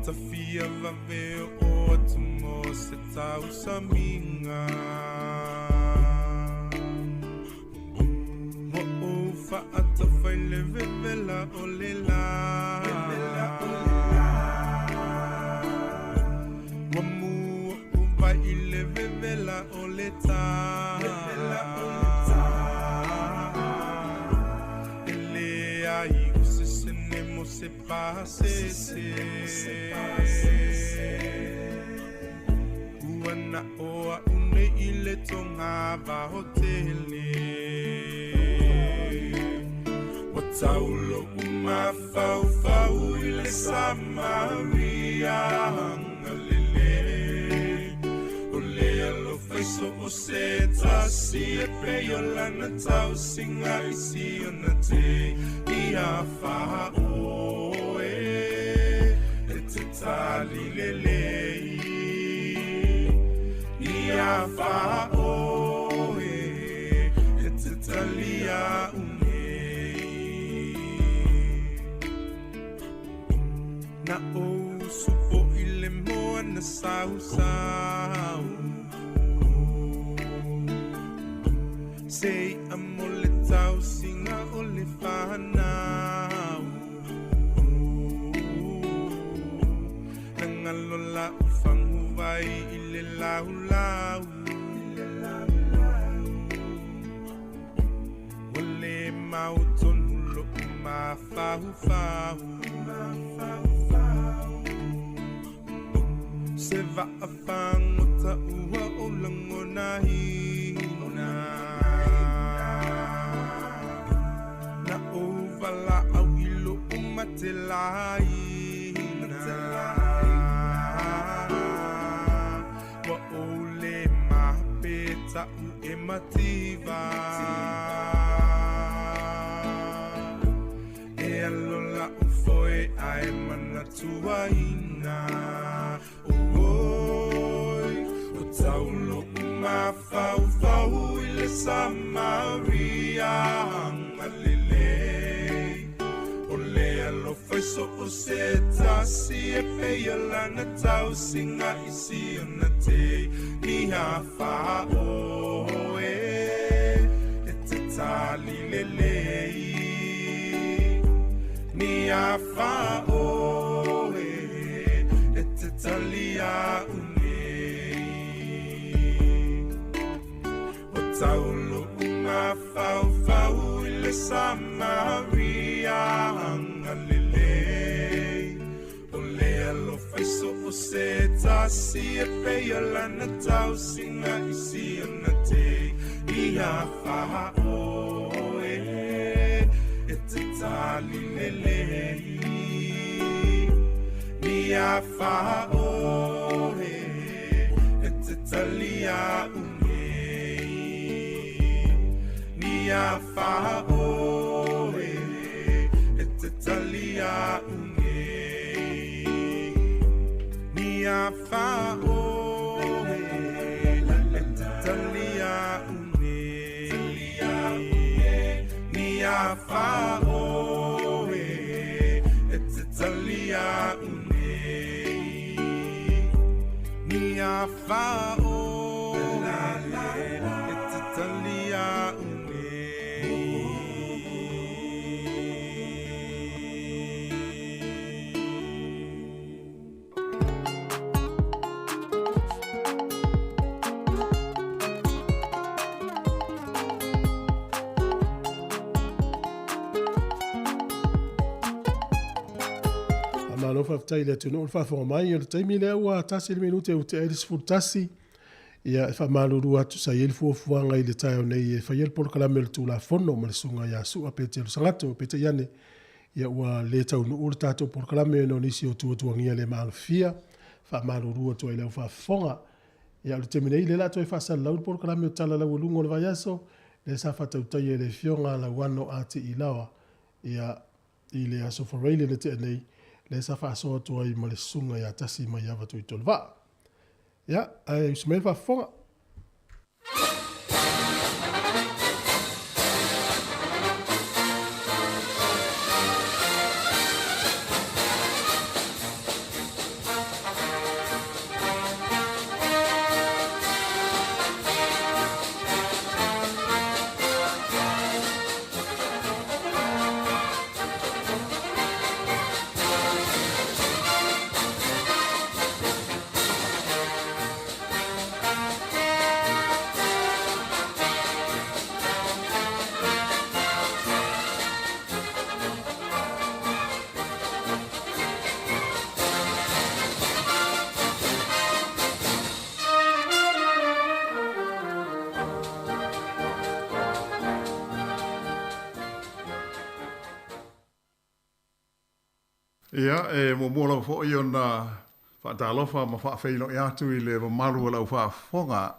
Tafia vave o atu mo se tausamiga. Ua ou fa'atafai le vevela o le lā. Ua mu o'u vai i le vevela o le tā. E leai o se sene mo se pasese. Ua na o a'u nei i le tonga vahotele. Ua taulo umafaufau i le Samaria agalelei. O le alofa i so o se tasi e pei o lana tausiga i siona te ia faaoe e te tali lelei. Ia faaoe e te talia unei. Na ou supo i le moana sausau. Se i amo le tausiga o le fanau. Na galo la'u faguvai i le laulau. Ua lē mautonu lo'u mafaufau. Se vaafagota ua ou lagonaina. Na ou valaau i lo'u matelaina. Ua ou lē mapeta'u e mativa. E alo la'u foe ae manatuaina. Oi, o taulo umafaufau i le Samaria agalelei. O le alofa i so o se tasi e pei o lana tausiga i siona te ia faaoe e te tali lelei. Ni a faaoe e te talia unei. O taulo umafaufau i le Samaria agalelei. O le alofa i so o se tasi e pei o lana tausiga i siona te ia faaoe e te tali lelei. Ni a faaoe e te talia unei. Ni a faaoe e te talia unei. Ni a faaoe e te talia unei. Ni a faaoe e te talia unei. Ni a faaoe e te talia unei. Malo faafetai i le atunuu le faafofoga mai o le taimi lea ua 1 le minute e ua tea ai le 11. Ia e faamalulu atu sa i ai le fuafuaga i le taeao nei e faia le polokalame o le Tulafono ma le susuga ia Su'a Petelo Sagato, peitai ane ia ua le taunuu le tatou polokalame ona o nisi o tuatuagia le maalofia. Faamalulu atu ai i le au faafofoga. Ia o le taimi nei lea o le a toe faasalalau le polokalame o Tala Laualuga o le Vaiaso, lea sa faatautaia e le Afioga Lauano A.T. Ilaoa ia i le Aso Faraile na tea nei, lea sa faasoa atu ai ma le susuga ia Tasi Maiava Tuitolevaa. Ia, ae usi mai le faafofoga. Ia, e muamua lava foi ona faatalofa ma faafeiloai atu i le mamalu o le aufaafofoga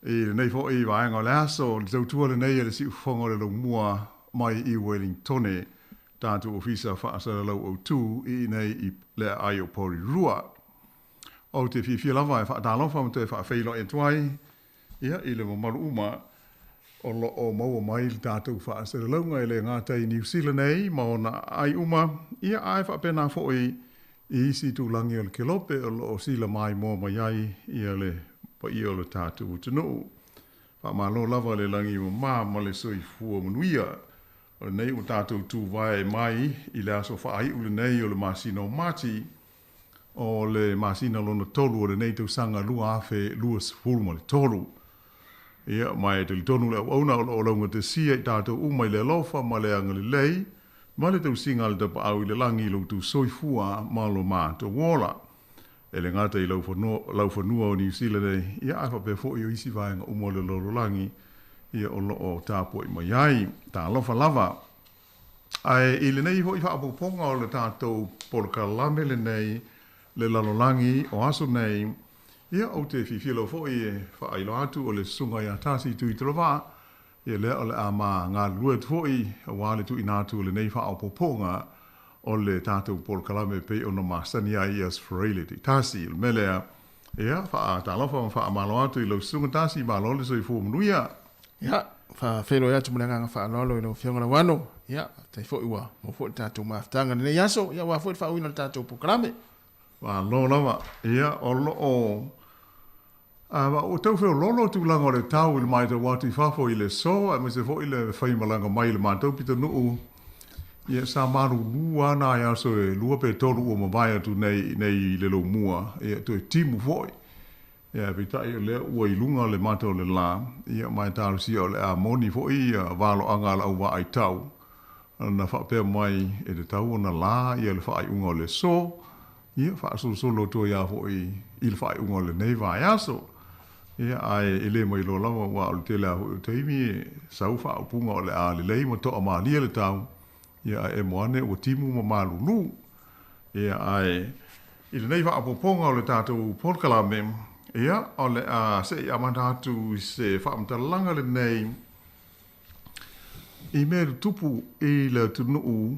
i lenei foi vaega o le aso, le tautua lenei a le Siufofoga o le Laumua mai i Wellingtone, tatou Ofisa Faasalalau Autu i inei i le aai o Porirua. Ou te fiafia lava e faatalofa ma toe faafeiloai atu ai ia, i le mamalu uma o lo o maua mai le tatou faasalalauga e le gata i Niu Sila nei ma ona aai uma, ia, ae faapena foi i isi itulagi o le kelope o lo o sila maimoa mai ai ia le paia o le tatou atunuu. Faamalo lava le lagi mama ma le soifua manuia. O lenei ua tatou tuvae mai i le aso faaiu lenei o le masina o Mati, o le masina lona tolu o lenei tausaga 2023. Ia, ma e talitonu le auauna o lo o laugatasia i tatou uma i le alofa ma le agalelei ma le tausiga a le Tapaau i le lagi i lo outou soifua ma lo matou ola. E le gata i laufanua o Niu Sila nei, ia, ae faapea foi o isi vaega uma o le lalolagi, ia, o lo o tapuai mai ai. Talofa lava. Ae i lenei foi faaopoopoga o le tatou polokalame lenei, le lalolagi o aso nei, ia ou te fiafia lava foi e faailoa atu o le Susuga ia Tasi Tuitolovaa, ia lea o le a ma galulue atu foi aua le tuuina atu o lenei faaopoopoga o le tatou polokalame e pei ona masani ai i Aso Faraile taitasi. O le mea lea, ia faatalofa ma faamalo atu i lau Susuga Tasi, malo le soifua manuia. Ia, faafeiloai atu ma le agaga faaaloalo i lau Afioga Lauano. Ia, faafetai foi ua maua foi le tatou mafutaga i lenei aso, ia aua foi le faauiina o le tatou polokalame. Malo lava. Ia, o lo o ua tau feoloolo tulaga o le tau i le matau atu i fafo i le aso, aemaise foi le faimalaga mai i le matou pitonuu. Ia, sa malulu lava nai aso e lua pe tolu ua mavae atu nei i le Laumua, ia, toe timu foi. Ia, peitai o lea ua i luga le mata o le lā, ia, ma e talosia o le a moni foi ia valoaga a le au vaai tau, na faapea mai e tatau ona lā ia le faaiuga o le aso, ia, faasolosolo atu ai lava foi i le faaiuga o lenei vaiaso. Ia, ae e le ma iloa lava, aua o le tele lava foi o taimi e sau faaupuga o le a lelei ma toamalie le tau, ia, ae emo ane ua timu ma malulu. Ia, ae i lenei faaopoopoga o le tatou polokalame, ia, o le a se i amata atu i se faamatalaga lenei i mea tutupu i le atunuu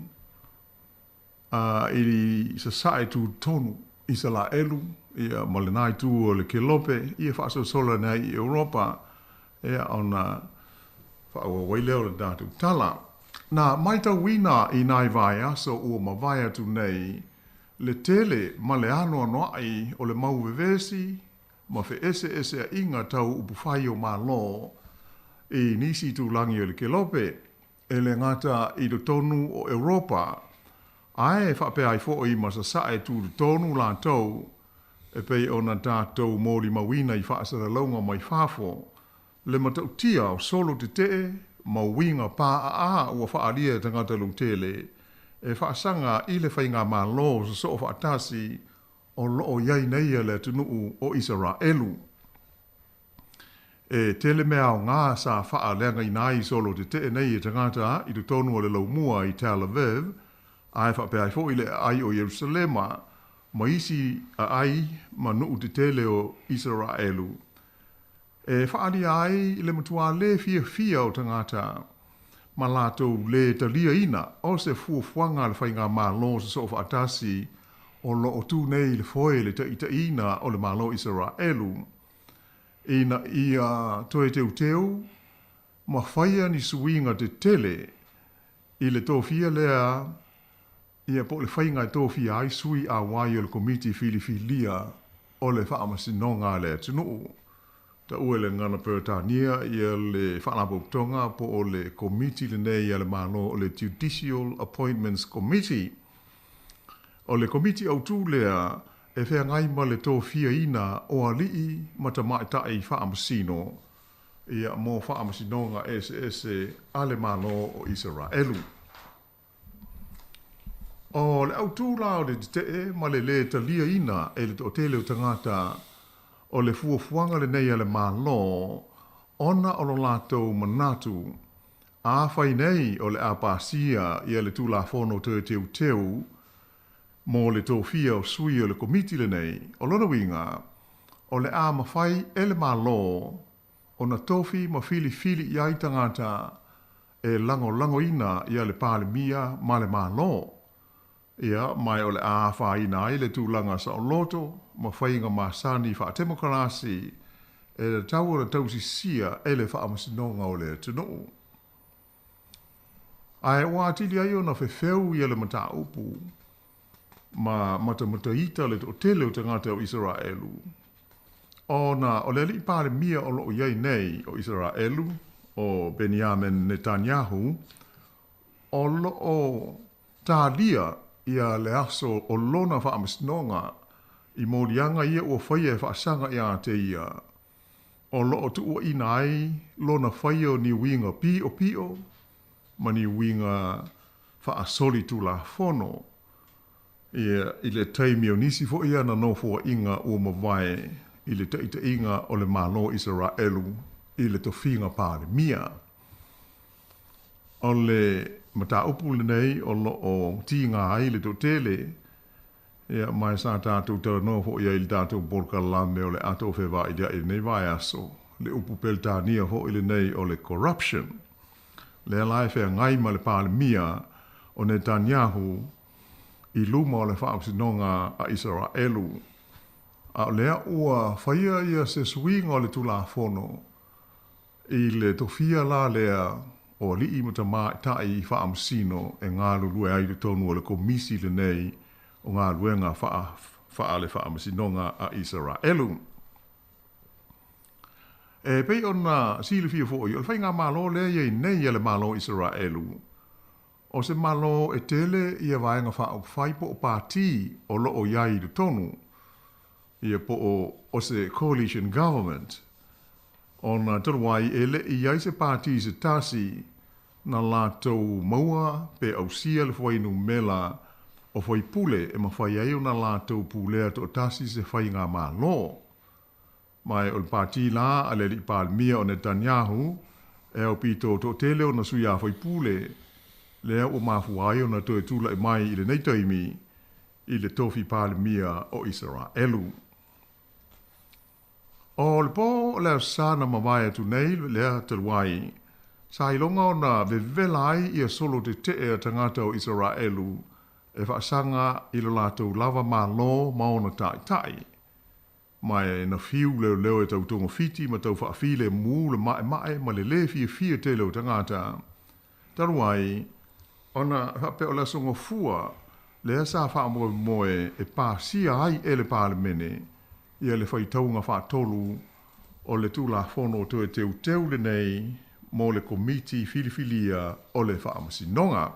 i sasae tutotonu Isalaelu, ia, ma lena itu o le Kelope, ia faasolosolo ane ai i Europa, ia, ona faaauau ai lea o le tatou tala. Na matauina i nai vaiaso ua mavae atu nei le tele ma le anoanoai o le mau vevesi ma feeseeseaiga tau upufai o Malo i nisi itulagi o le Kelope, e le gata i totonu o Europa, ae faapea ai foi ma sasae tutotonu latou e pei ona tatou molimauina i faasalalauga mai fafo, le matautia o solo tetee ma uiga paaa ua faaalia e tagata lautele e faasaga i le faigamalo sosoo faatasi o lo o i ai nei a le atunuu o Isaraelu. E tele mea aoga sa faaleagaina ai solo tetee nei e tagata i totonu o le laumua i Tel Aviv, ae faapea ai foi le aai o Ierusalema ma isi aai ma nuu tetele o Isaraelu, e faaalia ai le matua le fiafia o tagata ma latou le taliaina o se fuafuaga a le faigamalo sosoo faatasi o lo o tu nei i le foe i le taitaiina o le Malo o Isaraelu ina ia toe teuteu ma faia ni suiga tetele i le tofia lea ia po o le faiga e tofia ai sui auai o le Komiti Filifilia o le Faamasinoga a le Atunuu. Taua e le Gagana Peretania ia le Faalapotopotoga po o le Komiti lenei a le Malo o le Judicial Appointments Committee. O le Komiti Autu lea e feagai ma le tofiaina o alii ma tamaitai faamasino ia mo faamasinoga eseese a le Malo o Isaraelu. O le autū la o le tetee ma le lē taliaina e le toatele o tagata o le fuafuaga lenei a le Malo ona o lo latou manatu, afai nei o le a pasia ia le Tulafono Toe Teuteu. mo le tofia o sui o le Komiti lenei, o lona uiga, o le a mafai e le Malo ona tofi ma filifili i ai tagata e lagolagoina ia le Palemia ma le Malo, ia, ma o le a afaina ai le tulaga saoloto ma faiga masani faatemokarasi e tatau ona tausisia e le Faamasinoga o le atunuu. Ae ua atili ai ona fefeu ia le mataupu ma matamataita le toatele o tagata o Isaraelu, ona o le alii Palemia o loo i ai nei o Isaraelu, o Beniamen Netanyahu, o loo talia ia le aso o lona faamasinoga i moliaga ia ua faia e faasaga ia te ia, o loo tuuaina ai lona faia o ni uiga piopio ma ni uiga faasoli tulafono ia i le taimi o nisi foi ana nofoaiga ua mavae i le taitaiga o le Malo Isaraelu i le tofiga Palemia. O le mataupu lenei o loo tiga ai le toatele, ia, ma sa tatou talanoa foi ai i le tatou polokalame o le ato o fevailia'i i lenei vaiaso, le upu Peretania foi lenei o le corruption, lea la e feagai ma le Palemia o Netanyahu i luma o le Faamasinoga a Isaraelu. A o lea ua faia ia se suiga o le Tulafono i le tofia la lea o alii ma tamaitai i faamasino e galulue ai i totonu o le Komisi lenei o Galuega Faale Faamasinoga a Isaraelu. E pei ona silafia foi, o le faigamalo lea e i ai nei a le Malo o Isaraelu, o se Malo e tele ia vaega faaupufai po o pati o lo o i ai i totonu, ia po o se coalition government, ona talu ai e le i ai se pati se tasi na latou maua pe ausia le fuainumela o faipule e mafai ai ona latou pulea toatasi se faigamalo. Ma o le pati la a le alii Palemia o Netanyahu e aupito toatele ona sui a faipule, lea ua mafua ai ona toe tula'i mai i lenei taimi i le tofi Palemia o Isaraelu. O le po o le Aso Sa na mavae atu nei lea talu ai, sa iloga ona vevela ai ia solo tetee a tagata o Isaraelu e faasaga i lo latou lava Malo ma ona taitai. Ma e na fiu leoleo e tau togafiti ma tau faafilemu le maemae ma le lē fiafia tele o tagata, talu ai ona faapea o le Aso Gafua lea sa faamoemoe e pasia ai e le Palemene ia le faitauga faatolu o le Tulafono toe teuteu lenei mo le Komiti Filifilia o le Faamasinoga.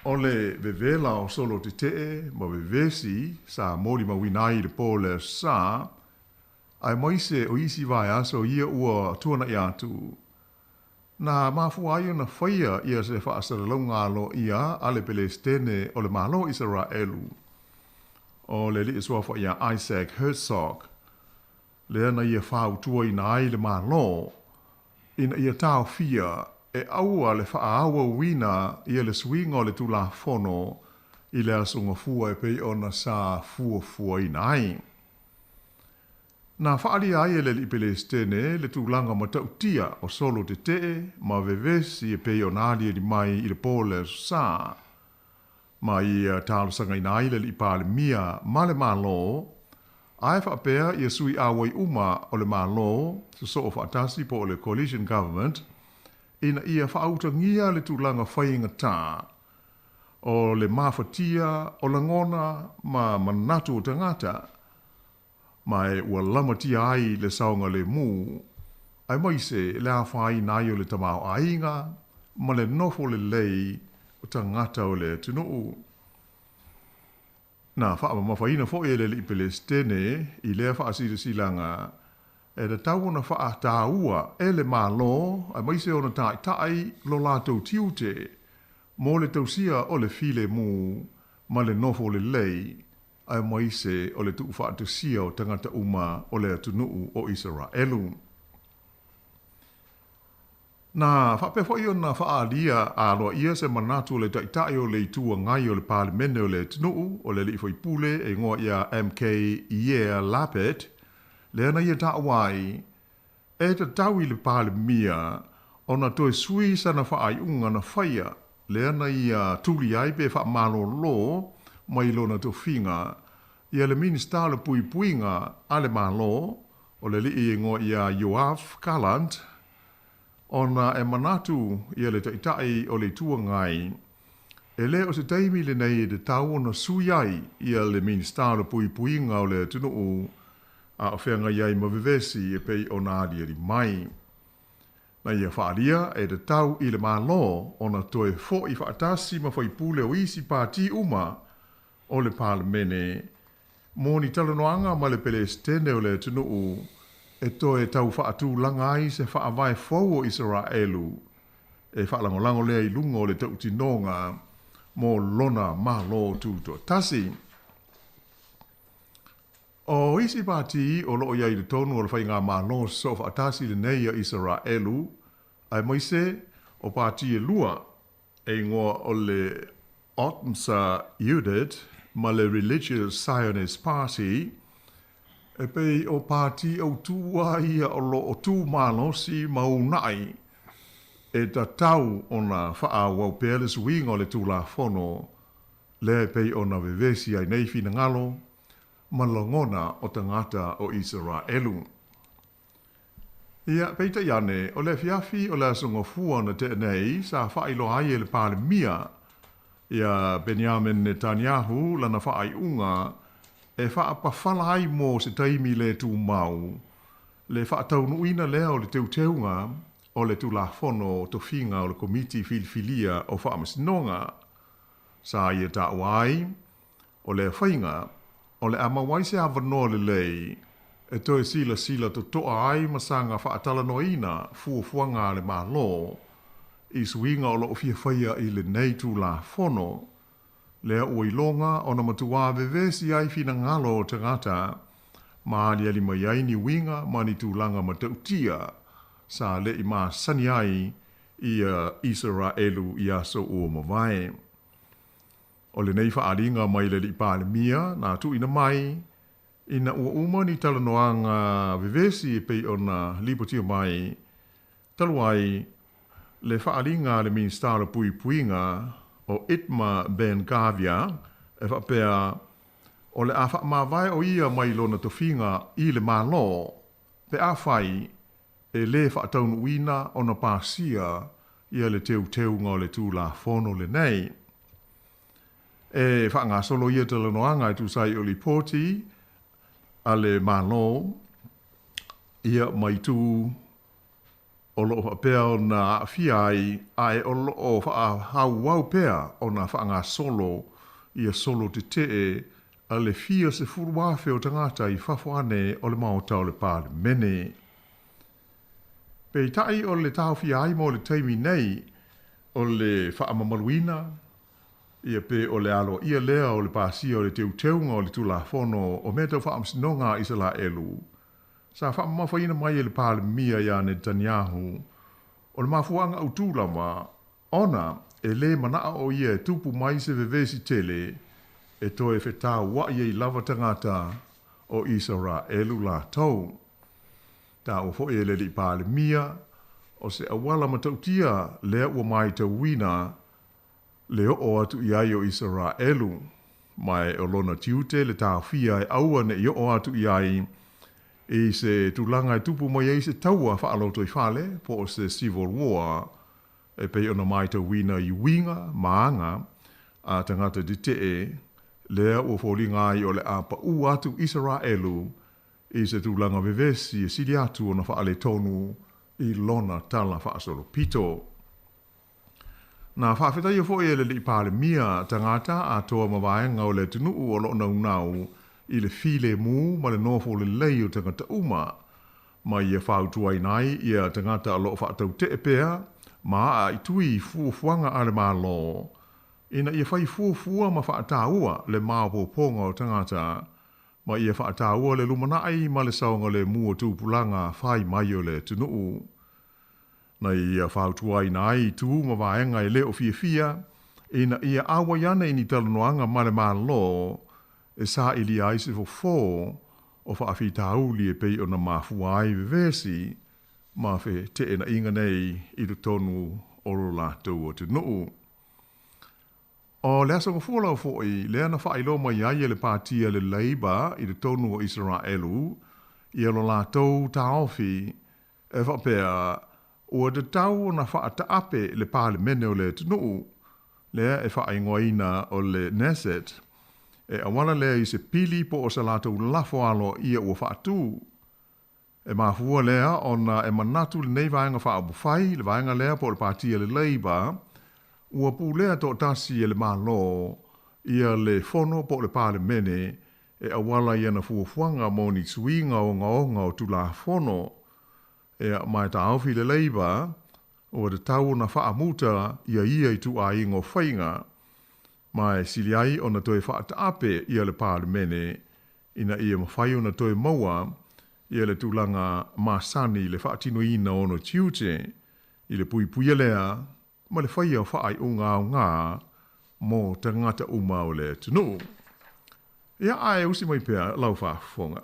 O le vevela o solo tetee ma vevesi sa molimauina ai i le po o le Aso Sa, aemaise o isi vaiaso ia ua tuana'i atu, na mafua ai ona faia ia se faasalalauga aloaia a le Pelesitene o le Malo o Isaraelu, o le alii suafa ia Isaac Herzog, lea na ia fautuaina ai le Malo ina ia taofia e aua le faaauauina ia le suiga o le Tulafono i le Aso Gafua e pei ona sa fuafuaina ai. Na faaalia ai e le alii Pelesitene le tulaga matautia o solo tetee ma vevesi e pei ona aliali mai i le po o le Aso Sa, ma ia talosagaina ai le alii Palemia ma le Malo, ae faapea ia sui auai uma o le Malo sosoo faatasi po o le Coalition Government, ina ia faautagia le tulaga faigata o le mafatia o lagona ma manatu o tagata, ma e ua lamatia ai le saogalemu, aemaise le afaina ai o le tamaoaiga ma le nofo lelei o tagata o le atunuu. Na faamamafaina foi e le alii Pelesitene i lea faasilasilaga e tatau ona faataua e le Malo aemaise ona taitai lo latou tiute mo le tausia o le filemu ma le nofo lelei aemaise o le tuufaatasia o tagata uma o le atunuu o Isaraelu. Na faapea foi ona faaalia aloaia se manatu o le Taitai o le Itu Agai o le Palemene o le atunuu, o le alii faipule e igoa ia MK Yair Lapid, lea na ia taua ai, e tatau i le Palemia ona toe sui sana faaiuga na faia, lea na ia tuli ai pe faamalolo mai lona tofiga ia le Minisita o le Puipuiga a le Malo, o le alii e igoa ia Yoav Gallant, ona e manatu ia le Taitai o le Itu Agai, e le o se taimi lenei e tatau ona sui ai ia le Minisita o le Puipuiga o le atunuu a o feagai ai ma vevesi e pei ona aliali mai. Na ia faaalia e tatau i le Malo ona toe fo'i faatasi ma faipule o isi pati uma o le Palemene mo ni talanoaga ma le Pelesitene o le atunuu e toe tau faatulaga ai se faavae fou o Isaraelu e faalagolago lea i luga o le tautinoga mo lona Malo Tutoatasi. O isi pati o lo o i ai i totonu o le Faigamalo Sosoofaatasi lenei a Isaraelu, aemaise o pati e lua e igoa o le Otzma Yehudit ma le Religious Zionist Party, e pei o pati autū lava ia o lo o tu malosi ma uunai e tatau ona faaauau pea le suiga o le Tulafono lea e pei ona vevesi ai nei finagalo ma lagona o tagata o Isaraelu. Ia, peitai ane, o le afiafi o le Aso Gafua na tea nei, sa faailoa ai e le Palemia ia Benjamin Netanyahu lana faaiuga e faapafala ai mo se taimi le tumau le faataunuuina lea o le teuteuga o le Tulafono o Tofiga o le Komiti Filifilia o Faamasinoga. Sa ia taua ai, O lea faiga, o le a maua ai se avanoa lelei e toe silasila totoa ai ma saga faatalanoaina fuafuaga a le Malo i suiga o lo o fia faia i lenei Tulafono, lea ua iloga ona matuā vevesi ai finagalo o tagata ma aliali mai ai ni uiga ma ni tulaga matautia sa le i masani ai ia Isaraelu i aso ua mavae. O lenei faaaliga mai le Alii Palemia na tuuina mai ina ua uma ni talanoaga vevesi e pei ona lipotia mai talu ai le faaaliga a le Minisita o le Puipuiga o Itamar Ben-Gavir e faapea o le a faamavae o ia mai lona tofiga i le Malo pe afai e le faataunuuina ona pasia ia le teuteuga o le Tulafono lenei. E faagasolo ia talanoaga e tusa ai o lipoti a le Malo ia ma itu o lo o faapea ona aafia ai ae o lo o faaauau pea ona faagasolo ia solo tetee a le fia 10,000 o tagata i fafo ane o le Maota o le Palemene. Peitai o le taofia ai mo le taimi nei o le faamamaluina ia pe o le aloaia lea o le pasia o le teuteuga o le Tulafono o Mea Tau Faamasinoga a Isalaelu sa faamamafaina mai e le Palemia ia Netanyahu o le mafuaaga autū lava ona e lē manaʻo o ia e tupu mai se vevesi tele e toe fetauaʻi ai lava tagata o Isaraelu latou. Taua foi e le Alii Palemia, o se auala matautia lea ua maitauina le oo atu i ai o Isaraelu, ma e o lona tiute le taofia e aua ne i oo atu i ai i se tulaga e tupu mai ai se taua faalotoifale po o se civil war e pei ona maitauina i uiga ma aga a tagata tetee lea ua foliga ai o le a paʻū atu Isaraelu i se tulaga vevesi e sili atu ona faaletonu i lona tala faasolopito. Na faafetaia foi e le Alii Palemia tagata atoa ma vaega o le atunuu o lo o naunau i le filemu ma le nofo lelei o tagata uma, ma ia fautuaina ai ia tagata o lo o faatautee pea ma aaitui i fuafuaga a le Malo ina ia fai fuafua ma faataua le maopoopoga o tagata ma ia faataua le lumanai ma le saogalemu o tupulaga fai mai o le atunuu. Na ia fautuaina ai itu ma vaega e le o fiafia ina ia ʻauai ane i ni talanoaga ma le Malo e saʻilia ai se fofo o faafitauli e pei ona mafua ai vevesi ma feteenaiga nei i totonu o lo latou atunuu. O le Aso Gafua lava foi lea na faailoa mai ai e le Pati a le Labour i totonu o Isaraelu ia lo latou taofi e faapea ua tatau ona faataape le Palemene o le atunuu lea e faaigoaina o le Knesset e auala lea i se pili po o se latou lafo aloaia ua faatu. E mafua lea ona e manatu lenei Vaega Faaupufai, le vaega lea po o le Pati a le Labour, ua pulea toatasi e le Malo ia le Fono po o le Palemene e auala i ana fuafuaga mo ni suiga ogaoga o Tulafono. Ea, ma e taofi le Labour, ua tatau ona faamuta ia ia ituaiga o faiga, ma e sili ai ona toe faataape ia le Palemene ina ia mafai ona toe maua ia le tulaga masani i le faatinoina o ona tiute i le puipuia lea ma le faia o faaiuga aoga mo tagata uma o le atunuu. Ia, ae usi mai pea lau faafofoga.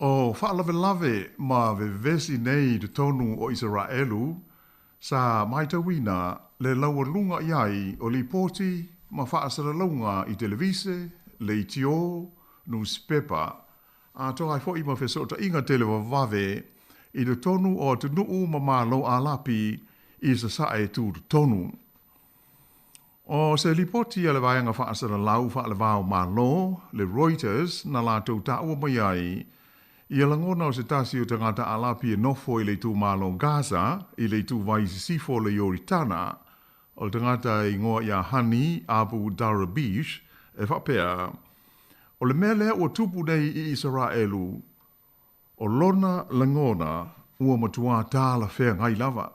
O faalavelave ma vevesi nei i totonu o Isaraelu, sa matauina le laualuga i ai o lipoti ma faasalalauga i televise, leitio, nusipepa, atoa ai foi ma fesootaiga televavave i totonu o atunuu ma Malo Alapi i Sasae tutotonu. O se lipoti a le Vaega Faasalalau Faalevao Malo, le Reuters, na latou taua mai ai ia lagona o se tasi o tagata Alapi e nofo i le itumalo Gaza i le ituvai i sisifo o le Ioritana, o le tagata e igoa ia Hani Abu Darabish, e faapea, O le mea lea ua tupu nei i Isaraelu, O lona lagona ua matuā talafeagai lava.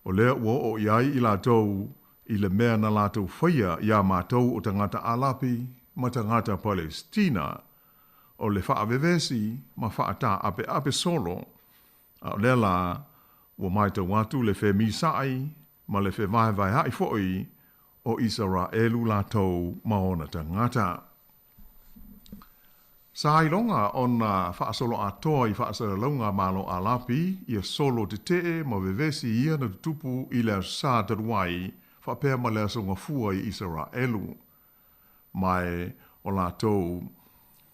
O lea ua oo i ai i latou i le mea na latou faia iā matou o tagata Alapi ma tagata Palesitina, o le faavevesi ma faataapeape solo, a o lea lā ua matau atu le femisaʻi ma le fevaevaeaʻi foi o Isaraelu latou ma ona tagata. Sa iloga ona faasoloatoa i faasalalauga a Malo Alapi ia solo tetee ma vevesi ia na tutupu i le Aso Sa talu ai faapea ma le Aso Gafua i Isaraelu. Mae o latou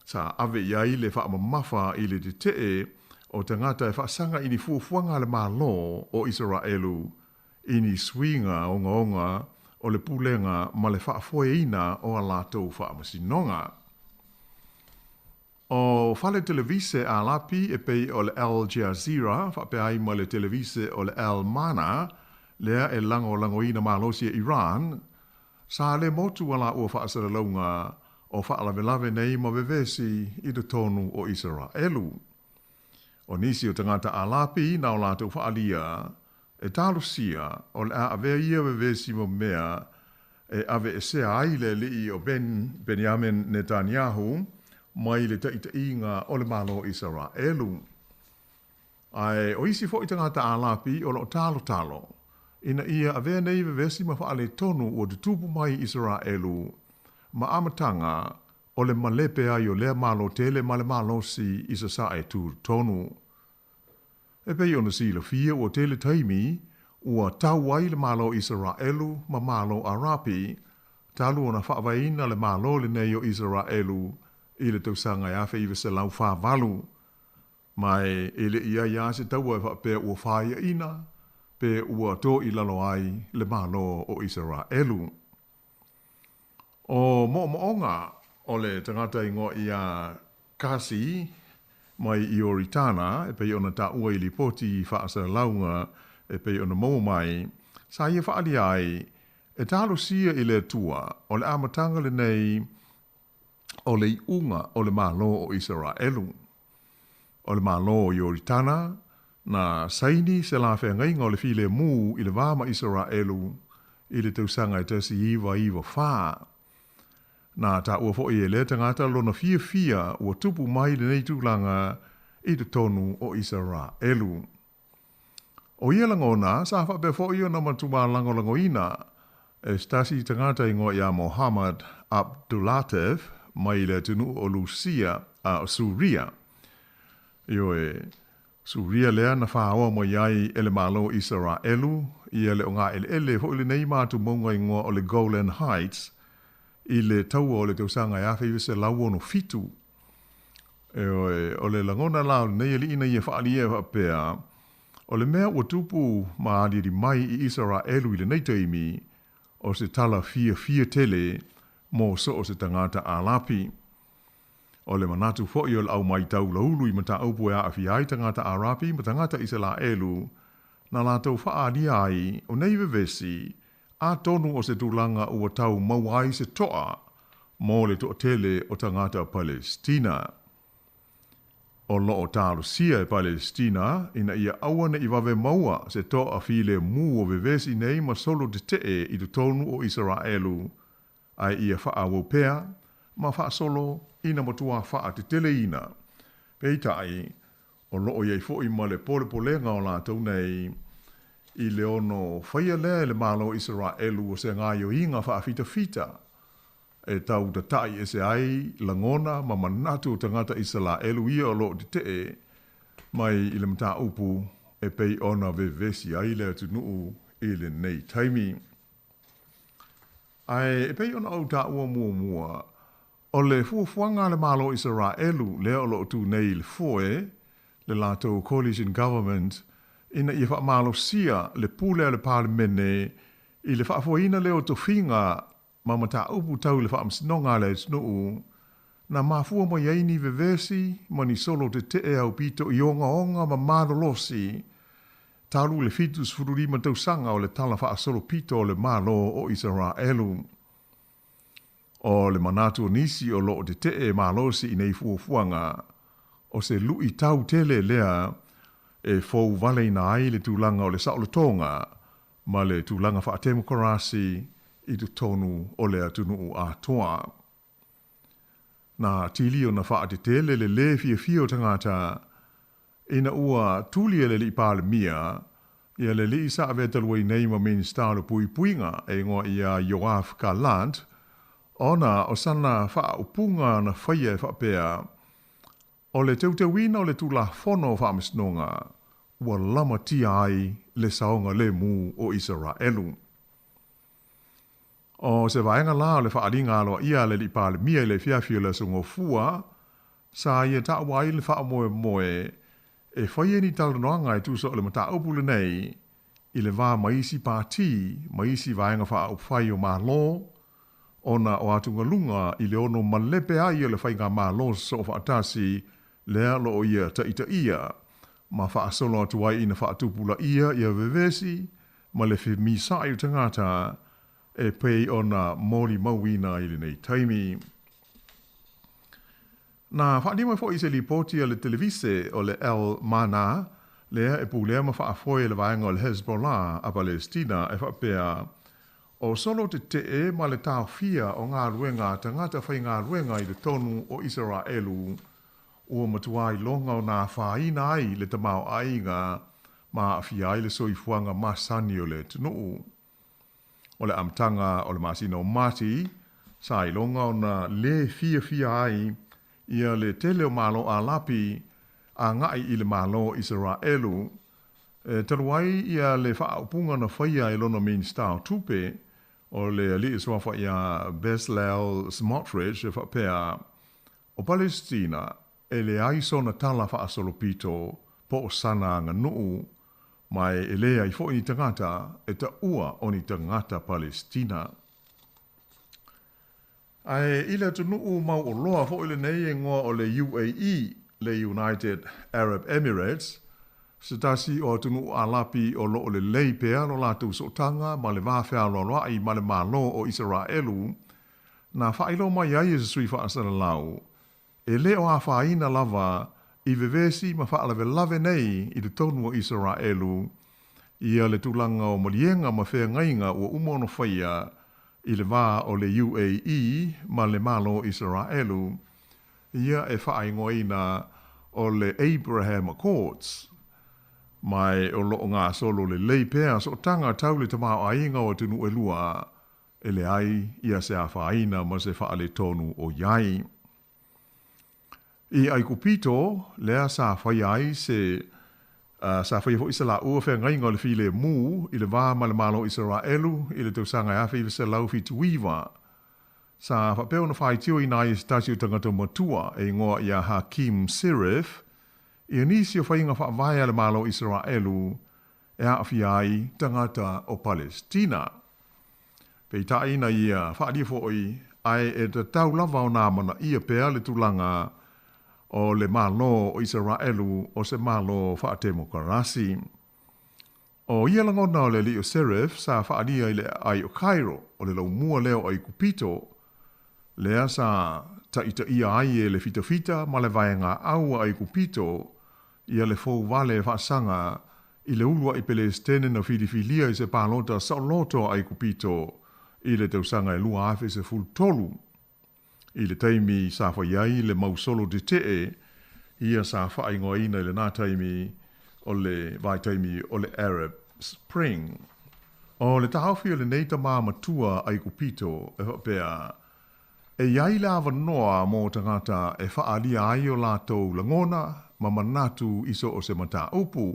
sa ave i ai le faamamafa i le tetee o tagata e faasaga i ni fuafuaga a le Malo o Isaraelu i ni suiga ogaoga o le pulega ma le faafoeina o a latou faamasinoga. O fale televise Alapi e pei o le Al Jazeera faapea ai ma le televise o le Al Manar lea e lagolagoina malosi e Iran, sa le motu a laua faasalalauga o faalavelave nei ma vevesi i totonu o Isaraelu. O nisi o tagata Alapi na o latou faaalia. e talosia o le a avea ia vevesi ma mea e aveesea ai le ali'i o Ben, Benjamin Netanyahu mai le taʻitaʻiga o le Malo o Isaraelu. Ae o isi foʻi tagata Alapi o loʻo talotalo ina ia avea nei vevesi ma faaletonu ua tutupu mai i Isaraelu ma amataga o le malepe ai o lea Malo tele ma le malosi i sasae tutotonu. E pei ona silafia ua tele taimi ua tau ai le Malo o Isaraelu ma Malo Arapi talu ona faavaeina le Malo lenei o Isaraelu i le tausaga e 1948. Ma e le i i ai lava se taua e faapea ua faiaina pe ua to i lalo ai le Malo o Isaraelu. O moʻomoʻoga o le tagata igoa iā Kasi mai Ioritana e pei ona taua i lipoti faasalalauga e pei ona maua mai, sa ia faaalia ai, e talosia i le Atua, o le amataga lenei o le iʻuga o le Malo o Isaraelu. O le Malo o Ioritana, na saini se la feagaiga o le filemu i le va ma Isaraelu i le tausaga e 1994. Na taua foʻi e lea tagata lona fiafia ua tupu mai lenei tulaga i totonu o Isaraelu. ʻO ia lagona, sa faapea foʻi ona matua lagolagoina e se tasi tagata igoa iā Mohammad Abdullatif mai le atunuu o Lusia a o Suria. Ioe, Suria lea na fāoa mai ai e le Malo o Isaraelu ia le ogaʻeleʻele foʻi lenei ma atumauga igoa o le Golan Heights i le taua o le tausaga e 1967. Ioe, o le lagona la o lenei aliʻi na ia faaalia e faapea, o le mea ua tupu ma aliali mai i Isaraelu i lenei taimi, o se tala fiafia tele mo so o se tagata Arapi. O le manatu foʻi o le ʻaumaitaulaulu i mataupu e aafia ai tagata Arapi ma tagata Isalaelu, na latou faaalia ai o nei vevesi, atonu o se tulaga ua tau maua ai se toʻa mo le toatele o tagata Palestina. O loo talosia e Palestina ina ia aua neʻi vave maua se toʻa filemu o vevesi nei ma solo tetee i totonu o Isaraelu, ae ia faaauau pea ma faasolo ina matuā faateteleina. Peitai, o loo i ai foʻi ma le polepolega o latou nei i le ono faia lea e le Malo o Isaraelu o se gaoioiga faafitafita e tau tataʻi ese ai lagona ma manatu o tagata Isalaelu ia o loo tetee mai i le mataupu e pei ona vevesi ai le atunuu i lenei taimi. Ae e pei ona ou taua muamua, o le fuafuaga a le Malo o Isaraelu lea o lo o tu nei i le foe, le latou coalition government, ina ia faamalosia le pule a le Palemene i le faafoeina lea o tofiga ma mataupu tau i le faamasinoga a le atunuu, na mafua mai ai ni vevesi ma ni solo tetee aupito i ogaoga ma malolosi talu le 75 tausaga o le tala faasolopito o le Malo o Isaraelu. O le manatu o nisi o loo tetee malosi i nei fuafuaga, o se luʻitau tele lea e fou valeina ai le tulaga o le saolotoga ma le tulaga faatemokarasi i totonu o le atunuu atoa. Na tili ona faatetele le lē fiafia o tagata ina ua tuli e le Alii Palemia ia le alii sa avea talu ai nei ma Minisita o le Puipuiga e igoa ia Yoav Gallant ona o sana faaupuga na faia e faapea, O le teuteuina o le Tulafono o Faamasinoga ua lamatia ai le saogalemu o Isaraelu. O se vaega la o le faaaliga aloaia a le Alii Palemia i le afiafi o le Aso Gofua, sa ia taua ai le faamoemoe e faia ni talanoaga e tusa o le mataupu lenei i le va ma isi pati ma isi vaega faaupufai o Malo ona o atugaluga i le ono malepe ai o le faigamalo sosoofaatasi lea o loo ia taitaia ma faasolo atu ai ina faatupulaia ia vevesi ma le femisaʻi o tagata e pei ona molimauina i lenei taimi. Na faalia mai foʻi i se lipoti a le televise o le El Manar. lea e pulea ma faafoe e le vaega o le Hezbollah a Palestina e faapea, O solo tetee ma le taofia o galuega a tagata faigaluega i totonu o Isaraelu ua matua iloga ona afaina ai le tamaoaiga ma aafia ai le soifuaga masani o le atunuu. O le amataga o le masina o Mati, sa iloga ona lē fiafia ai ia le tele o Malo Alapi agai i le Malo o Isaraelu, e talu ai ia le faaupuga na faia e lona Minisita o Tupe, o le alii suafa ia Bezalel Smotrich e faapea, O Palesitina, e leai sona tala faasolopito po o sana aganuu, ma e leai foi ni tagata e taua o ni tagata Palesitina. Ae i le atunuu mauoloa foi lenei e igoa o le UAE, le United Arab Emirates, se tasi o atunuu Alapi o lo o lelei pea lo latou sootaga ma le va fealoaloai ma le Malo o Isaraelu, na faailoa mai ai e se sui faasalalau, e le o afaina lava i vevesi ma faalavelave nei i totonu o Isaraelu ia le tulaga o maliega ma feagaiga ua uma ona faia i le va o le UAE ma le Malo o Isaraelu, ia e faaigoaina o le Abraham Accords. Ma o lo o gasolo lelei pea sootaga tau le tamaoaiga o atunuu e lua, e leai ia se afaina ma se faaletonu o i ai. I Aikupito, lea sa faia ai se sa faia foi se laua feagaiga o le filemu i le va ma le Malo o Isaraelu i le tausaga e 1979, sa faapea ona faitioina ai e se tasi o tagata matua e igoa ia Hakim Sirif ia nisi o faiga faavae a le Malo o Isaraelu e aafia ai tagata o Palesitina. Peitai na ia faaalia foi, ae e tatau lava ona amanaia pea le tulaga o le Malo o Isaraelu o se Malo faatemokarasi. O ia lagona o le alii o Serif sa faaalia i le aai o Cairo, o le laumua lea o Aikupito, lea sa taitaia ai e le fitafita ma le vaega au a Aikupito ia le fou vale faasaga i le uluai Pelesitene na filifilia i se palota saoloto a Aikupito i le tausaga e 2013. I le taimi sa fai ai le mau solo tetee, ia sa faaigoaina i lena taimi o le vaitaimi o le Arab Spring. O le taofi o lenei tama matua Aikupito e faapea, E i ai le avanoa mo tagata e faaalia ai o latou lagona ma manatu i so o se mataupu,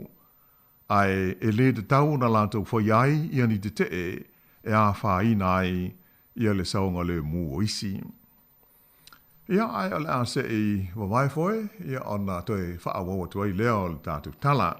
ae e lē tatau ona latou fai ai ia ni tetee e afaina ai ia le saogalemu o isi. Ia, ae o le a se i vavae foe, ia ona toe faaauau atu ai lea o le tatou tala.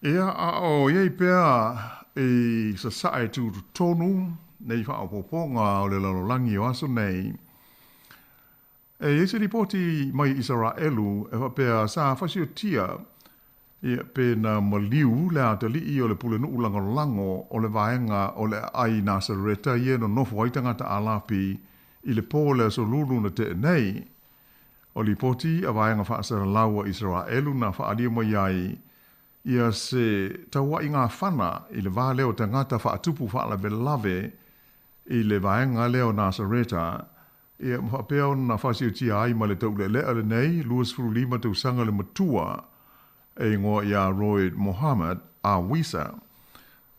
Ia, a o i ai pea i sasae tutotonu nei faaopoopoga o le lalolagi o aso nei, E i ai se lipoti mai Isaraelu e faapea sa fasiotia ia pe na maliu le atalii o le pulenuu lagolago o le vaega o le aai Nasareta ia e nonofo ai tagata Alapi i le po o le aso Lulu na tee nei. O lipoti a vaega faasalalau a Isaraelu na faaalia mai ai ia se tauaiga fana i le va lea o tagata faatupu faalavelave i le vaega lea o Nasareta, ia ma faapea ona faasiotia ai ma le taulealea lenei 25 tausaga le matua e igoa ia Royd Mohammed Awisa.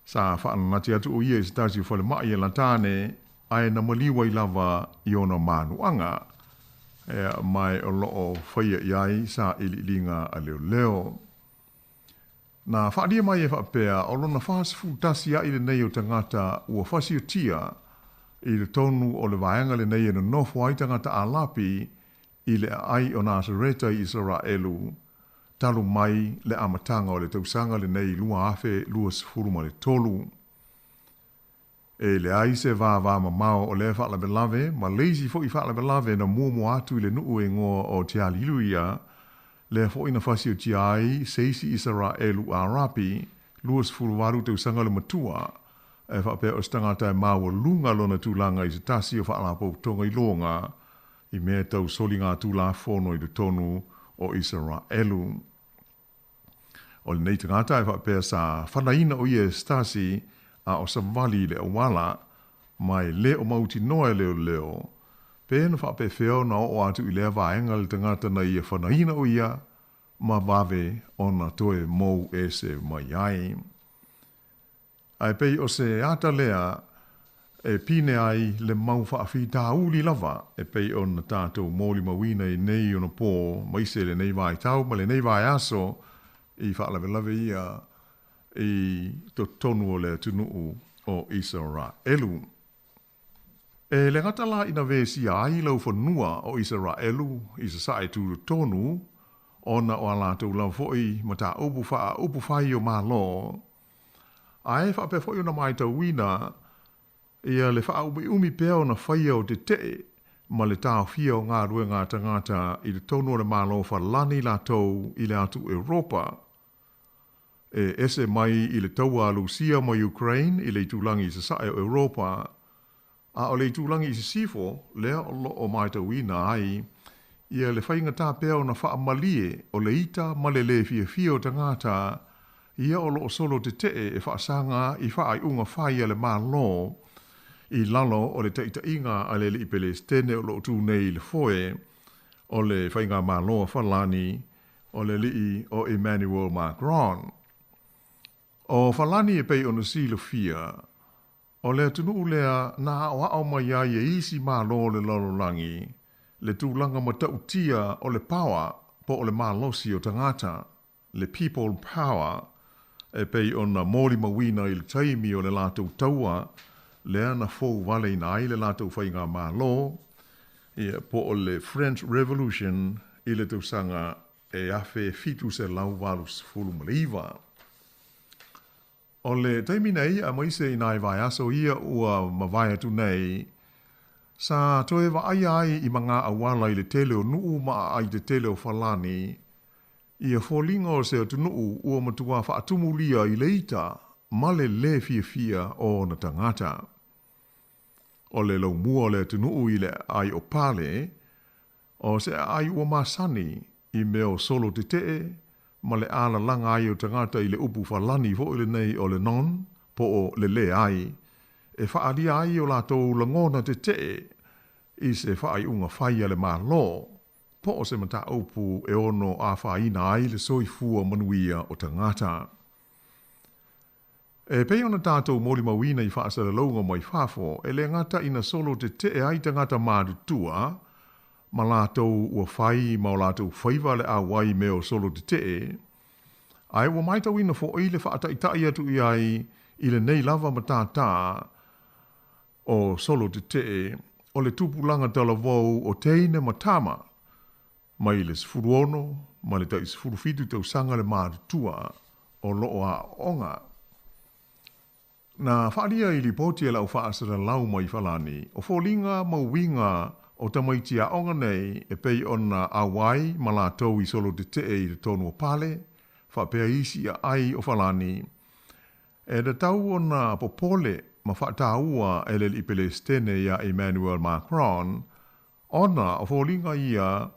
Sa faananati atu o ia i se tasi o falemai e Latane, ae na maliu ai lava i ona manuaga. Ma e o loo faia i ai sailiiliga a leoleo. Na faaalia mai e faapea, o lona 41 aʻi lenei o tagata ua fasiotia i totonu o le vaega lenei e nonofo ai tagata Alapi i le aai o Nasareta i Isaraelu, talu mai le amataga o le tausaga lenei 2023. E leai se vavamamao o lea faalavelave ma le isi foi faalavelave na muamua atu i le nuu e igoa o Tialiluia, lea foi na fasiotia ai se isi Isaraelu Arapi, 28 tausaga le matua, e faapea o se tagata e maualuga lona tulaga i se tasi o faalapotopotoga iloga i mea tau soligatulafono i totonu o Isaraelu. O lenei tagata e faapea sa fanaina o ia e se tasi a o savali i le auala, ma e le o mautinoa e leoleo, pe na faapefea ona oo atu i lea vaega le tagata na ia fanaina o ia ma vave ona toe mou ese mai ai. Ae pei o se ata lea e pine ai le mau faafitauli lava e pei ona tatou molimauina i nei ona pō, aemaise lenei vaitau ma lenei vaiaso i faalavelave ia i totonu o le atunuu o Isaraelu. E le gata la ina vesia ai laufanua o Isaraelu i sasae tutotonu ona o a latou lava foi mataupu faa-upufai o Malo, ae faapea foi ona matauina ia le faaumiumi pea ona faia o tetee ma le taofia o galuega a tagata i totonu o le Malo Falani latou i le atu Europa. E ese mai i le taua a Lusia ma Ukraine i le itulagi i sasae o Europa, a o le itulagi i sisifo lea o lo o matauina ai ia le faigata pea ona faamalie o le ita ma le lē fiafia o tagata ia o lo o solo tetee e faasaga i faaiuga fai a le Malo i lalo o le taitaiga a le alii Pelesitene o lo o tu nei i le foe o le Faigamalo a Falani o le alii o Emmanuel Macron. O Falani e pei ona silafia, o le atunuu lea na aoao mai ai e isi malo o le lalolagi le tulaga matautia o le paoa po o le malosi o tagata, le people power, e pei ona molimauina i le taimi o le latou taua lea na fouvaleina ai le latou faigamalo, ia, po o le French Revolution i le tausaga e 1789. O le taimi nei, aemaise i nai vaiaso ia ua mavae atu nei, sa toe vaaia ai i maga auala i le tele o nuu ma aai tetele o Falani, ia foliga o se atunuu ua matuā faatumulia i le ita ma le lē fiafia o ona tagata. O le laumua o le atunuu i le aai o Pale, o se aai ua masani i mea o solo tetee ma le alalaga ai o tagata i le upu Falani foi lenei o le non po o le leai, e faaalia ai o latou lagona tetee i se faaiuga fai a le Malo, po o se mataupu e ono afaina ai le soifua manuia o tagata. E pei ona tatou molimauina i faasalalauga mai fafo, e le gata ina solo tetee ai tagata matutua ma latou ua fai ma o latou faiva le auai i mea o solo tetee, ae ua matauina foi le faataitai atu i ai i lenei lava matata o solo tetee o le tupulaga talavou o teine ma tama mai le 16 ma le tai 17 tausaga le matutua o lo o aooga. Na faaalia i lipoti a le au faasalalau mai Falani, o foliga ma uiga o tamaiti aoga nei e pei ona auai ma latou i solo tetee i totonu o Pale, faapea isi aai o Falani, e tatau ona popole ma faataua e le alii Pelesitene ia Emmanuel Macron, ona o foliga ia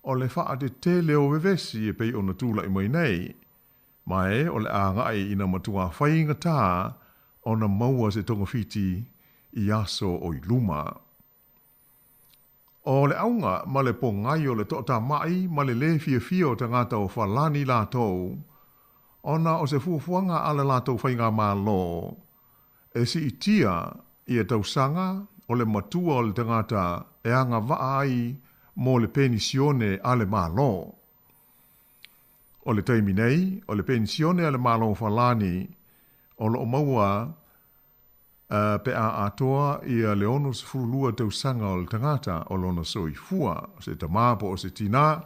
o le faatetele o vevesi e pei ona tulai mai nei, ma e o le a agai ina matuā faigata ona maua se togafiti i aso o i luma. O le auga ma le pogai o le toatama'i ma le lē fiafia o tagata o Falani latou, ona o se fuafuaga a le latou faigamalo e siitia ia tausaga o le matua o le tagata e agavaa ai mo le penisione a le Malo. O le taimi nei, o le penisione a le Malo o Falani o lo o maua pe a atoa ia le 62 tausaga o le tagata o lona soifua, o se tamā po o se tinā,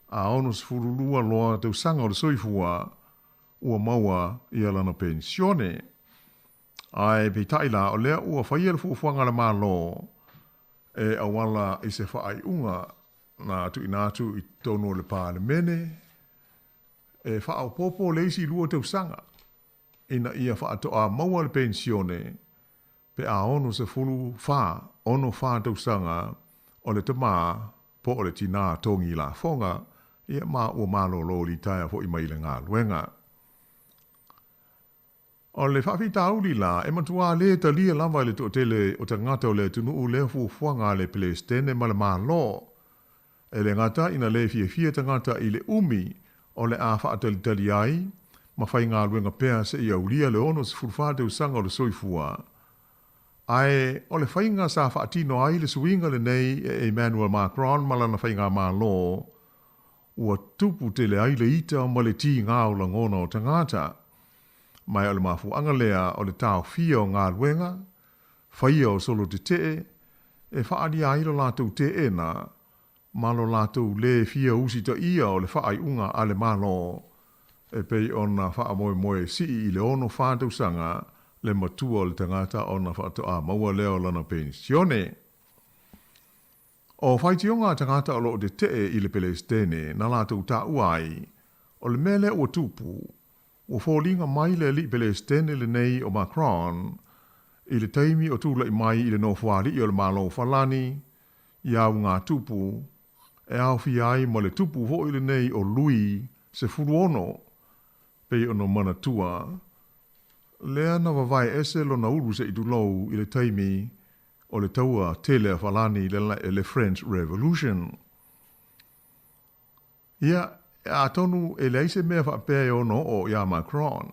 a 62 loa tausaga o le soifua, ua maua ia lana penisione. Ae peitai la, o lea ua faia le fuafuaga a le Malo e auala i se faaiuga na tuuina atu i totonu o le Palemene e faaopoopo le isi 2 tausaga ina ia faatoa maua le penisione pe a 64, 64 tausaga o le tamā po o le tinā togi lafoga, ia ma ua malolo litaea foi mai le galuega. O le faafitauli la, e matuā lē talia lava e le toatele o tagata o le atunuu lea fuafuaga a le Peresetene ma le Malo. E le gata ina lē fiafia tagata i le umi o le a faatalitali ai ma faigaluega pea seia aulia le 64 tausaga o le soifua, ae o le faiga sa faatino ai le suiga lenei e Emmanuel Macron ma lana faigamalo, ua tupu tele ai le ita ma le tigā o lagona o tagata. Ma o le mafuaaga lea o le taofia o galuega, faia o solo tetee, e faaalia ai lo latou teena ma lo latou lē fia usitaia o le faaiuga a le Malo e pei ona faamoemoe sii i le 64 tausaga le matua o le tagata ona faatoa maua lea o lana penisione. O faitioga a tagata o lo o tetee i le Pelesitene na latou taua ai, o le mea lea ua tupu, ua foliga mai le alii Pelesitene lenei o Macron i le taimi o tulai mai i le nofoalii o le Malo o Falani i augatupu e aofia ai ma le tupu foi lenei o Lui 16, pei ona manatua lea na vavae ese lona ulu se i tulou i le taimi o le taua tele a Falani i le French Revolution. Ia, atonu e leai se mea faapea e ono oo iā Macron.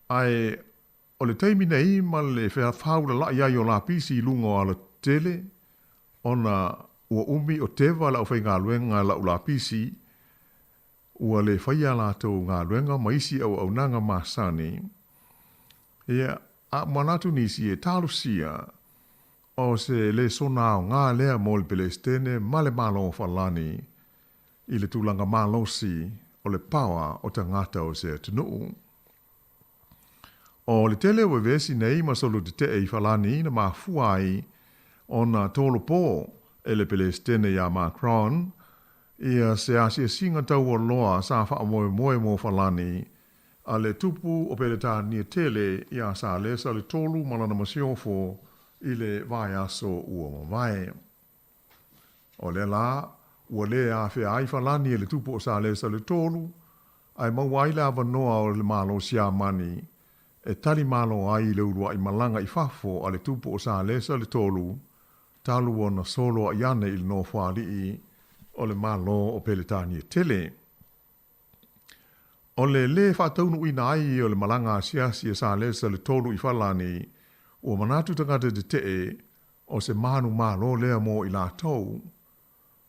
Ae o le taimi nei ma le faaulala'i ai o lapisi i luga o alatetele, ona ua umi o teva le aufaigaluega a lau lapisi, ua le faia a latou galuega ma isi auaunaga masani. Ia, a manatu nisi e talosia, o se lesona aoga lea mo le Pelesitene ma le Malo o Falani i le tulaga malosi o le paoa o tagata o se atunuu. O le tele o vevesi nei ma solo tetee i Falani na mafua ai ona tolopo e le Pelesitene iā Macron ia se asiasiga taualoa sa faamoemoe mo Falani a le tupu o Peretania tele iā Salesa le Tolu ma lana masiofo i le vaiaso ua mavae. O lea la, ua lē afea ai Falani e le tupu o Salesa le Tolu, ae maua ai le avanoa o le Malo Siamani e tali malo ai i le uluai malaga i fafo a le tupu o Salesa le Tolu talu ona soloaʻi ane i le nofoalii o le Malo o Peretania tele. O le lē faataunuuina ai o le malaga asiasi a Salesa le Tolu i Falani, ua manatu tagata tetee o se manumalo lea mo i latou,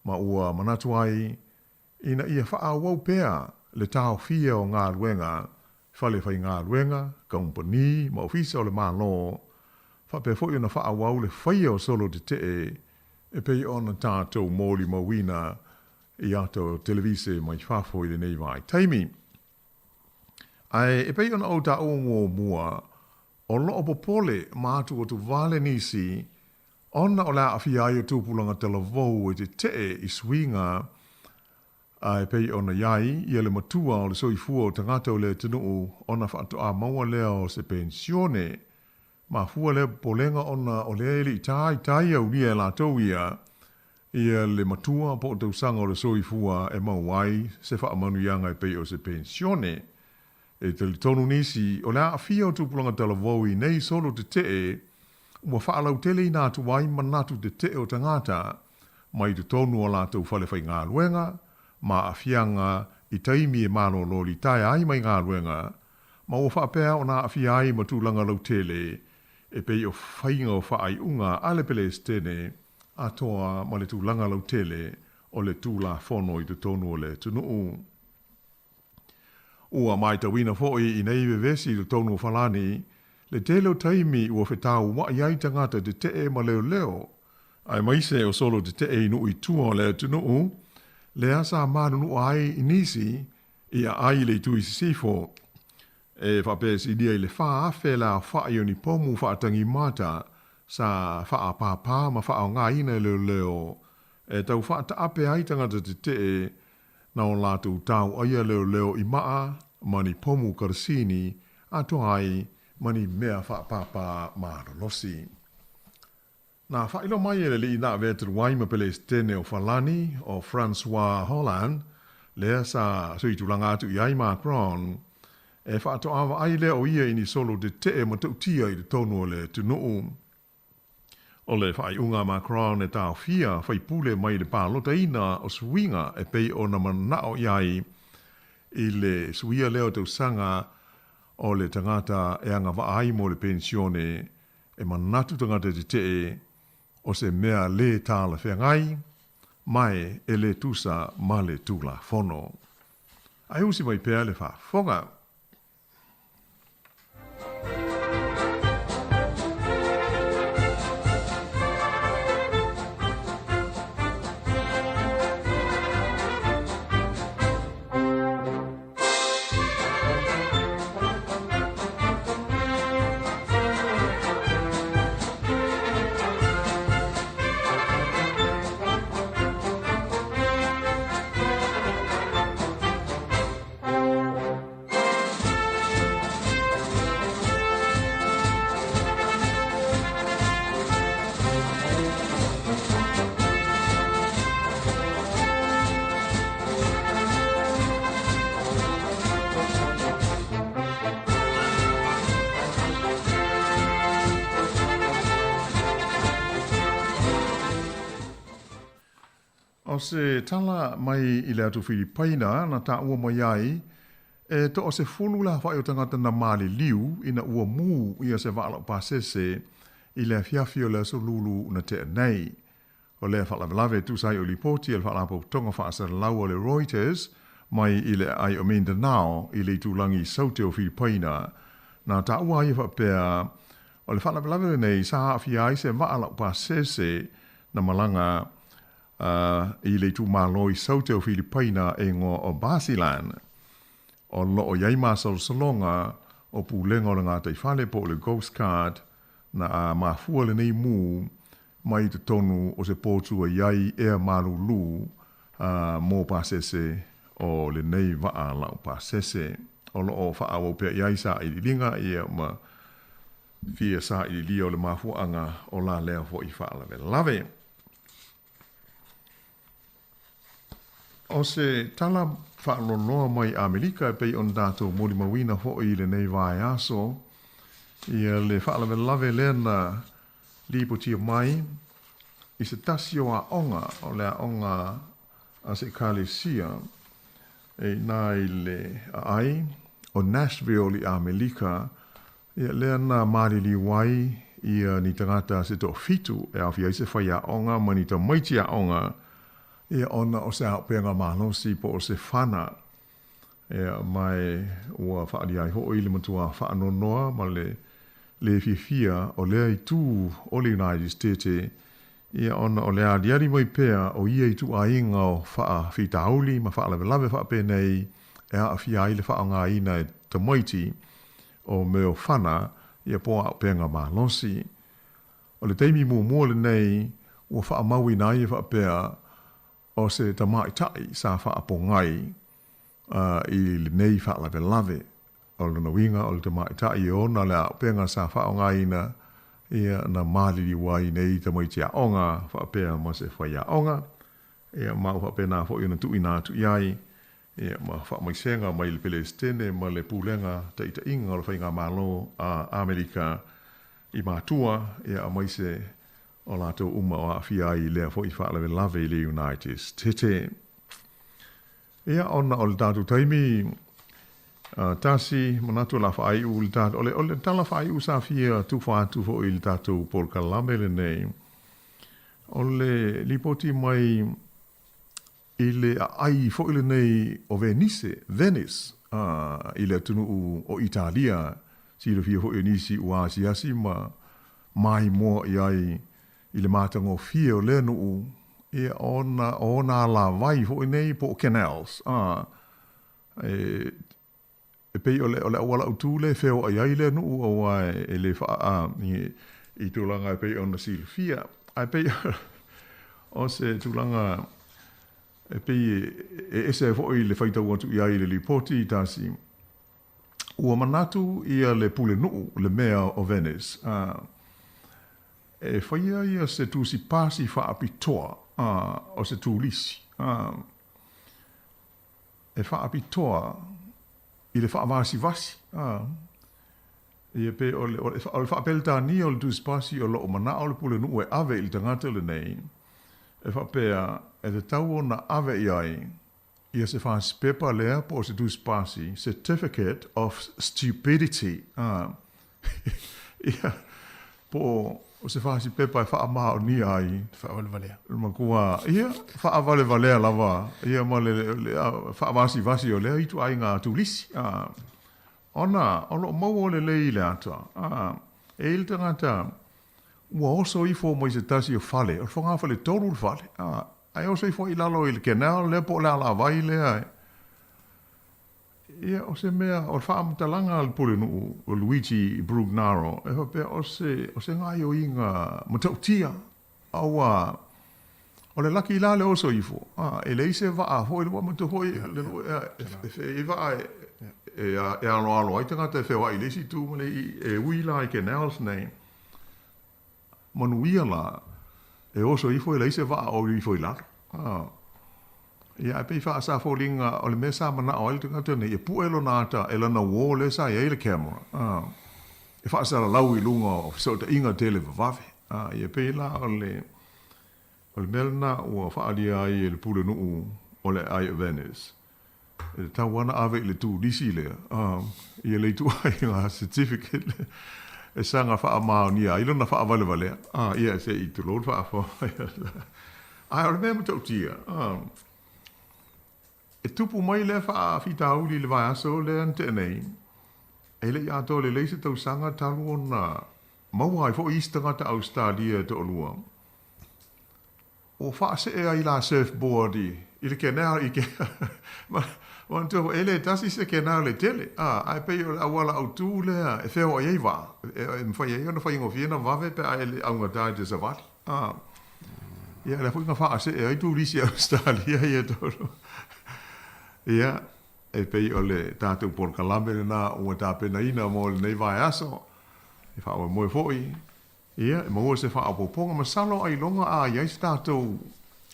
ma ua manatu ai ina ia faaauau pea le taofia o galuega fale faigaluega, kamupani ma ofisa o le Malo, faapea foi ona faaauau le faia o solo tetee e pei ona tatou molimauina i ata o televise mai fafo i lenei vaitaimi. Ae e pei ona ou taua muamua, o lo o popole ma atuatuvale nisi ona o le aafia ai o tupulaga talavou e tetee i suiga a e pei ona i ai ia le matua o le soifua o tagata o le atunuu ona faatoa maua lea o se penisione. Mafua lea popolega ona o lea e le i taitai aulia e latou ia ia le matua po o tausaga o le soifua e maua ai se faamanuiaga e pei o se penisione. E talitonu nisi, o le aafia o tupulaga talavou i nei solo tetee ua faalauteleina atu ai manatu tetee o tagata mai totonu o latou fale faigaluega ma aafiaga i taimi e malolo litaea ai mai galuega ma ua faapea ona aafia ai ma tulaga lautele e pei o faiga o faaiuga a le Pelesitene. atoa ma le tulaga lautele o le Tulafono i totonu o le atunuu. Ua matauina foi i nei vevesi i totonu o Falani le tele o taimi ua fetaua'i ai tagata tetee ma leoleo, aemaise o solo tetee i nuu i tua o le atunuu, lea sa manunua ai nisi i aai i le itu i sisifo, e faapea e silia i le 4,000 le aofa'i o ni pomu faatagimata sa faapāpā ma faaaogaina e leoleo e tau faataape ai tagata tetee na o latou tauaia leoleo i maa ma ni pomu karasini atoa ai ma ni mea faapāpā malolosi. Na faailoa mai e le alii na avea talu ai ma Pelesitene o Falani, o François Hollande, lea sa suitulaga atu i ai Macron, e faatoa vaai lea o ia i ni solo tetee matautia i totonu o le atunuu. O le faaiuga a Macron e taofia faipule mai le palotaina o suiga e pei ona manao i ai i le suia lea o tausaga o le tagata e agavaa ai mo le penisione e manatu tagata tetee o se mea lē talafeagai mae e lē tusa ma le Tulafono. Ae usi mai pea le faafofoga. O se tala mai i le atu Filipaina na taua mai ai, e toasefulu le aofai o tagata na maliliu ina ua mū ia se vaa laupasese i le afiafi o le aso Lulu na tea nei. O lea faalavelave e tusa ai o lipoti a le Faalapotopotoga Faasalalau a le Reuters mai i le aai o Mindanao i le itulagi i Saute o Filipaina, na taua ai e faapea, o le faalavelave lenei sa aafia ai se vaa laupasese na malaga i le itumalo i Saute o Filipaina e igoa o Basilan. O lo o i ai masalosaloga o pulega o le gataifale po o le Coast Guard na mafua lenei mū mai i totonu o se potu e i ai ea malūlū mō pasese o lenei vaa laupasese. O lo o faaauau pea i ai sailiiliga ia ma fia sailiilia o le mafuaaga o la lea foi faalavelave. O se tala faaloaloa mai Amerika e pei ona tatou molimauina foi i lenei vaeaso, ia le faalavelave lea na lipotia mai i se tasi o aoga, o le aoga a se Ekalesia e i ina i le aai o Nashville i Amerika, ia lea na maliliu ai ia ni tagata se toafitu e aofia ai se faiaoga ma ni tamaiti aoga, ia ona o se aopeaga malosi po o se fana. Ia, ma ua faaalia ai hoʻi le matua faanoanoa ma le lē fiafia o lea itu o le United States, ia ona o le aliali mai pea o ia ituaiga o faafitauli ma faalavelave faapenei e aafia ai le faaaogaina e tamaiti o mea o fana, ia po o auupega malosi. O le taimi muamua lenei ua faamauina ai e faapea o se tamaitai sa faapogai i lenei faalavelave. O lona uiga o le tamaitai e ona le auupega sa faaaogaina ia na maliliu ai nei tamaiti aoga faapea ma se faiaoga, ia ma ua faapena foi ona tuuina atu i ai ia ma faamaisega mai le Pelesitene ma le Pulega Taitaiga o le Faigamalo a Amerika i matua ia aemaise o latou uma o aafia ai i lea foi faalavelave i le United States. Ia, ona o le tatou taimi, tasi, manatu o le a faaiu le tatou, o le, o le tala faaiu sa fia tufa atu foi i le tatou polokalame lenei. O le lipoti mai i le aai foi lenei o Venise, Venice, i le atunuu o Italia, silafia foi e nisi ua asiasi ma maimoa i ai i le matagofie o lea nuu, ia, ona o ona alavai foi nei po o canals, e E pei o le, o le auala autu lea e feoai ai lea nuu aua e le faa, i tulaga e pei ona silafia. Ae pei o se tulaga e pei e ese ai foi le faitau atu i ai i le lipoti i tasi, ua manatu ia le pulenuu, le Mayor o Venice, e faia ia se tusi pasi faapitoa o se turisi. E faapitoa i le faavasivasi, a. Ia pe o le, o le, o le faapeletania o le tusipasi o lo o manao le pulenuu e ave i le tagata lenei, e faapea e tatau ona ave i ai ia se fasipepa lea po o se tusipasi, certificate of stupidity, a. Ia, po o se fasipepa e faamaonia ai. Faavalevalea. Le matua, ia, faavalevalea lava, ia ma le, le faavasivasi o lea ituaiga turisi. A, ona o lo o maua lelei i le ata, a, e i ai le tagata ua oso ifo mai se tasi o fale, o le fogafale tolu le fale, a, ae oso ifo i lalo i le canal lea po o le alavai lea, Ia, o se mea, o le faamatalaga a le pulenuu o Luigi Brugnaro, e faapea o se, o se gaoioiga matautia, aua o le laki la le oso ifo, a, e leai se vaa foi, ua manatua foi le nuu e, e i ai vaa e, e, e aloalo ai tagata e feoai i le isi itu ma le i, e ui la i canals nei. Manuia la, e oso ifo e leai se vaa o ifo i lalo. A. Ia, ae pei faasafoliga o le mea sa manao ai le tagata nei, e pue lona ata e lana uō lea sa i ai le camera, a, e faasalalau i luga o fesootaiga televavave. A, ia pei la o le, o le mea lena ua faaalia ai e le pulenuu o le Eye of Venice, E tatau lava ona ave i le turisi lea ia le ituaiga certificate lea e saga faamaonia ai lona faavalevalea. Ia, se i tulou le faafofoga. Ae o le mea matautia, e tupu mai lea faafitauli i le vaiaso lea na tea nei, e le i atoa lelei se tausaga talu ona maua ai foi isi tagata Ausetalia e toalua. Ua faasee ai la surfboard i le canal i ke manatua foi e le tasi se canal e tele a ae pei o le auala autu lea e feoai ai vaa e mafai ai ona faigofie ona vave pe a e le augata i te savali a ia lea foi na faasee ai turisi Australia ia tolu ia e pei o le tatou polokalame lena ua tapenaina mo lenei vaiaso e faamoemoe foi Ia, e maua se faaopoopoga. Masalo ailoga a i ai se tatou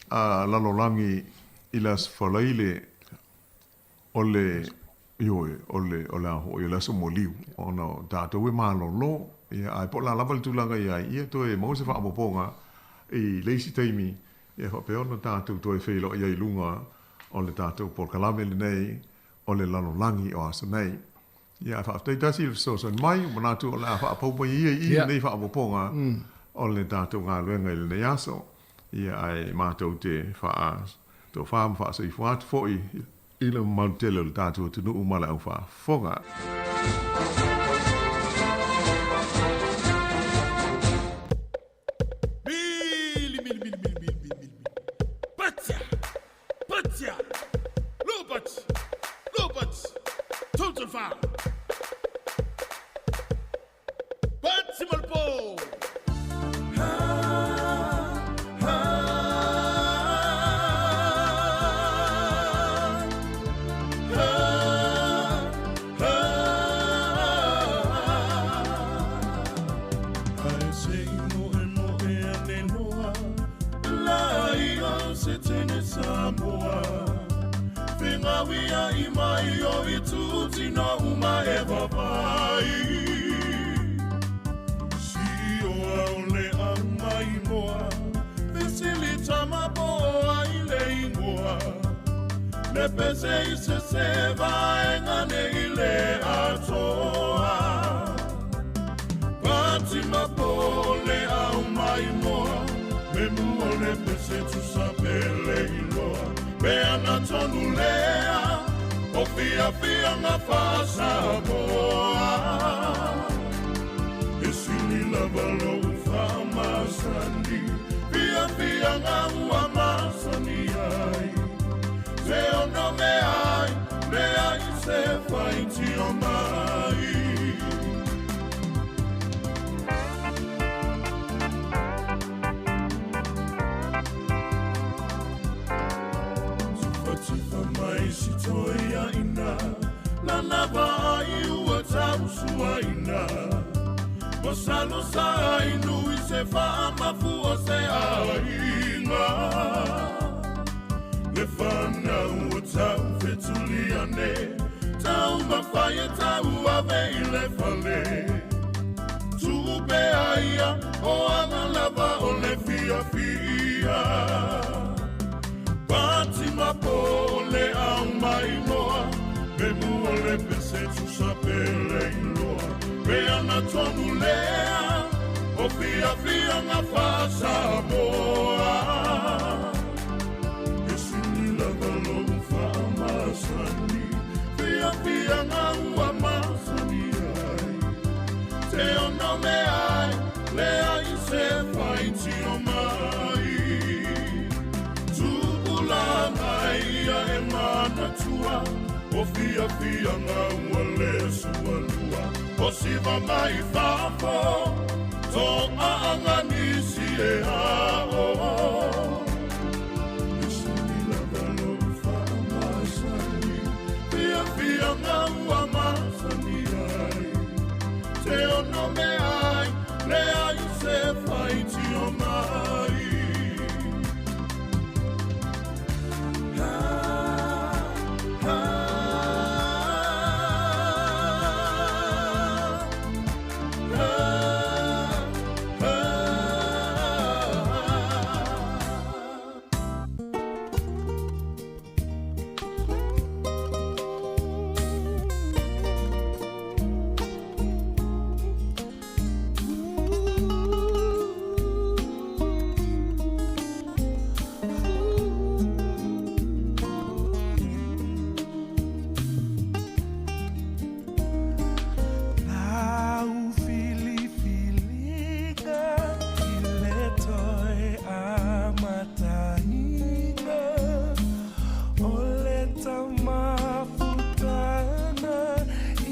lalolagi i le Aso Faraile o le, ioe, o le, o le a foi, o le Aso Moliu, ona o tatou e malolo. Ia, ae po o le a lava le tulaga i ai, ia toe maua se faaopoopoga i le isi taimi, ia faapea ona tatou toe feiloai ai i luga o le tatou polokalame lenei o le lalolagi o aso nei. Ia, ae faafetai tasi i le fesoasoani mai, ua manatu o le a faapau mai ia i i lenei faaopoopoga o le tatou galuega i lenei aso. Ia, ae matou te faatofa ma faasoifua atu foi i le mamalu tele o le tatou atunuu ma le aufaafofoga. Mili, mili, mili, mili, mili, mili, mili. Patia! Patia! Lopati! Lopati! Total foul! Pati Malpo! Ae se i moemoe ane loa la ia se tene Samoa Fegauia'i mai o itu tino uma e vavai Sioa o le au maimoa Fesili tama po o ai le ingoa Le pese i se se vaega nei le atoa Pati ma po le au maimoa Me mua Fiafiaga faa-Samoa E sili lava lou faamasani Fiafiaga ua masani ai Se ono meai Leai se faitio mai Tifatifa mai si toiaina Lana vaai ua tausuaina Masalo sa inu i se faamafu o se aiga Le fanau o tau fetuliane Tau mafai e tau ave i le fale Tupe aia o aga lava o le fiafia Pati mapo le au mai noa Me mua le pese tusa pele iloa Pe ana tonu lea O fiafiaga faa-Samoa E sili lava lou faamasani Fiafiaga ua masani ai Te ono meai Leai se faitio mai Tupulaga ia e manatua O fiafiaga ua le sualua O siva mai fafo To aaga nisi e ao E sili lava lou faamasani Fiafiaga ua masani ai Te ono meai Leai se faitio mai Lau filifiliga i le toe amataina o le tamafutaga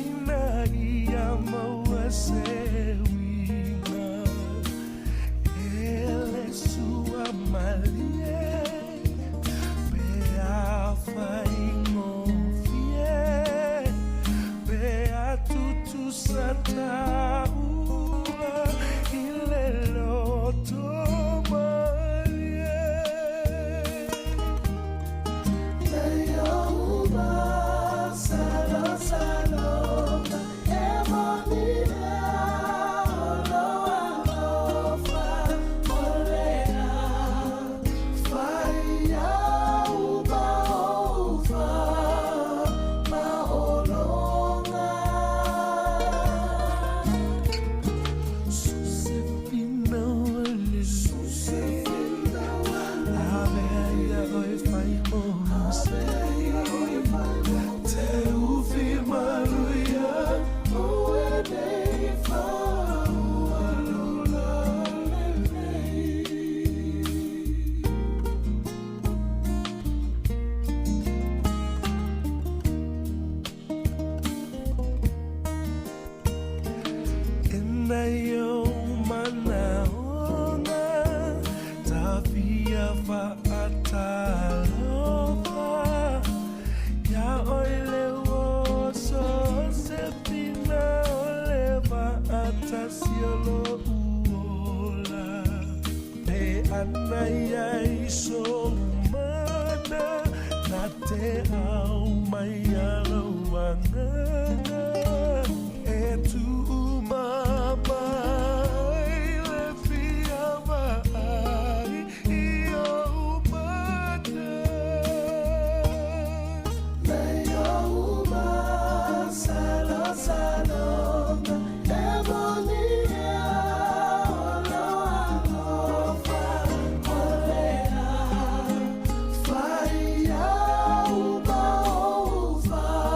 ina ia maua se uiga e le suamalie pe afaigofie pe atutusa taua i le loto malie. Ena yo manaona ta fia fa'atalofa ia oi le oso se fina o le va'atasi o lo'u ola pe ana ia i sou mana na te au mai alou agaga e tu'umamai le fia va'ai i ou mata. Fire, uba, uva.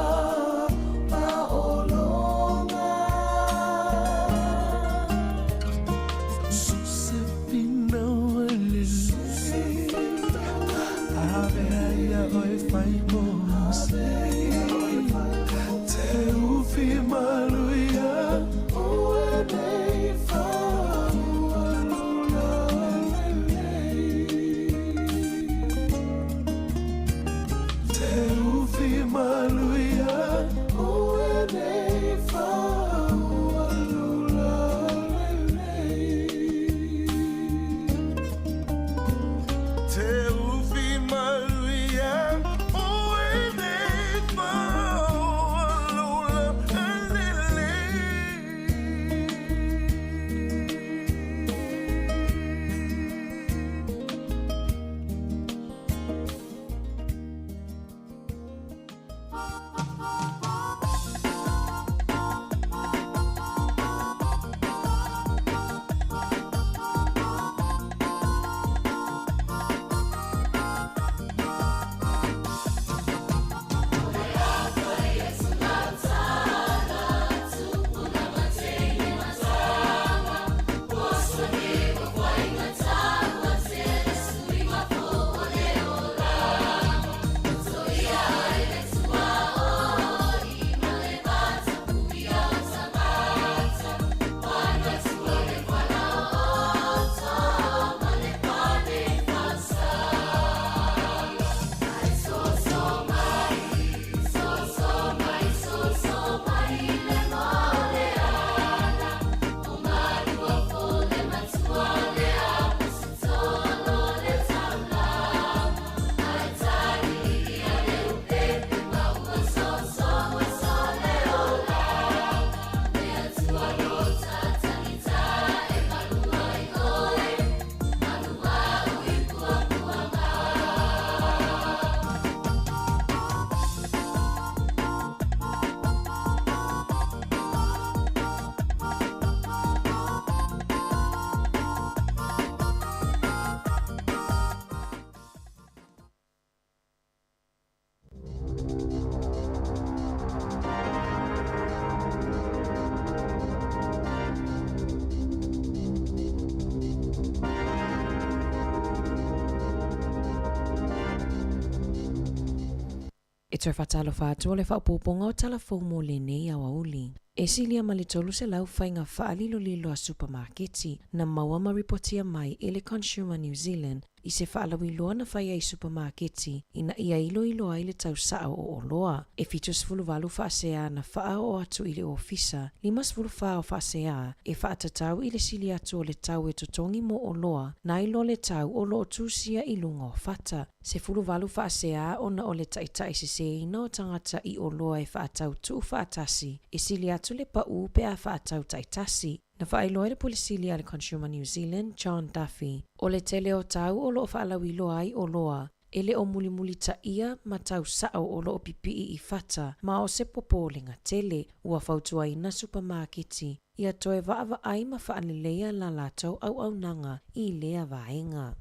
toe faatalofa atu o le faaopoopoga o Tala Fou mo lenei aoauli. E silia ma le 300 faiga faalilolilo a supamaketi na maua ma ripotia mai e le Consumer New Zealand i se faalauiloa na faia i supamaketi ina ia iloilo ai le tau sa'o o oloa. E 78 faasea na faaoo atu i le ofisa, 54 o faasea e faatatau i le sili atu o le tau e totogi mo oloa nai lo le tau o lo o tusia i luga o fata. 18 faasea ona o le taitaiseseina o tagata i oloa e faatau tuufaatasi e sili atu le pau pe a faatau taitasi. Na faailoa e le Pule Sili a le Consumer New Zealand, John Duffy, o le tele o tau o lo o faalauiloa ai oloa e le o mulimulitaia ma tau sa'o o lo o pipii i fata ma o se popolega tele. Ua fautuaina supamaketi ia toe vaavaai ma faaleleia la latou auaunaga i lea vaega.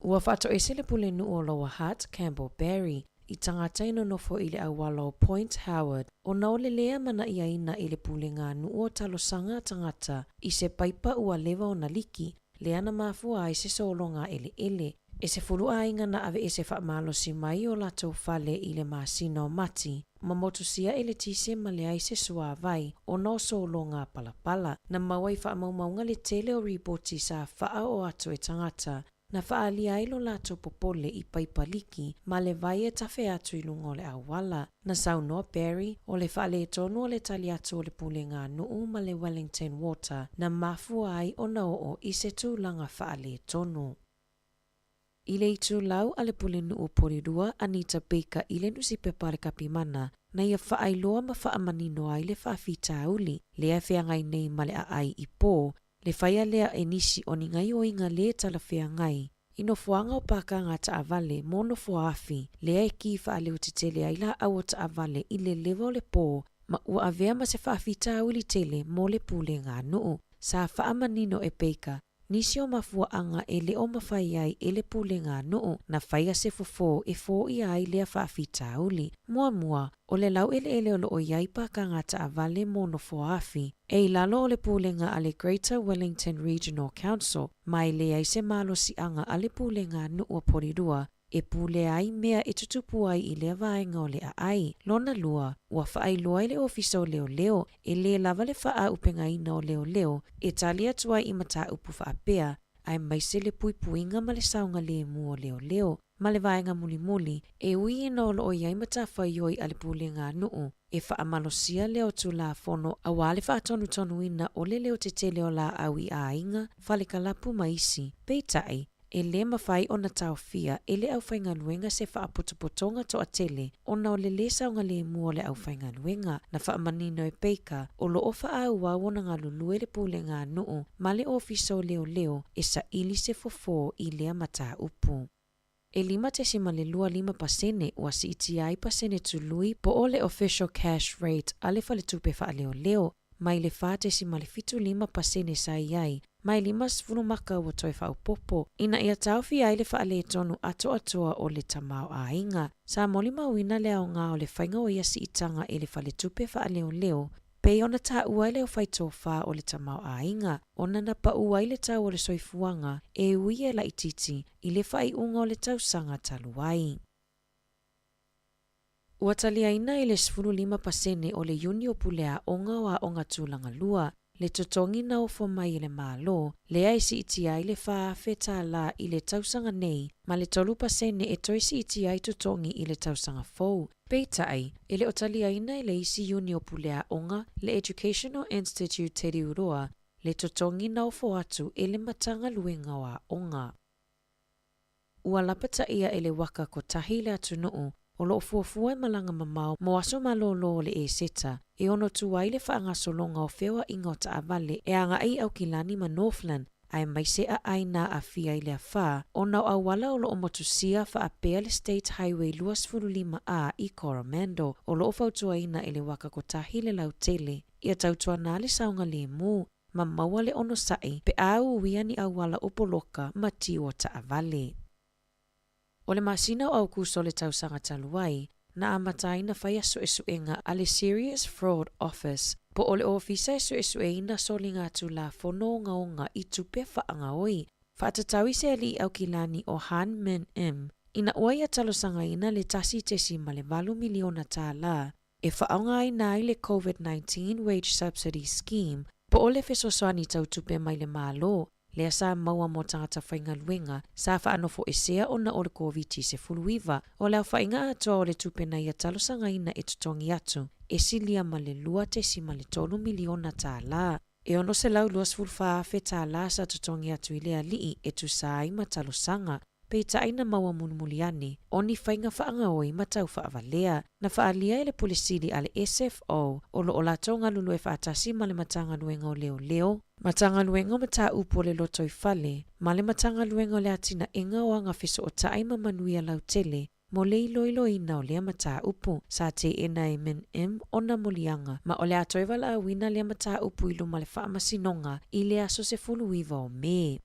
Ua faatoese le pulenuu o Lower Hutt, Campbell Barry, i tagata e nonofo i le auala o Point Howard ona o le lē amana'iaina i le puleganuu o talosaga a tagata i se paipa ua leva ona liki, lea na mafua ai se sologa eleele. E 10 aiga na aveese faamalosi mai o latou fale i le masina o Mati, ma motusia e letise ma leai se suāwai ona o sologa palapala. Na maua i faamaumauga le tele o ripoti sa faaoo atu e tagata na faaalia ai lo latou popole i paipa liki ma le vai e tafe atu i luga o le auala. Na saunoa Barry, o le faaletonu o le tali atu o le puleganuu ma le Wellington Water na mafua ai ona oo i se tulaga faaletonu. I le itulau a le pulenuu o Porirua, Anita Baker i le nusipepa a le Kapimana, na ia faailoa ma faamanino ai le faafitauli lea e feagai nei ma le aai i po, le faia lea e nisi o ni gaioiga lē talafeagai i nofoaga o pakaga taavale mo nofoa afi, lea e ki faaleutetele ai laau o taavale i le leva o le pō ma ua avea ma se faafitauli tele mo le puleganuu. Sa faamanino e Baker nisi o mafuaaga e le o mafai ai e le puleganuu na faia se fofō e foia ai lea faafitauli. Muamua, o le laueleele o lo o i ai pakaga taavale mo nofoa afi, e i lalo o le pulega a le Greater Wellington Regional Council, ma e leai se malosiaga a le puleganuu o Porirua e pulea ai mea e tutupu ai i lea vaega o le aai. Lona lua, ua faailoa e le Ofisa o Leoleo e lē lava le faaaupegaina o leoleo e tali atu ai i mataupu faapea, aemaise le puipuiga ma le saogalemu o leoleo. Ma le vaega mulimuli, e ui ina o lo o i ai matafaioi a le puleganuu e faamalosia lea o Tulafono auā le faatonutonuina o le leotetele o laau i aiga, fale kalapu ma isi. Peitai, e lē mafai ona taofia e le aufaigaluega se faapotopotoga toatele ona o le lē saogalemu o le aufaigaluega. Na faamanino e Baker, o lo o faaauau ona galulue le puleganuu ma le Ofisa o Leoleo e saili se fofō i lea mataupu. E 5.25 pasene ua siitia ai pasene tului po o le official cash rate a le Faletupe Faaleoleo mai le 4.75 pasene sa i ai ma e 50 maka ua toe faaopoopo ina ia taofia ai le faaletonu atoatoa o le tamaoaiga. Sa molimauina le aoga o le faiga o ia siitaga e le Faletupe Faaleoleo pei ona taua e le aufai-tofa o le tamaoaiga ona na pau ai le tau o le soifuaga e ui e laitiiti i le faaiuga o le tausaga talu ai. Ua taliaina i le 15% o le iuni o puleaoga o aoga tulaga lua le totogi na ofo mai e le Malo, lea e siitia ai le $4,000 i le tausaga nei ma le 3% e toe siitia ai totogi i le tausaga fou. Peitai, e le o taliaina e le isi iuni o puleaoga, le Educational Institute Te Riu Roa, le totogi na ofo atu e le Matagaluega o Aoga. Ua lapataia e le waka kotahi le atunuu o lo o fuafua e malaga mamao mo aso malōlō o le Eseta e ono tu ai le faagasologa o feoaiga o taavale e agai i Aukilani ma Northland aemaise aai na aafia i le afā ona o auala o lo o motusia faapea le State Highway 25A i Coromandel o lo o fautuaina e le waka kotahi le lautele ia tautuana le saogalemu ma maua le onosai pe a uia ni auala o poloka ma tiu o taavale. O le masina o Aukuso o le tausaga talu ai, na amata ai ona faia suesuega a le Serious Fraud Office po o le ofisa e suesueina soligatulafono ogaoga i tupe faagaoi. Faatatau i se alii Aukilani o Han Min Im. Ina ua ia talosagaina le $1.8 miliona tālā e faaaogaina ai le Covid-19 Wage Subsidy Scheme po o le fesoasoani tau tupe mai le Malo lea sa maua mo tagata faigaluega sa faanofoesea ona o le Koviti-19. O le aofaiga atoa o le tupe na ia talosagaina e totogi atu, e silia ma le $2.3 miliona tālā. E $624,000 tālā sa totogi atu i le alii e tusa ai ma talosaga, peitai na maua mulimuli ane o ni faiga faagaoi ma tau faavalea. Na faaalia e le Pule Sili a le SFO o lo o latou galulue faatasi ma le Matagaluega o Leoleo, Matagaluega o Mataupu o le Lotoifale ma le Matagaluega o le Atinaega o Agafesootai ma Manuia Lautele mo le iloiloina o lea mataupu. Sa teena e Min Im ona moliaga ma o le a toe valaauina lea mataupu i luma o le Faamasinoga i le aso 19 o Me.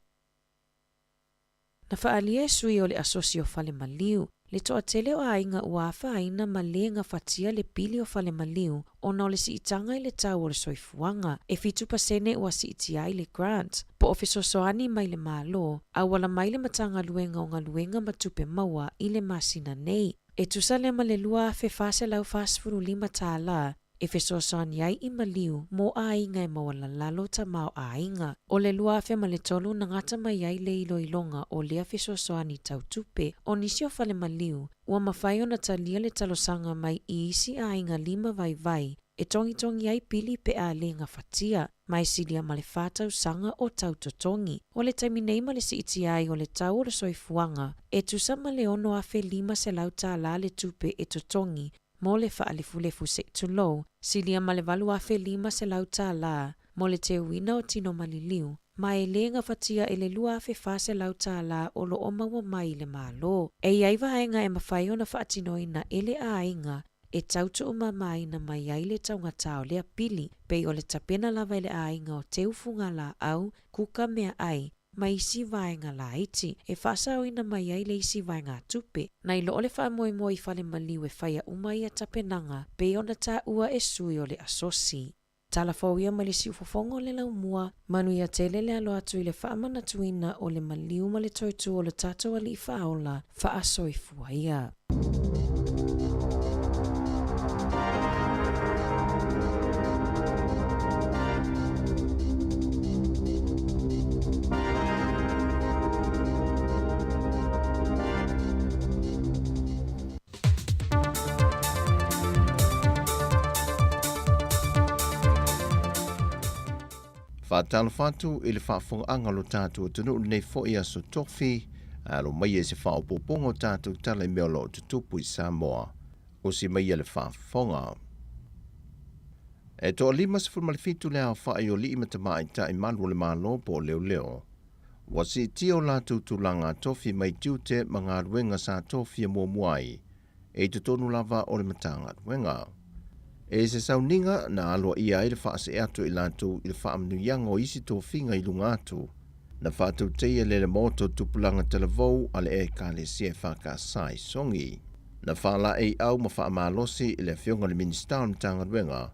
Na faaalia e sui o le Asosi o Fale Maliu le toatele o aiga ua afaina ma lē gafatia le pili o fale maliu ona o le siitaga i le tau o le soifuaga. E 7% ua siitia ai le grant po o fesoasoani mai le Malo auala mai le Matagaluega o Galuega ma Tupe Maua i le masina nei. E tusa lea ma le $2,445 tālā e fesoasoani ai i maliu mo aiga e maualalalo tamaoaiga. O le 2003 na gata mai ai le iloiloga o lea fesoasoani tau tupe. O nisi o fale maliu, ua mafai ona talia le talosaga mai i isi aiga lima vaivai e togitogi ai pili pe a lē gafatia, ma e silia ma le 4 tausaga o tau totogi. O le taimi nei ma le siitia ai o le tau o le soifuaga, e tusa ma le $6,500 tālā le tupe e totogi mo le faalefulefu seʻi tulou, silia ma le $8,500 tālā mo le teuina o tino maliliu, ma e lē gafatia e le $2,400 tālā o lo o maua mai i le Malo. E i ai vaega e mafai ona faatinoina e le aiga e tau tuumamaina mai ai le taugatā o lea pili, pei o le tapena lava e le aiga o teu fugalaau, kuka meaai, ma isi vaega laiti e faasaoina mai ai le isi vaegatupe, nai lo o le faamoemoe i fale maliu e faia uma ia tapenaga pei ona taua e sui o le Asosi. Tala fou ia mai le siufofoga o le laumua, manuia tele le alo atu i le faamanatuina o le maliu ma le toe tu o le tatou Alii Faaola faasoifua ia. Faatalofa atu i le faafofogaaga o lo tatou atunuu i lenei foi aso Tofi, alo maia i se faaopoopoga o tatou tala i mea o lo o tutupu i Samoa. Usi maia le faafofoga. E toa 57 le aofai o alii ma tamaitai malu o le Malo po o leoleo. Ua siitia o latou tulaga tofi mai tiute ma galuega sa tofia muamua ai e i totonu lava o le Matagaluega. E se sauniga na aloaia ai le faasee atu o i latou i le faamanuiaga o isi tofiga i luga atu, na faatauteia le le Maota o Tupulaga Talavou a le Ekalesia EFKS i Sogi. Na faalaeiau ma faamalosi le Afioga i le Minisita o le Matagaluega,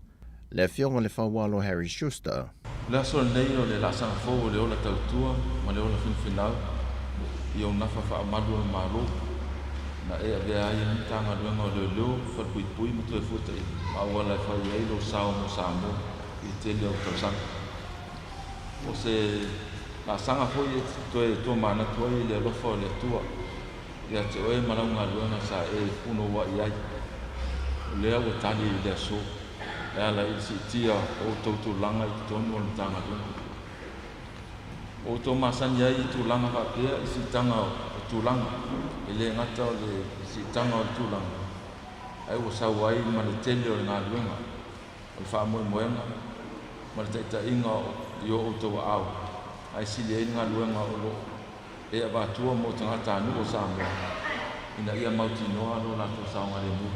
le Afioga Lefaualo Harry Schuster. O le aso lenei o le laasaga fou o le ola tautua ma le ola finafinau i ou nafa faamalu o le Malo, na e avea ai le Matagaluega o Leoleo, Falepuipui ma Toefuataiga ma auala e fai ai lou sao mo Samoa i le tele o tausaga. O se laasaga foi e toe tomanatu ai i le alofa o le Atua ia te oe ma lau galuega sa e punouai ai, o lea ua tali i le aso e ala i le siitia o outou tulaga i totonu o le Matagaluega. Ua outou masani ai i tulaga faapea i siitaga o tulaga, e le gata o le siitaga o le tulaga, ae ua sau ai ma le tele o le galuega, o le faamoemoega ma le taitaiga i o outou aao, ae sili ai le galuega o lo o e avatua mo tagatanuu o Samoa ina ia mautinoa lo latou saogalemu.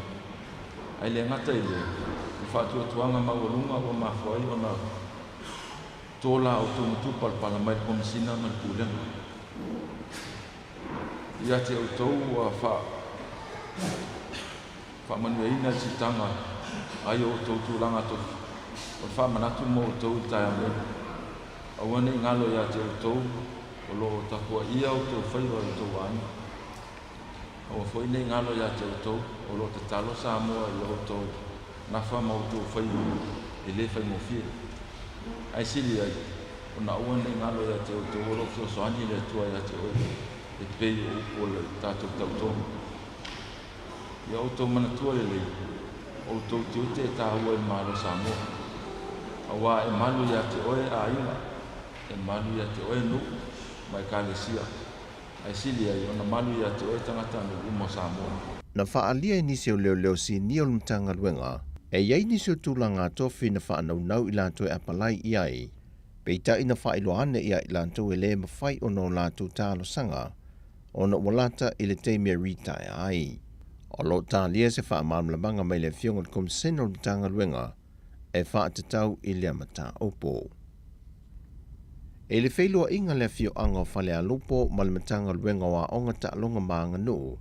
Ae le gata i lea, o le faatuatuaga maualuga ua mafua ai ona to la outou matu palapala mai le Komesina ma le Pulega. Ia te outou ua faamanuiaina le siitaga ai o outou tulaga tofi, o le faamanatu mo outou i le taeao nei. Aua ne i galo ia te outou o lo o tapuaia outou faiva i outou aiga. Aua foi ne i galo ia te outou, o lo o tatalo Samoa i o outou nafa ma outou faiva e le faigofie. Ae sili ai, ona aua ne i galo ia te outou o lo o fesoasoani le Atua ia te oe, e pei o upu o le tatou tautoga. Ia outou manatua lelei, o outou tiute e taua i le Malo o Samoa, auā e malu ia te oe aiga, e malu ia te oe nuu ma ekalesia, ae sili ai ona malu ia te oe tagatanuu uma o Samoa. Na faaalia e nisi o leoleo sinia o le Matagaluega, e i ai nisi o tulaga tofi na faanaunau i latou e apalai i ai, peitai na faailoa ane ia i latou e le mafai ona o latou talosaga ona ua lata i le taimi e ritaea ai. O lo o talia se faamalamalamaga mai le Afioga i le Komisena o le Matagaluega e faatatau i lea mataupu. I le feiloaiga le afioaga o Falealupo ma le Matagaluega o Aoga Taaloga ma Aganuu,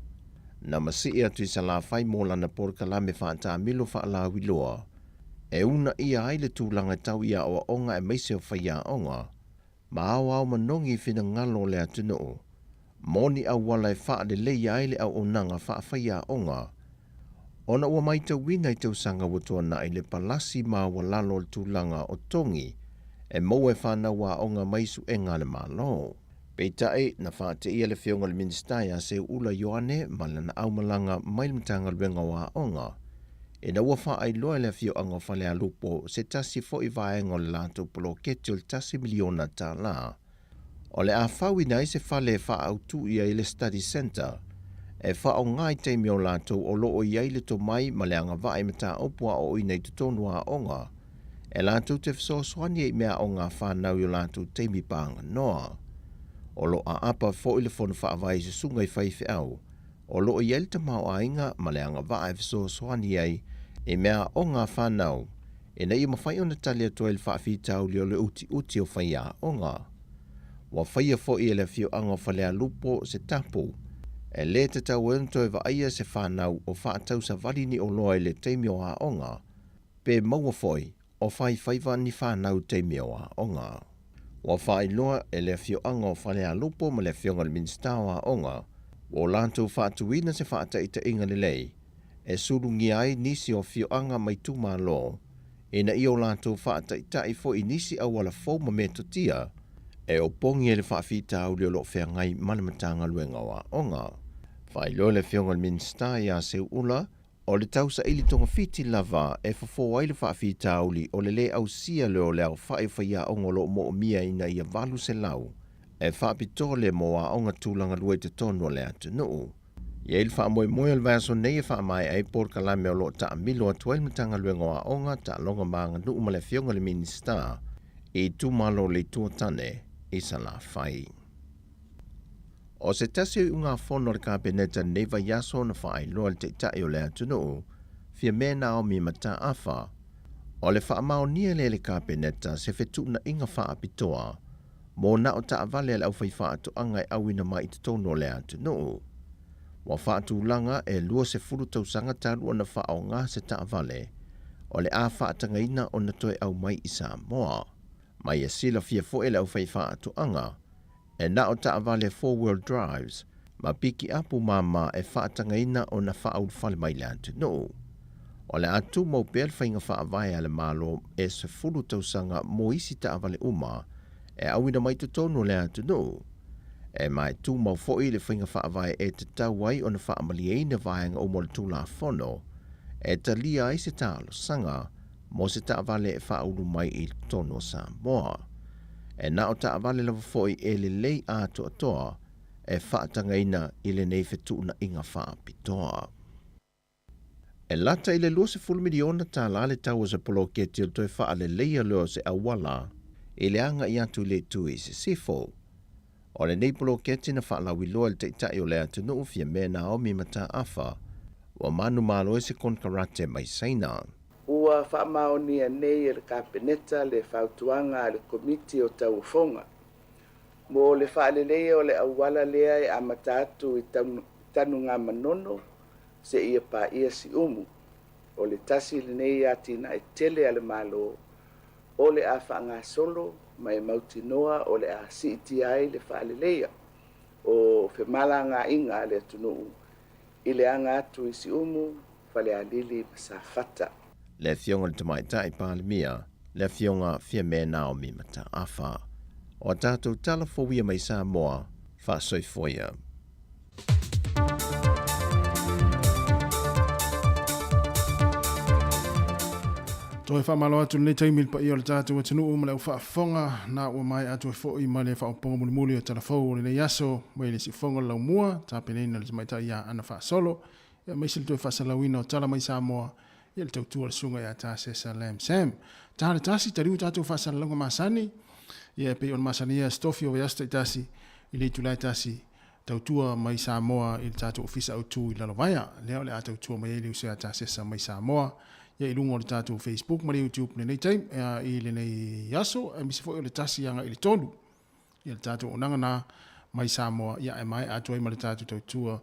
na masii atu i Salafai mo lana polokalame faataamilo faalauiloa e uunaia ai le tulaga tau i aoaoga aemaise o faiaoga ma aoao manogi i finagalo o le atunuu mo ni auala e faaleleia ai le auaunaga faafaiaoga ona ua matauina i tausaga ua tuanai le palasi maualalo o le tulaga o togi e maua e fanau aoga mai suega a le Malo. Peitai, na faateia le Afioga i le Minisita ia Seuula Ioane ma lana aumalaga mai le Matagaluega o Aoga, ina ua faailoa e le afioaga o Falealupo se tasi foi vaega o le latou poloketi o le $1 miliona, o le a fauina ai se fale e faaautu i ai le Study Centre e faaaoga i taimi o latou o lo o i ai le tomai ma le agavaa i mataupu aoaoina i totonu o aoga e latou te fesoasoani ai i meaaoga a fanau i o latou taimi paganoa. O lo o aapa foi le fono faavae i susuga i faifeau o lo o i ai le tamaoaiga ma le agavaa e fesoasoani ai i meaaoga a fanau ina ia mafai ona tali atu ai i le faafitauli o le utiuti o faiaoga. Ua faia foi e le afioaga o Falealupo se tapu e lē tatau ai ona toe vaaia se fanau o faatausavali ni oloa i le taimi o aoga, pe maua foi o faifaiva ni fanau i taimi o aoga. Ua faailoa e le afioaga o Falealupo ma le afioga i le Minisita o Aoga ua o latou faatuina se faataitaiga lelei e sulugia ai nisi o afioaga ma itumalo ina ia o latou faataitai foi i nisi auala fou ma metotia e opogi ai le faafitauli o lo o feagai ma le Matagaluega o Aoga. Faailoa le Afioga i le Minisita ia Seuula, o le tausaili togafiti lava e fofo ai le faafitauli o le lē ausia lea o le aofai o faiaoga o lo o moomia ina ia 800 e faapitoa lea mo aoga tulaga lua i totonu o le atunuu. E i ai le faamoemoe o le vaiaso nei e faamaea ai polokalame o lo o taamilo atu ai le Matagaluega o Aoga, Taaloga ma Aganuu ma le Afioga i le Minisita i itumalo o le Itu o Tane i Salafai. O se tasi o iugafono a le Kapeneta i lenei vaiaso na faailoa e le Taitai o le atunuu, Fiame Naomi Mataafa, o le faamaonia lea e le Kapeneta se fetuunaiga faapitoa mo na o taavale a le aufaifaatoaga e auina mai i totonu o le atunuu. Ua faatulaga e 20 tausaga talu ona faaaoga se taavale o le a faatagaina ona toe aumai i Samoa. Ma ia silafia foi e le aufaifaatoaga, e na o taavale four-wheel drives ma pikiapu māmā e faatagaina ona faaulufale mai i le atunuu. O le a tumau pea le faiga faavae a le Malo e 10 tausaga mo isi taavale uma e auina mai totonu o le atunuu. E ma e tumau foi le faiga faavae e tatau ai ona faamalieina vaega uma o le Tulafono e talia ai se talosaga mo se taavale e faaulu mai i totonu o Samoa. E na o taavale lava foi e lelei atoatoa e faatagaina i lenei fetuunaiga faapitoa. E lata i le $20 miliona le tau o se poloketi o le toe faaleleia lea o se auala i le agai atu i le itu i sisifo. O lenei poloketi na faalauiloa e le Taitai o le atunuu Fiame Naomi Mataafa, ua manumalo ai se konekarate mai Saina. Ua faamaonia nei e le Kapeneta le fautuaga a le Komiti o Tauofoga mo le faaleleia o le auala lea e amata atu i Tanugamanono seia paia Siumu. O le tasi lenei atinae tele a le Malo o le a faagasolo ma e mautinoa o le a siitia ai le faaleleia o femalagaaiga a le atunuu. i le aga atu i Siumu, Falealili ma Safata. Le Afioga i le Tamaitai Palemia, le Afioga Fiame Naomi Mataafa. O a tatou tala fouia mai Samoa, faasoifua ia. Toe faamalo atu lenei taimi i le paia o le tatou atunuu ma le au faafofoga na ua maea atu ai foi ma le faaopoopoga mulimuli o tala fou o lenei aso mai le siufofoga o le Laumua, tapenaina e le tamaitai ia Ana Faasolo, aemaise le toe faasalauina o tala mai Samoa ia le tautua a le susuga ia Tasesa Lam Sam. Ta le tasi, taliu tatou faasalalauga masani, ia e pei ona masani ia se tofi o vaiaso taitasi i le itula e tasi tautua mai Samoa i le tatou ofisa autu i Lalovaea. Lea o le a tautua mai ai le uso ia Tasesa mai Samoa ia i luga o le tatou Facebook ma le YouTube lenei taimi, i lenei aso, aemaise foi o le tasi agai i le tolu. Ia le tatou auaunaga na mai Samoa, ia ae maea atu ai ma le tatou tautua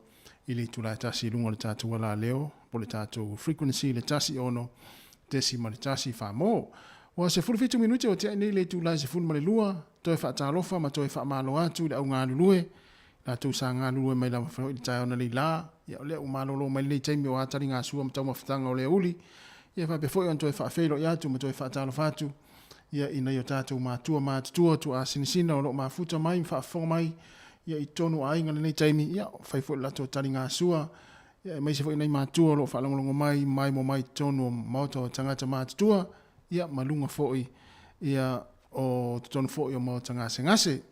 i le itula e tasi i luga o le tatou alaleo, po o le tatou frequency le 16.1 Famo. Ua 17 minute o tiai nei le itula e 12, toe faatalofa ma toe faamalo atu i le au galulue, latou sa galulue mai lava foi i le taeao nei la, ia o lea ua malolo mai lenei taimi o a taligasua ma taumafataga o le aoauli, ia faapea foi ona toe faafeiloai atu ma toe faatalofa atu ia i nai o tatou matua matutua tuaasinasina o lo o mafuta mai ma faafofoga mai ia i totonu o aiga lenei taimi, ia fai foi le latou taligasua, ia aemaise foi nai matua o lo o faalogologo mai maimoa mai i totonu o maota o tagata matutua, ia ma luga foi ia o totonu foi o maota gasegase.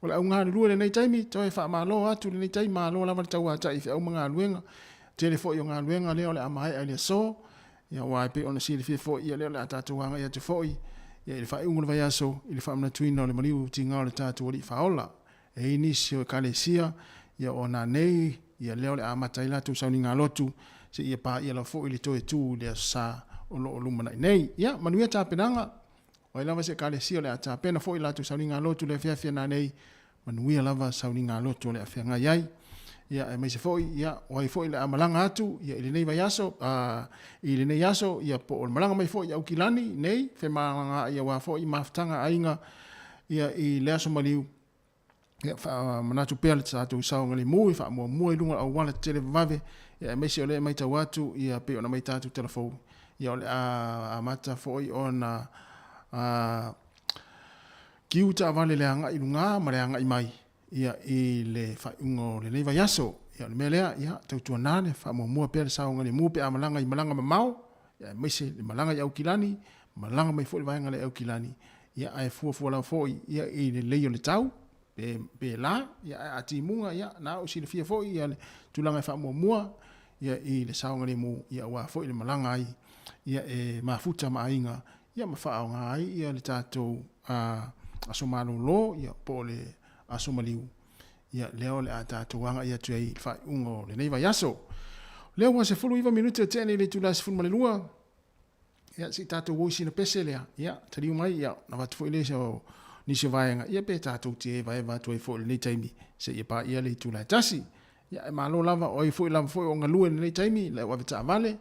O le au galulue lenei taimi, toe faamalo atu lenei taimi, malo lava le tauatai i feau ma galuega. Tele foi o galuega lea o le a maea i le aso, Ia aua e pei ona silafia foi, ia lea o le a tatou agai atu foi ia i le faaiuga o le vaiaso i le faamanatuina o le maliu tiga o le tatou Alii Faaola. E i ai nisi o Ekalesia, ia o nanei, ia lea o le a amata ai latou sauniga lotu, seia paia lava foi le toe tu i le Aso Sa o lo o lumanai nei. Ia, manuia tapenaga, o ai lava se Ekalesia o le a tapena foi latou sauniga lotu i le afiafi a nanei, manuia lava sauniga lotu o le a feagai ai. Ia, aemaise foi, ia, o ai foi le a malaga atu, ia, i lenei vaiaso, a, i lenei aso, ia, po o le malaga mai foi i Aukilani, nei, femalagaai aua foi mafutaga a aiga, ia, i le aso maliu, ia, faamanatu pea le tatou saogalemu i faamuamua i luga o le auala tetele vavave, ia, aemaise o lea e matau atu, ia, pei ona matau atu talafou, ia, o le a amata foi ona, a, Kiu taavale i le agai i luga ma le agai mai ia i le faaiuga o lenei vaiaso. Ia o le mea lea, ia tautuana le faamuamua pea le saogalemu pe a malaga i malaga mamao, ia aemaise le malaga i Aukilani, malaga mai foi le vaega lea i Aukilani, ia ae fuafua lava foi ia i le lelei o le tau, pe, pe la, ia ae a timuga, ia na ua silafia foi ia le tulaga e faamuamua ia i le saogalemu, ia aua foi le malaga ai ia e mafuta ma aiga ia ma faaaoga ai ia le tatou aso malolo ia po o le aso maliu ia lea o le a tatou agai atu ai i le faaiuga o lenei vaiaso. O lea ua 19 minute o tea nei i le itula e 12, ia se i tatou o i sina pese lea, ia taliu mai ia ona avatu foi lea o nisi o vaega ia pe tatou te evaeva atu ai foi i lenei taimi seia paia le itula e tasi. Ia e malo lava o ai foi lava foi o galue i lenei taimi le au avetaavale,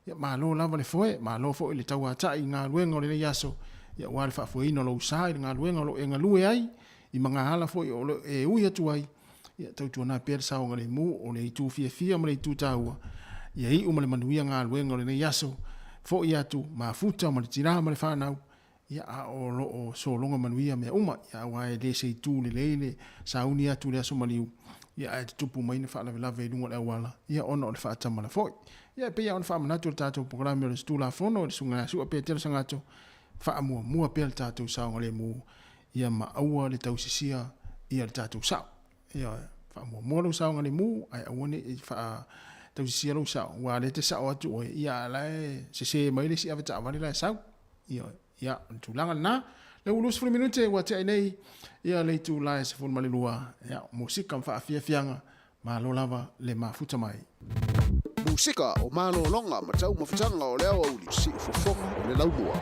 Ia malo lava le foe, malo foi le tauatai i galuega o lenei aso, ia aua le faafoeina o lou sa i le galuega o lo o e galue ai, i magaala foi o lo o e ui atu ai, ia tautuana pea le saogalemu o le itu fiafia ma le itu taua, ia iu ma le manuia galuega o lenei aso, foi atu mafuta ma le tina ma le fanau, ia a o lo o sologa manuia mea uma, ia aua e le se itu lelei le sauni atu i le aso maliu, ia ae tutupu mai ni faalavelave i luga o le auala, ia ona o le faatamala foi. Ia e pei lava ona faamanatu i le tatou polokalame o le Tulafono i le Susuga ia Sua Petelo Sagato, faamuamua pea le tatou saogalemu, ia ma aua le tausisia ia le tatou sao. Ia faamuamua lou saogalemu ae aua ne i faatausisia lou sao, aua o lea e te sao atu oe, ia a o la e sese mai le isi avetaavale la e sau. Ioe. Ia, o le tulaga lena. Lea ua 20 minute ua tea ai nei ia le itula e 12, ia, musika ma faafiafiaga, malo lava le mafuta mai. Musika o malologa ma taumafataga o le aoauli, siufofoga o le laumua.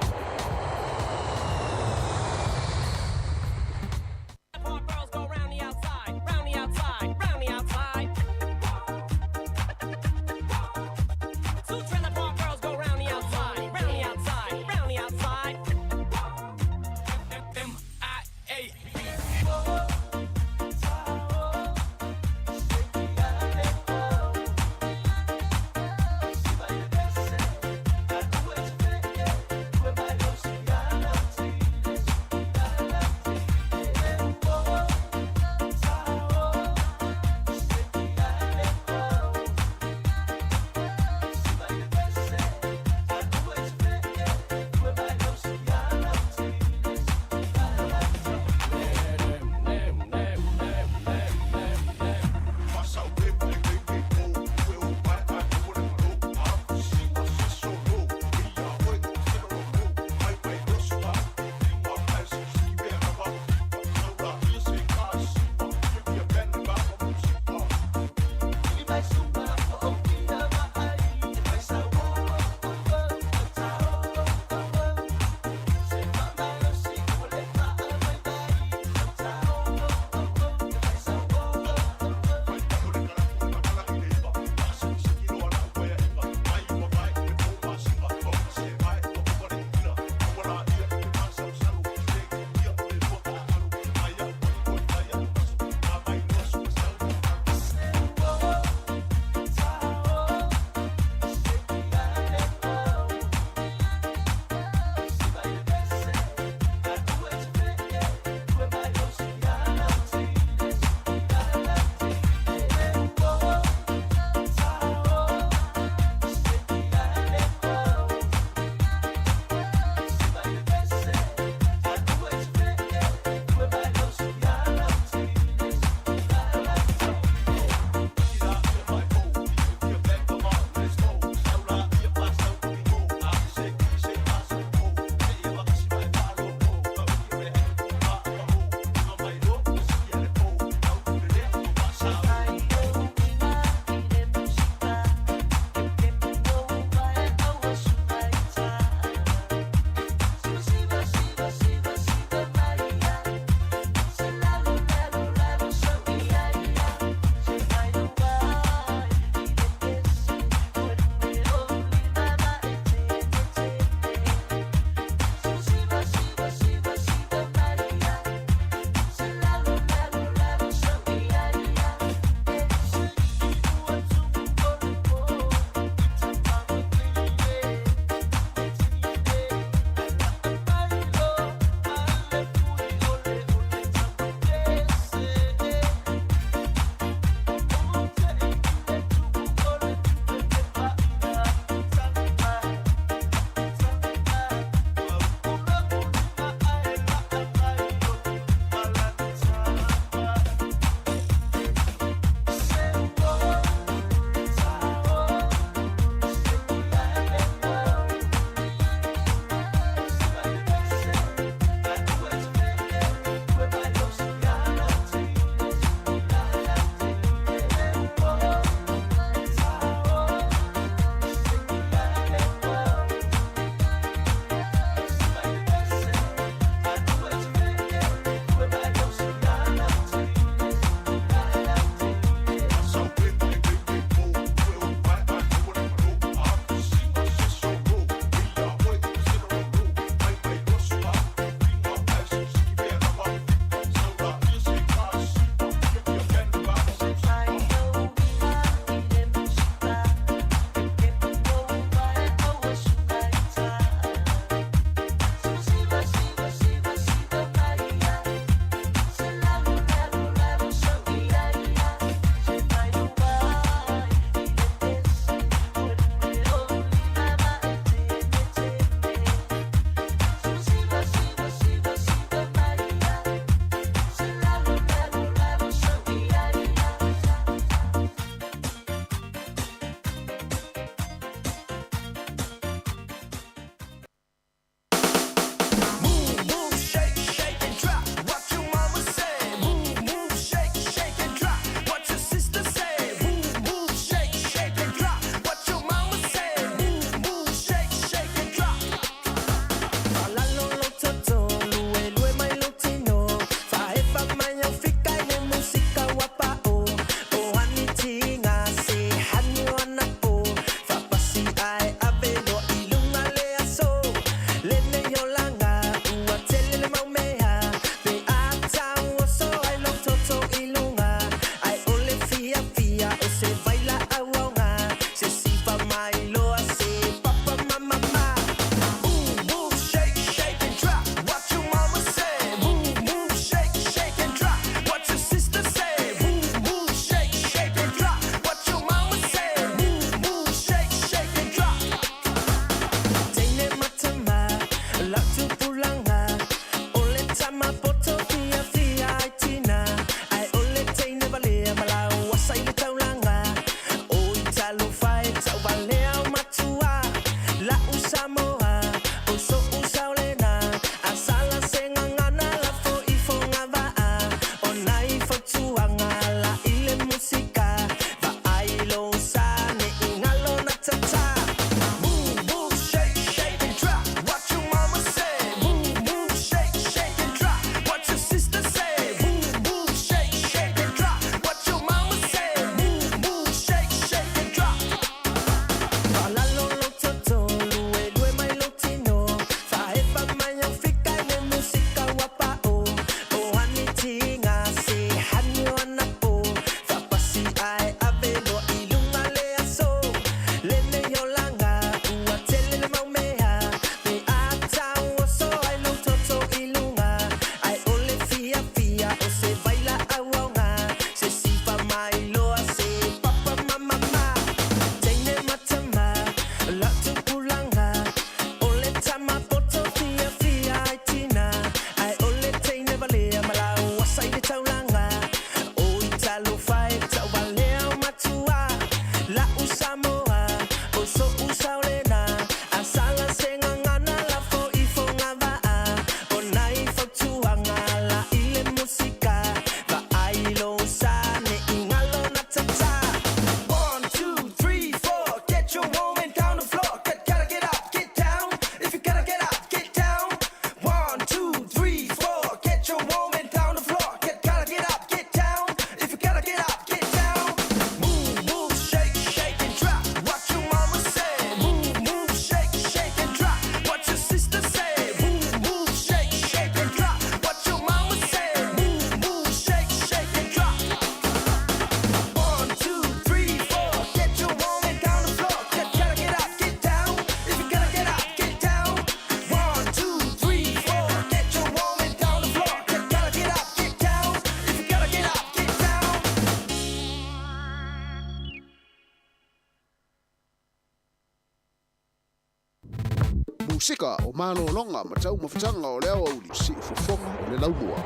Musika o malologa ma taumafataga o le aoauli siufofoga o le laumua.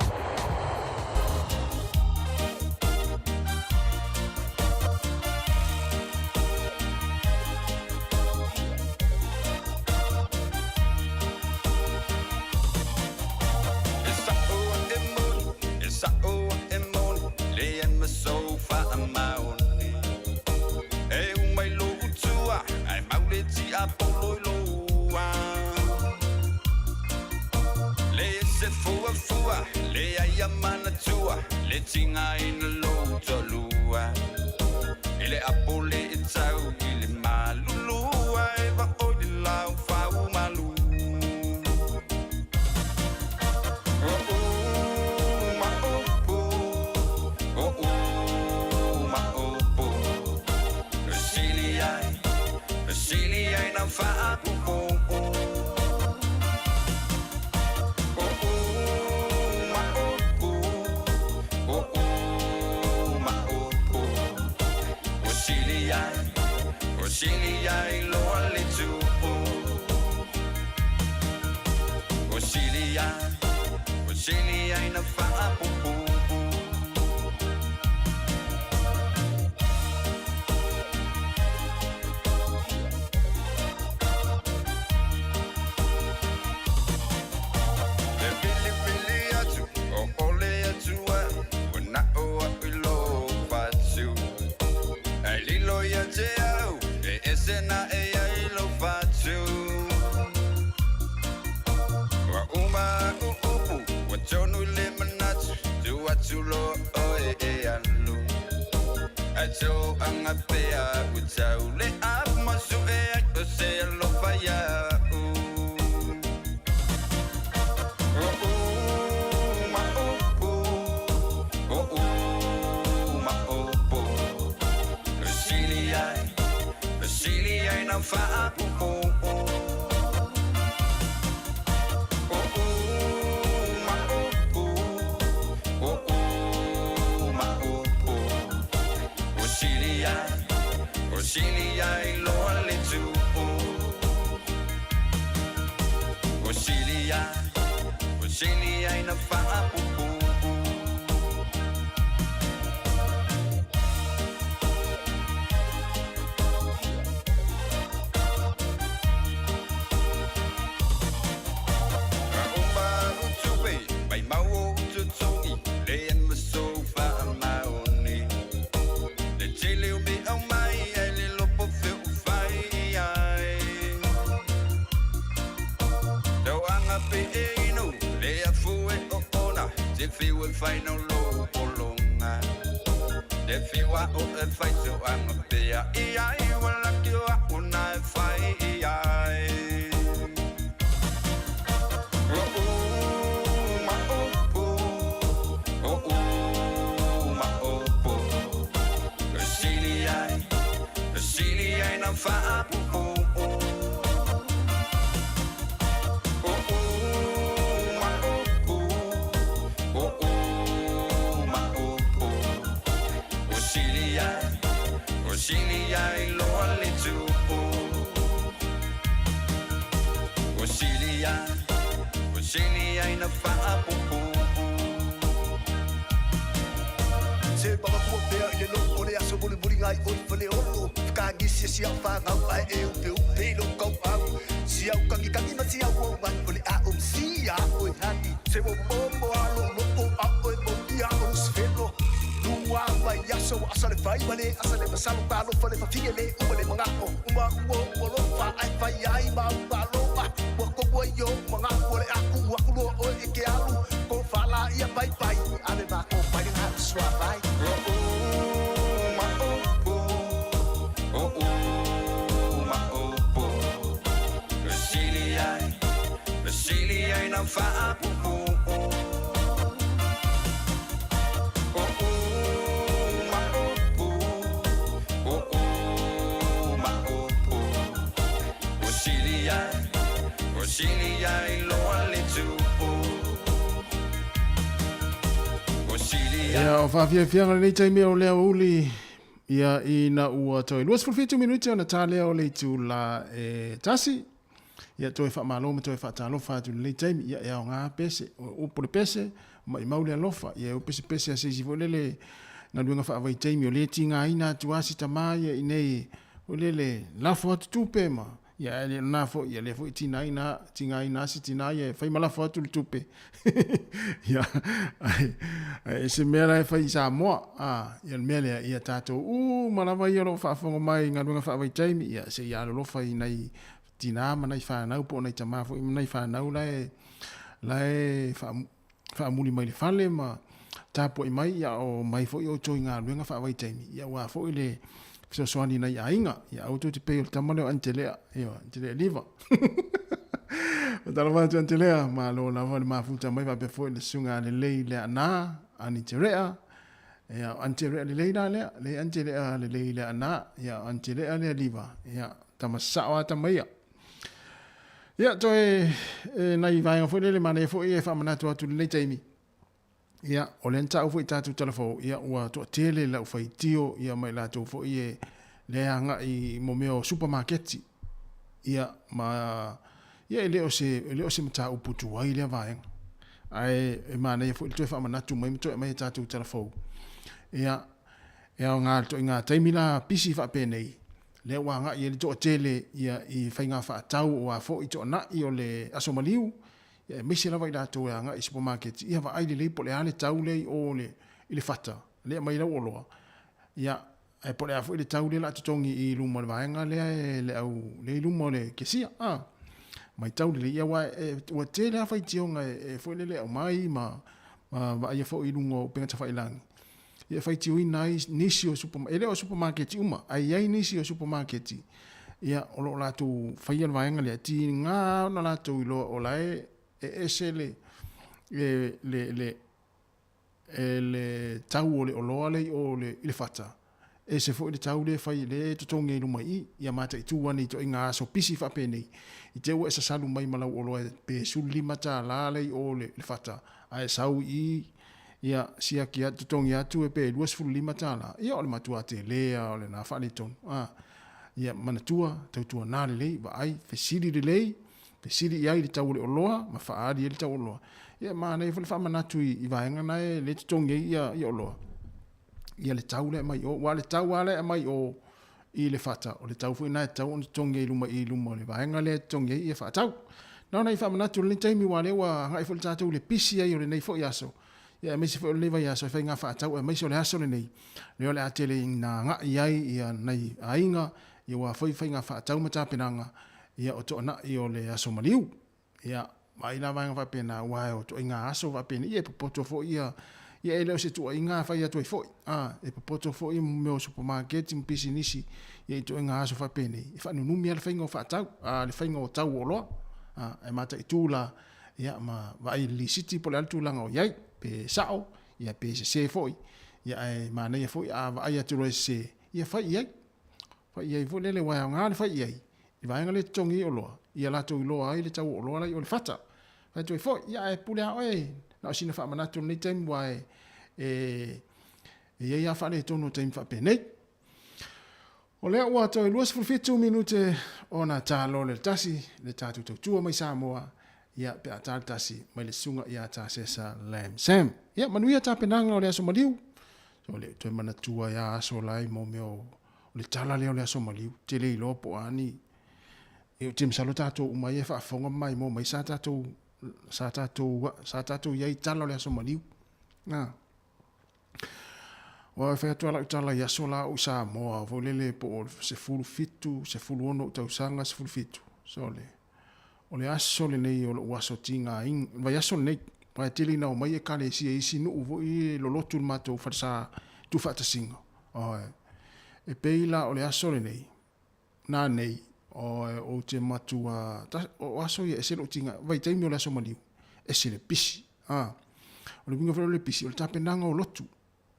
E sa'o e moni, e sa'o e moni, le ma so faamaoni. E uma i lou tua, ae mau le tiapolo i loa. Le se fuafua, le ai a manatua, le tigaina lou toalua. I le apo le e tau i le malulua, e vaoi le laufau malu. O uma upu, o uma upu, e sili ai, e sili ai na faapupu. O uma upu, o uma upu, o sili ai, o sili ai loa le tupu. O sili ai, o sili ai na faapupu. E vilivili atu, o ole atu au, ua na'o a'u i lō fatu. Ae lilo ia te au, e ese naʻe ai lou fatu. Ua uma a'u upu, ua tonu i le manatu, tuu atu loa oe e alu. Ae toaga pea ua tau le apu ma suʻe ai o se alofa iaʻu. O uma upu, o uma upu, e sili ai, e sili ai na faapupu. O uma upu, o uma upu, o sili ai, o sili ai loa le tupu. O sili ai, o sili ai na faapupu. A uma a'u tupe, maimau ou totogi, le ma sou faamaoni. Le tele o mea aumai, ae le iloa po o fea o fai i ai. Tauaga pe e inu, le afu e oona, te fiu e fai nau lou pologa. Te fiu a'u e faitoaga pea i ai, ua laki o a'u na e fai i ai. O uma upu, o uma upu, e sili ai, e sili ai na faapupu. O uma upu, o uma upu, o sili ai, o sili ai loa le tupu. O sili ai, o sili ai na faapupu. Se manatua pea i le lou o le aso mulimuliga ai oi Faleolo Whakaangisi e si au whāngau ae e upe upe i lou kauau Si au kangikangina si au au mai o le a o msi a oe hani Se ua momo a lo loko a oe maulia o Lusifelo Lua mai aso ua asa le fai ma le asa le masalo talofa le fafine le uma le manga'o Uma ua ua lofa ae fai ai ma u aloa Ua komu ai o manga'o o le aku aku loa oe e ke alu Ko whala ia pai pai ave ma ko pai le ngā suavai. O uma upu, o uma upu, e sili ai, e sili ai na faapupu. O uma upu, o uma upu, o sili ai, o sili ai loa le tupu. O sili ai. Ia, o faafiafiaga lenei taimi o le aoauli ia ina ua toe 27 minute ona ta lea o le itula e tasi. Ia, toe faamalo ma toe faatalofa atu i lenei taimi. Ia, e aoga pese. O upu o le pese, maimau le alofa. Ia, e pesepese a se isi foi lele galuega faavaitaimi o lea e tigaina atu lava si tama ia i inei foi lele lafo atu tupe ma ia ae le o lena foi ia lea foi e tigaina tigaina lava si tina ia e fai ma lafo atu le tupe. Ia, ae, ae ese mea la e fai i Samoa. A, ia le mea lea, ia tatou uma lava ia o lo o faafofoga mai i galuega faavaitaimi, ia se i alolofa i nai tina ma nai fanau po o nai tama foi ma nai fanau la e, la e faamuli mai le fale ma tapuai mai, ia o mai foi outou i galuega faavaitaimi, ia aua foi le fesoasoani i nai aiga. Ia aua tou te pei o le tama lea o Antelea, ioe, Antelea Liva. Faatalofa atu Antelea, malo lava le mafuta mai faapea foi le susuga lelei Leaana, Aniterea, ia o Aniterea lelei la lea, le Antelea lelei Leaana, ia o Antelea lea Liva, ia tama sao lava tama ia. Ia, toe e, nai vaega foi lele manaia foi e faamanatu atu i lenei taimi. Ia, o lea na taua foi i tatou tala fou, ia ua toatele le aufaitio ia ma i latou foi e lea e agai i mo mea o supamaketi. Ia, ma ia e le o se e le o se mataupu tuai lea vaega. Ae e manaia foi le toe faamanatu mai ma toe aumai a tatou tala fou. Ia, e aoga le ituaiga taimi la pisi faapenei, lea ua agai ai le toatele ia i faiga faatau aua foi toanai o le aso maliu, ia aemaise lava i latou e agai i supamaketi, ia vaai lelei po o le a le tau lea i o i le fata lea e aumai lau oloa, ia ae po o le a foi le tau lea o le a totogi i luma o le vaega lea e le au lea i luma o le kesia, a. Matau lelei, ia aua ua tele lava faitioga e foi lele e aumai ma vaaia foi i luga o upega tafailagi. Ia e faitioina ai nisi o super, e le o supamaketi uma, ae i ai nisi o supamaketi, ia o lo o latou faia le vaega lea, e tiga lava ona latou iloa o la e ese le, le, le, le, e le tau o le oloa lea i o i le fata, ese foi le tau lea e fai, lea e totogi ai i luma i i, ia mataitu ane i ituaiga aso pisi faapenei, i te i ua e sasalu mai ma lau oloa pe $15 lea i o i le fata, ae sau i i, Ia, siaki atu, totogi atu e pe $25, ia o le matua tele lava o lena faaletonu. A, ia, manatua, tautuana lelei, vaai, fesili lelei, fesili i ai i le tau o le oloa ma faaali ai le tau o oloa. Ia, e manaia foi le faamanatu i, i vaega na e le totogi ai ia, ia oloa, ia le tau la e aumai i o. Aua o le tau lava la e aumai i o i le fata, o le tau foi lena e tatau ona totogi ai i luma i luma o le vaega lea e totogi ai ia faatau. Na ona i faamanatu i lenei taimi aua o lea ua agai foi le tatou i le pisi ai o lenei foi aso, ia aemaise foi o lenei vaiaso e faiga faatau aemaise o le aso lenei, lea o le a tele ina agai ai ia nai aiga ia aua foi faiga faatau ma tapenaga ia o toanai o le aso maliu. Ia, vaai la vaega faapena, aua o ituaiga aso faapenei, ia e popoto foi ia, ia e le o se tuuaiga e fai atu ai foi, a, e popoto foi mea o supamaketi ma pisinisi ia ituaiga aso faapenei, e faanunumi lava le faiga o faatau, a, le faiga o tau o oloa, a, e mataitu la, ia, ma vaai i le lisiti po o le a le tulaga o i ai, pe sao, ia pe sese foi, ia ae manaia foi a vaai atu loa e sese, ia fai i ai. Fai i ai foi lele, aua e aoga le fai i ai, i vaega lea e totogi ai oloa, ia latou iloa ai le tau o oloa la i o le fata. Fai atu ai foi, ia ae pule lava oe, na o sina faamanatu o lenei taimi aua e, e, e i ai lava faaletonu o taimi faapenei. O lea ua toe 27 minute ona ta loa le tasi le tatou tautua mai Samoa, ia pe a ta le tasi mai le susuga ia Tasesa Lam Sam. Ia manuia tapenaga o le aso maliu. So le toe manatua ia aso lai mo mea o le tala lea o le aso maliu, te le iloa po o a ni e ou te masalo tatou uma ia e faafofoga ma maimoa mai sa tatou sa tatou sa tatou i ai i tala o le aso maliu. Na. Ua e fai atu lava lau tala i aso la o i Samoa foi lele po o le 17, 16 ou tausaga, 17. So le o le aso lenei o lou aso tigaina, vaiaso lenei, aua e tele ina omai ekalesia i isi nuu foi e lolotu i le matou falesa tuufaatasiga. Oi. E pei la o le aso lenei, nanei, oi, ou te matua, o aso ia e ese lou tiga, vaitaimi o le aso maliu, ese le pisi. A, o le uiga foi o le pisi, o le tapenaga o lotu.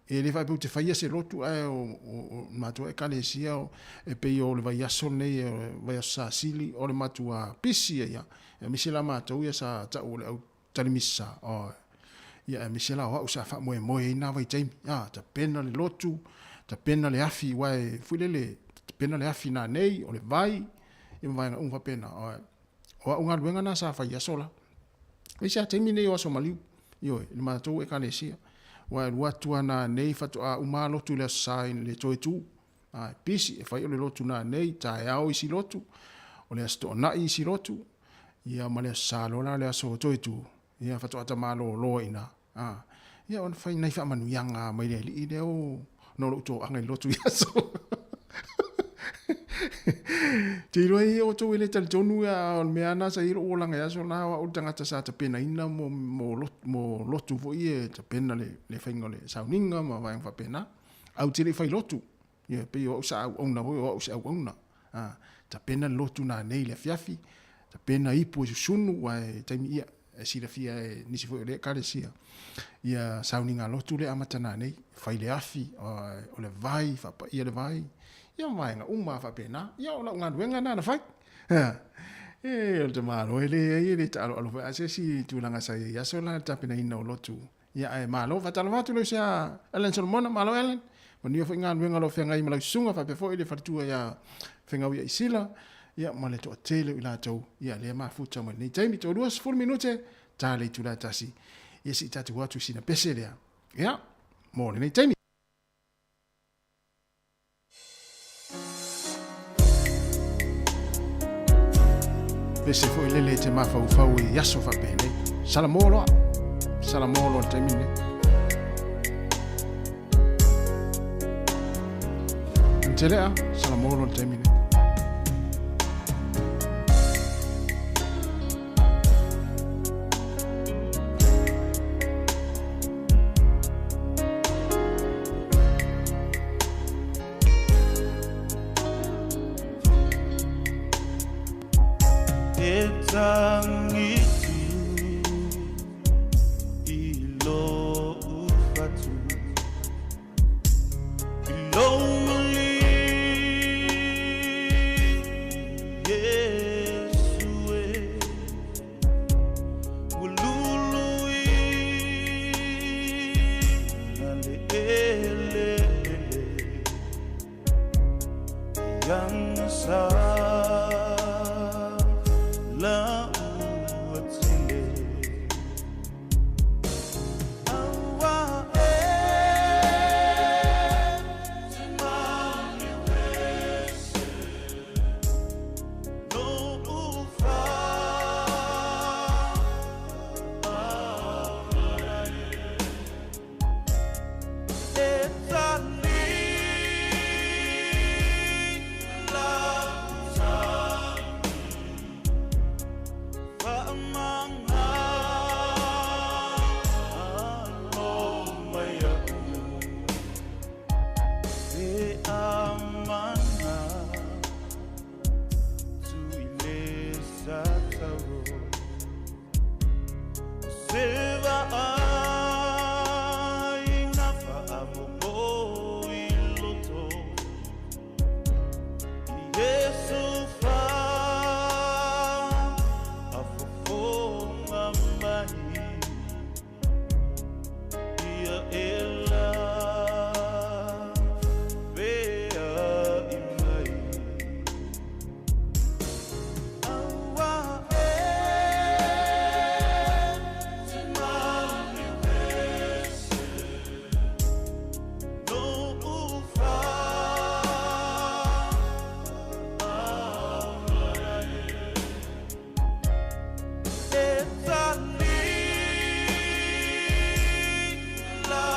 E le faapea ou te faia se lotu ae o, o, o matua ekalesia o, e pei o le vaiaso lenei, o le vaiaso Sasili, o le matua pisi ia ia. Aemaise la matou ia sa tau o le au talimisa, o, ia aemaise la o au sa faamoemoe ai na vaitaimi. A, tapena le lotu, tapena le afi, aua e foi lele, tapena le afi nanei, o le vai, ia ma vaega uma faapena. O, O a'u galuega na sa fai i aso la. E isi a taimi nei o aso maliu, ioe, i le matou ekalesia. Ua e alu atu a nanei faatoa uma lotu i le Aso Sa i le toe tu. A e pisi, e fai o le lotu nanei, taeao isi lotu, o le Aso Toonai isi lotu, ia ma le Aso Sa loa la le aso toe tu, ia faatoa ta malolo ai i ina. A, ia ona fai nai faamanuiaga mai le Alii lea o na o lou toaga i lotu i aso. Te iloa ia outou e le talitonu ia o le mea na sa i lou olaga i aso la o au le tagata sa tapenaina mo, mo, lot, mo lotu foi e tapena le, le faiga o le sauniga ma vaega faapena. Au te le i fai lotu. Ia, pei o au sa auauna foi o au se auauna. A, tapena le lotu nanei i le afiafi, tapena ipu e susunu, ua e taimi ia, e silafia e nisi foi o le ekalesia. Ia sauniga lotu le amata nanei, fai le afi, o le vai, faapaia le vai, ia ma vaega uma faapena. Ia o lau galuega na na fai. E, o le tamaloa e leai e le taaloalo foi a se isi tulaga sa i ai aso la le tapenaina o lotu. Ia ae malo, faatalofa atu lau sea Ellen Solomona, malo Ellen. Manuia foi galuega o lo o feagai ma lau susuga faapea foi le faletua ia Fegau ia Isila, ia ma le toatele o i latou, ia lea mafuta mai lenei taimi. Toe 20 minute, ta le itula e tasi. Ia se i tatou atu i sina pese lea. Ia, mo lenei taimi. Pese foi lele e te mafaufau i aso faapenei. Salamo loa. Salamo loa le taimi lenei. Telea, salamo loa le taimi lenei. E tangitu i lou fatu I lou mali Iesu e Ua luluina le eleele I ana sa la ua tele Aua e te maliu ese No ufa E tali la Whaamanga alo mai a'u E amana tu i le sa tauro Se vaai ngā whaamomo i loto I Yesu wha afofonga mai Ia e la vea i mai Aua e te maliu ese No ufa E tali la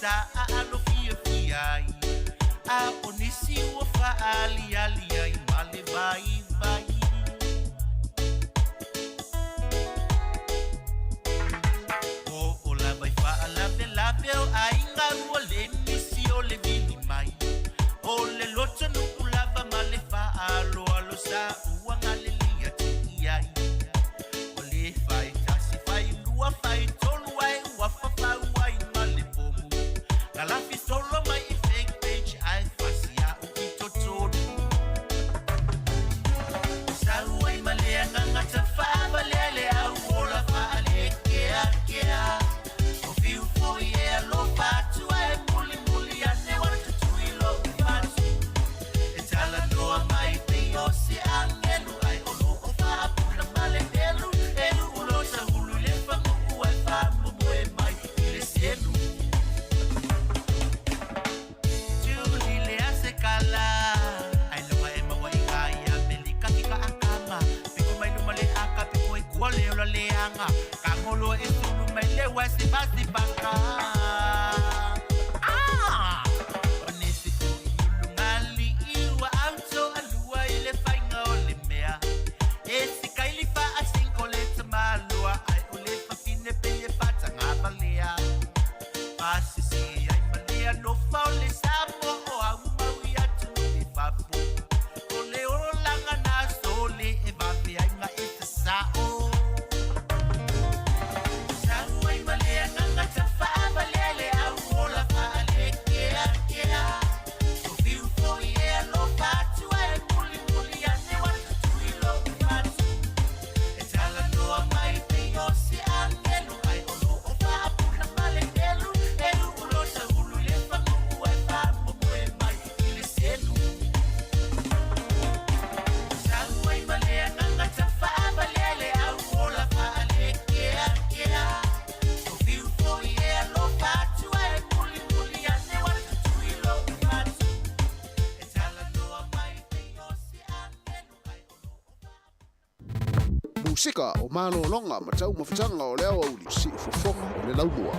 taaalo fiafia ai, a o nisi ua faaaliali ai ma le vaivai. O o lava i faalavelave o aiga ua le nisi o le vili mai. O le lotonu'u lava ma le faaaloalo sa ua galelia ti'i ai. O le faitasi failua faitolu ae ua fafau ai ma le pomu. Na lafi solo mai i fake page ae fasia'u i totonu. Sau ai ma le agaga tafavalea le au ola faalekeakea. O fiu foi e alofa atu ae mulimuli ane ua tutui lou fatu. E talanoa mai pei o se agelu ae o loo faapuna ma le pelu. E uu sahulu i le faguu ae faamomoe mai i le selu. Tuli le asekala ai loa e maua i ngai Amerika ki ka akama. Piko mai luma le aka piko i kua le ola le anga. Kangolo e sulu mai le wa se pasi paka. Ah! O nisi fu i ulungali i ua auto alua i le fainga o le mea. E si kaili fa a sinko le tamaloa ai o le fafine pe e fatanga valea. Pasisi ai malea no fao le samo o au mau i atu i fafo. O le olanga na sole e vafe ai nga e te sao. Sau ai malea nganga tafavalea le au ola faalekeakea. O fiu foi e alofa atu ae mulimuli ane ua tutui lou fatu. E talanoa mai pei o se agelu ai o loo faapuna ma le pelu. E uu lo sahulu i le faguu ae faamomoe mai i le selu. Sau ai ma le agaga tafavalea le au ola faalekeakea. O fiu foi e alofa atu ae mulimuli ane ua tutui lou fatu. E talanoa mai pei o se agelu ai o loo Musika o malōloga ma taumafataga o le aoauli siufofoga o le laumua.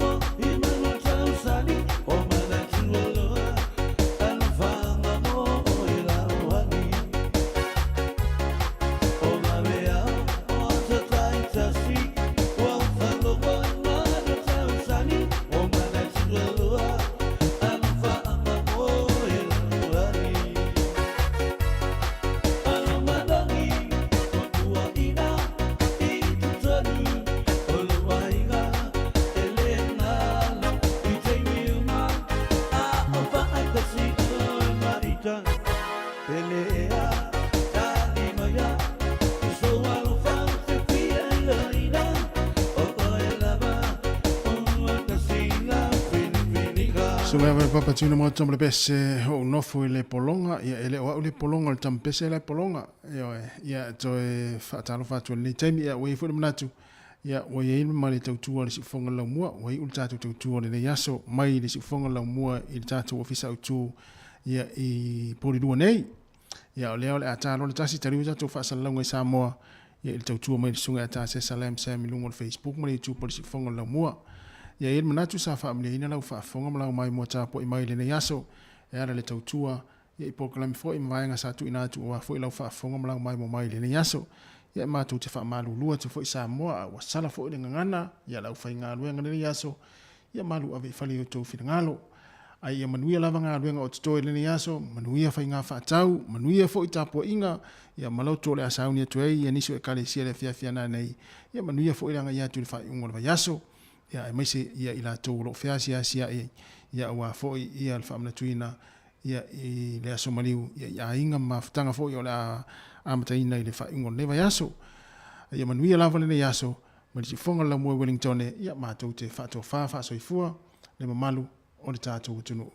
O Suga vai papa tuna mo tama le pese o nofo i le pologa ia e le o au le pologa o le tama pese la pologa ioe ia toe faatalofa atu i lenei taimi ia ua i ai foi le manatu ia ua i ai ma le tautua o le siufofoga laumua ua iu le tatou tautua o lenei aso mai le siufofoga laumua i le tatou ofisa autu ia i Polilua nei ia o lea o le a ta loa le tasi taliu tatou faasalalauga i Samoa ia i le tautua mai le susuga ia Tasesa Lam Sam i luga o le Facebook ma le YouTube o le Siufofoga o le Laumua. Ia e i ai le manatu sa faamaliaina lau faafofoga ma lau maimoa tapuai mai i lenei aso e ala i le tautua ia i polokalame foi ma vaega sa tuuina atu aua foi lau faafofoga ma lau maimoa mai i lenei aso. Ia e matou te faamalulu atu foi Samoa a ua sala foi le gagana ia le aufaigaluega i lenei aso Ia malu ave i fale i outou finagalo. A ia manuia lava galuega o totoe i lenei aso, manuia faiga faatau, manuia foi tapuaiga, ia ma loto o le a sauni atu ai ia nisi o Ekalesia i le afiafi a nanei, ia manuia foi le agai atu i le faaiuga o le vaiaso, ia aemaise ia i latou o lo o feasiasia'i, ia aua foi ia le faamanatuina ia i le aso maliu ia i aiga ma mafutaga foi o le a amataina i le faaiuga o lenei vaiaso. Ia manuia lava lenei aso, Mai le siufofoga o le Laumua i Wellingtone, ia matou te faatofa faasoifua le mamalu o le tatou atunuu.